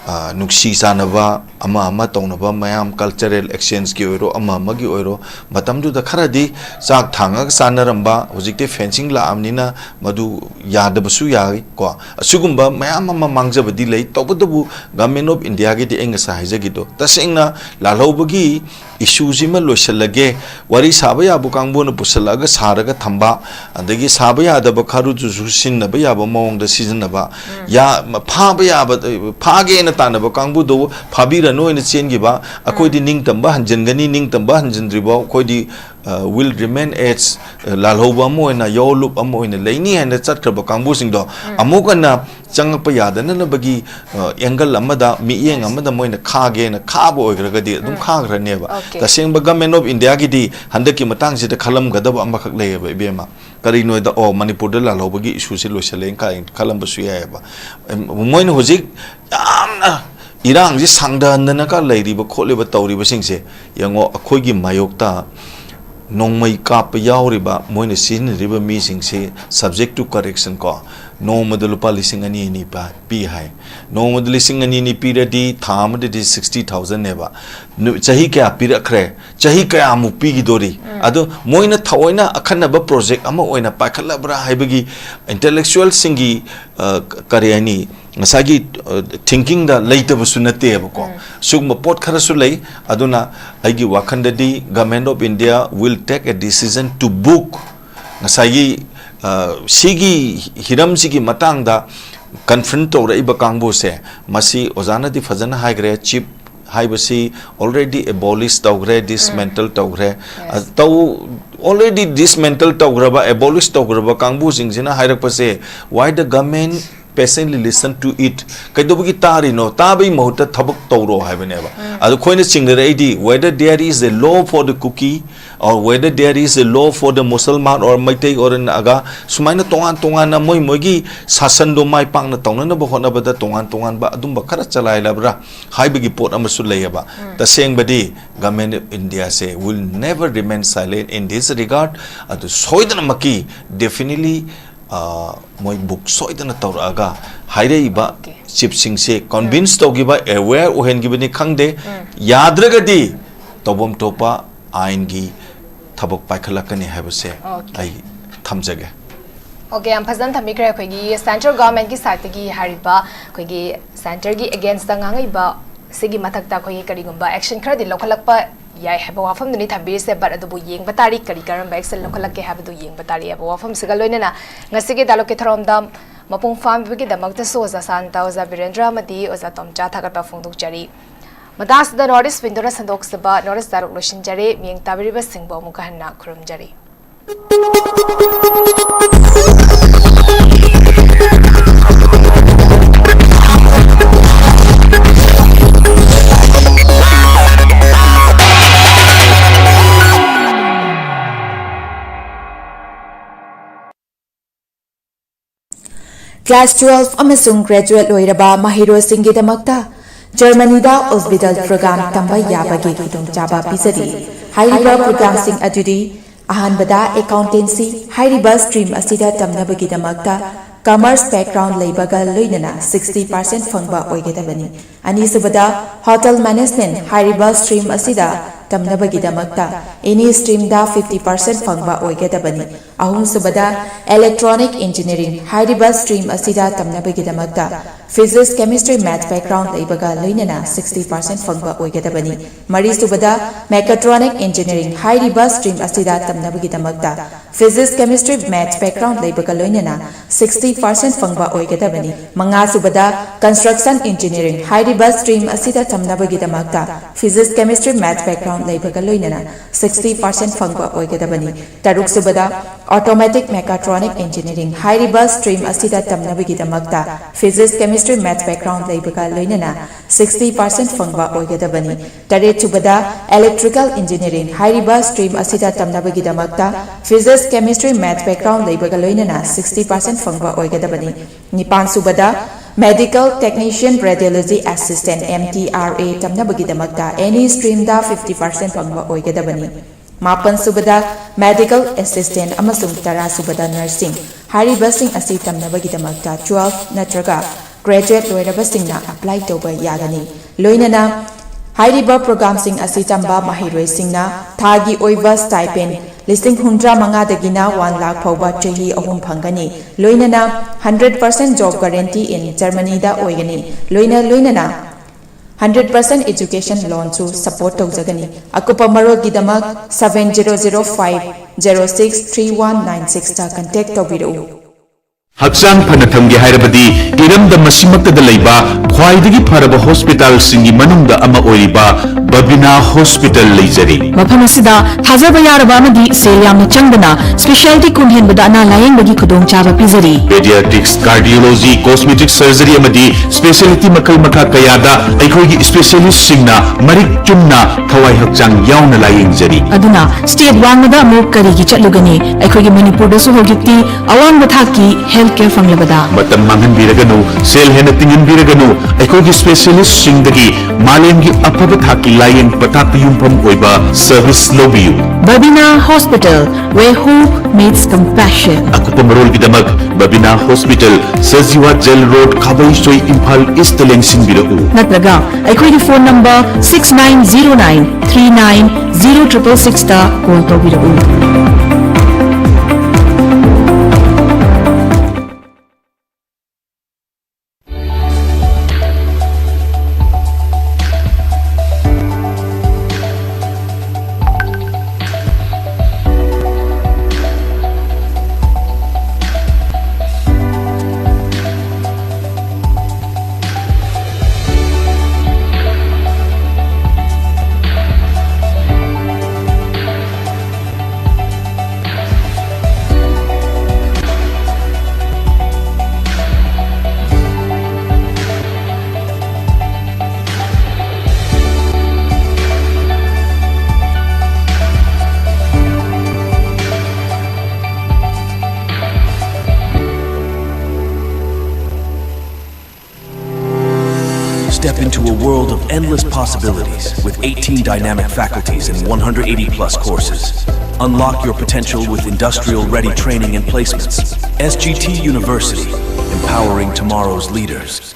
ꯑ, ꯅꯨꯡꯁꯤ ꯆꯥꯟꯅꯕ, ꯑꯃ ꯑꯃ ꯇꯧꯅꯕ, ꯃꯌꯥꯝ cultural exchangeꯀꯤ ꯑꯣꯏꯔꯣ, ꯑꯃ ꯑꯃꯒꯤ ꯑꯣꯏꯔꯣ, ꯃꯇꯝꯗꯨꯗ ꯈꯔꯗꯤ ꯆꯥꯛ ꯊꯥꯡꯉꯒ ꯆꯥꯅꯔꯝꯕ, ꯍꯧꯖꯤꯛꯇꯤ fencing ꯂꯥꯛꯑꯕꯅꯤꯅ ꯃꯗꯨ ꯌꯥꯗꯕꯁꯨ ꯌꯥꯏ ꯀꯣ꯫ ꯑꯁꯤꯒꯨꯝꯕ ꯃꯌꯥꯝ ꯑꯃ ꯃꯥꯡꯖꯕꯗꯤ ꯂꯩ꯫ ꯇꯧꯕꯇꯕꯨ Government of Indiaꯒꯤꯗꯤ ꯑꯩ ꯉꯁꯥꯏ ꯍꯥꯏꯖꯈꯤꯗꯣ, ꯇꯁꯦꯡꯅ ꯂꯥꯜꯍꯧꯕꯒꯤ issueꯁꯤꯃ ꯂꯣꯏꯁꯤꯜꯂꯒꯦ, ꯋꯥꯔꯤ ꯁꯥꯕ ꯌꯥꯕ ꯀꯥꯡꯕꯨꯅ ꯄꯨꯁꯤꯜꯂꯛꯑꯒ ꯁꯥꯔꯒ ꯊꯝꯕ, ꯑꯗꯒꯤ ꯁꯥꯕ ꯌꯥꯗꯕ ꯈꯔꯨꯗꯨꯁꯨ ꯁꯤꯖꯤꯟꯅꯕ ꯌꯥꯕ ꯃꯑꯣꯡꯗ ꯁꯤꯖꯤꯟꯅꯕ, ꯌꯥ-, ꯐꯥꯕ ꯌꯥꯕ, ꯐꯥꯒꯦꯅ ꯇꯥꯟꯅꯕ ꯀꯥꯡꯕꯨꯗꯨ ꯐꯥꯕꯤꯔꯅꯨ ꯍꯥꯏꯅ ꯆꯦꯟꯈꯤꯕ, ꯑꯩꯈꯣꯏꯗꯤ ꯅꯤꯡꯇꯝꯕ ꯍꯟꯖꯤꯟꯒꯅꯤ, ꯅꯤꯡꯇꯝꯕ ꯍꯟꯖꯤꯟꯗ꯭ꯔꯤꯐꯥꯎ ꯑꯩꯈꯣꯏꯗꯤ, ꯑ, will remain as, ꯑ, ꯂꯥꯜꯍꯧꯕ ꯑꯃ ꯑꯣꯏꯅ, ꯌꯥꯑꯣꯂꯨꯞ ꯑꯃ ꯑꯣꯏꯅ ꯂꯩꯅꯤ ꯍꯥꯏꯅ ꯆꯠꯈ꯭ꯔꯕ ꯀꯥꯡꯕꯨꯁꯤꯡꯗꯣ ꯑꯃꯨꯛ ꯍꯟꯅ ꯆꯪꯉꯛꯄ ꯌꯥꯗꯅꯅꯕꯒꯤ, ꯑ, angle ꯑꯃꯗ, ꯃꯤꯠꯌꯦꯡ ꯑꯃꯗ ꯃꯣꯏꯅ ꯈꯥꯒꯦꯅ ꯈꯥꯕ ꯑꯣꯏꯈ꯭ꯔꯒꯗꯤ ꯑꯗꯨꯝ ꯈꯥꯈ꯭ꯔꯅꯦꯕ꯫ Okay. ꯇꯁꯦꯡꯕ Government of Indiaꯒꯤꯗꯤ ꯍꯟꯗꯛꯀꯤ ꯃꯇꯥꯡꯁꯤꯗ ꯈꯜꯂꯝꯒꯗꯕ ꯑꯃꯈꯛ ꯂꯩꯌꯦꯕ, ꯏꯕꯦꯝꯃ꯫ ꯀꯔꯤꯅꯣꯗ, ꯑꯣ, ꯃꯅꯤꯄꯨꯔꯗ ꯂꯥꯜꯍꯧꯕꯒꯤ issueꯁꯦ ꯂꯣꯏꯁꯤꯜꯂꯦꯅ ꯀꯥꯏ-, ꯈꯜꯂꯝꯕꯁꯨ ꯌꯥꯏꯑꯕ꯫ ꯑꯦꯝ, ꯃꯣꯏꯅ ꯍꯧꯖꯤꯛ ꯌꯥꯝꯅ ꯏꯔꯥꯡꯁꯤ ꯁꯥꯡꯊꯍꯟꯗꯅꯒ ꯂꯩꯔꯤꯕ ꯈꯣꯠꯂꯤꯕ ꯇꯧꯔꯤꯕꯁꯤꯡꯁꯦ ꯌꯦꯡꯉꯣ, ꯑꯩꯈꯣꯏꯒꯤ ꯃꯥꯌꯣꯛꯇ ꯅꯣꯡꯃꯩ ꯀꯥꯞꯄ ꯌꯥꯎꯔꯤꯕ, ꯃꯣꯏꯅ ꯁꯤꯖꯤꯟꯅꯔꯤꯕ ꯃꯤꯁꯤꯡꯁꯤ subject to correction ꯀꯣ, ꯅꯣꯡꯃꯗ ꯂꯨꯄꯥ ꯂꯤꯁꯤꯡ ꯑꯅꯤ ꯑꯅꯤ ꯄꯥ-, ꯄꯤ ꯍꯥꯏ꯫ ꯅꯣꯡꯃꯗ ꯂꯤꯁꯤꯡ ꯑꯅꯤ ꯑꯅꯤ ꯄꯤꯔꯗꯤ ꯊꯥ ꯑꯃꯗꯗꯤ sixty thousandꯅꯦꯕ꯫ ꯅꯨ-, ꯆꯍꯤ ꯀꯌꯥ ꯄꯤꯔꯛꯈ꯭ꯔꯦ? ꯆꯍꯤ ꯀꯌꯥꯃꯨꯛ ꯄꯤꯈꯤꯗꯣꯔꯤ? ꯑꯗꯣ ꯃꯣꯏꯅ ꯊꯑꯣꯏꯅ ꯑꯈꯟꯅꯕ project ꯑꯃ ꯑꯣꯏꯅ ꯄꯥꯏꯈꯠꯂꯕ꯭ꯔꯥ ꯍꯥꯏꯕꯒꯤ intellectualꯁꯤꯡꯒꯤ, ꯑ, ꯀ-, ꯀꯔꯤ ꯍꯥꯏꯅꯤ, ꯉꯁꯥꯏꯒꯤ, ꯑ, thinkingꯗ ꯂꯩꯇꯕꯁꯨ ꯅꯠꯇꯦꯕꯀꯣ꯫ ꯁꯤꯒꯨꯝꯕ ꯄꯣꯠ ꯈꯔꯁꯨ ꯂꯩ꯫ ꯑꯗꯨꯅ ꯑꯩꯒꯤ ꯋꯥꯈꯜꯗꯗꯤ Government of India will take a decision to book ꯉꯁꯥꯏꯒꯤ, ꯑ, ꯁꯤꯒꯤ ꯍꯤꯔꯝꯁꯤꯒꯤ ꯃꯇꯥꯡꯗ confront ꯇꯧꯔꯛꯏꯕ ꯀꯥꯡꯕꯨꯁꯦ, ꯃꯁꯤ ꯑꯣꯖꯥꯅꯗꯤ ꯐꯖꯅ ꯍꯥꯏꯈ꯭ꯔꯦ, chip ꯍꯥꯏꯕꯁꯤ already abolish ꯇꯧꯈ꯭ꯔꯦ, dismantle ꯇꯧꯈ꯭ꯔꯦ꯫ ꯑ, ꯇꯧ-, already dismantle ꯇꯧꯈ꯭ꯔꯕ, abolish ꯇꯧꯈ꯭ꯔꯕ ꯀꯥꯡꯕꯨꯁꯤꯡꯁꯤꯅ ꯍꯥꯏꯔꯛꯄꯁꯦ, why the government Patiently listen to it. ꯀꯩꯗꯧꯕꯒꯤ ꯇꯥꯔꯤꯅꯣ? ꯇꯥꯕꯒꯤ ꯃꯍꯨꯠꯇ ꯊꯕꯛ ꯇꯧꯔꯣ ꯍꯥꯏꯕꯅꯦꯕ꯫ ꯑꯗꯨ ꯑꯩꯈꯣꯏꯅ ꯆꯤꯡꯅꯔꯛꯏꯗꯤ, whether there is a law for the Kuki or whether there is a law for the Musalman or Meitei or Naga, ꯁꯨꯃꯥꯏꯅ ꯇꯣꯉꯥꯟ ꯇꯣꯉꯥꯟꯅ ꯃꯣꯏ ꯃꯣꯏꯒꯤ ꯁꯥꯁꯟꯗꯣ ꯃꯥꯏ ꯄꯥꯛꯅ ꯇꯧꯅꯅꯕ ꯍꯣꯠꯅꯕꯗ ꯇꯣꯉꯥꯟ ꯇꯣꯉꯥꯟꯕ ꯑꯗꯨꯝꯕ ꯈꯔ ꯆꯂꯥꯏꯂꯕ꯭ꯔꯥ ꯍꯥꯏꯕꯒꯤ ꯄꯣꯠ ꯑꯃꯁꯨ ꯂꯩꯌꯦꯕ꯫ ꯇꯁꯦꯡꯕꯗꯤ Government of India say will never remain silent in this regard. ꯑꯗꯨ ꯁꯣꯏꯗꯅꯃꯛꯀꯤ, definitely, ꯑ, ꯃꯣꯏ book ꯁꯣꯏꯗꯅ ꯇꯧꯔꯛꯑꯒ ꯍꯥꯏꯔꯛꯏꯕ Okay. ꯆꯤꯞꯁꯤꯡꯁꯦ convince ꯇꯧꯈꯤꯕ, aware ꯑꯣꯏꯍꯟꯈꯤꯕꯅꯤ ꯈꯪꯗꯦ꯫ ꯌꯥꯗ꯭ꯔꯒꯗꯤ ꯇꯧꯐꯝ ꯊꯣꯛꯄ ꯑꯥꯏꯟꯒꯤ ꯊꯕꯛ ꯄꯥꯏꯈꯠꯂꯛꯀꯅꯤ ꯍꯥꯏꯕꯁꯦ Okay. ꯑꯩ ꯊꯝꯖꯒꯦ꯫ Okay, ꯌꯥꯝ ꯐꯖꯅ ꯊꯝꯕꯤꯈ꯭ꯔꯦ꯫ ꯑꯩꯈꯣꯏꯒꯤ central government ꯀꯤ side ꯇꯒꯤ ꯍꯥꯏꯔꯤꯕ, ꯑꯩꯈꯣꯏꯒꯤ centre ꯒꯤ against ꯇ ꯉꯥꯡꯉꯛꯏꯕ ꯁꯤꯒꯤ ꯃꯊꯛꯇ ꯑꯩꯈꯣꯏꯒꯤ ꯀꯔꯤꯒꯨꯝꯕ action ꯈꯔꯗꯤ ꯂꯧꯈꯠꯂꯛꯄ ꯌꯥꯏ ꯍꯥꯏꯕ ꯋꯥꯐꯝꯗꯨꯅꯤ ꯊꯝꯕꯤꯔꯤꯁꯦ꯫ But ꯑꯗꯨꯕꯨ ꯌꯦꯡꯕ ꯇꯥꯔꯤ, ꯀꯔꯤ ꯀꯔꯝꯕ action ꯂꯧꯈꯠꯂꯛꯀꯦ ꯍꯥꯏꯕꯗꯨ ꯌꯦꯡꯕ ꯇꯥꯔꯤ ꯍꯥꯏꯕ ꯋꯥꯐꯝꯁꯤꯒ ꯂꯣꯏꯅꯅ ꯉꯁꯤꯒꯤ dialogue ꯀꯤ ꯊꯧꯔꯝꯗ ꯃꯄꯨꯡ ꯐꯥꯍꯟꯕꯤꯕꯒꯤꯗꯃꯛꯇꯁꯨ ꯑꯣꯖꯥ ꯁꯥꯟꯇ, ꯑꯣꯖꯥ ꯕꯤꯔꯦꯟꯗ꯭ꯔ ꯑꯃꯗꯤ ꯑꯣꯖꯥ ꯇꯣꯝꯆꯥ ꯊꯥꯒꯠꯄ ꯐꯣꯡꯗꯣꯛꯆꯔꯤ꯫ ꯃꯇꯥꯡꯁꯤꯗ North East Window ꯅ ꯁꯟꯗꯣꯛꯆꯕ North East dialogue ꯂꯣꯏꯁꯤꯟꯖꯔꯦ꯫ ꯃꯤꯠꯌꯦꯡ ꯇꯥꯕꯤꯔꯤꯕꯁꯤꯡꯕꯨ ꯑꯃꯨꯛꯀ ꯍꯟꯅ ꯈꯨꯔꯨꯝꯖꯔꯤ꯫ Class twelve ꯑꯃꯁꯨꯡ graduate ꯂꯣꯏꯔꯕ ꯃꯍꯩꯔꯣꯏꯁꯤꯡꯒꯤꯗꯃꯛꯇ ꯖꯔꯃꯅꯤꯗ Ausbildung program ꯇꯝꯕ ꯌꯥꯕꯒꯤ ꯈꯨꯗꯣꯡꯆꯥꯕ ꯄꯤꯖꯔꯤ꯫ ꯍꯥꯏꯔꯤꯕ program ꯁꯤꯡ ꯑꯗꯨꯗꯤ: ꯑꯍꯥꯟꯕꯗ, accountancy ꯍꯥꯏꯔꯤꯕ stream ꯑꯁꯤꯗ ꯇꯝꯅꯕꯒꯤꯗꯃꯛꯇ commerce background ꯂꯩꯕꯒ ꯂꯣꯏꯅꯅ sixty percent ꯐꯪꯕ ꯑꯣꯏꯒꯗꯕꯅꯤ꯫ ꯑꯅꯤꯁꯨꯕꯗ, hotel management ꯍꯥꯏꯔꯤꯕ stream ꯑꯁꯤꯗ ꯇꯝꯅꯕꯒꯤꯗꯃꯛꯇ any stream ꯗ fifty percent ꯐꯪꯕ ꯑꯣꯏꯒꯗꯕꯅꯤ꯫ ꯑꯍꯨꯝꯁꯨꯕꯗ, electronic engineering ꯍꯥꯏꯔꯤꯕ stream ꯑꯁꯤꯗ ꯇꯝꯅꯕꯒꯤꯗꯃꯛꯇ physics, chemistry, math background ꯂꯩꯕꯒ ꯂꯣꯏꯅꯅ sixty percent ꯐꯪꯕ ꯑꯣꯏꯒꯗꯕꯅꯤ꯫ ꯃꯔꯤꯁꯨꯕꯗ, mechatronic engineering ꯍꯥꯏꯔꯤꯕ stream ꯑꯁꯤꯗ ꯇꯝꯅꯕꯒꯤꯗꯃꯛꯇ physics, chemistry, math background ꯂꯩꯕꯒ ꯂꯣꯏꯅꯅ sixty percent ꯐꯪꯕ ꯑꯣꯏꯒꯗꯕꯅꯤ꯫ ꯃꯉꯥꯁꯨꯕꯗ, construction engineering ꯍꯥꯏꯔꯤꯕ stream ꯑꯁꯤꯗ ꯇꯝꯅꯕꯒꯤꯗꯃꯛꯇ physics, chemistry, math background ꯂꯩꯕꯒ ꯂꯣꯏꯅꯅ sixty percent ꯐꯪꯕ ꯑꯣꯏꯒꯗꯕꯅꯤ꯫ ꯇꯔꯨꯛꯁꯨꯕꯗ, Automatic Mechatronic Engineering ꯍꯥꯏꯔꯤꯕ stream ꯑꯁꯤꯗ ꯇꯝꯅꯕꯒꯤꯗꯃꯛꯇ Physics, Chemistry, Math background ꯂꯩꯕꯒ ꯂꯣꯏꯅꯅ sixty percent ꯐꯪꯕ ꯑꯣꯏꯒꯗꯕꯅꯤ꯫ ꯇꯔꯦꯠ ꯁꯨꯕꯗ Electrical Engineering ꯍꯥꯏꯔꯤꯕ stream ꯑꯁꯤꯗ ꯇꯝꯅꯕꯒꯤꯗꯃꯛꯇ Physics, Chemistry, Math background ꯂꯩꯕꯒ ꯂꯣꯏꯅꯅ sixty percent ꯐꯪꯕ ꯑꯣꯏꯒꯗꯕꯅꯤ꯫ ꯅꯤꯄꯥꯟ ꯁꯨꯕꯗ Medical Technician Radiology Assistant, M T R A, ꯇꯝꯅꯕꯒꯤꯗꯃꯛꯇ any streamꯗ fifty percent ꯐꯪꯕ ꯑꯣꯏꯒꯗꯕꯅꯤ꯫ ꯃꯥꯄꯟ ꯁꯨꯕꯗ Medical Assistant ꯑꯃꯁꯨꯡ ꯇꯔꯥ ꯁꯨꯕꯗ Nursing꯫ ꯍꯥꯏꯔꯤꯕꯁꯤꯡ ꯑꯁꯤ ꯇꯝꯅꯕꯒꯤꯗꯃꯛꯇ twelve ꯅꯠꯇ꯭ꯔꯒ graduate ꯂꯣꯏꯔꯕꯁꯤꯡꯅ apply ꯇꯧꯕ ꯌꯥꯒꯅꯤ꯫ ꯂꯣꯏꯅꯅ ꯍꯥꯏꯔꯤꯕ programꯁꯤꯡ ꯑꯁꯤ ꯇꯝꯕ ꯃꯍꯩꯔꯣꯏꯁꯤꯡꯅ ꯊꯥꯒꯤ ꯑꯣꯏꯕ stipend ꯂꯤꯁꯤꯡ ꯍꯨꯝꯗ꯭ꯔꯥ ꯃꯉꯥꯗꯒꯤꯅ one lakh ꯐꯥꯎꯕ ꯆꯍꯤ ꯑꯍꯨꯝ ꯐꯪꯒꯅꯤ꯫ ꯂꯣꯏꯅꯅ hundred percent job guarantee in Germanyꯗ ꯑꯣꯏꯒꯅꯤ꯫ ꯂꯣꯏꯅ ꯂꯣꯏꯅꯅ hundred percent education loanꯁꯨ support ꯇꯧꯖꯒꯅꯤ꯫ ꯑꯀꯨꯞꯄ ꯃꯔꯣꯜꯒꯤꯗꯃꯛ seven zero zero five zero six three one nine sixꯇ contact ꯇꯧꯕꯤꯔꯛꯎ꯫ ꯍꯛꯆꯥꯡ ꯐꯅ ꯊꯝꯒꯦ ꯍꯥꯏꯔꯕꯗꯤ ꯏꯔꯝꯗꯝ ꯑꯁꯤꯃꯛꯇꯗ ꯂꯩꯕ ꯈ꯭ꯋꯥꯏꯗꯒꯤ ꯐꯔꯕ hospitalꯁꯤꯡꯒꯤ ꯃꯅꯨꯡꯗ ꯑꯃ ꯑꯣꯏꯔꯤꯕ ꯕꯕꯤꯅꯥ Hospital ꯂꯩꯖꯔꯤ꯫ ꯃꯐꯝ ꯑꯁꯤꯗ ꯊꯥꯖꯕ ꯌꯥꯔꯕ ꯑꯃꯗꯤ ꯁꯦꯜ ꯌꯥꯝꯅ ꯆꯪꯗꯅ specialty ꯀꯨꯟ ꯍꯦꯟꯕꯗ ꯑꯅꯥ ꯂꯥꯌꯦꯡꯕꯒꯤ ꯈꯨꯗꯣꯡꯆꯥꯕ ꯄꯤꯖꯔꯤ꯫ Pediatrics, Cardiology, Cosmetic Surgery ꯑꯃꯗꯤ specialty ꯃꯈꯜ ꯃꯈꯥ ꯀꯌꯥꯗ ꯑꯩꯈꯣꯏꯒꯤ specialistꯁꯤꯡꯅ ꯃꯔꯤꯛ ꯆꯨꯝꯅ ꯊꯋꯥꯏ ꯍꯛꯆꯥꯡ ꯌꯥꯎꯅ ꯂꯥꯌꯦꯡꯖꯔꯤ꯫ ꯑꯗꯨꯅ state ꯋꯥꯡꯃꯗ ꯑꯃꯨꯛ ꯀꯔꯤꯒꯤ ꯆꯠꯂꯨꯒꯅꯤ? ꯑꯩꯈꯣꯏꯒꯤ ꯃꯅꯤꯄꯨꯔꯗꯁꯨ ꯍꯧꯖꯤꯛꯇꯤ ꯑꯋꯥꯡꯕ ꯊꯥꯛꯀꯤ health care ꯐꯪꯂꯕꯗ꯫ ꯃꯇꯝ ꯃꯥꯡꯍꯟꯕꯤꯔꯒꯅꯨ, ꯁꯦꯜ ꯍꯦꯟꯅ ꯇꯤꯡꯍꯟꯕꯤꯔꯒꯅꯨ, ꯑꯩꯈꯣꯏꯒꯤ specialistꯁꯤꯡꯗꯒꯤ ꯃꯥꯂꯦꯝꯒꯤ ꯑꯐꯕ ꯊꯥꯛꯀꯤ ꯂꯥꯌꯦꯡ ꯄꯊꯥꯞꯇ ꯌꯨꯝꯐꯝ ꯑꯣꯏꯕ service ꯂꯧꯕꯤꯌꯨ꯫ Babina Hospital, where hope meets compassion. ꯑꯀꯨꯞꯄ ꯃꯔꯣꯜꯒꯤꯗꯃꯛ Babina Hospital, Sajiwa Jail Road, ꯈꯥꯕꯩꯁꯣꯏ, Imphal Eastꯇ ꯂꯦꯡꯁꯤꯟꯕꯤꯔꯛꯎ꯫ ꯅꯠꯇ꯭ꯔꯒ ꯑꯩꯈꯣꯏꯒꯤ phone number six nine zero nine three nine zero triple sixꯇ call ꯇꯧꯕꯤꯔꯛꯎ꯫ Step into a world of endless possibilities with eighteen dynamic faculties and one hundred eighty plus courses. Unlock your potential with industrial ready training and placements. S G T University, empowering tomorrow's leaders.